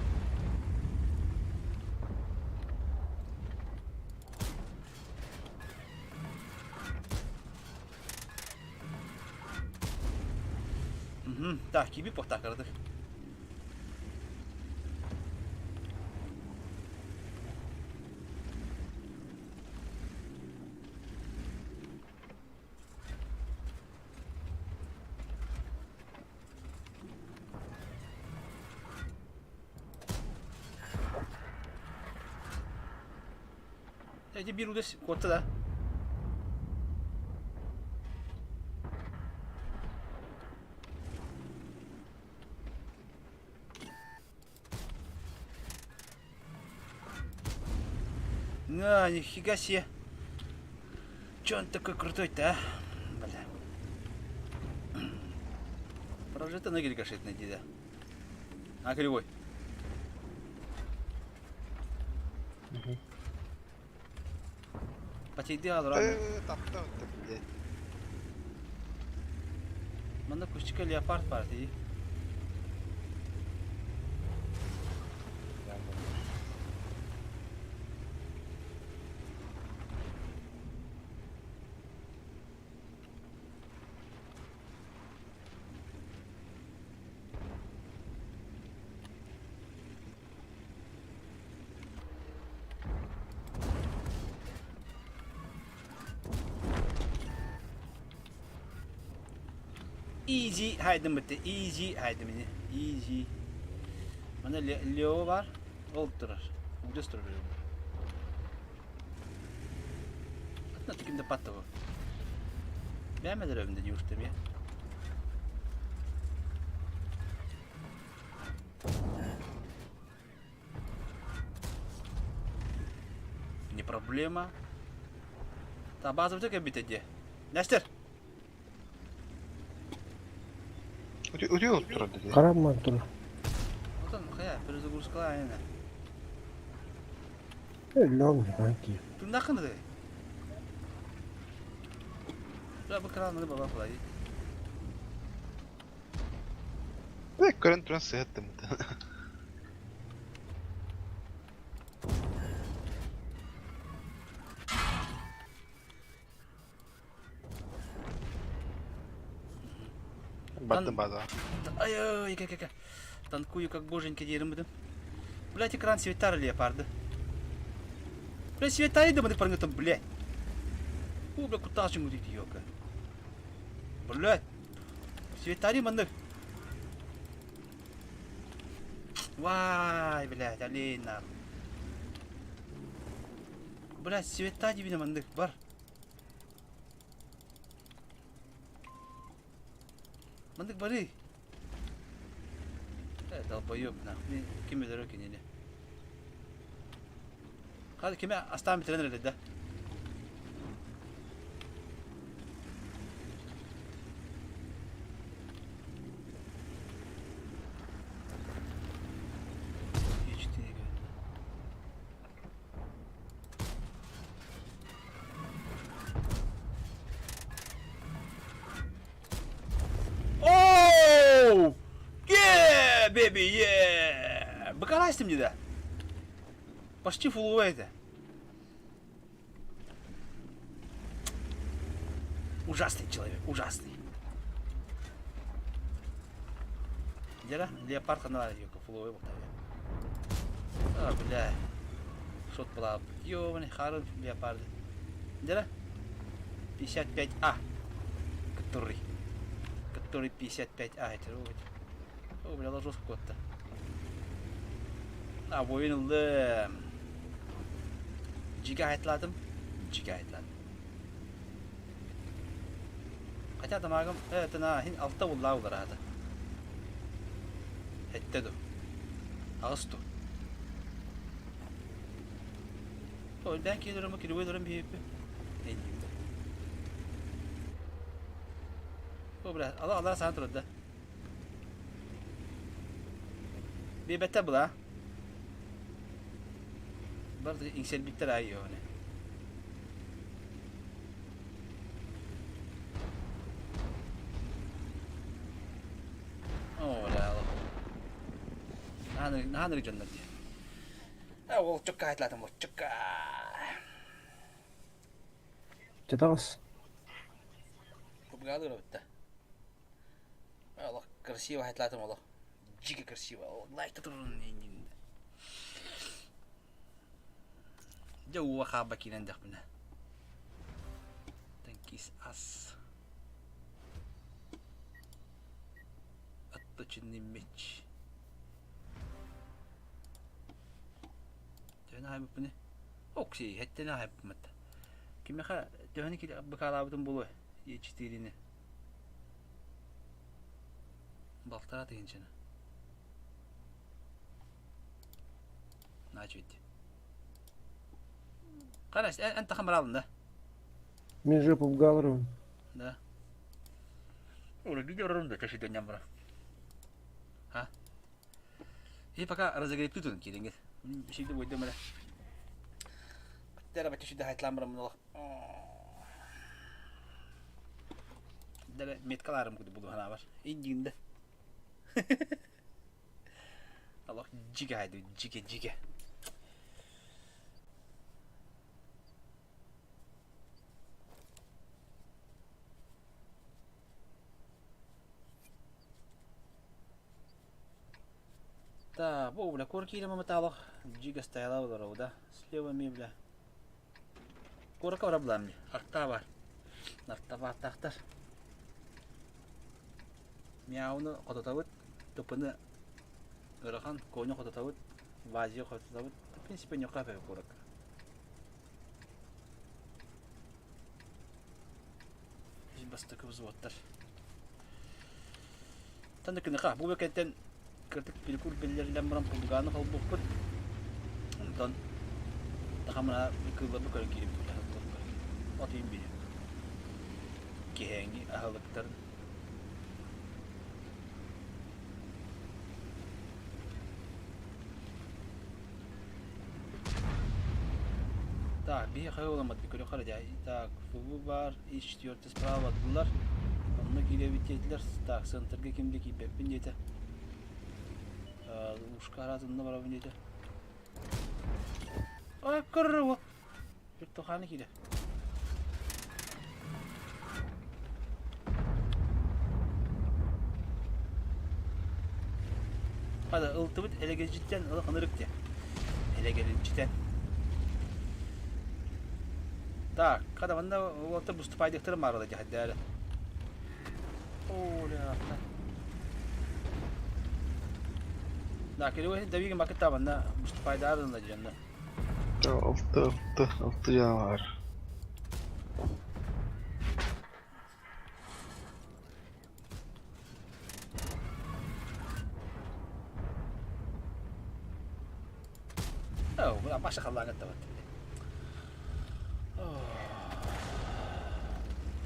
S3: Угу. Так, киби похтакардык. Эти биир удас куотта да. На, нифига себе. Че он такой крутой-то, а? Бля. Прожито ноги рикошет найди, да. А, кривой.
S8: Угу.
S3: Потейди алран.
S7: Таптан, блядь.
S3: Манна кустика леопард бар дии. Easy хайдым битте. Easy хайдым ини. Easy. Мана Лео бар. Ол турар. Угдес турар. Атна тикимде патты бу. Бәмәдер өмдө неужто я? Не проблема. Та база бите де. Нәстер.
S7: Үтүө турар дии.
S2: Караман тур.
S3: Отон хая перезагрузкалаа айна.
S2: Лёг, банки.
S3: Туннахын Да, бу кран баба кулай.
S7: Бек көрөн туран сыһаттым. Баттым база.
S3: Ай-ай, как как Танкую как боженька диэрим бутым. Блять, экран светар леопарды. Бля, светари да мы парнгатым, блядь. О, бля, куда же мы ёка. Блядь. Светари маннык. Вай, блядь, олень нахуй. Блядь, света дибине маннык, бар. Маннык бары. Э, долбоёб, нахуй. Ким өлөрө кинини. Хады киме астаан бүтэрэн эрэлэр да. Оу! Yeah, baby, yeah! Быкалайся мне, да? Почти фуловая это. Ужасный человек, ужасный. Дера, леопард ханала ёка, фуловой был А, бля. Шот была. Ёбаный, харын леопарды. Дера? 55А. Который. Который 55А. Это вот. О, бля, ложос кот-то. А, воин ыллым. Жига айтладым. Жига айтладым. Хотя тамагым, это на хин алта улла улар ата. Хетте ду. Аҕыс ту. Өлбээн киһи кривой дором биһиппи. Эйдиибит. О, бля, ала ала саан турар да. Биэбэттэр була. Бар иҥсэрбиттэр аайы оны. О, бля, Наһаа ныры дьоннор дии. Э, ол чукка айтлатым, ол чукка.
S2: Чатаҕас.
S3: Кубгаалы ырабытта. Олох красиво айтлатым олох. Дико красиво. Лайк турун Дьэ ууга хаалба киирэн дэхпинэ. Танкист ас. Отточенный меч. Төһөнү аһайбыппыный? Окси, хэттэн аһайбыппын Кимиэхэ төһөнү быкаалаабытым буолуой? Е4-ни. Балтараа тыһыынчаны. Наачуйд. Карась, эн тахан баралын да?
S2: Мен жопу галырым.
S3: Да. Оля, видео да чаще дня бара. А? И пока разогреб тут кирингет. Şimdi бойдum öyle. Дәрі бәтті шүді хайтылан бұрын мұнылық. Дәрі меткаларым күді бұлу хана бар. Индигінде. Аллах жиге хайды, жиге, жиге. Да, бу бля, корки или металлах, жига стояла олору, да. Слева ми, бля. Корка бара булам Арта бар. Арта бар тахтар. Мяуны хототабыт, тупыны ырахан коню хототабыт, вазию хототабыт. В принципе, не кафе корок. Бастакы взводтар. Танда кыныха, бу бекеттен кыртык перекур биллерилэн баран пулгааны холбуппут. Онтон тахамына кыылларбы көрөн киирибит Отуйун бири. Киһээҥи аһылыктарын. Так, биһи хайа уламат би көрө хара Так, фубу бар, ис четвертый справа дылар. Онно киирэбит диэтилэр. Так, центрга ким да киирбэппин диэтэ. Ушка араатынна барабын диэтэ. А, көрөр Вертуханы киирэ. Хада ылтыбыт элэгилдьиттэн ылах ынырык диэ. Элэгилдьитэн. Так, хада манна уолаттар буступайдыктарын маарыла дьаһайдаары. Оля. Да, кирилл давига макыта манна буступайдаарын дьонно.
S7: Алты, алты, алты жана бар.
S3: Оо, баша халлааҥҥа табат.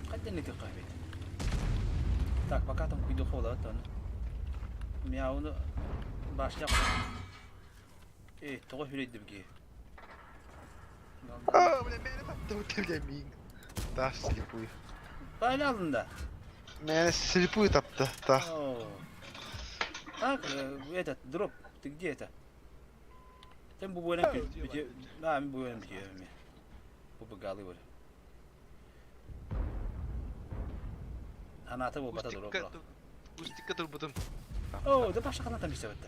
S3: Хайдах көхөбүт. Так, пока там куйду холод он. Мяуну башня. Эй, тоҕо хүлэйдим киһи.
S7: А, бля, мени тапты, бля, мин. Да, слепую.
S3: Байла алдында.
S7: Мени слепую тапты, да.
S3: Так, этот, дроп, ты где это? Тем бу буэнен кү... Да, мен бу буэнен бүтүөм. Бу быгалы бар. Аната бу бата дроп.
S7: Устикка турбутум.
S3: О, да баша каната мисебетте.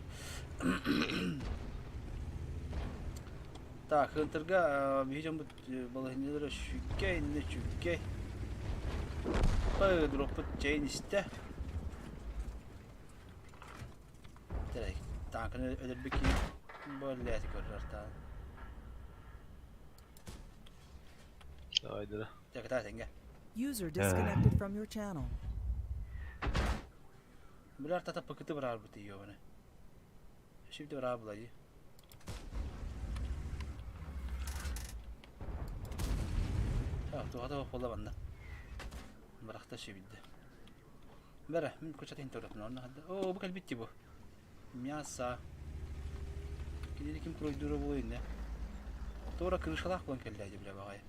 S3: Так, Хантерга видим балахинелер шүккей, не чүккей. Пай дроппут чейн исте. Так, танкны өлөрбүки боллет көрөр та.
S7: Давай, да.
S3: Так, так, тенге.
S4: User disconnected from your channel.
S3: Билар тата пакыты барар бут ёбаны. Şimdi быраабыла дии. Туһата буолла манна. Бырахта сибидде. Бэрэ, мин кучатын тураппын онно хадда. Оо, бу кэлбит дии бу. Мясо. Кинини ким куройдуура буолуо иннэ. Туора крышалаах буолан кэллээ дии бля баҕайы.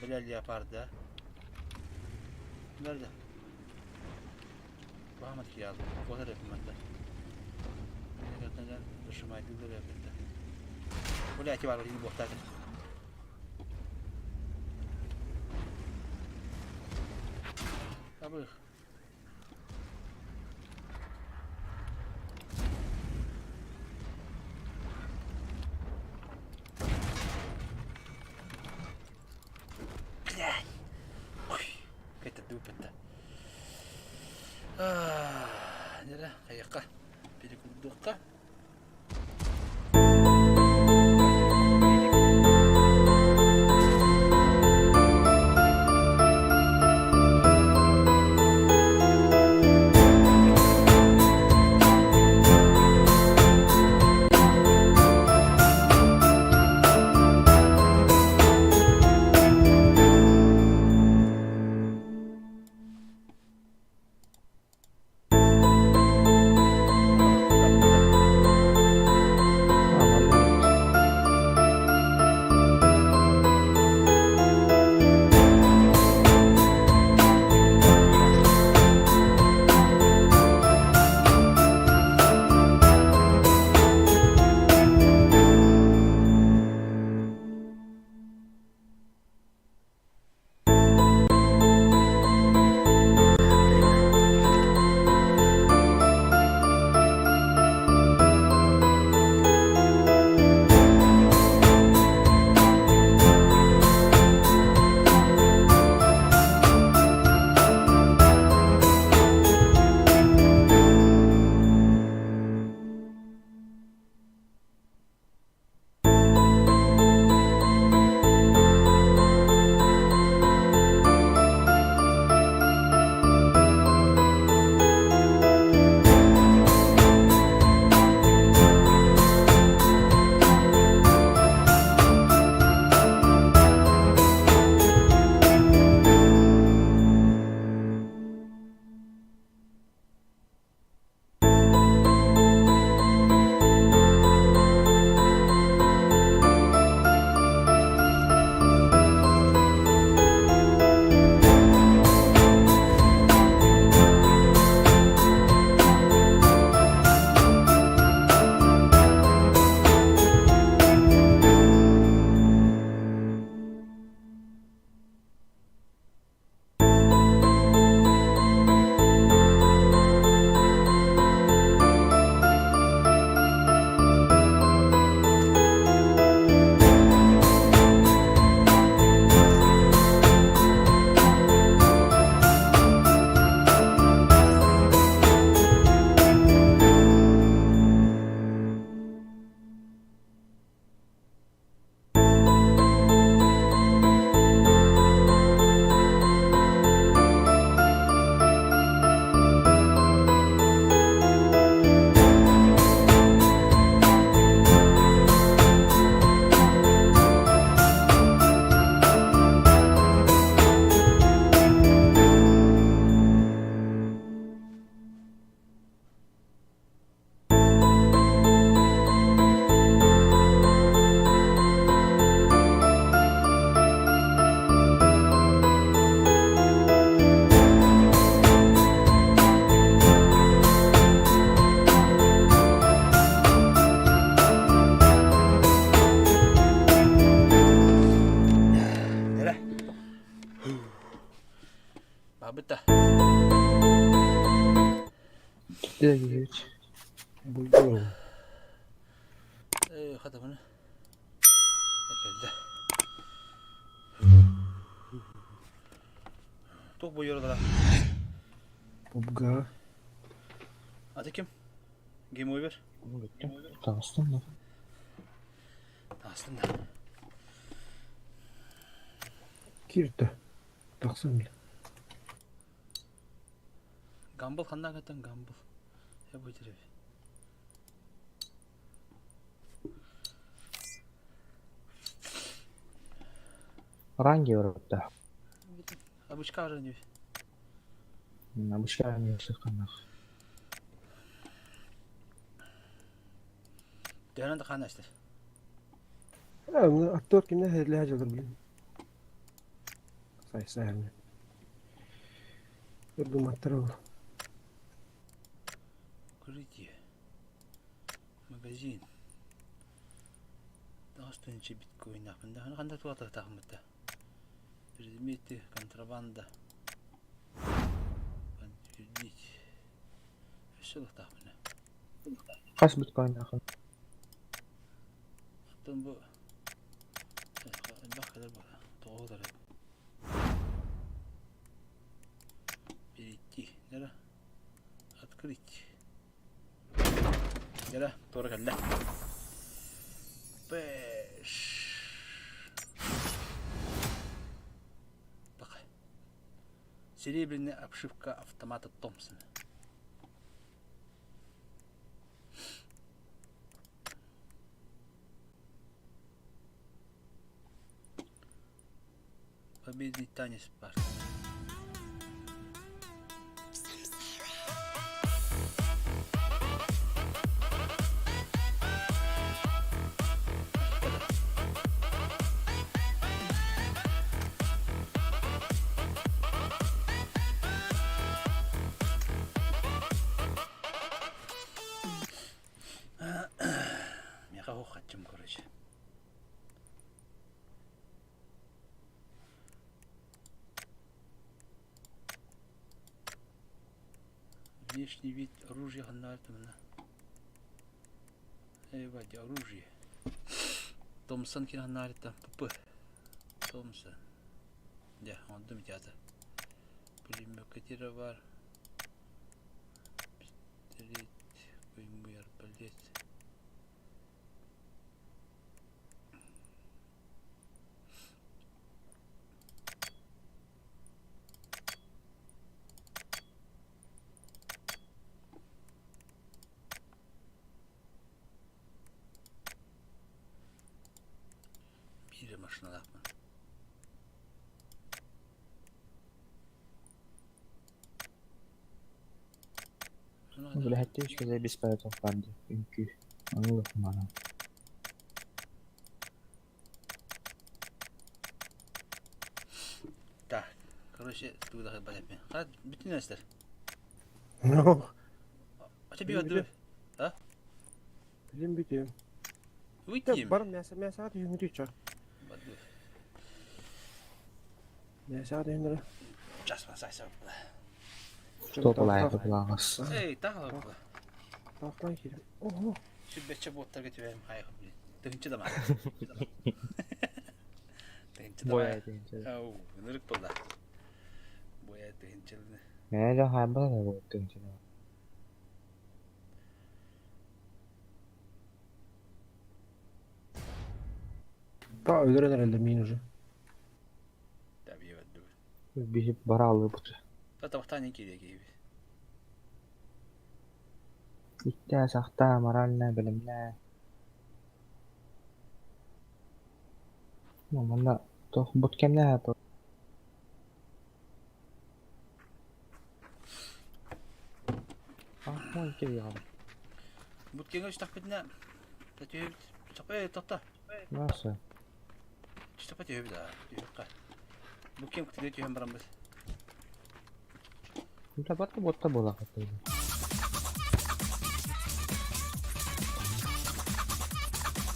S3: Бля, леопарда. Nerede? Баһамат киһи куотар эппимэтэ. Душумайдыыллар эбитэ. Бля, эти бар буохтаатым. Табых. Блядь. Ой, кэтэрдибиппит да. Нера, хайыахха, перекурдуохха. Эрэ. Бабыта.
S8: Киһи. Булду.
S3: Эх. Көрүөххэ даҕаны. Кэллэ. Туох буойуоралара?
S2: Пубга.
S3: Аты ким? Гейм over.
S8: Таҕыстым да.
S3: Таҕыстым да.
S2: Киирдэ. Тахсан бile.
S3: Гамбыл ханна каттан гамбыл. Я бу
S8: Ранги барбыта.
S3: Обычка ранги.
S8: Обычка ранги сыханах.
S3: Төһөнөн да хаан эстер.
S2: Актер кимне херле жалыр билин. Сай сай. Өргүматтар ол.
S3: Укрытие. Магазин. Таҕыс биткоиннаахпын да ханда туата таахмыта. Предметы контрабанда. Подтвердить. Өссө ылыктаахпына.
S8: Хас биткоиннаахын?
S3: Оттон бу элбэх кэлэр буола. Тоҕо Перейти. Нера. Открыть. Нера, туора кэллэ. Бэш. Бака. Серебряная обшивка автомата Томпсона. Победный танец парк. Миэхэ хаччым короче. Внешний вид оружия ханнаартымына. Эй, оружие. Томсон кин ханнаарыта ПП. Томсон. Дьэ, онтум итята. Пулемётка тира бар. Пистолет, куймуй арбалет. Биир машиналаахпын.
S8: Билэһэттии үчүгэй беспорядок баар дии, үҥкүү. Ону ылымматым.
S3: Так, короче, тугу да бараппын. Хат бүтүн эстер.
S2: No.
S3: Ача би барды. А?
S2: Билим бүтүм.
S3: Уйти.
S2: Бар мясо мясо түйүн түчө.
S3: Барды.
S2: Мясо түйүн.
S3: Час басайса.
S8: Топ лайк булагас.
S3: Эй, тахла.
S2: Тахтан кирим. Ого.
S3: Сүббэччэ буоттарга түбэһим хайах блин. Тыһынча да маа. Тыһынча да
S8: Боя
S3: маа.
S8: тыһынча.
S3: Ау, ынырык буолла. Боя тыһынчалыны.
S8: Мэ да хайбала да бу тыһынча.
S2: Та өлөрөн herhalde мин уже.
S3: Табии барды.
S8: Биһип бара алыбыт.
S3: Та табахтаан киирэ киһи.
S8: Иттэ сахта морально билимнэ. Манна тох бут кемнэ бу. А, мой киви
S3: Бут кеңе үстахпытына. Та түһүбүт. Чапай тохто.
S8: Nasıl?
S3: Чапай түһүбүт аа. Түһүкка. Бу кем күтүгө түһэн бараммыт.
S8: Бу батта ботта буола хатты.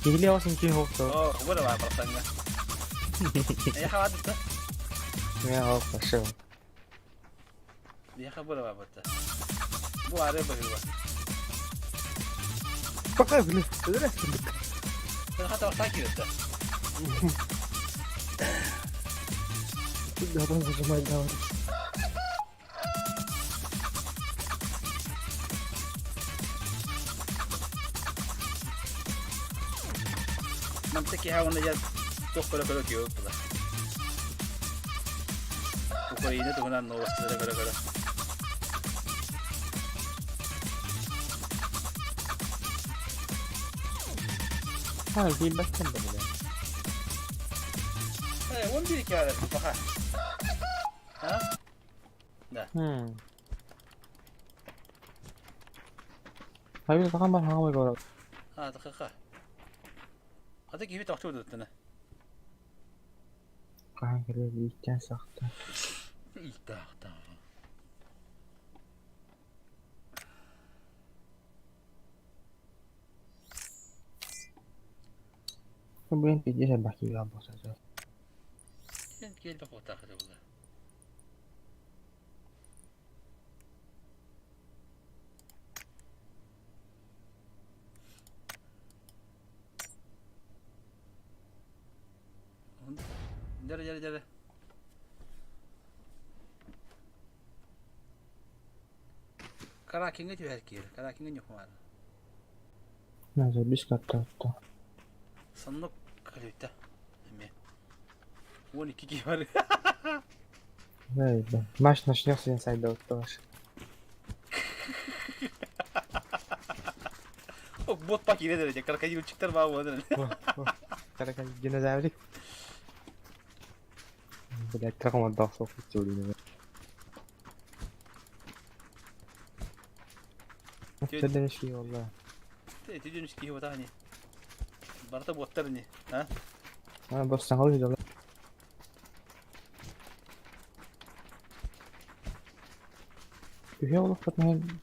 S8: Киһили осын киһи хоқто.
S3: Оо, бу да бар барсаңга. Яха бардыта.
S8: Мен хоқ башы.
S3: Яха бу да бар батта. Бу ары бахыба.
S2: Пока, блин, өлөрөсүн.
S3: Хата киирэтэ.
S2: Тут зажимать давай.
S3: Манта киһа уонна дьэ туох көрө-көрө киһи була. Украина туһунан новостилары көрө-көрө.
S8: Ha, киирбэттэн да бile.
S3: 11 киһи пока. А? Да.
S8: Hayır, bakan bak hava göre.
S3: А, тахаха. Ата киһи тохтуу дыттана.
S8: Хаһан кэлэр бииртэн сахта.
S3: Ийтаахта.
S8: Бүгүн пиздец элбэх киһи буолбута.
S3: Киэлбэх буолтаах этэ буолла. Дьэрэ, дьэрэ, дьэрэ. Каракиҥҥа түһэр киир, Каракиҥҥа ньухмаар.
S8: Наза бис каттаатта.
S3: Соннук көлүтэ. Эмиэ. 12 киһи бар.
S8: Эй, да. Маш начнёшь инсайда оттош.
S3: О, бот пак киирэ дэрэ, крокодилчиктар баа буолан.
S8: Каракан динозаврик. Блять, трахом отдал сок теорию. Төдөнүш والله.
S3: Төдөнүш киһи батаһани. Барыта буоттар ини. А?
S8: А, бос саҥалыы дьоло. Түһэ олохпут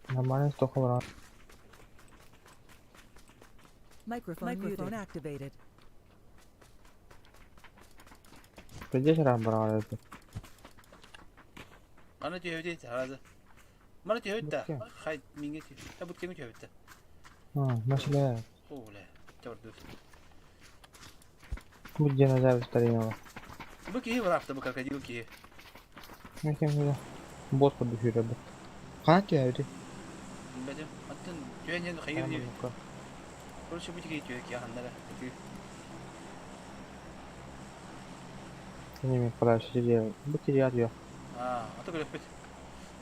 S8: нормально стоха баран.
S4: Microphone, Microphone activated.
S8: Пиздец раз баран это.
S3: Аны түһэбит харазы. Маны түһэбит да. Хай минге түһэбит. Та бут кеми түһэбит да.
S8: А, машина.
S3: О, бля. Төрдү.
S8: Бу динозавр старинного.
S3: Бу киһи барахта бу крокодил киһи.
S8: Мен кем бот подухира бу. Хана түһэбит.
S3: Бәдем. Аттын түһэн хайыр дии. Короче, бу киһи түһэ киһи ханнара.
S8: Не мен подальше делаю. Бу киһи
S3: А, а то говорят,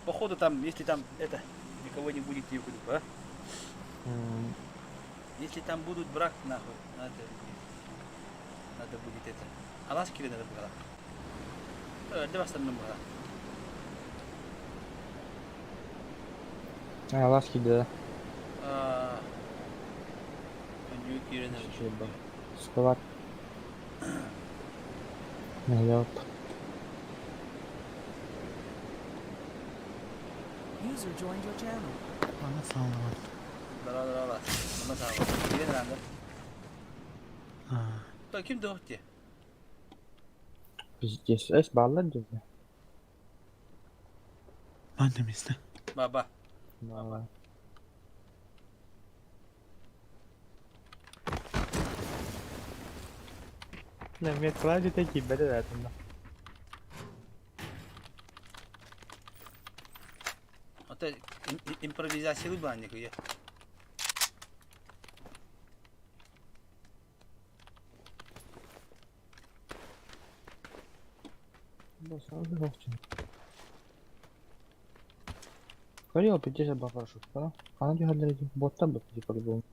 S3: походу там, если там это, никого не будет, а? Если там будут брак, нахуй, надо будет это. А нас кире надо было. Для вас там было.
S8: А, ласки, да.
S3: А, кире надо.
S8: Склад. Налет.
S4: User joined your channel.
S9: Bana sağlamak.
S3: Дара, дара, дара. Она сам. Кире надо.
S9: А,
S3: То ким дохти?
S8: Пиздец. Эс баллар dedi.
S9: ben de misle.
S3: Баба.
S8: Valla. Не, мне клади такие, бля, да, там.
S3: Это импровизация банник я.
S8: Горел 50 два хорошо, да? Она делает бота бы по-любому.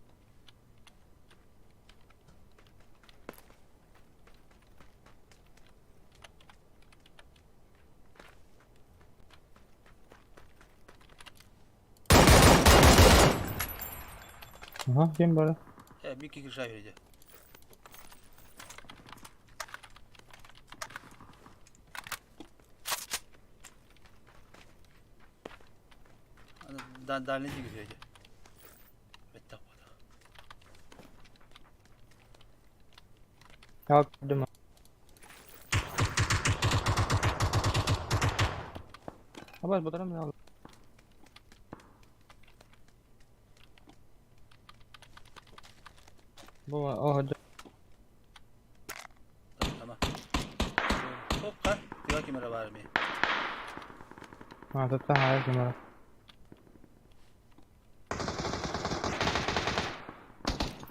S8: Ага, кем бары?
S3: Bir kişi şahit Да, дальний дигү. Беттак бата.
S8: Я думаю. Абас, батарам не алды. Бу, о,
S3: ким эрэ баар эмиэ.
S8: Атыттан хайа ким эрэ.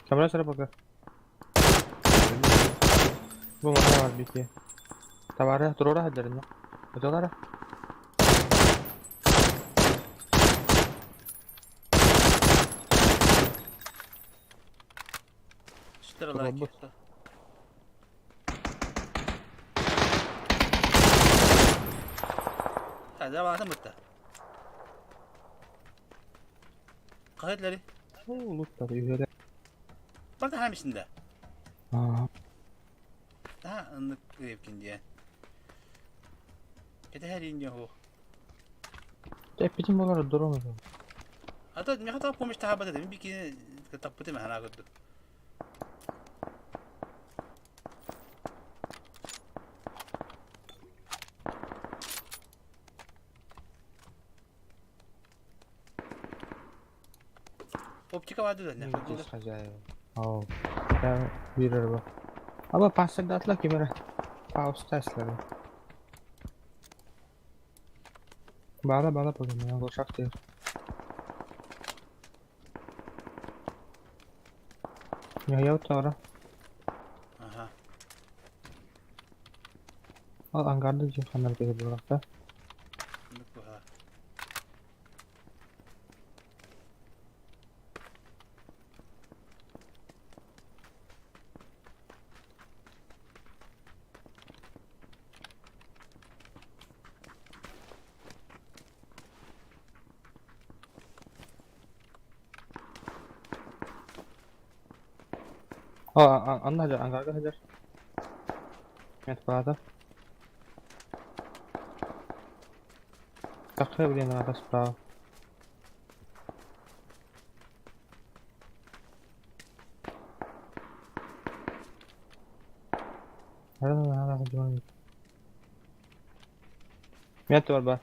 S8: Камера сара пока. Бу манна бар бити. Табары туруора хаддарын. Отолара.
S3: Сүтэр алар
S8: Туруорбут.
S3: Хада баатын бытта. Хаһытлары.
S8: Улуттар үһүлэ.
S3: Барда хамисында.
S8: Аа.
S3: Та ыннык епкин диye. Кете her инде хо.
S8: Эппитин болар дурум.
S3: Ата меха та помощь таха бата дем бики таппыты махана көрдүк. Оптика барды да не.
S8: Здесь хозяева. Ау. Я бирер бу. Аба пассырдатла кимера. Пауста эслери. Бала бала бүгін мен қошақ дейір. Я утара.
S3: Аха.
S8: Ал ангарды жиханар кеге болақта.
S3: Ыннык буха.
S8: А, анна хажар, ангарга хажар. Мет баада. Тақы білен ада справа. Мет бар ба.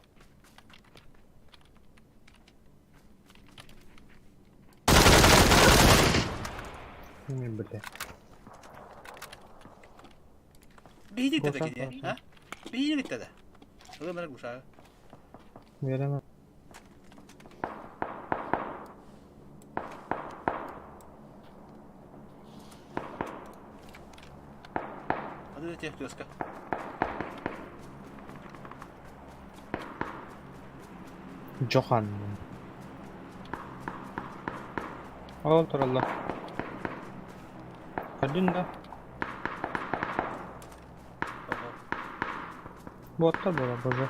S8: Не біле.
S3: Биһиди да
S8: Гошак
S3: кини.
S8: бар.
S3: Ha? Биһиди гитте да. Ылы гуша.
S8: Беремем.
S3: Аны тех төска.
S8: Johan. Ол туралла. Көрдүн да. Боттар бола боже.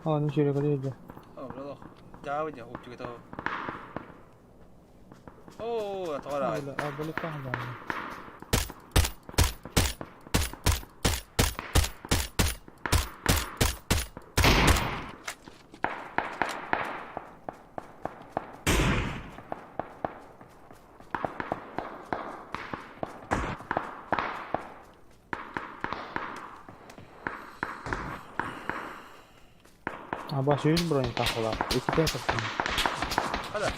S8: А, ну через где?
S3: О, бралох. Жаабы оптика тоо. О, атара.
S8: А, были там, да. А баш 100 бронь тахыла. Эки тең тахыла.
S3: Хада.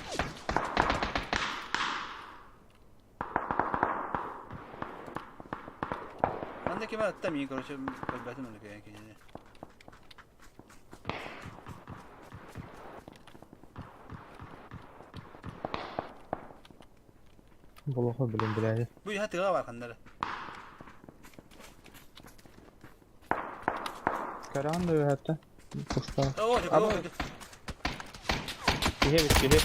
S3: Анда кем атта мин, короче, бәтем аны кең кене.
S8: Болохо билен биләди.
S3: Бу яха тыга бар ханнары.
S8: Каран да хәтта. Пушта.
S3: О,
S8: Аба. Киһе бит киһе.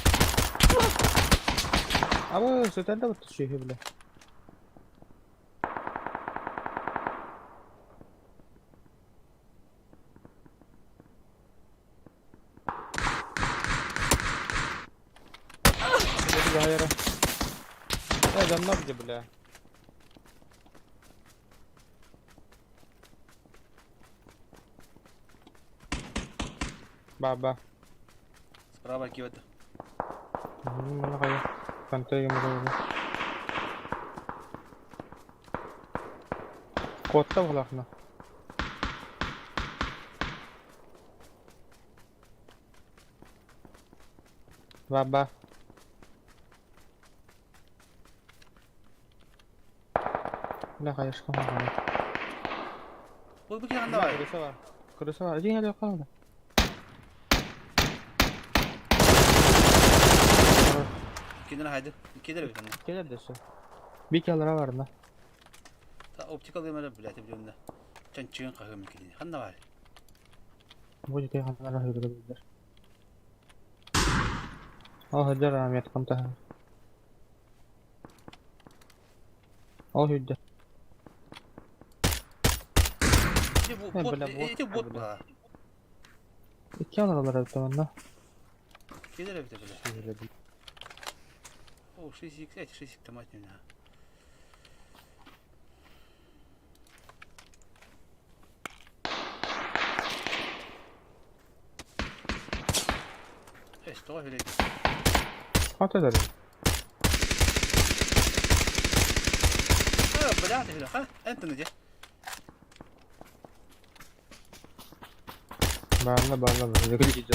S8: Аба сөтәл дә бит шиһе биле. Бля, Э, давно где, бля. Баба.
S3: Справа киота.
S8: Мына кая. Контейнер мына. Котта булахна. Баба. Бля, каешка мына.
S3: Бу бу киһи давай.
S8: Крыса бар. Крыса бар. Иди әле калды.
S3: Кинер хайды. Кидер бит аны.
S8: Килер десе. Bir kere var da.
S3: Та оптика лымара блядь, билемдә. Чанчыгын кагым килде. Ханда бар.
S8: Бу жеке ханнара хөргө билер. Ол хыдыр амет камта. Ол хүдде.
S3: Эти
S8: Э,
S3: бот,
S8: бля, бот,
S3: эти бот
S8: бля.
S3: була.
S8: İki alırlar öyle
S3: Кидер бит бля.
S8: да.
S3: О, 6x, эти 6x там мать не на. Э, что блядь?
S8: Хата да.
S3: А, блядь, бля, ха? Энтони где?
S8: Барла барла барла. Жеке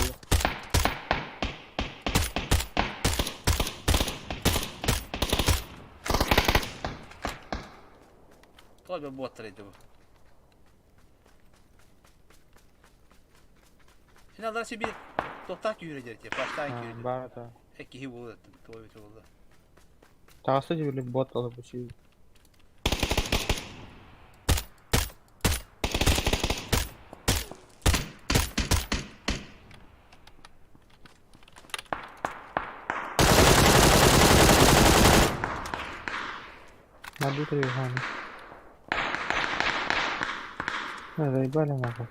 S3: Той бот трейд бу. Финалдар себе тоқтақ күйрі дерте, баштан күйрі.
S8: Бар да.
S3: Әкеге болды, той бит болды.
S8: Тағасы жіберіп бот алып учи. Надо три гана. Заебали нахуй.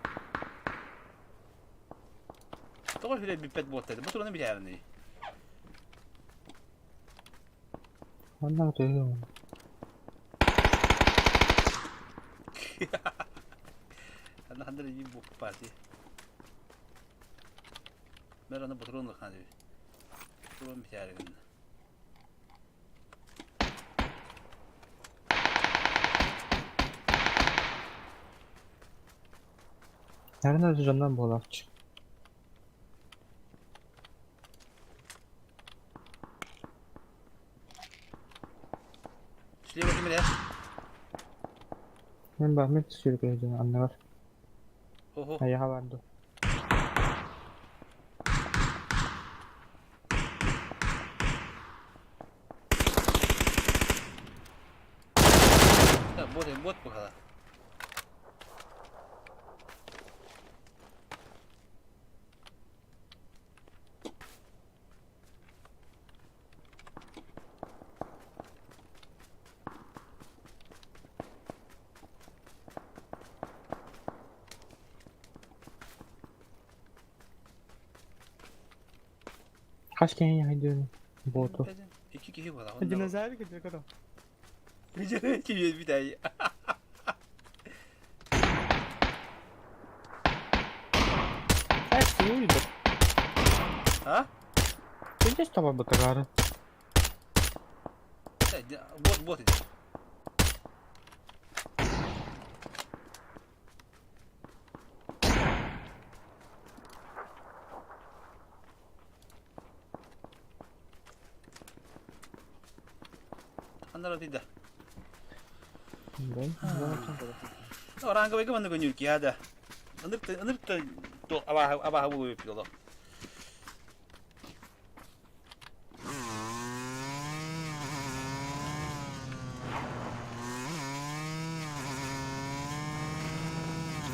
S3: Тоғыз біле биппет бот деді. Бұл тураны биләрін.
S8: Ондан өтө
S3: Ана хандар и бок парти. Мэр аны патрон хан дип. Патрон битәрген.
S8: Наверное, жандан болавчы.
S3: Слева ким эле?
S8: Мен бар, мен сүйрік анны бар.
S3: Охо.
S8: Аяға барды.
S3: Так, бот, бот бухала.
S8: Kaç kere yaydı Боту.
S3: Iki kişi var.
S8: Динозавр где
S3: Ким бит ай.
S8: Ай, сүйрік.
S3: А?
S8: Ты таба бытыгары?
S3: Бот, бот иди. Аннара тиде. Оранга беге манны көнүр ки хада. Ынырт ынырт то аба аба бу пило.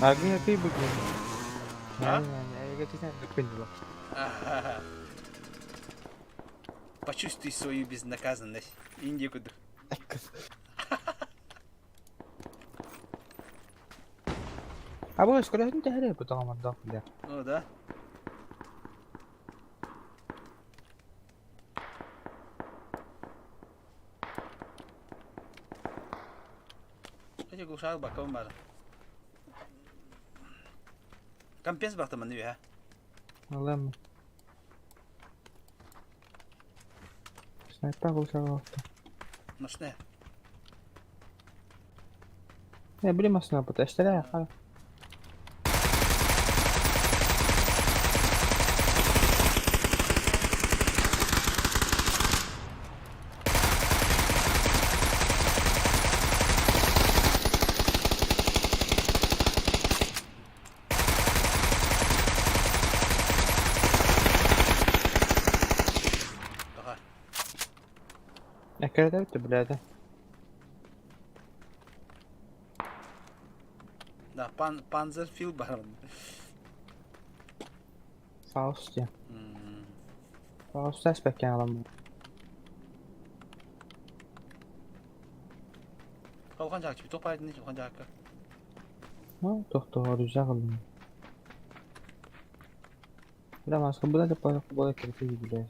S8: Армия ты бы.
S3: А?
S8: А?
S3: Почувствуй свою безнаказанность. Индия куду.
S8: Або скоро не хәрә бу тагаманда бля.
S3: Ну да. Эти глушак баком бар. Компенс бактымын не ha.
S8: Алам. Снайпер булса
S3: Машина.
S8: Не билем снайпер, эштеле ха. Эккирэтэ бүттэ
S3: Да, пан, Панзерфил бар.
S8: Faust диэн. Faust эспэккэн аламмын.
S3: Улахан жаак, туох баайдын улахан жаакка.
S8: Ну, тохтоо, рюкзак ыллым. Бля, маска буда деп бола кирти бля.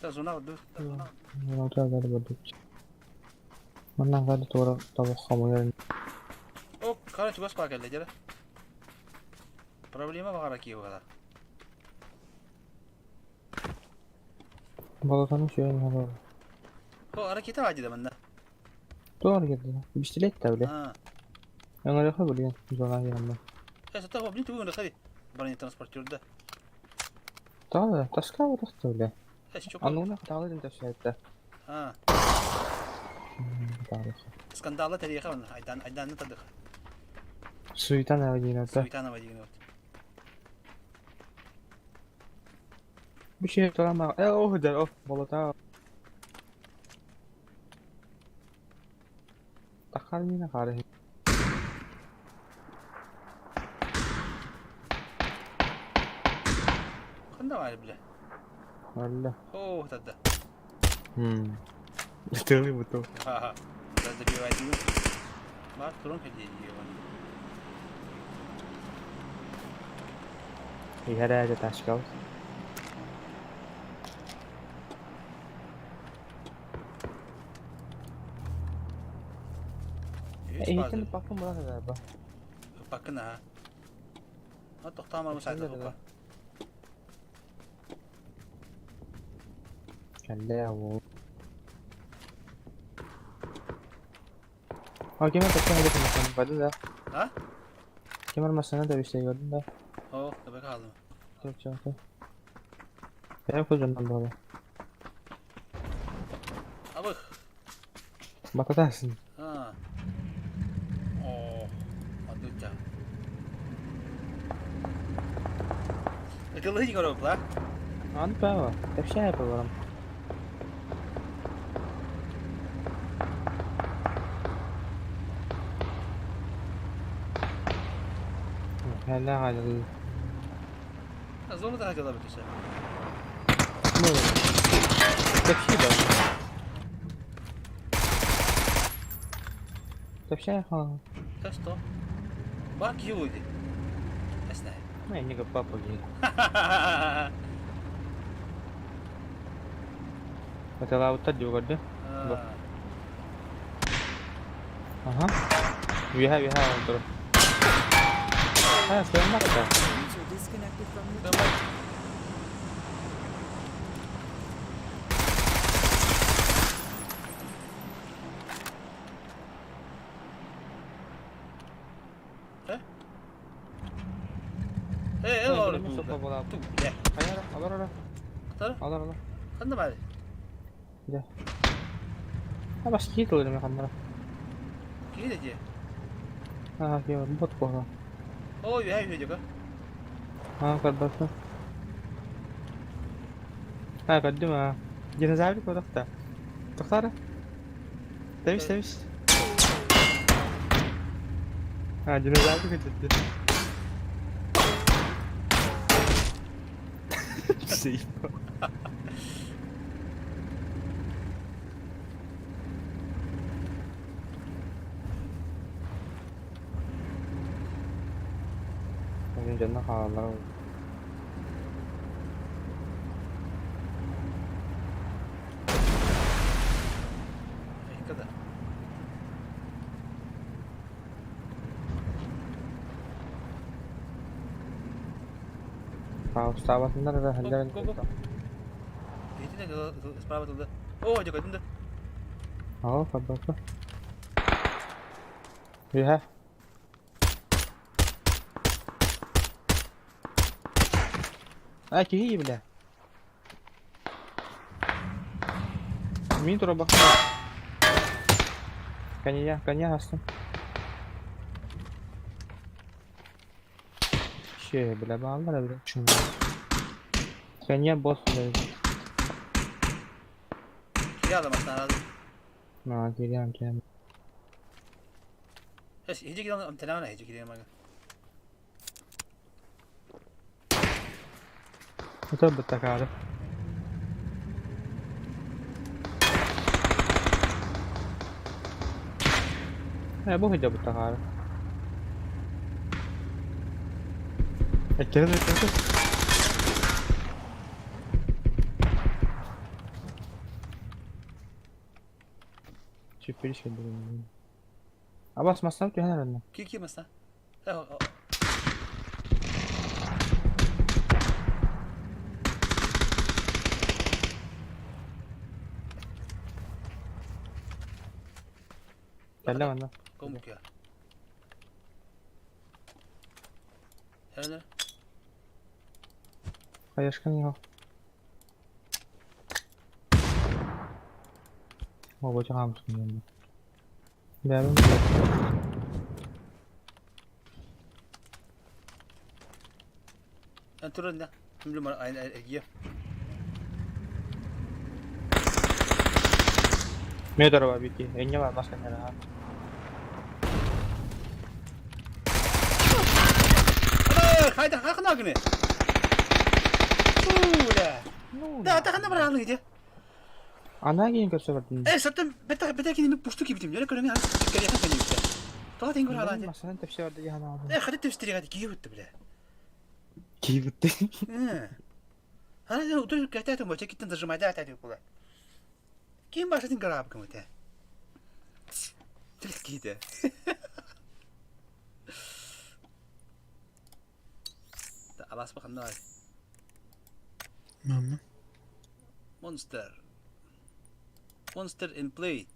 S3: Та зона ду.
S8: Ну, да, да, да. Манна гали туора табах хомуйар.
S3: О, короче, гос пакелле дere. Проблема бар Киевада.
S8: Болотаны сүйөн хабар.
S3: О, ракета бар диде манна.
S8: Туор келди. Пистолет да бля. Өңөрөхө билген зона келемме.
S3: Э, сата, блин, тугун да бронетранспортерда.
S8: Да, таска утахты бля.
S3: Э, чё?
S8: Ануна таалы ден.
S3: А. Скандалы тарихы айдан айданны тадых.
S8: Суетанова деген да.
S3: Суетанова деген вот.
S8: Bir şey турама. Э, о, да, о, болота. Тахар мина қары.
S3: Қанда бар бля?
S8: Алла.
S3: О, тада.
S8: Тылы буту.
S3: Ха-ха. Да добивать. Бар турун келди.
S8: Иһэрээдэ ташкал. Эһитин пакын була да ба.
S3: Пакын а. А тоқтамар مساعدة хука.
S8: Кэллэ оо. А кемер тактан эдеп масаны барды да.
S3: А?
S8: Кемер масаны да биште көрдүм да.
S3: О, да kaldım.
S8: Çok çok. Ben kocaman böyle.
S3: Абых.
S8: Бататасың.
S3: А. О, адуча. Это лыжи көрөп, да?
S8: Аны пава. Тепше барам. Хәллә хәллә.
S3: Зона да хотела бы түсә.
S8: Ну. Тепше да. Тепше ха.
S3: Да что? Бак юди. Эсне.
S8: Не, не папа ги. Батала утта диугарды. Аха. Виха виха онтор. Ha, sen bak da.
S4: User disconnected from your channel.
S3: Э, э, олар.
S8: Ту,
S3: Ту, бля.
S8: Hayır, alır alır.
S3: Кытары?
S8: Alır alır.
S3: Канда бар?
S8: Ha başka кийит олар механнара.
S3: Киде де.
S8: Ha, кийит, бот кога.
S3: О, виха виха дека.
S8: Ha, карбасы. Ha, каддым ha. Динозавр kodakta. Токтары. Demiş demiş. Ha, динозавр кетти. Сейф. Benim canına havalar oldu.
S3: Када.
S8: Паустабатындар да хәлләрен.
S3: Го, го, го. Итине справа туда. О, дека динде.
S8: Ау, кабаты. Ühэ. А, киһи бля. Мин тура бакта. Коня, коня астым. Че, бля, баллар бля, чум. Коня босс бля.
S3: Кириала мастана.
S8: На, кириам, кириам.
S3: Эс, иди кириам, тенана, иди кириам.
S8: Это бы такая. Бу хотя бы такая. Кирилл, это Теперь еще думаю. Абас мастан түһэн эрэннэ.
S3: Ки ки маста?
S8: Кэллэ манна.
S3: Комукя. Эрэнэр.
S8: Хаешкан его. О, вот хамскын. Бәрін
S3: Эн туран да. Мүлүм айн эргие.
S8: Метр бар бити. Энне бар маска нера.
S3: Ана, хайда хакына гыны. Уля. Да, та хана бар аны где.
S8: Ана кейін көрсө бардым.
S3: Э, саттым бета бета кини пушту кибитим. Жана көрөмүн аны кере хакын бите. Тоға тең көр ала.
S8: Масанан тепсе барды яна
S3: Э, хады тепстере гады кийip өттү биле.
S8: Кийip өттү.
S3: Э. Ана утур кәтә боча киттен зажимай да әтә була. Ким башатын карап кем өтә. Тел киде. Да алас бакында.
S9: Мама.
S3: Monster. Monster in play.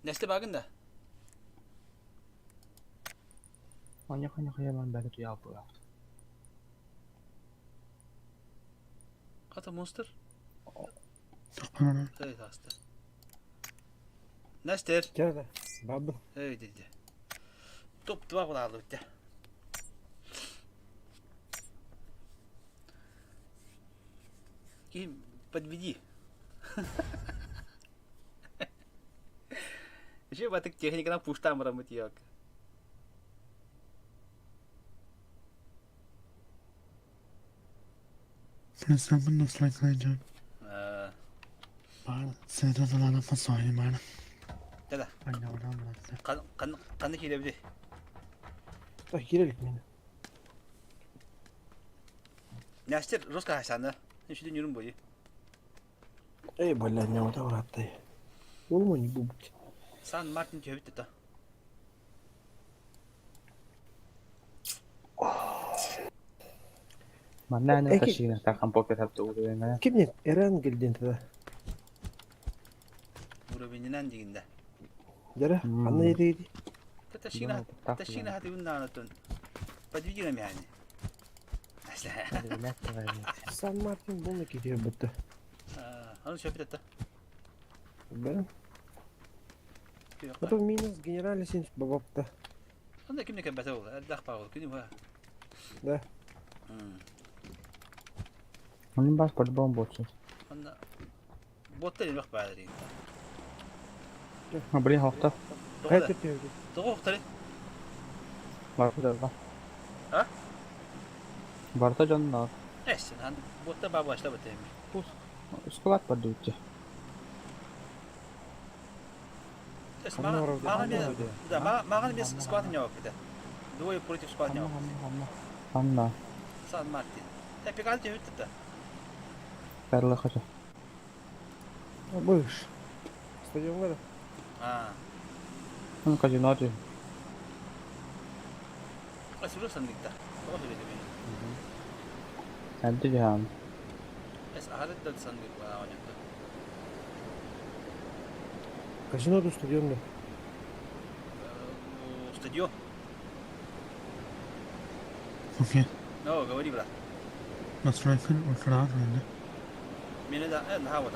S3: Nesте багында.
S8: Аня ханя хаяман бәле туя була.
S3: Ката монстр?
S9: Тохпанана.
S3: Эй, таста. Нестер.
S2: Кәрді. Бабы.
S3: Эй, диде. Топ 2 була алды битте. Ким подведи. Еще батык техниканан пуштан барамыт yok.
S9: Sen bunu nasıl yakalayacağım?
S3: Э,
S9: Бар, сен фасони бар.
S3: Да-да.
S9: Айна oradan bıraktı.
S3: Кан кан каны килебди.
S2: Так, кирелик мені.
S3: Нестер русска хасаны. Нишидин юрун бойы.
S2: Эй, бля, не вот аураттай. Ол не бубки.
S3: Сан Мартин төбүттү та.
S8: Манна аны
S2: Эки-
S8: ташыгына тахан покер хапты уруена.
S2: Ким не? Эрен келден тогда.
S3: Уровенинен дегенде.
S2: Жара, аны ери.
S3: Ташыгына ташыгына хаты уннан Подведи на меня.
S2: Сан Мартин бұны кетер бітті.
S3: Аны сөпүт та.
S2: Да? Потом минус генерали сен бабапта.
S3: Анда кимне кем бәтә ул? Әлдәх ба ул. Күнү ба.
S2: Да.
S8: Onun бас по-любому болсын.
S3: Анда боттар элбэх баалар деген.
S8: А, блин, хохта.
S2: Қай түрте
S3: Тоҕо охтары?
S8: Барда да.
S3: А?
S8: Барда жонно.
S3: Эс, ан боттар ба башта битеми.
S8: Склад бар дейт.
S3: Эс, мага мага мен да, мага мага мен склад не бите. Двое против склад не.
S8: Анна.
S3: Сан Мартин. Та пегал те үтті.
S8: Барлы хочу.
S2: Быш. Стадионға да.
S3: А.
S8: Ну, казино ти.
S3: Эс, рус андыкта. Тоҕо сөйледи.
S8: Әнти жаһан.
S3: Эс, ахарат да сандык ба онята.
S2: Казино до стадионда.
S3: Стадион.
S9: Окей.
S3: No, говори, брат.
S9: Настройка ультра рында.
S3: Меня да, э, на вот.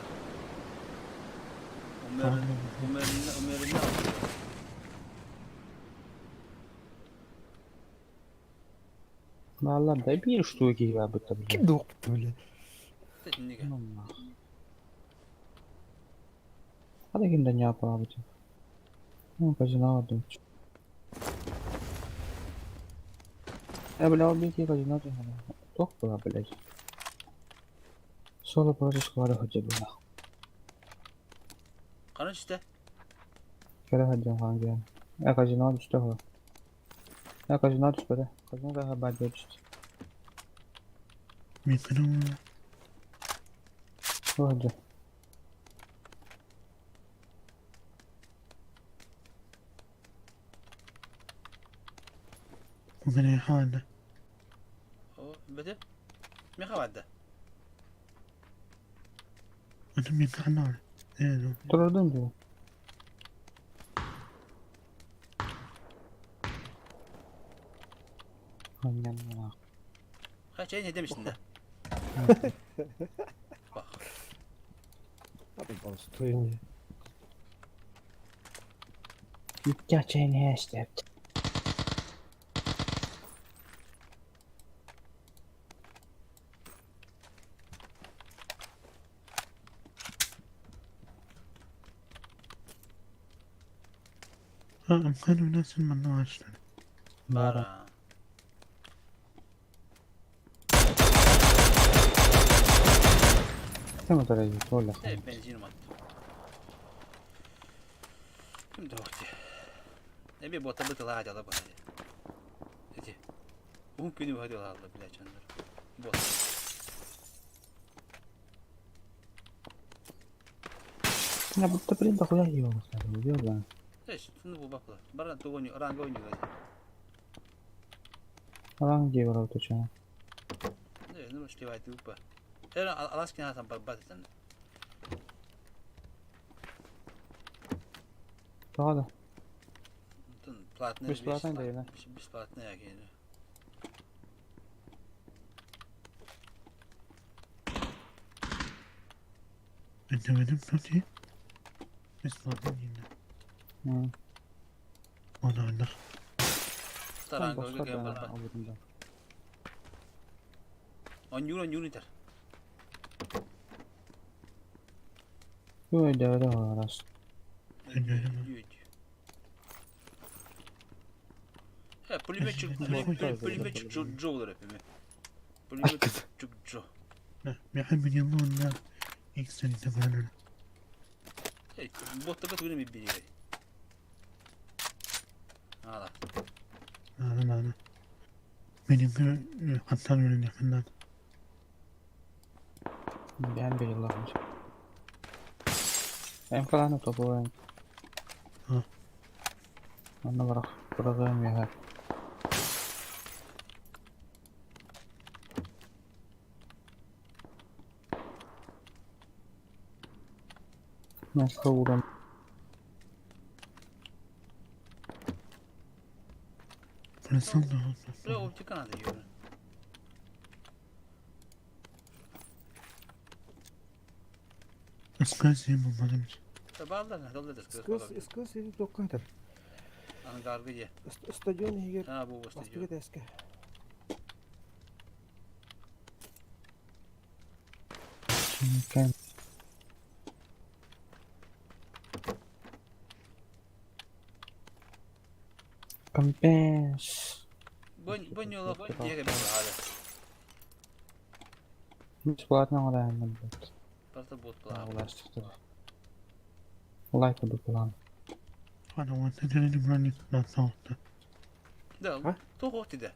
S3: Умер, умер, умер,
S8: Алла, дай бир штуки я бы там.
S2: Ким доқпты, бля?
S3: Барыта итиннигэ.
S8: Хата ким да ньаапалаабыт. Ну, казино отдать. Я, бля, убить и казино ты Тох была, блядь. Соло против склада хотя бы.
S3: Ханан түстэ?
S8: Кэлэ сылдьан хаан диэн. Э, казино түстэ хо. Э, казино түспэтэ. Казино да баадьа түстэ.
S9: Микро.
S8: Туох сылдьар?
S9: Микро хаана.
S3: О, бөтө. Миэхэ барда.
S9: Аны микро хаана. Ээ,
S8: Турардын дуу? Анньаннаах.
S3: Ха, чэйин эдэм истин да. Бах.
S2: Стоимость.
S8: Икки чэйин һээстэбит.
S9: А, Амкан үнэсин манна ааштар.
S3: Бара.
S8: Ким утарай туола.
S3: Э, бензин умат. Ким тоҕо Эми бота бытылаа дьала баһа. Эти. Уһун күнү баһа дьала бля чандар. Бот.
S8: Я будто блин дохуя его убил,
S3: Эш, ну бу бакла. Баран тугоню, ранга ойню.
S8: Ранг где брал ты чё?
S3: Э, ну сливай ты упа. Э, аласкин хасан барбат этен.
S8: Тоҕо да?
S3: Платный.
S8: Бесплатный да, да?
S3: Бесплатный агент.
S9: Өйдөбүнүм тоти. Бесплатно деймин. Оны аннах.
S3: Таранга ойню барбат. Онньуур онньуур итер.
S8: Ой, да, да, раз.
S9: Өйдөбүнүм.
S3: Э, пулеметчик, пулеметчик Джо олар эпиме. Пулеметчик Джо.
S9: Миха миллион икс телефонун.
S3: Эй, боттага түгүнө ми биригей. Ала.
S9: Ана ана. Менин хаттан өлүн якындан.
S8: Ben bir Allah'ım. М тобуен.
S9: Ха.
S8: Онно барах бырагыам яһа. Наска уран.
S9: Пресал да.
S3: Бля, оптика надо ёбана.
S9: Исказ юм болмадым.
S3: Табалдар, долда да
S2: Скыз, скыз или токатор.
S3: Ангаргы же.
S2: Стадион егер.
S3: А, бу стадион.
S2: Бастыгы эске.
S8: Кем? Компенс.
S3: Боньолох диэгэ баҕары.
S8: Бесплатно оҕолоһуннар бут.
S3: Барыта бот план.
S8: Оҕолоостуктар. Лайк бу план.
S9: Ана уонна тэрини булан икки
S3: Да, туох оптида.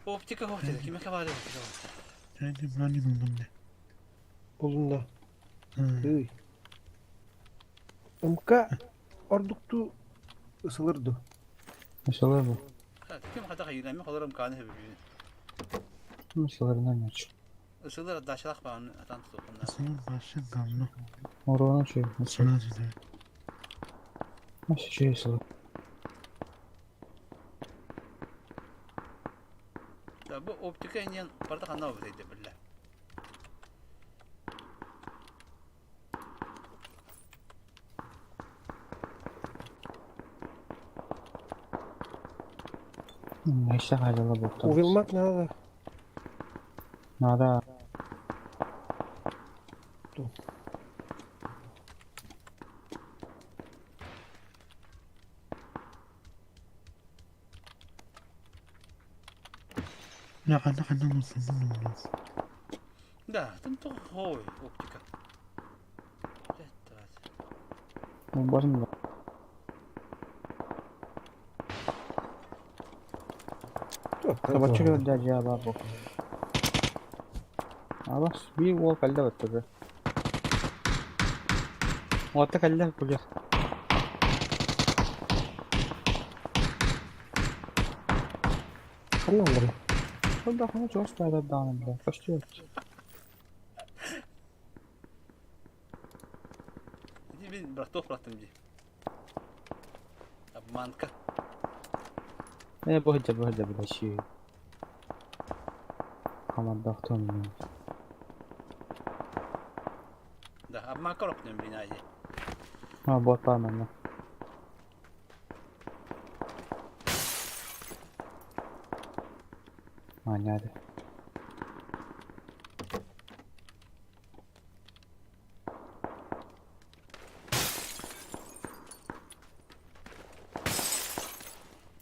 S3: Оптика оптида, кимэхэ баары оптика оптида.
S9: Тэрини булан булдум де.
S2: Булунда. Ый. МК ордукту ысылырду.
S8: Ысылыр бу.
S3: Ким хата хайыра, мен холорум кааны хөбүлүүнү.
S8: Ысылырынан ач.
S3: Ысылыр дашалах бааны атан тутукунна.
S9: Ысылыр башын галны.
S8: Урона чүй.
S9: Ысылыр dedi.
S8: Nasıl чүй ысылыр.
S3: Да, бу оптика инен барда ханна бу дейди билле.
S8: Нейсе хайдала буктар.
S2: Увилмак надо.
S8: Надо.
S2: Ту.
S3: Да, там ой, оптика.
S8: Босым. Табаччы көрдө дьаа баар бу. Абас биир уол кэллэ баттыгы. Уотта кэллэ кулер.
S2: Ханна олорор?
S8: Ол да хана чугас баайдар даҕаны бile. Көстүбэт.
S3: Иди мин братов братым дии. Обманка.
S8: Ээ бу сылдьар бу сылдьар бile шии. Хамардаахтан
S3: Да, обманка рокнем блин ади.
S8: А бот баар манна. Маанньаады.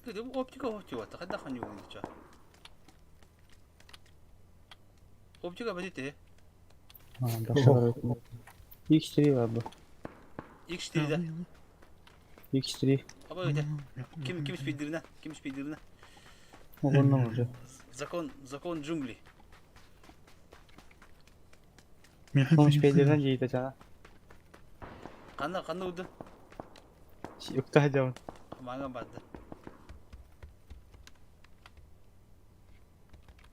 S3: Ты оптика оптика, хайдах ханьюгун ча. Оптика бадите.
S8: X3 бар бу.
S3: X3 да.
S8: X3.
S3: Аба өте. Ким ким спидерина? Ким спидерина?
S8: Оҕонно уже.
S3: Закон закон джунглей.
S8: Ол спидеринен жейді жаңа.
S3: Ханна ханна уды.
S8: Укта жабын.
S3: Маңа барды.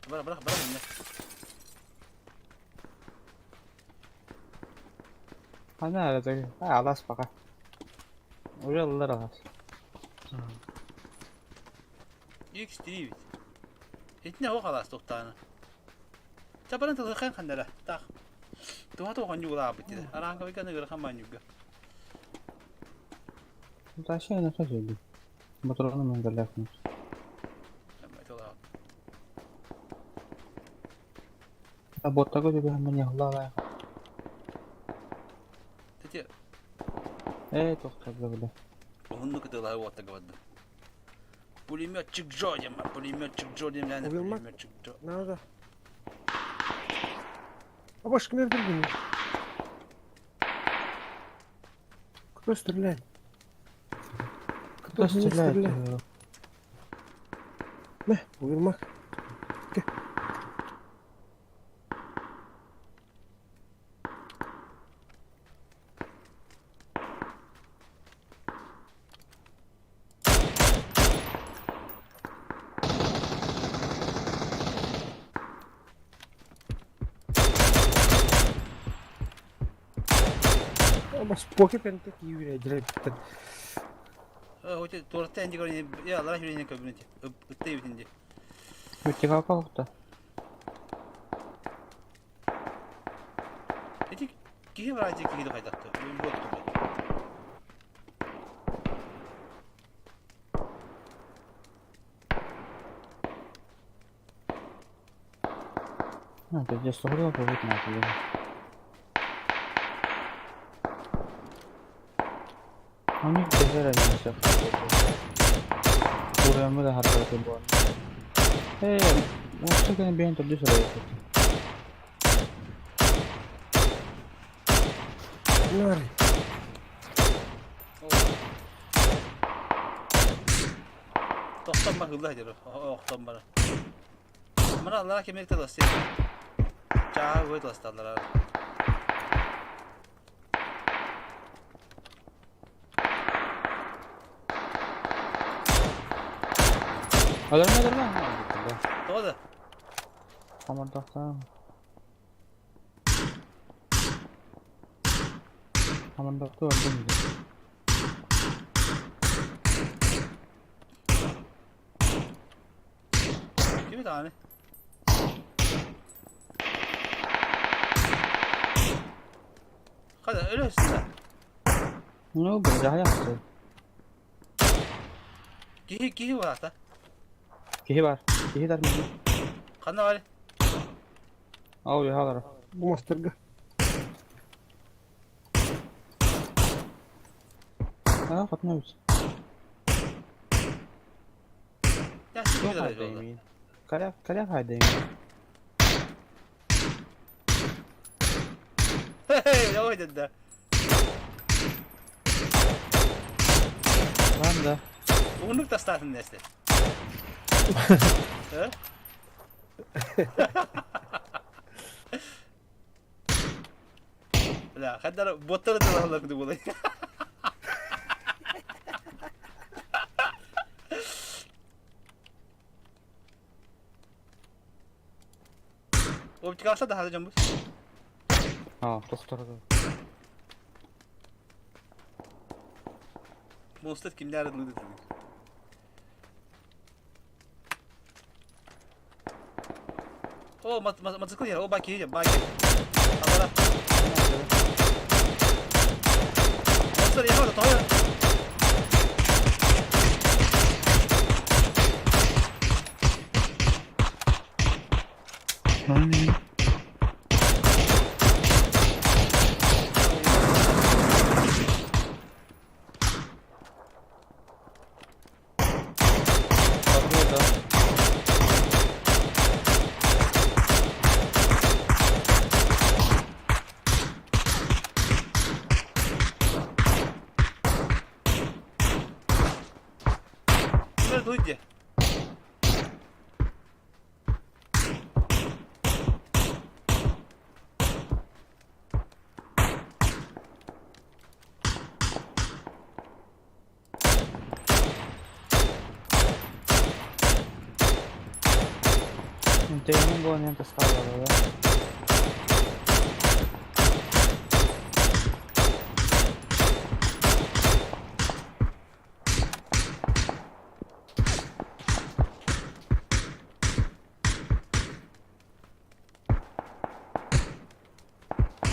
S3: Бара бара бара мине.
S8: Ана арада. Алас бақа. Уже алылар алас.
S3: X3 бит. Итне о халас тоқтаны. Чапаран тылы хан хандара. Так. Туха тохан югла бит. Аранга биканы гырхан манюга.
S8: Taşı ne söyledi? Motorunu mengellekin. Боттаго тебе мен яхла.
S3: Тете.
S8: Э, тоқтады бile.
S3: Онну кытылай оттага барды. Пулеметчик Джо дем, пулеметчик Джо дем, ляна пулеметчик Джо.
S2: Надо. А башка ким өлтүрдү? Кто стреляет?
S8: Кто стреляет?
S2: Мә, уйырмак. Бас покер кэнтэ киирэ дьэ.
S3: Оте туорта энди көрүн я лара хүренен көбүнэти. Ытты битинди.
S8: Өтега калыкта.
S3: Эти киһи баради киһи кайдакты. Мен бот тубу.
S8: А, ты здесь согрел побыть надо. У них без разницы. पूरे में हर करके बोल। ए, मुझसे कहीं बेन तो दूसरा है।
S2: Нары.
S3: Тохтон ба хылла дер. Охтон бара. Мана аллара кемек таласы. Чаа өй таласталар.
S8: Аларма аларма.
S3: Тоғда.
S8: Хамардақта. Хамардақта öldüm.
S3: Kimi tane? Hadi öyle olsun.
S8: Ne oldu? Daha yaptı.
S3: Киһи киһи барата.
S8: Киһи бар. Киһи дар мени.
S3: Ханна бар.
S8: Ау, яхалар.
S2: Бу мастерга.
S8: А, хотун эбит.
S3: Ясты
S8: Туох
S3: киһи
S8: хайдайым
S3: буолла.
S8: миин? Кэлэ кэлэ хайдайым.
S3: Хей, ой да.
S8: Lan да.
S3: Уһуннук тастаатын нэсте. Э? Бля, хаддар боттары да алар куду булай. Оптикалса да хады жамбыз.
S8: А, тохторду.
S3: Монстр kimler aradığını dedi. О, мотоцикл я, о, баки едем, баки. Алара. Монстр ехал, то
S9: Running.
S8: Bakıyor da.
S3: Kimler duydu?
S8: Интегрин было не таскала, да?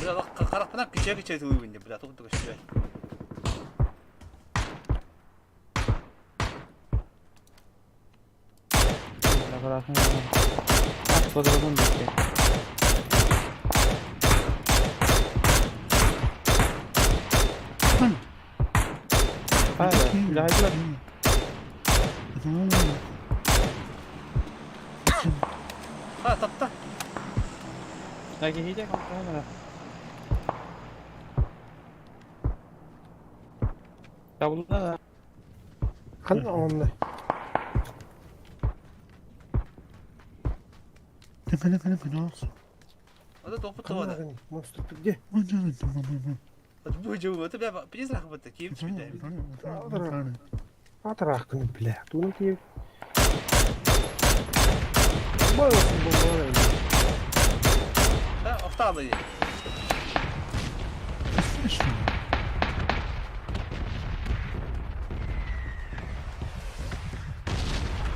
S3: Бля, карапынан киче киче тылы бля, тут только что.
S8: Бля, bırakın. At fotoğrafını bitti. Hayır, ilahi
S3: Ha, tapta.
S8: Лаки хите компромисс. Табылда да.
S2: Ханна онна.
S3: Вот это опыт того.
S2: Монстр, ты где?
S3: Вот будет, вот бля, призрак вот такие,
S2: Атрахканы, бля. Туны ти. Бомба, бомба.
S3: Да, октавы.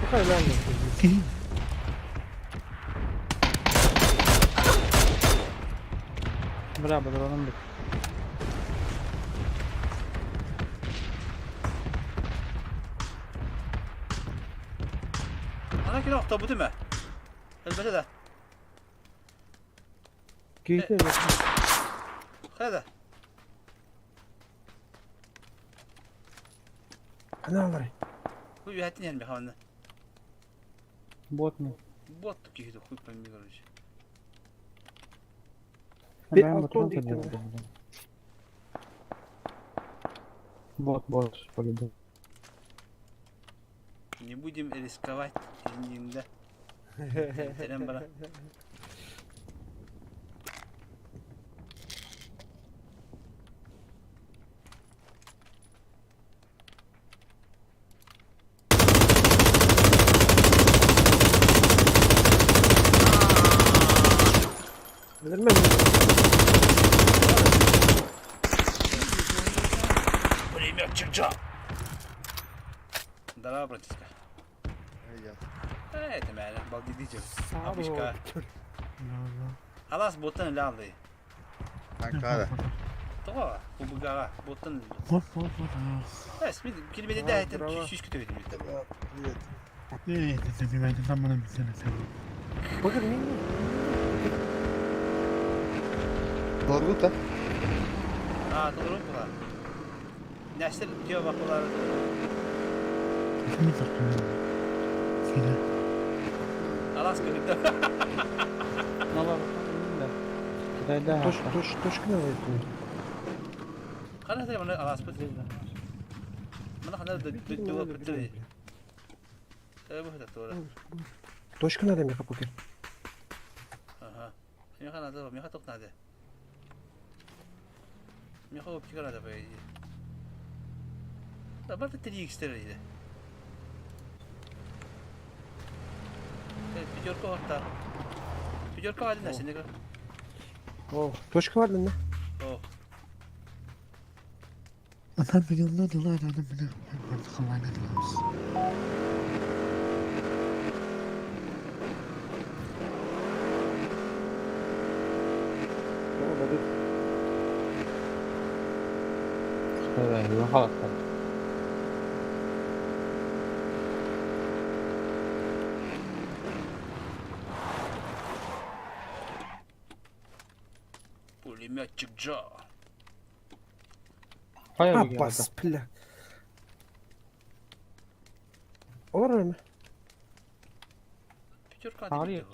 S2: Какая главная?
S8: Бля, патроном бит.
S3: Ана кene okta değil mi? Elbette de.
S2: Киһи
S3: Хайда.
S2: Хана алар.
S3: Бу ühәтин ярми хаваны.
S8: Бот ми.
S3: Бот киһи хуй пойми, короче.
S2: Бе,
S8: Бәм
S2: Антон
S8: патрон
S2: дейт
S8: табылды. Бот, бот, полюбил.
S3: Не будем рисковать, да. Терем бара.
S2: Билмем.
S3: Пулеметчик Джо. Здорово, братишка. Это мә, балди дичер. Абышка. Алас боттан лалды. Того, кубыгага боттан. Эс, мен келмеде да айтын сүйіс күтіп едім.
S2: Bakın мин.
S3: А, толору була. Нэстер тио бакылары. Алас көрүктө.
S2: Точ, точ, точка надо.
S3: Хана сare мана аласпыт. Мана хана дойдуга быттыр.
S2: Точка надо меха покер.
S3: Ага. Меха надо, меха тоқ надо. Меха оптика надо по идее. Да, барда 3x дейді. Пятерка орта. Пятерка один нәрсені.
S2: О, точка бар да?
S3: О.
S9: Ата миллионlar dolar adam bile kullanıyoruz.
S2: О, бадыт.
S8: Халаттар.
S3: Пулеметчик Джо.
S2: Апас, бля. Олар mı?
S3: Пятерка
S8: Ağrıyor.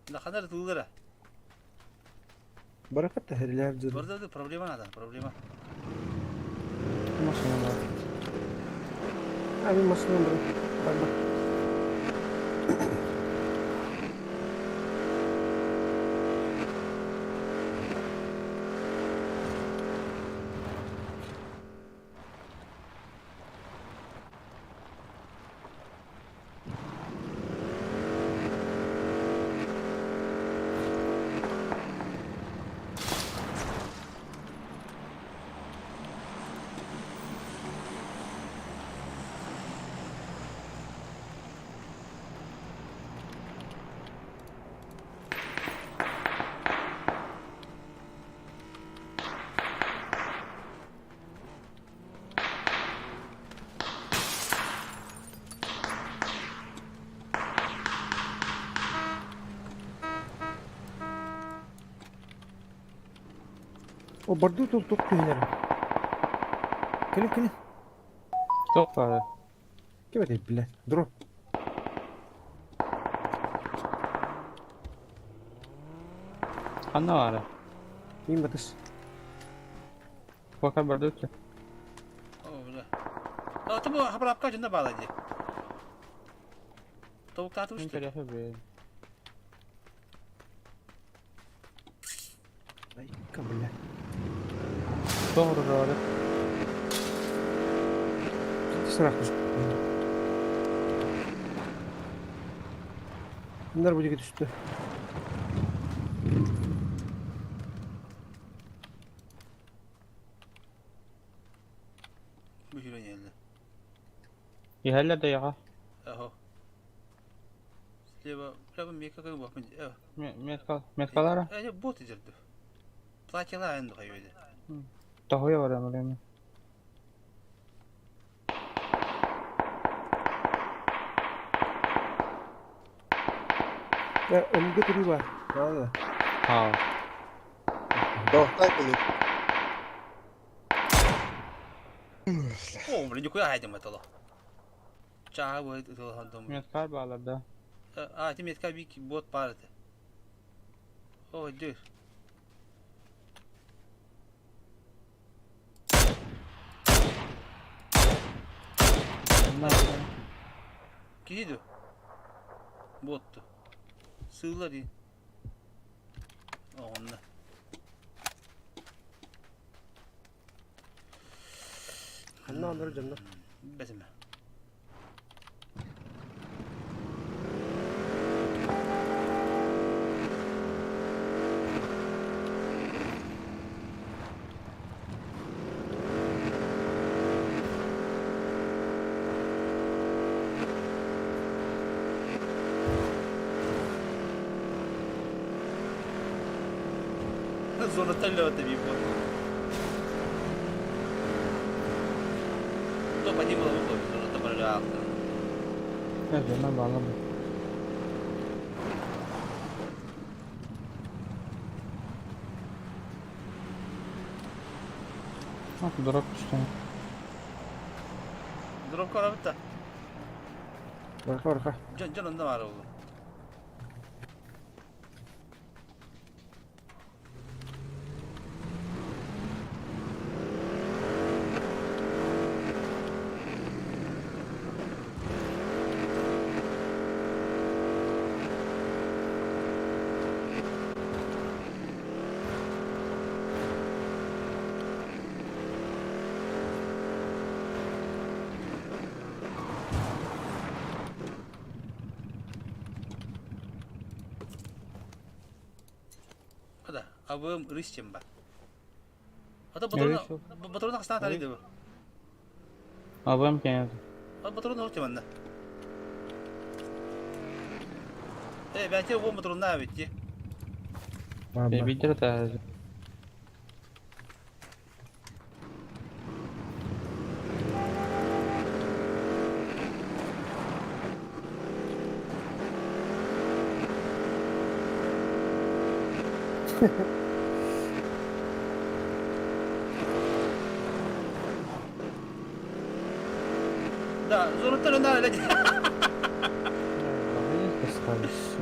S3: Да ханар тылдыра.
S2: Баракат та херлер дыр.
S3: Барда проблема надо, проблема.
S8: Машина бар.
S2: Abi машина бар. Бар бар. О, барду тут тоқ күйінер. Келin келin.
S8: Тоқ бар.
S2: Кем это, бля? Дроп.
S8: Қанда бар?
S2: Мин батыс.
S8: Пока барды өтті.
S3: О, бля. А, ты бу хабарапка жында бала ди. Тобук татып
S8: Мен
S3: үшті.
S8: көресі бе.
S2: Айка, бля.
S8: Тоғры бар.
S2: Сырақ. Bunlar bu lige düştü.
S3: Бу жүрен елді.
S8: Ихәлләр дә яға.
S3: Ахо. Слева, прямо мека как бы.
S8: Метка, меткалара.
S3: Э, бот идет. Платила енді қайда.
S8: Тахуя бар әмір.
S2: Ya önümde biri var. Valla.
S8: Ha.
S10: Доқтай біліп.
S3: О, блин, никуда хайдем это. Чаа бу это.
S8: Меткар балар да.
S3: А, ти метка бик бот бар это. О, дыр. Киди. Ботту. Сığlar iyi. Онна.
S2: Ханна онор жамна.
S3: Бәсеме. Зона талета бит. То подимала выход, зона табаляхта.
S8: Evet, ben bağladım. Дроп түстэ.
S3: Дропка барабыт да.
S2: Барха барха.
S3: Дьон дьон онно баар буолуо. Да, абым рысчем бар. Ата патрона патрона хастан тары деб.
S8: Абым кенет.
S3: Патрона хот манна. Э, бәте о патрона битти.
S8: Бибидер та.
S3: Да, зоруттар онда эле.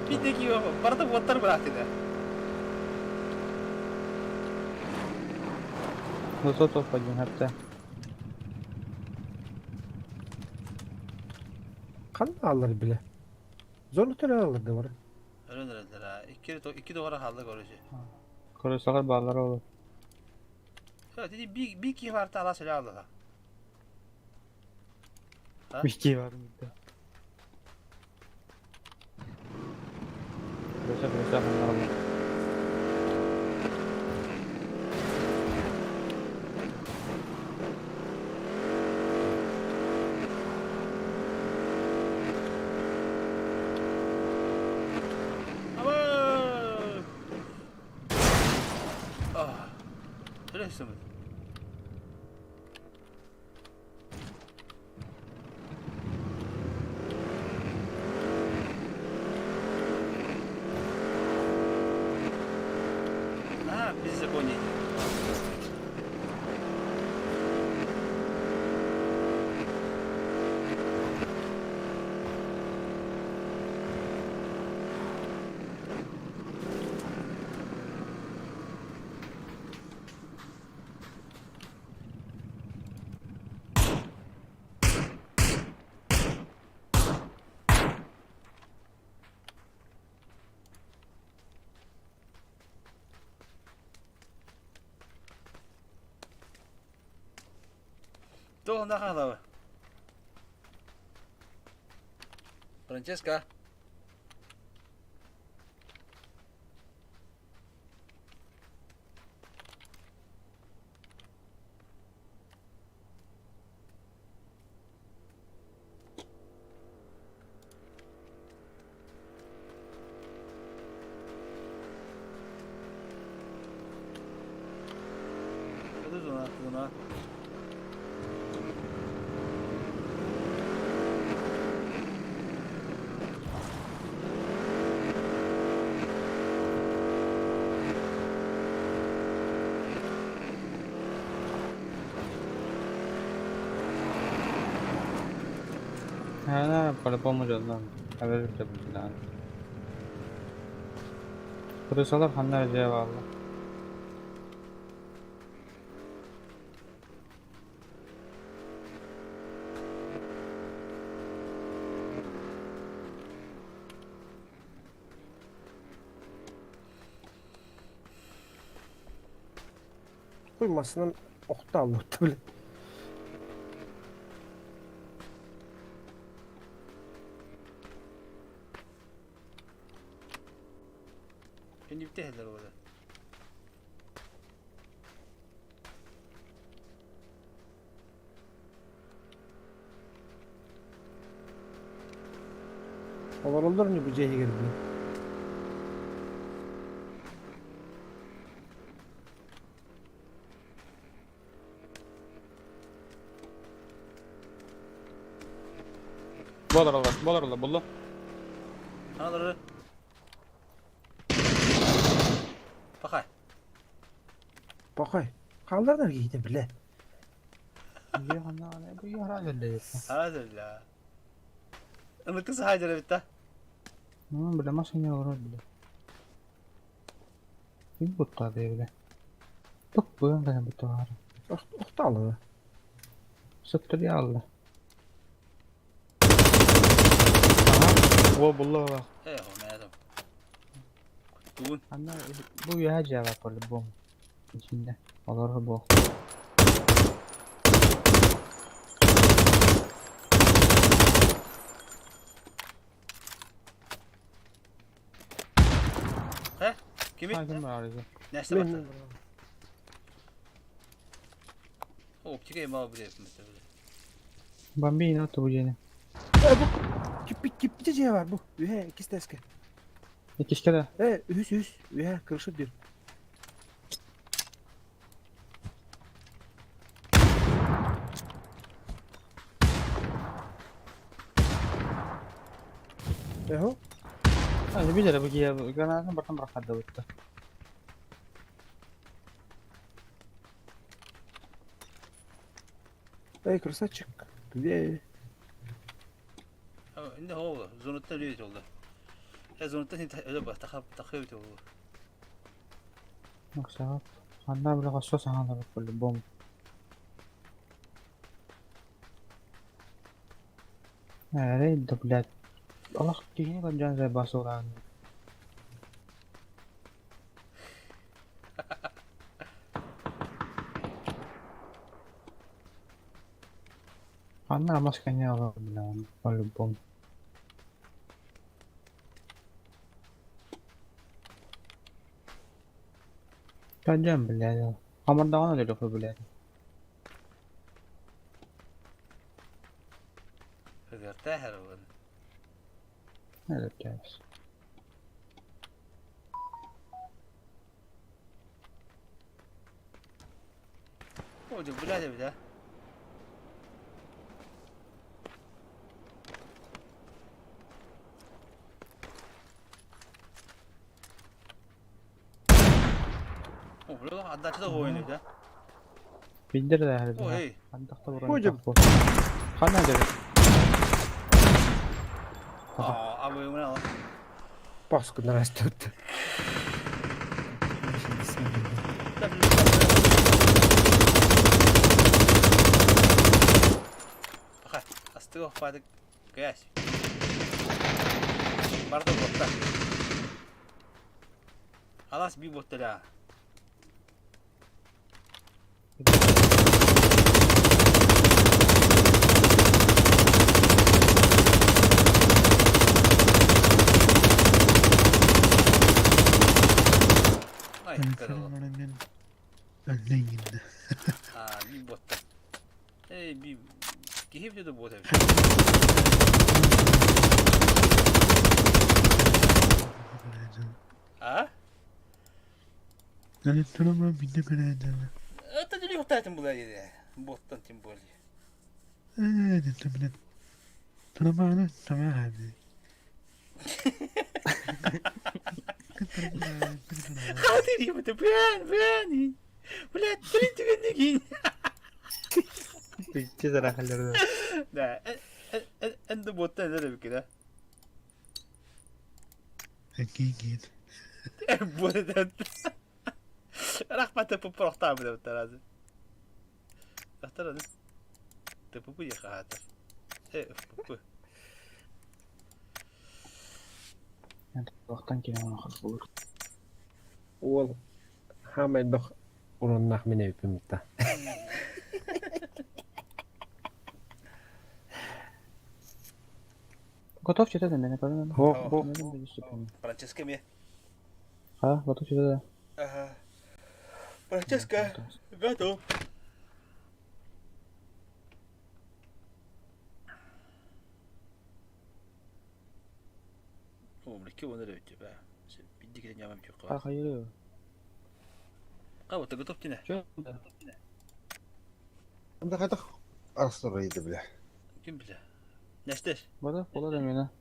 S3: Бидеки барда боттар быраактыда.
S8: Высоту один хатта.
S2: Ханна алар биле. Зону төлө алар да бар.
S3: Өлөн эрэллэр Икки икки доҕор хаалла короче.
S8: Көрөсөҕөр бааллар olur.
S3: Dedi bir bir ki var ta söyle Allah.
S8: Bir var mıydı? Көрөсө көрөсө ханна алар.
S3: Ama Ah. Öyle istemedim. А, беззаконие. Тоҕо хаалаба? Франческа. Зона, зона.
S8: Она по-любому жолдан. Әбер бу. Крысалар ханна жеп алды.
S2: Куймасынан охта алды биле.
S3: Şimdi bitti helal orada.
S2: Олороллор не бу жэһигэр биле.
S8: Болар алар, болар алар, булду.
S3: Аналары. Пахай.
S2: Пахай. Хааллар киһитэ биле.
S3: Араас өллө. Ымытык саһаайдара эбит да.
S8: Бля, машина олорор бля. Ким куттаата бля? Тук быан кэлэн бутаары.
S2: Охтаалы.
S8: Сыттырыйа алла. Ага, о булла.
S3: Э, о, Куттугун.
S8: Анна бу үөһэ дьиэ бар по-любому. Ичинде. Олорор буох.
S3: Э? Кими?
S8: Ким бар арыгы?
S3: Нәстә бата. Оптика мал билеп.
S8: Бомбина оту бу дьиэни.
S2: Э, бу киппит киппит дьиэ бар бу. Үһэ иккис тэске.
S8: Иккискэ да.
S2: Э, үһүс үһүс. Үһэ крыша дир. Эхо.
S8: А, билер бу дьиэ гранатын бартан бырахтарды бутта.
S2: Эй, красавчик. Где?
S3: Инде ол зонуттан үлүйт oldu. Э, зонуттан өлө ба тахап тахып oldu.
S8: Максат. Ханна бля хосо саҥалар по-любому. Э, да блядь. Аллах киһини көрдьөөн заебасылаан. Ханна маска не ала, бля, по-любому. Көрдьөөн, блядь. Хамардаҕына өлөрөхө, блядь.
S3: Hıgırta oldu.
S8: Өлөртөөс.
S3: О, блядь, бля. О, бля, отдача да воины, да?
S8: Билдер да
S3: О, эй.
S8: Хандахта
S2: Ходим.
S8: Ханна өлөрө.
S3: А, а вы умрала.
S2: Паску нарастет.
S3: Аха, астыга хватит грязь. Барда ботта. Алас би ботта да. Ай, карало.
S9: Өллейин.
S3: А, би ботта. Эй, би... Кихи бит бота. А? Это не легко была идея. Боттан тем более. Хатыри, это блин, блин. Блядь, блин, тебе не гинь.
S8: Иччи зарахаллар.
S3: Да, энди боттан это бикида. Боттан. Рахмат тепу прохта бля таразы. Тахтара. Тепу пу яхата. Э, пу.
S8: Туохтан киһи оҥорор буолур.
S2: Ол хамай бах уроннах мен өпүмүтта.
S8: Готов читать меня, правильно?
S2: Хо, хо.
S3: Франческа ми.
S8: А, готов читать.
S3: Ага. Франческа, готов. О, бля, кем он ревет, бля. Бидди нямам чё.
S8: А, хайыр.
S3: А, вот ты готов тина?
S8: Чё?
S10: Анда кайтак арыстыр бля.
S3: Ким бля? Нэстеш.
S8: Бода, бола да мена.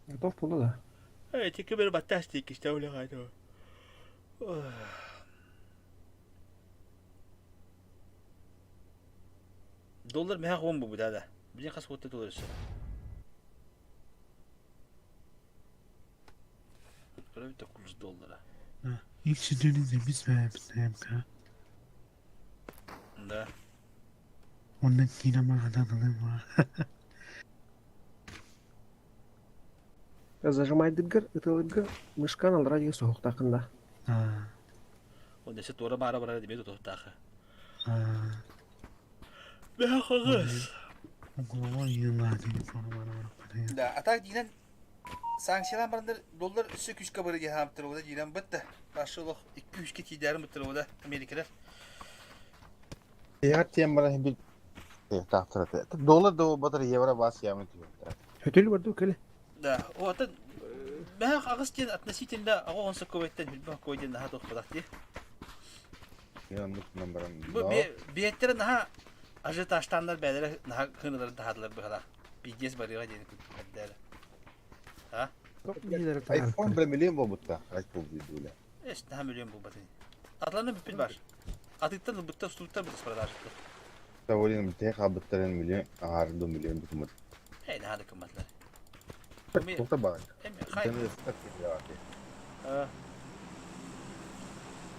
S2: Готов була да.
S3: Эй, ти кемер батастик, что ли, гайдо. Доллар миһэх уон буолбута да. Билин хас уотта доллар өссө. Көрөбүт да курс доллара.
S9: İlk stüdyoda biz vermişler
S3: Да.
S9: Ondan sinema adamı var.
S2: Зажимайдыгар, ытылыгар, мышкан алра деген соһуктакында.
S3: Ол десе туора баара барара дебет утуохтаах.
S9: А.
S3: Миһэх аҕыс.
S9: Голова yıllar değil sonra bana bana.
S3: Да, а так диинэн санкциялаан бараннар доллар өссө күүскэ бары диэн хаамтар диирэн бытта. Башы олох 2-3-кэ тиийдээрин быттар Америкалар.
S10: Яр тем баран бил таахтарата. Доллар да батар евро бас ямы тиһэр.
S2: Хөтөл барду кэле.
S3: Да, оттон миһэх аҕыс диэн относительно аҕа он соккобайттан билбэх кой диэн наһаа туох дии.
S10: Мен оннук баран.
S3: Бу биэттэрэ наһаа ажиотажтааннар бээлэрэ наһаа кыыныларын таһаадылар быһалаах. Пиздец барыга диэн күттэрдээрэ. А?
S10: Айфон бля миллион болбутта. Айт болду бля.
S3: Эс наһаа миллион булбатын. Атланы бүппүт бар. Атыттан ылбытта устубуттар бытыс продажыттар.
S10: Таволин те хабыттарын миллион аарду миллион бутумут.
S3: Эй, наһаа да кымматлар.
S10: Тоқта бар.
S3: Эми хай.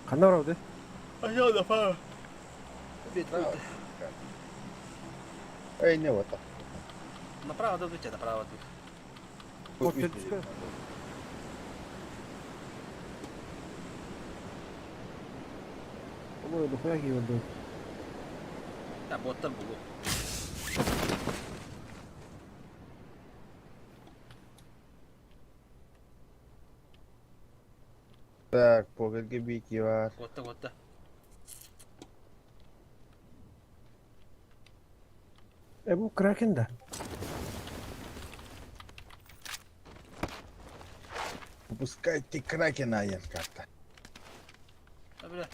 S2: Ханна барабыт?
S3: Айа да фа.
S10: Эй, не вот так.
S3: Направо дадут тебя, направо тут.
S2: Ой, дохуя киһи
S3: Да, боттар булу.
S10: Так, покерге бики бар.
S3: Готта, готта.
S2: Э, бу Кракен да.
S10: Выпускайте Кракена, ем карта.
S3: Да, бля.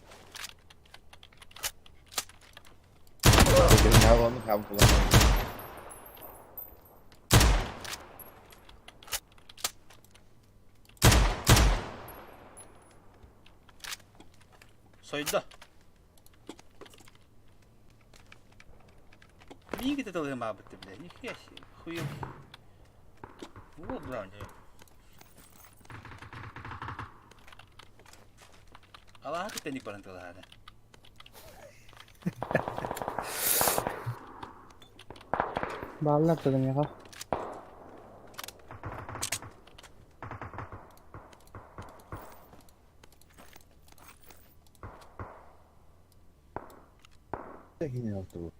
S10: Покерге аланы хабы булан.
S3: Сойда. Миги ты толы мабыты, бля. Нихуя себе. Хуё. Вот, бля, не. Аллах ты не баран тылаада.
S8: Бааллар да миэхэ.
S10: Кини алты бу.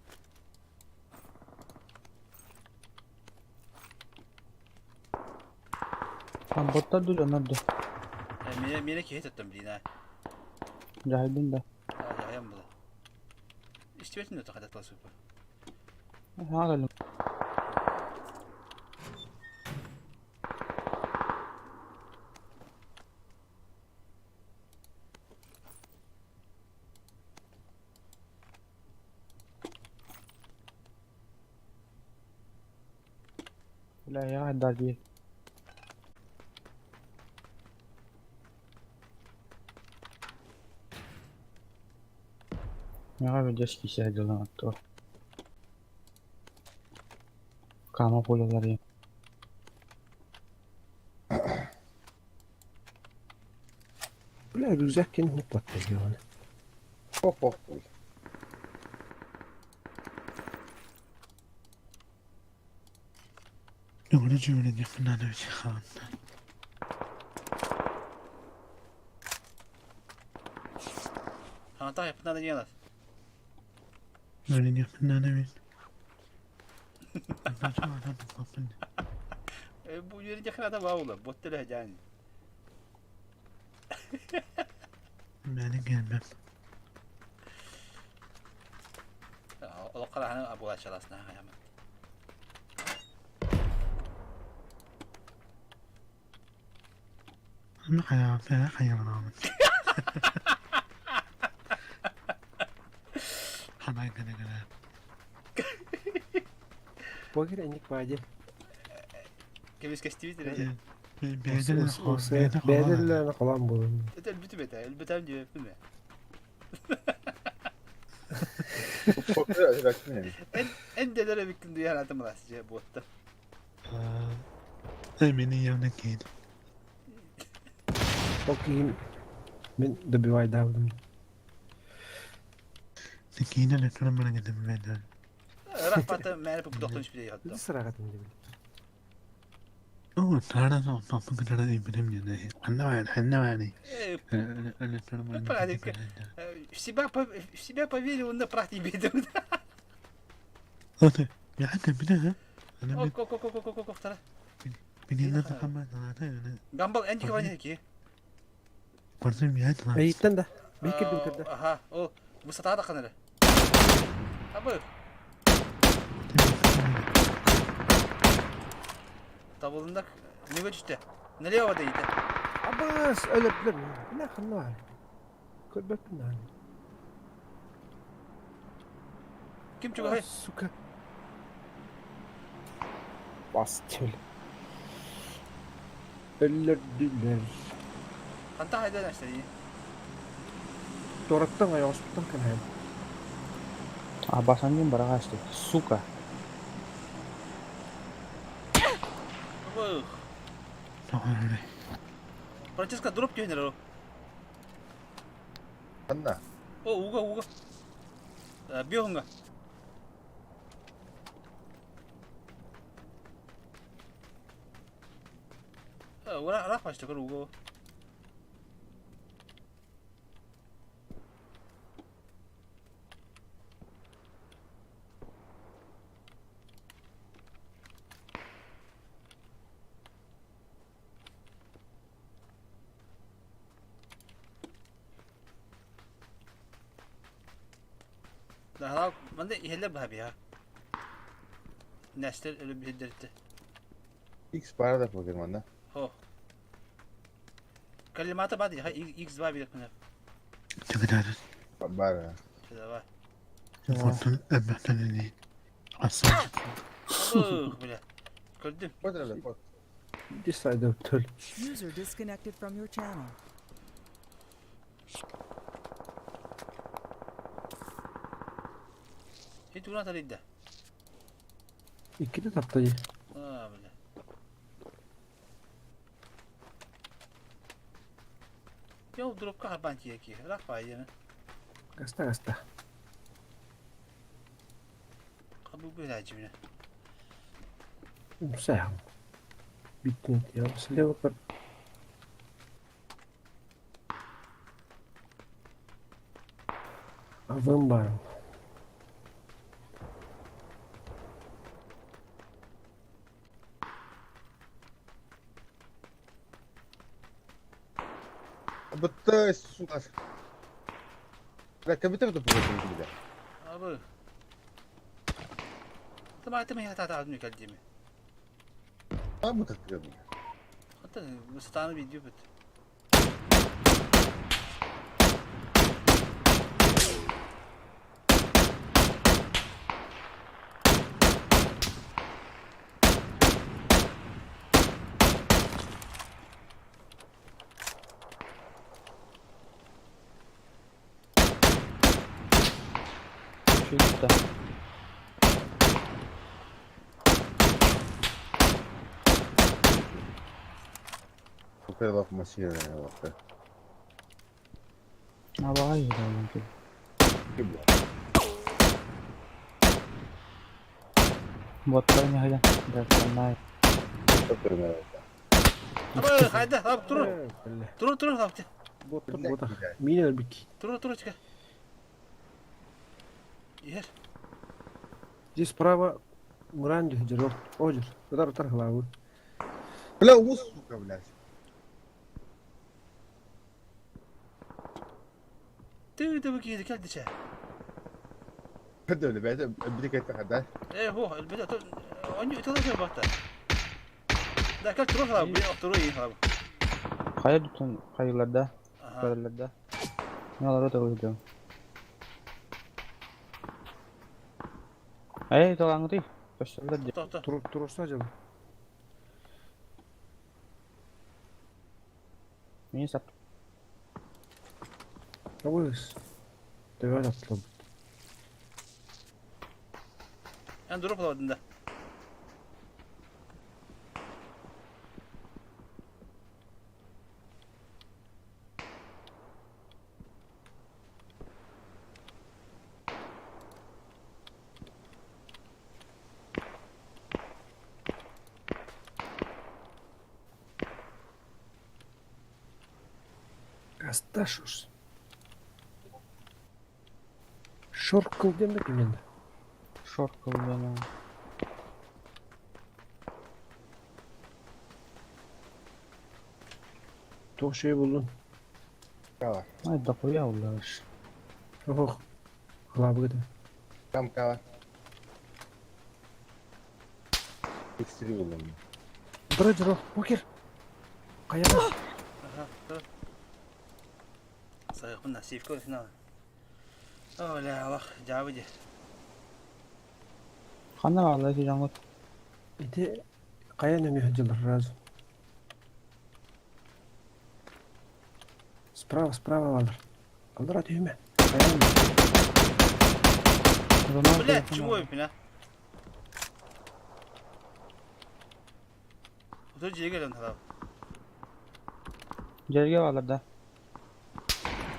S8: Там боттар ду дьоннор ду.
S3: Меня меня киһи тоттом блин а.
S8: Дьаһайдын да.
S3: Дьаһайан була. Истибэтин да тоқата тылсыппа.
S8: Хаҥа кэллим. Бля, я дали. Миэхэ видео кисе дьылын оттуо. Кама пулялар
S2: Бля, рюкзак кин хуппатта диэн.
S10: Хоп-хоп.
S9: Doğru cümle yakından çıkan.
S3: Ханта япына да не
S9: Böyle yakından evet.
S3: Бу жерде храда баула, боттеле жан.
S9: Beni gelmem.
S3: Олоққара ханы абула чаласна хаяма.
S9: Ama hayatı hayvan Hanay gene gene.
S2: Покер эник бади.
S3: Кемис кестибит эле.
S9: Бэйден
S2: Бэйден холан болун.
S3: Это бүтүп эте, элбетем диэппин. Эн дэлэр эбиккин дуйан атым ылаас дьэ буотта.
S9: Мин ийэмнэн киин.
S2: Ол киһим мин добивайдаабытым.
S9: Киинэ электронный баран
S3: Рахматы мээнэ пупутохтон испитей хатта.
S2: Сырагатын дебил.
S3: В себя, в себя поверил, он на прах не беден. Гамбал, энди кавани ки.
S2: Эйиттен да. Бикирдим кырда.
S3: Аха, о, высота да канары. Абы. Табылында неге түстэ? Налево да ите.
S2: Абыс, өлөрдүлэр. Мына ханна бар. Көрбөппүн даҕаны.
S3: Ким чугаһый?
S2: Сука. Бас төл. Өлөрдүлэр.
S3: Хантан хайдан астарый?
S2: Туораттан ойоҕоспуттан кэнэһэн.
S8: Абасан диэн бараҕаастык, сука.
S3: Франческо дроп түһэн эрэр.
S10: Ханна?
S3: О, уга, уга. Биоһуҥа. Ура, рах бачта көр уга. Да, манна иһэллэр баһа биһа. Нэстер өлүм биһирдэртэ.
S10: X бара да покер манна.
S3: Хо. Коллимата баар дии, X2 билэхпинэ.
S10: Бар.
S3: Давай. Ох, бля. Көрдүм.
S2: Decide төл.
S4: User disconnected from your channel.
S3: Хит уна тарыйда.
S2: Иккитэ тапта дии.
S3: А, бля. Йо, дропка харбан тиеки. Рах баайы.
S2: Гаста гаста.
S3: Кабыл бөләҗибне.
S2: Умсаам. Биттин я слева көр. Авым бар.
S10: Бытта, сука. Бля, компьютер тут будет бля.
S3: Абы. طبعا تم هي تعرضني كالديمي.
S10: А мы так делаем.
S3: Хата высотаны видео бит.
S8: Чуйта.
S10: Купила машина, вот.
S8: Абаҕа иһитэ
S10: Бля.
S8: Боттар ньыһыйан, дьарыктаннаай.
S3: Абы, хайда, таб турур. Турур, турур, таб.
S2: Боттар бота. Миин өлбүт.
S3: Турур, турур, чика. Ер.
S2: Здесь справа Муран жир. Ожир. Удар удар главы.
S10: Бля, ус, сука, блядь.
S3: Ты да бики кэлди чэ.
S10: Хадда, бля, били кайта хадда.
S3: Э, хо, бля, то они это лажа бакта. Да, кэл турур, таб, бля, турур, таб.
S8: Хайа бүтүн хайыларда, көрөллөрдө. Мен олору да ыйдым. Эй, талаңытый. Көстөллөр дии.
S2: Турур турурса жыл.
S8: Мин сап.
S2: Абыс. Төбө таптым.
S3: Эн дроп алабытын да.
S2: Асташус. Шоркал диэн да кимиэн да.
S8: Шоркал диэн.
S2: Туох шөй буллун?
S8: Ай, дохуя улларыш.
S2: Ох, халабыгыта.
S10: Там кава. X3 буллум.
S2: Дро, дро, покер. Хайа.
S3: Аха. Сайыкпын да, сейфке өлсін ала. О, бля, Аллах, жабы де.
S8: Ханна баалар ити дьоҥҥут?
S2: Ити хайа нөҥүө сылдьаллар сразу. Справа, справа баалар. Аллара түһүмэ. Хайа
S8: Ронал
S3: Бля,
S8: телефон
S3: чего
S8: алла.
S3: өппүн, а? Оту дьиэгэ кэлэн халап.
S8: Дьэргэ баалар да.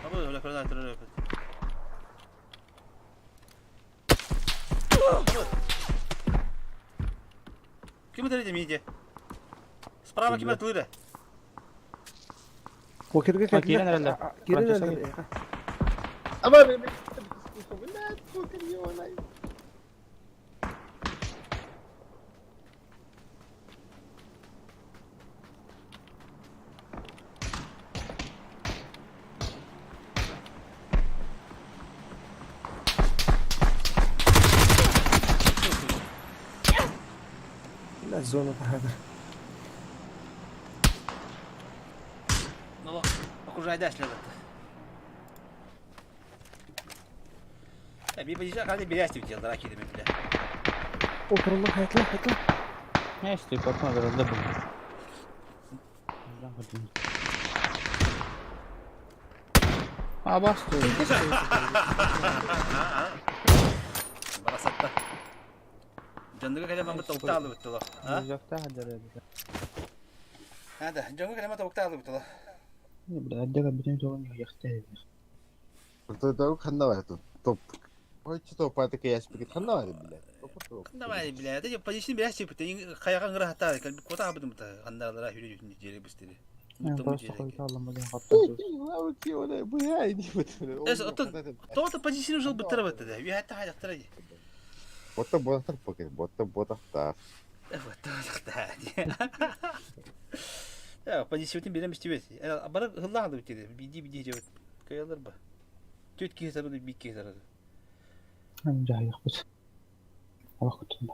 S3: Абы өлө көрөн айтырар өппүт. Ким это миде? Справа ким это
S2: Покерге
S8: А, киирэн эрэллэр.
S2: Киирэн
S8: Франческо
S2: эрэллэр.
S10: Ама мен Блядь, покер ёбаный.
S2: Бля, зона тахадыр.
S3: Ну, окружай дальше лежит. Би подъезжай, когда берясти у тебя, драки бля.
S2: Отырулла хайытла, хайытла.
S8: Neyse, korkma biraz da buldum. А бастı.
S3: Барасатта. Дьоннорго кэлэн маммыт тобукта алыбыт тула. А?
S8: Uzakta hadi.
S3: Hadi, дьоҥҥо кэлэн тобукта алыбыт тула.
S8: Бля, отдела бүтүн тугун яхта.
S10: Топ ханна бар топ. Ой, что топ это я спикет ханна бар, блядь.
S3: Давай, бля, это позиция берясти, ты хайаган грахата, как кота абдым та, андалара хүрү жери быстыри.
S8: Просто койта алам деген каттан.
S3: То-то позиция жыл быттыра бытты да. Үйәтті хайдақтыра.
S10: Бота ботар покер, бота ботахтар.
S3: Вот так. Я позиция берем истебет. Бара хыллаады битти. Биди биди жебет. Каялар ба. Төт киһи сарады, бик киһи сарады.
S8: Жайык бит. Аллах күтүн.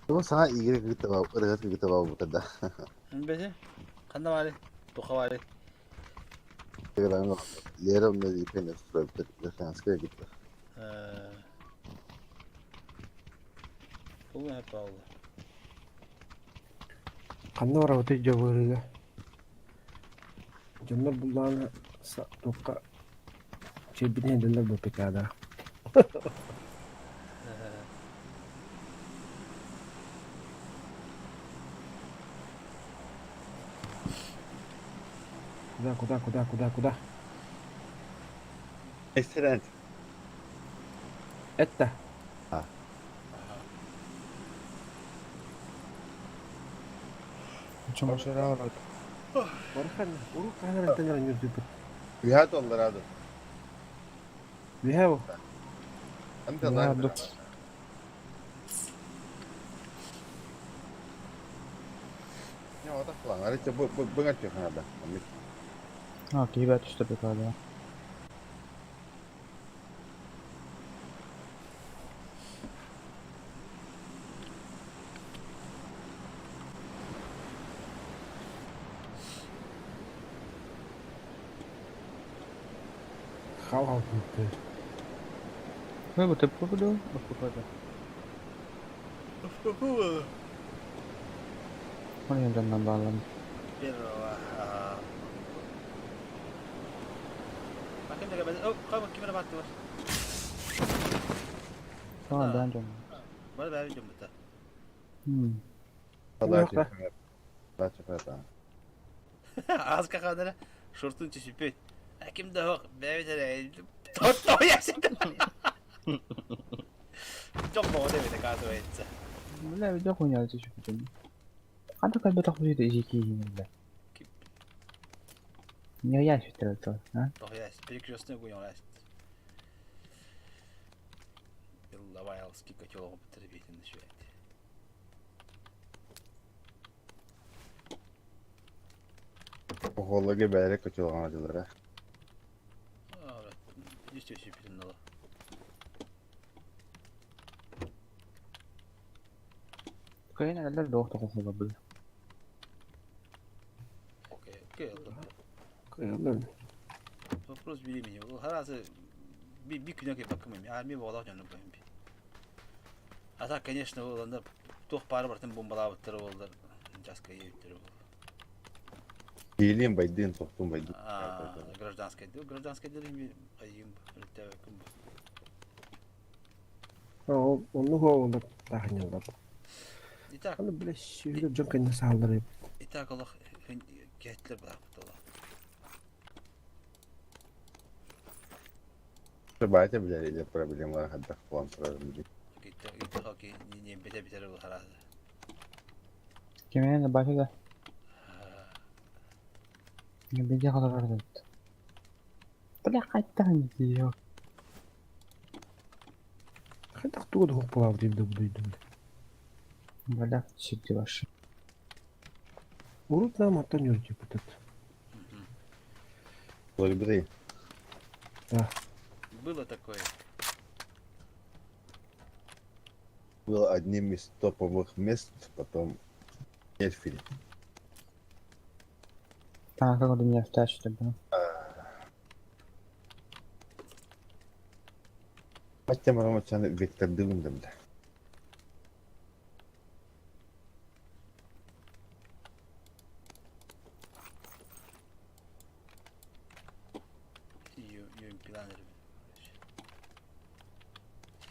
S10: Бу саңа игре кытта ыргат кытта бу да.
S3: Бәсе? Канда бары? Тоха бары.
S10: Лера мне и пенес строит, кытта.
S3: Пулы Павла.
S2: Ханна барабыты жабырыга. Дьоннор буллаана туохха чэйбитин иһэллэр бу ПК-да. Куда, куда, куда, куда, куда?
S10: Excellent.
S2: Это.
S10: А.
S8: Чумашыра барат.
S2: Бархан, урут хаһан тенер ньурдуппут.
S10: Үһэ толлараду.
S2: Үһэ бу.
S10: Анда
S8: Үһэ
S10: лар.
S8: ордук.
S10: Не отак план. Арыча бу бу бу гачы ханада.
S8: А, киһи бää түстэ бекада.
S2: Хал-хал күнтэ.
S8: Вы бу тэп куду, окупада.
S3: Какого?
S8: Оны yandan bağlandı.
S3: Первого. Ma kim de Oh, come kim ne battı var?
S8: Tamam ben canım.
S3: Bana ben canım bu.
S10: Подача. Подача хата.
S3: Аз каханара шортун түспөт. А ким да хок бэбитер тотто ясит. Жок боо деп это оказывается.
S8: Бля, видео хуйня еще потом. А так как бы так будет изики бля. Не я считаю то, а?
S3: Тохяс, перекрестный огонь Иловайлский котел употребить начинает.
S10: Похоллага бәрі котелган адылара.
S3: Действие перенала.
S8: Кайна әллә доктор кухула бля.
S3: Окей, окей.
S2: Кыялар.
S3: Вопрос времени. Харазы би би күнөкө бакым армия болак жонун бу. А так, конечно, оланда тух пары бартын бомбалабыттыр болдыр. Жаска ебиттер бол.
S10: Кейлин байдын, тоқтун байдын.
S3: А, гражданская. Гражданская деле айым кым.
S2: Ол онну хоолдар тахнялар.
S3: Итак,
S2: Аны бля сүйүлүп жон кэнне сааллар.
S3: итак Аллах кетлер бар бутала.
S10: Байте билер проблемалар хаддах план сразу.
S3: Итак, итак, не бете бете бул харазы.
S8: Кемене башы да. Не беге калар Бля, кайттан диyor.
S2: Хайдах тугу хук булав дейм да будуйдум.
S8: Бля, чикти башы.
S2: Урут нам аттан юрдуппут.
S10: Благодари.
S3: Было такое.
S10: Было одним из топовых мест, потом нерфили.
S8: А, как он меня втащит, да?
S10: Хотя марамачаны Виктор Дымдым да.
S3: Юм планер.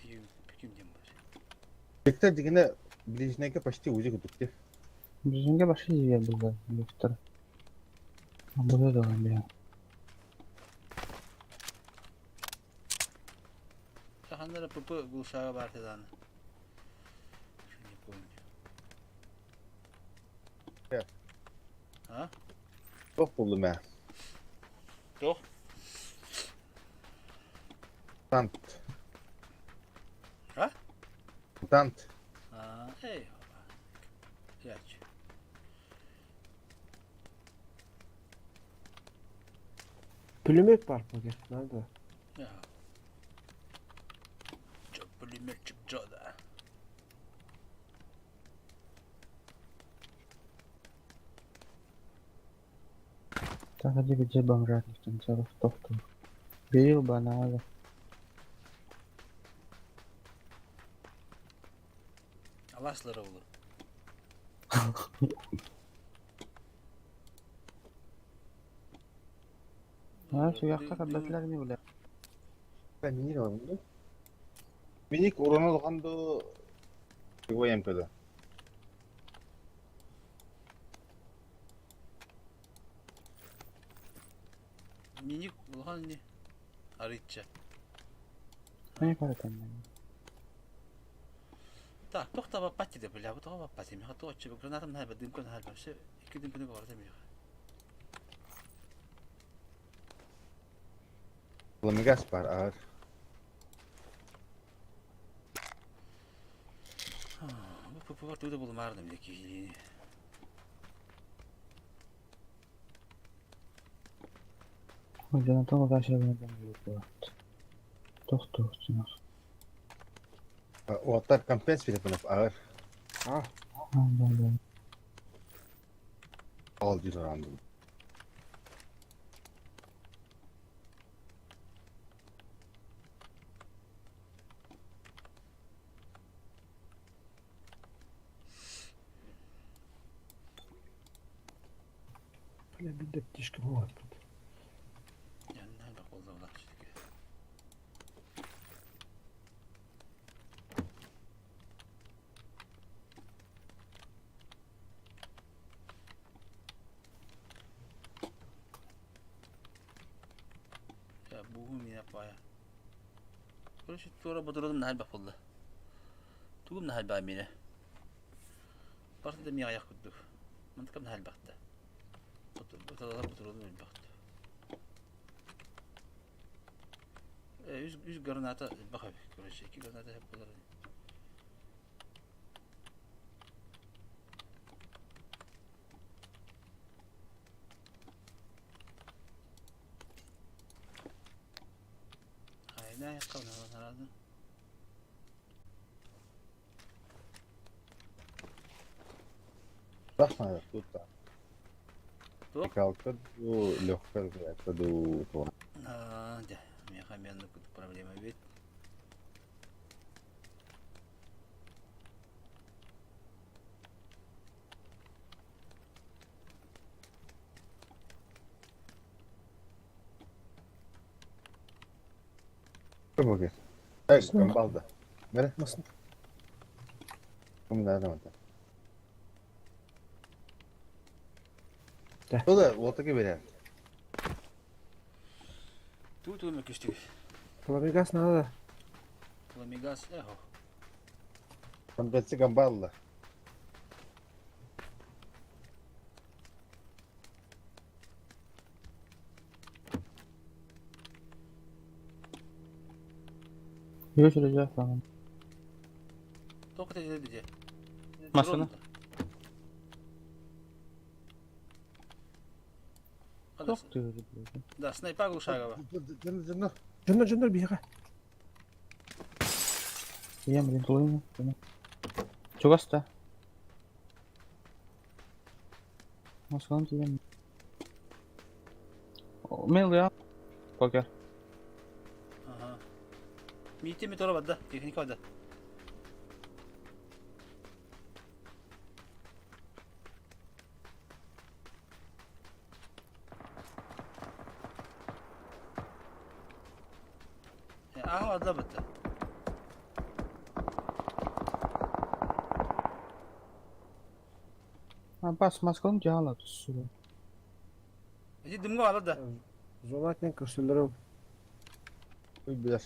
S3: Юм пиким дем бар.
S10: Виктор дегене ближнеге почти узи күтүкте.
S8: Bizimге башы жер булды, Виктор. Буду да бля.
S3: Саханара ПП глушага бар теданы. Не помню. А?
S10: Тох болду мә.
S3: Тох?
S10: Мутант.
S3: А?
S10: Мутант.
S3: А, эй. Яч.
S2: Пулемет бар поке. Надо.
S3: Я. Чо пулеметчик Джо да.
S8: Так, где где бомжатник там целых тоқту. Бил баналы.
S3: Аласлары oldu.
S8: А, şu yakta kabbetler mi bile?
S10: Ben minik alalım. Minik урона алганды его МПД.
S3: Миник улхан не? Арытча.
S8: Не паратан.
S3: Так, тохта пати де бля, бу тоға пати. Миха тоға чебе гранатам най бадым кон хал вообще. Ики дым кone горда миха.
S10: Ламигас бар аар.
S3: Бу ПП-бар тугу да булумаардым дии киһилиини.
S8: Jonathan Удача Тохтуохчунар.
S10: Уоттар компенс билепинов аар.
S2: А,
S10: Ал дии рандым.
S2: Бля, беда птичка была тут.
S3: Короче, туора бодородум наһаа элбэх буолла. Тугум наһаа элбэҕэ миэнэ. Барыта да миэхэ айах курдук. Мантыкам наһаа элбэхтэ. Боталар ботуродум элбэхтэ. Үс, үс граната элбэх эбит. Короче, икки граната эһэп буолар.
S10: Рахманов тут.
S3: Туох?
S10: Михалка ду, Лёхка ду, то.
S3: Дьэ, миэхэ эмиэ оннук проблема эбит.
S10: Бу Эй, камбалда. Бere.
S2: Nasıl?
S10: Кум да да.
S2: Да.
S10: Туда, вот таки бере.
S3: Туу туу мөкүстүг.
S2: Пламегаз надо.
S3: Пламегаз, эхо.
S10: Компенси камбалда.
S8: Yürüyeceğiz falan.
S3: Тоқ деді.
S8: Масына? Тох diyor.
S3: Да, снайпа глушагова.
S10: Жына,
S2: Жоннор, жоннор биһиэхэ.
S8: Ийэм блин тулуйма. Чугас да. Москваны тиийэн. Мен ылыам. Покер.
S3: Ага. Миите ми тора бада, техника бада. Ага, бада бата.
S8: А бас Москваны жаала түссү.
S3: Эти дымга ала да.
S2: Зонатен көрсөлөрүм.
S10: Билер.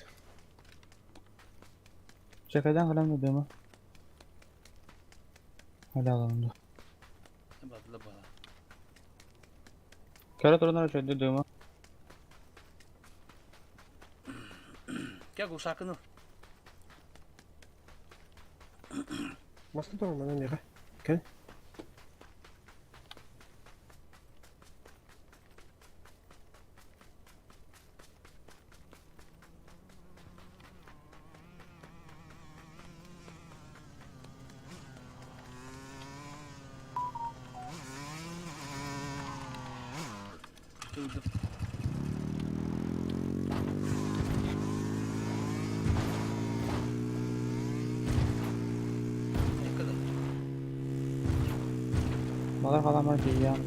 S8: Чекайдан калам дема. Hala алымды.
S3: Бадла бала.
S8: Кара турнар чөйдү дема.
S3: Кя глушакыны.
S2: Маска турар манан миэхэ. Кэл.
S3: Туйдum. Ne kadar?
S8: Балар каламар жейям.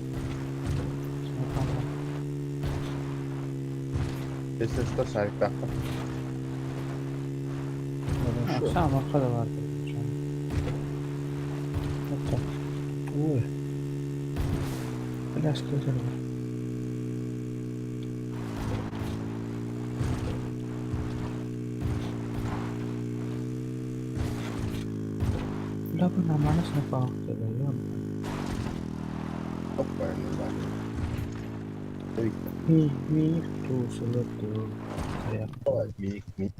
S10: Если шарик тахта.
S8: Акса макка да бар.
S2: Ой,
S8: Пляска бар. Бля, бу нормально снайпа я.
S10: Опа, не знаю.
S8: Ми, ми, ту, сылып, ту. биэрэр.
S10: Ми, ми.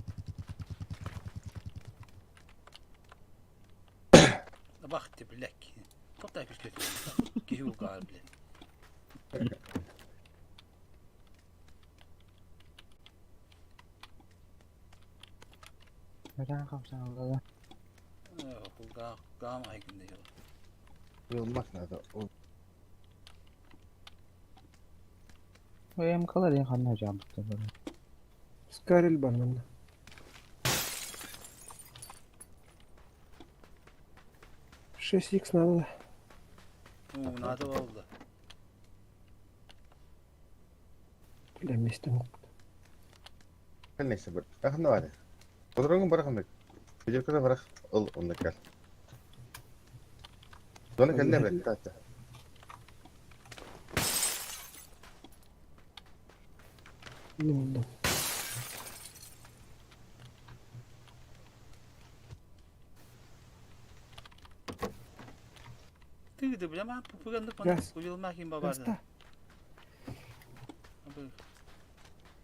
S3: Бах ты, блядь. Тоқтай күшке киһи улгаар, блядь.
S8: Neden kapsanıldı?
S3: Улгаа гаам айгын дэ.
S10: Yılmak nerede? O
S8: Эм калар ханна жабықты бір.
S2: Скарель бар манна. 6 икс надо.
S3: Уу, надо болду.
S2: Бля, вместе мог.
S10: neyse bir. Ахна бар. Отырыңын барахын. Видеокада барах ыл онда кел. Зона кэллэ бе. Тата.
S2: Не булдум.
S3: Тыгды, бля, ма пуганды
S2: Газ.
S3: Кужилмахин бабарды.
S2: Гаста.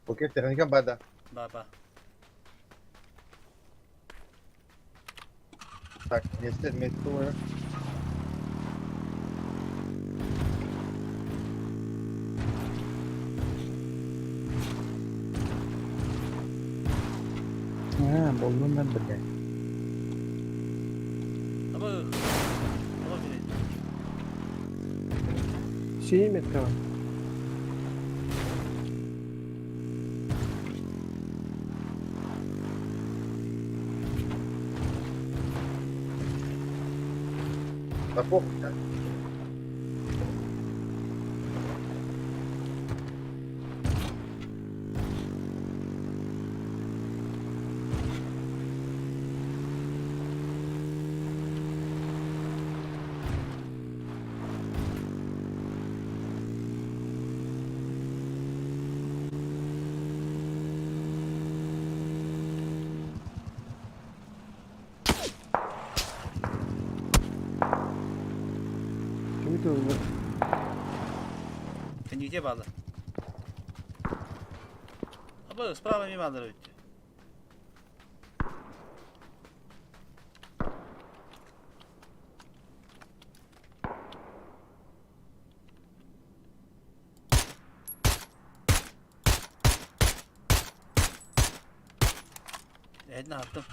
S10: Окей, техника бада.
S3: Баба.
S10: Так, нестер метку.
S8: Ha, buldum ben bir de.
S3: Аба. Аба блядь.
S2: Синяя метка вам.
S10: Да похуй. да.
S2: Кими тылды?
S3: Кенигде балы. Аба, справа мимо алыр өттү. Edin attım.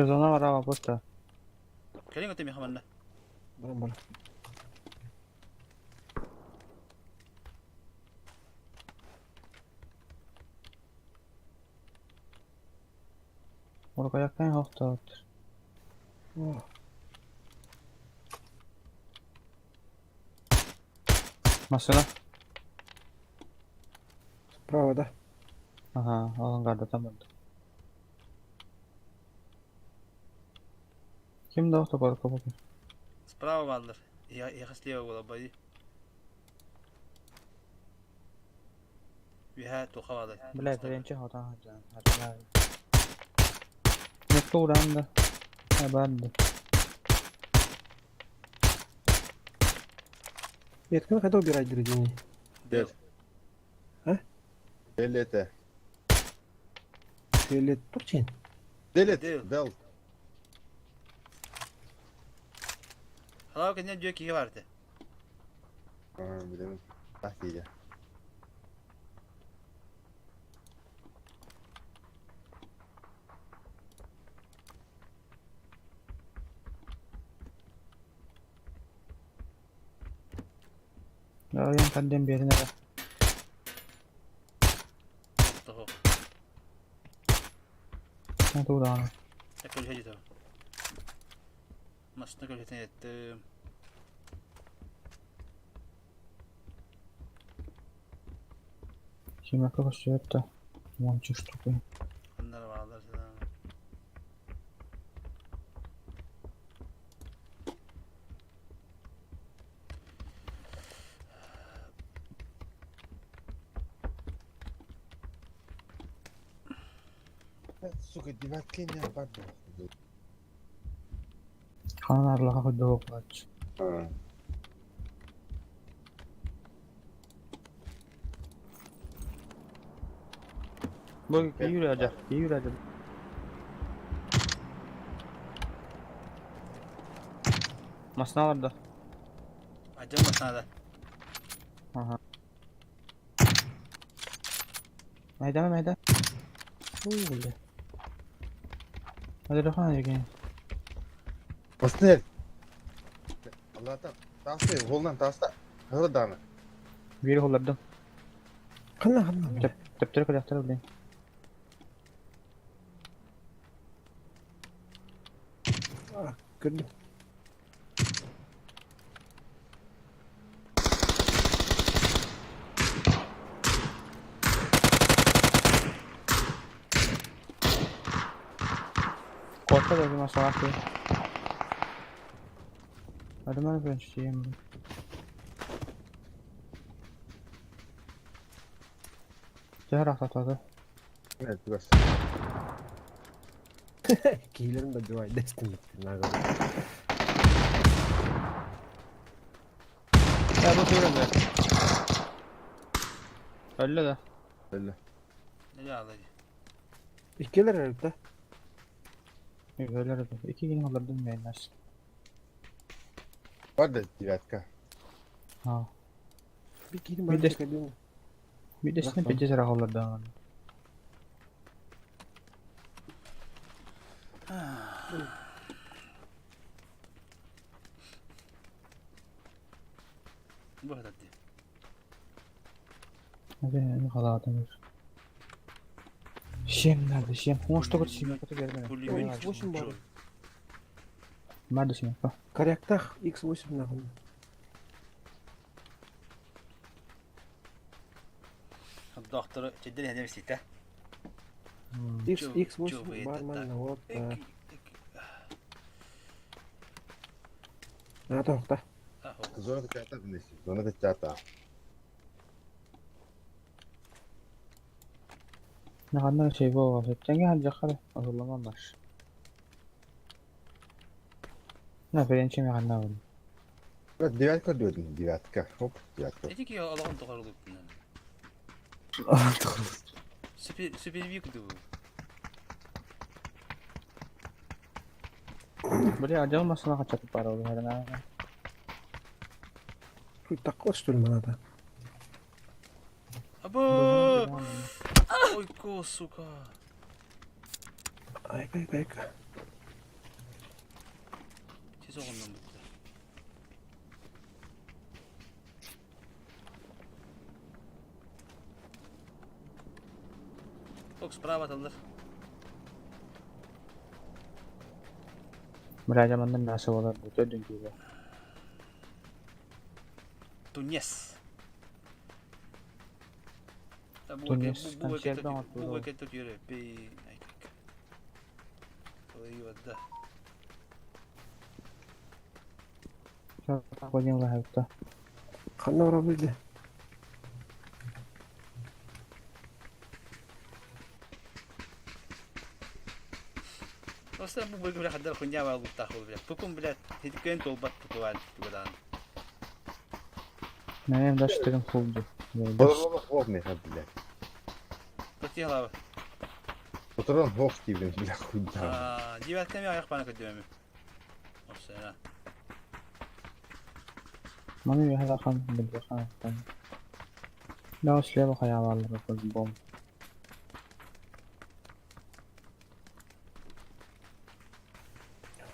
S8: Зона бар аба просто.
S3: Келин өтө мехаманна.
S2: Барам бар.
S8: Orgayaktan hoqtadır.
S2: О,
S8: Masına.
S2: справа, да?
S8: Aha, авангарда там oldu. Kim de orta korku bakın.
S3: Справа баллар. Я я слева была бои. Виха тухавады.
S8: Бля, birinci hotan hacan. Hacan. Ne uğrandı. Ha ben de.
S2: Метканы қайда убирать дердене?
S10: Дел.
S2: А?
S10: Делете.
S2: Фиолет турчин.
S10: Делет.
S3: Дел.
S10: Дел.
S3: Халава кенен дүйө киһи барды.
S10: А, билем. Так иде.
S8: Ya yan kadem bir yerine.
S3: Toho.
S8: Ne uğrandı.
S3: Ekol hedi toho. Masına kol hedi ettim.
S8: Kim yaklaşıyor da. Tamam çıktı.
S3: Bunlar bağlar.
S10: Сука, девятка не бар
S8: Хаан арлаха курдук буолааччы. Бу киирэ киирэ. Масна барда.
S3: Адьан масна
S8: Ага. Майда майда. Ой, Hadi bakalım again.
S10: Баснер. Аллата, тасты, холнан таста. Хылы даны.
S8: Биир холлордум.
S2: Ханна ханна.
S8: Төптөрү көрөхтөр билин.
S2: Көрдүм.
S8: Korka da bir masalah değil. Hadi ben ben şeyim. Дьэ рахатады.
S10: Evet, biraz.
S2: Киилерин да жубай дестим.
S8: Ya bu söyle be. Öyle de.
S10: Öyle.
S3: Ne aldı?
S2: Иккилер эрэ
S8: Öyle de. İki gün alırdım yayınlar.
S10: Бар да девятка.
S8: Ha.
S2: Bir киирим
S8: Bir de-
S2: бар.
S8: Bir de seni bir cezara alırdım.
S3: Бу хатат.
S8: Ne kadar Şem nerede şem? Hoş da şem kötü gelmedi.
S3: Пулемет.
S2: X8 бар.
S8: Nerede şem? Bak.
S2: Коряктах X8 нахуй.
S3: Доктор, чедден хәдем сите.
S2: X
S3: Чё-
S2: X8
S3: чё вы
S2: бар
S3: это
S2: манна
S3: так?
S2: вот. На тохта.
S10: Зона чата днес. Зона чата.
S8: Ne kadar şey bu var. Sen gel jakar. Azurlamam var. Ne ben şem yakında var.
S10: Evet, девятка diyordum. Девятка. Hop, девятка.
S3: Эти ки алган тогарылып. Супер супер вик ду.
S8: Buraya acaba masına kaçak para oldu her ne?
S2: Тут такой что ли надо?
S3: Або! Ой, ко, сука.
S2: Айка айка айка.
S3: Тез оғыннан бітті. Ок, справа аталдар.
S8: Buraya zamandan nasıl olur bu tördün gibi.
S3: Тунес.
S8: Тунес, консервдан атты
S3: Бу
S8: ол.
S3: кетіп yürü. Бей. Ай, как. Ой, да.
S8: Koyun la hatta.
S2: Ханна бара билди.
S3: Оста бу бөлгө бля хаддар хуйня бар луттах ол бля. Тукум бля, хиткен толбат тукуан тугадан.
S8: Benim de şıkkım oldu.
S10: Oturalım hop ne hadi бля.
S3: Тотилава.
S10: Oturalım hop gibi бля хуйда.
S3: Аа, девятка мен аяқ бана көтөмө. Осена.
S8: Mami bir hada kan bir kan kan. La слева хаялалар bom.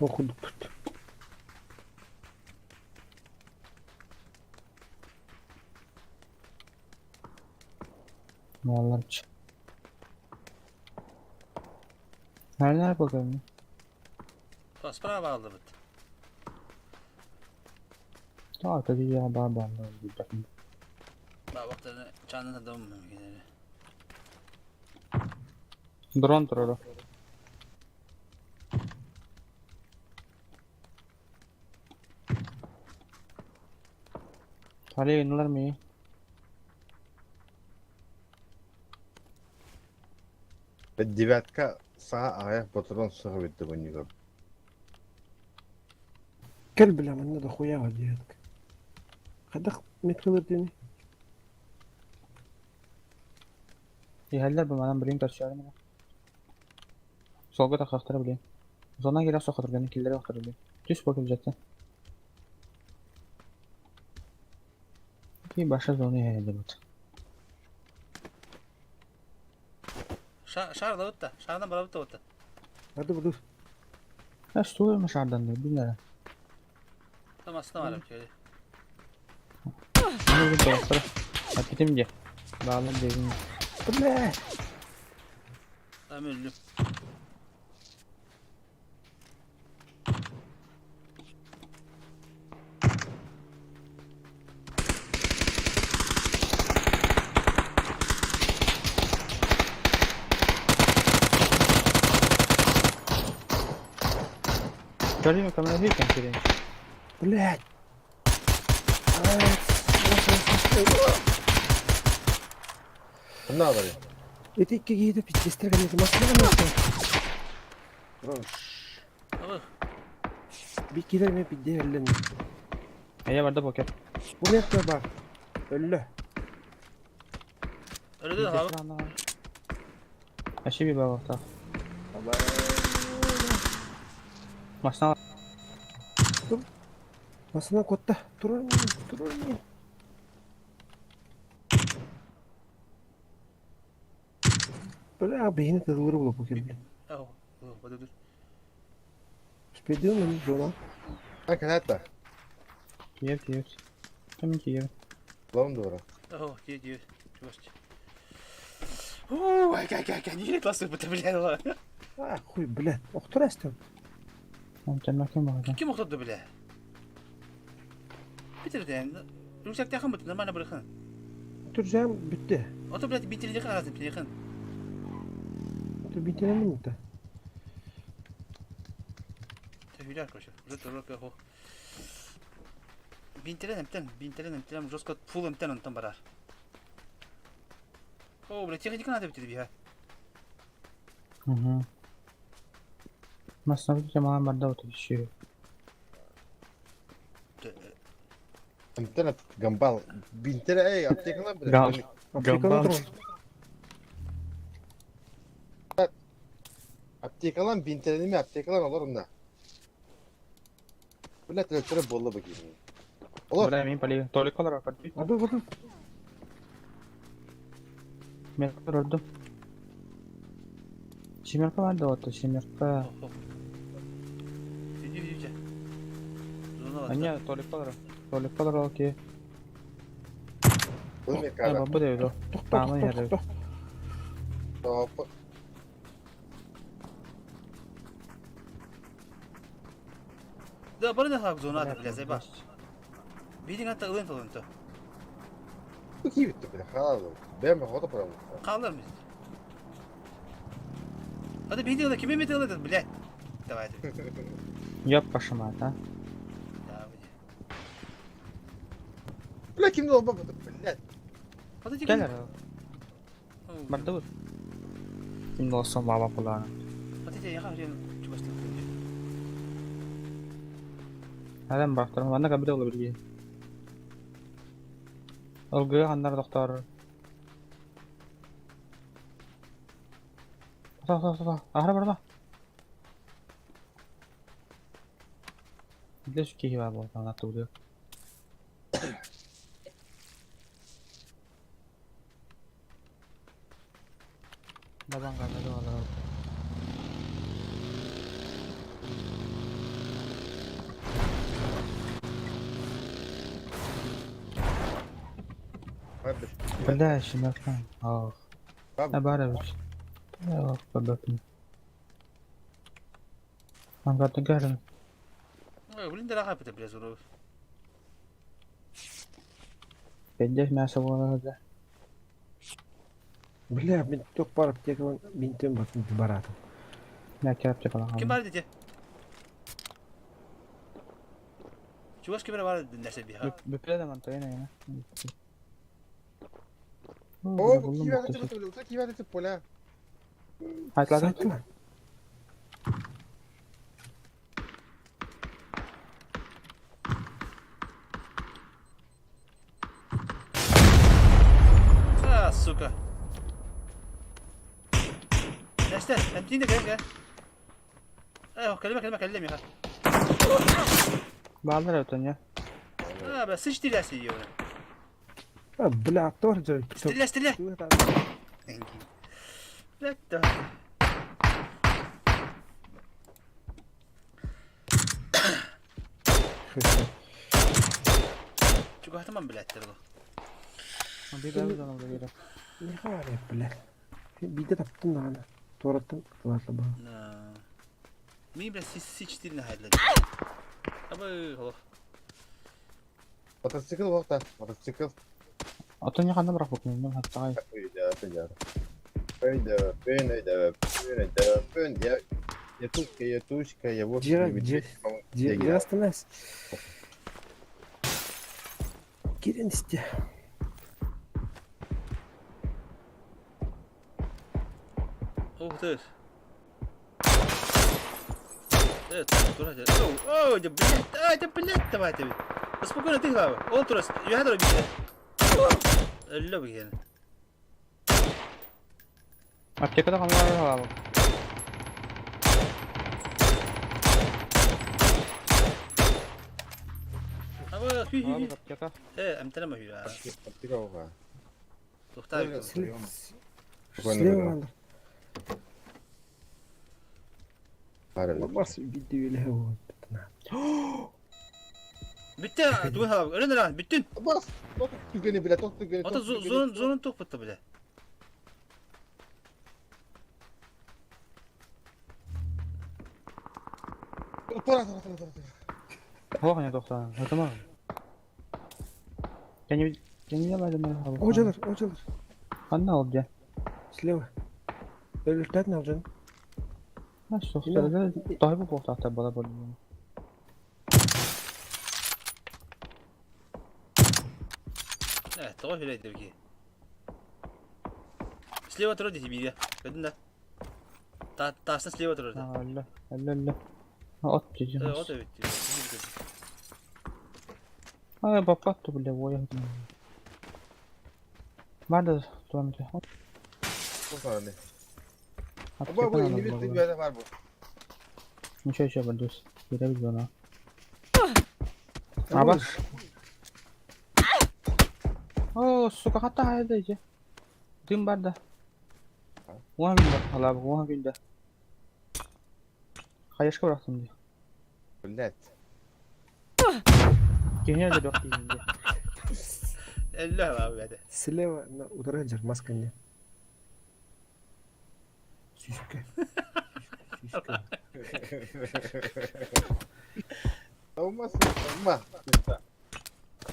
S2: Окудук тут.
S8: Mallar. Nerede bakalım?
S3: То справа алды бит.
S8: Ta tabii ya daha ben de bakın.
S3: Ба вакытны чанын адам генере.
S8: Дрон турuru. Talya yayınlar mı?
S10: Девятка Саа аҕыйах ботурон суох эбит да
S2: Кэл бля, манна дохуя диэт. Хайдах меткалар диэни?
S8: Иһэллэр бу манан билин көрсөөрүм эрэ. Суолга тахсахтара билин. Зона киирэ охсохторганы киллэрэ охторо билин. Түс бу килдьэттэн. Ки баша зона иһэ дебут.
S3: Шарлабыт да, шардан барабыт да вот.
S2: Hadi budur.
S8: Ya суйма шардан да билер.
S3: Там астына бар şöyle.
S8: Аны бу достар. Апитим де. Bağlı дегин.
S2: Бля!
S3: Tamam öldüm.
S8: Көрдүм камера хийкен кирен.
S2: Блядь!
S10: Ханна бары.
S2: Эти икки киһи пиздестер кэнники массыына кэнники.
S3: Abi
S2: Биккилер мен пидде өллөн.
S8: Эя барда покер.
S2: Бу метка бар. Өллө.
S3: öyle de abi.
S8: Aşı bir bak Машина
S2: Массыына куотта. Турар мин, турар мин. Бля, бейini тылыры булып бу килде.
S3: Oh, oh, dur.
S2: Успедил мен зона.
S10: Ha кәләт
S8: Киев, Киев. Ким Киев?
S10: Лом дура.
S3: Oh, diyor diyor. Чувашча. Уу, ай, ай, ай, не классно бля.
S2: А, хуй, блядь. Охтур астым.
S8: Онтон ким бар?
S3: Kim okudu bile? Bitirdi. Rüksak yakın mı? Нормально bırakın.
S2: Туржам бүтте.
S3: Ото, блядь, bitirdi yakın arasın, yakın.
S2: Тур битенем бүтте.
S3: Hüler koşu. Уже только хо. Бинтерен эмтен, бинтерен эмтен, жестко фул эмтен онтон барар. О, блядь, техника надо битирди бия.
S8: Угу. Машина бит маған барда отыр еще.
S10: Антена гамбал. Бинтере эй, аптекалар
S8: Гам.
S10: бile.
S2: Аптеканы тур.
S10: Аптекалар бинтерени аптекалар олар онда. Бile төлөттөрө болду бу кийин. Олар.
S8: Бля, мен поли. Толикалар бар.
S2: Ады буду.
S8: Мен көрдüm. Семерка бар да отыр, семерка.
S3: Иди, иди, Зона
S8: Аня, толикалар. Толикалар окей.
S10: Бу
S8: А,
S10: мекара.
S8: бабы дейdi. Тамам яра.
S10: Топ.
S3: Да, бары да хак зона да, блядь, заеба. Бидин ата ылын толын то.
S10: Бу кийин бile. Халал. Бэм хото прям.
S3: Kaldır mı? Hadi бидин да кime металл этот, блядь. Давай ты.
S8: Яп пашымат, а?
S3: Да, блядь.
S10: Бля кимде olma bu блядь.
S3: Hadi
S8: Gel ara. Барда бу. Ким болсам баба куланы.
S3: Hadi яха чубастын.
S8: Хәлем бактырым, анда кабиде була бирге. Ылгы аннар доктор. Та та та. Ахра барма. Билеш ки бар бу, ана туды. Бабан кабиде була. Бля, семерка. Ох. А барабыч. Ох, бабакын. Ангаты гарын.
S3: Блин, да рахат блядь, зона.
S8: Пендеш мясо болады.
S2: Бля, мен ток бар аптекалан бинтем бар баратым.
S8: Я кереп деп
S3: Ким
S8: алған.
S3: бар dedi? Чуваш ким бар нәрсе би ха.
S8: Бүпеле де манта ене.
S10: О, бу кийин бile. Кийин бile поля.
S8: Айтладың?
S3: сука. Эстер, эмтиин да кэл кэл. Э, кэлимэ кэлимэ кэллэ миэхэ.
S8: Бааллар өтөн я.
S3: А, бля, сыч стреляйся ее.
S2: А, бля, тоже.
S3: Стреляй, стреляй. Блядь, да. Чугахтаман, блядь, терlo.
S2: Не хаваря, блядь. Биде таптым даҕаны. Туораттан кылаата баа.
S3: Мин, блядь, С4 нахайдла. Абы, холох.
S10: Мотоцикл вахта, мотоцикл.
S8: Атын ханна бырахпыт мен хаттаҕай.
S10: Өйдө, өйдө. Өйдө, өйдө, өйдө, я я тушка, я тушка, я вовсе
S2: Дира,
S10: не медведь, по-моему, я
S2: Дира остановись. Кирен исте.
S3: Ух ты. Тура, О, да, блядь, а, да, блядь, давай ты. Да спокойно ты глава. Он трос, я дро бите. Өллө бигэн.
S8: Аптекада ханна халабы.
S3: Абы, хүй хүй.
S8: Аптека.
S3: Эмтелеме хүй.
S10: Аптека оға.
S3: Тухтай.
S2: Слева надо. Бас бидде веле вот.
S3: Бүтте, тугун халабы. Өлөн өлөн, бүттүн.
S10: Бас, ток түгені біле, ток түгені.
S3: Ата зонун зонун тук бутта биле.
S10: Тура, тура, тура, тура.
S8: Хоох не тоқтаа. Хатама. Кени кени барды мен халабы.
S2: Ожалар, ожалар.
S8: Ханна ол дьэ.
S2: Слева. Өлүртәт налжан.
S8: А что, той бу боқтаата бала бол.
S3: Тоҕо хүлэйдэ бики. Слева тура дии биирэ. Көрдүн да. Та тасна слева тура.
S8: Алла, алла, алла. От дии.
S3: От эбит.
S8: А баппат бля, ой. Барды туамты.
S10: Бу бу инибит түгені бар бу.
S8: Ничего еще бандус. Кире бит Аба. О, сука, хата хайда ije. Дым бар да. Уа күндә, алабы, уа күндә. Хаешка бырахтым ди.
S10: Блядь.
S8: Кене де бак дигенде.
S3: Әллә ба бәде.
S2: Слева на ударайджер маска не. Сиська. Сиська.
S10: Olmaz, olmaz.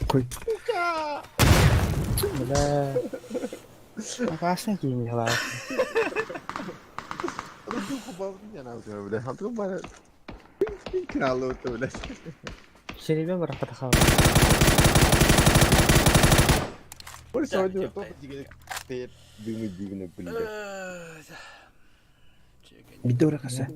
S2: Кой.
S8: Бля. Акашны киин халабы. Серебе бырахта халабы.
S10: Дымы дигне, блядь.
S2: Бидде уракаса.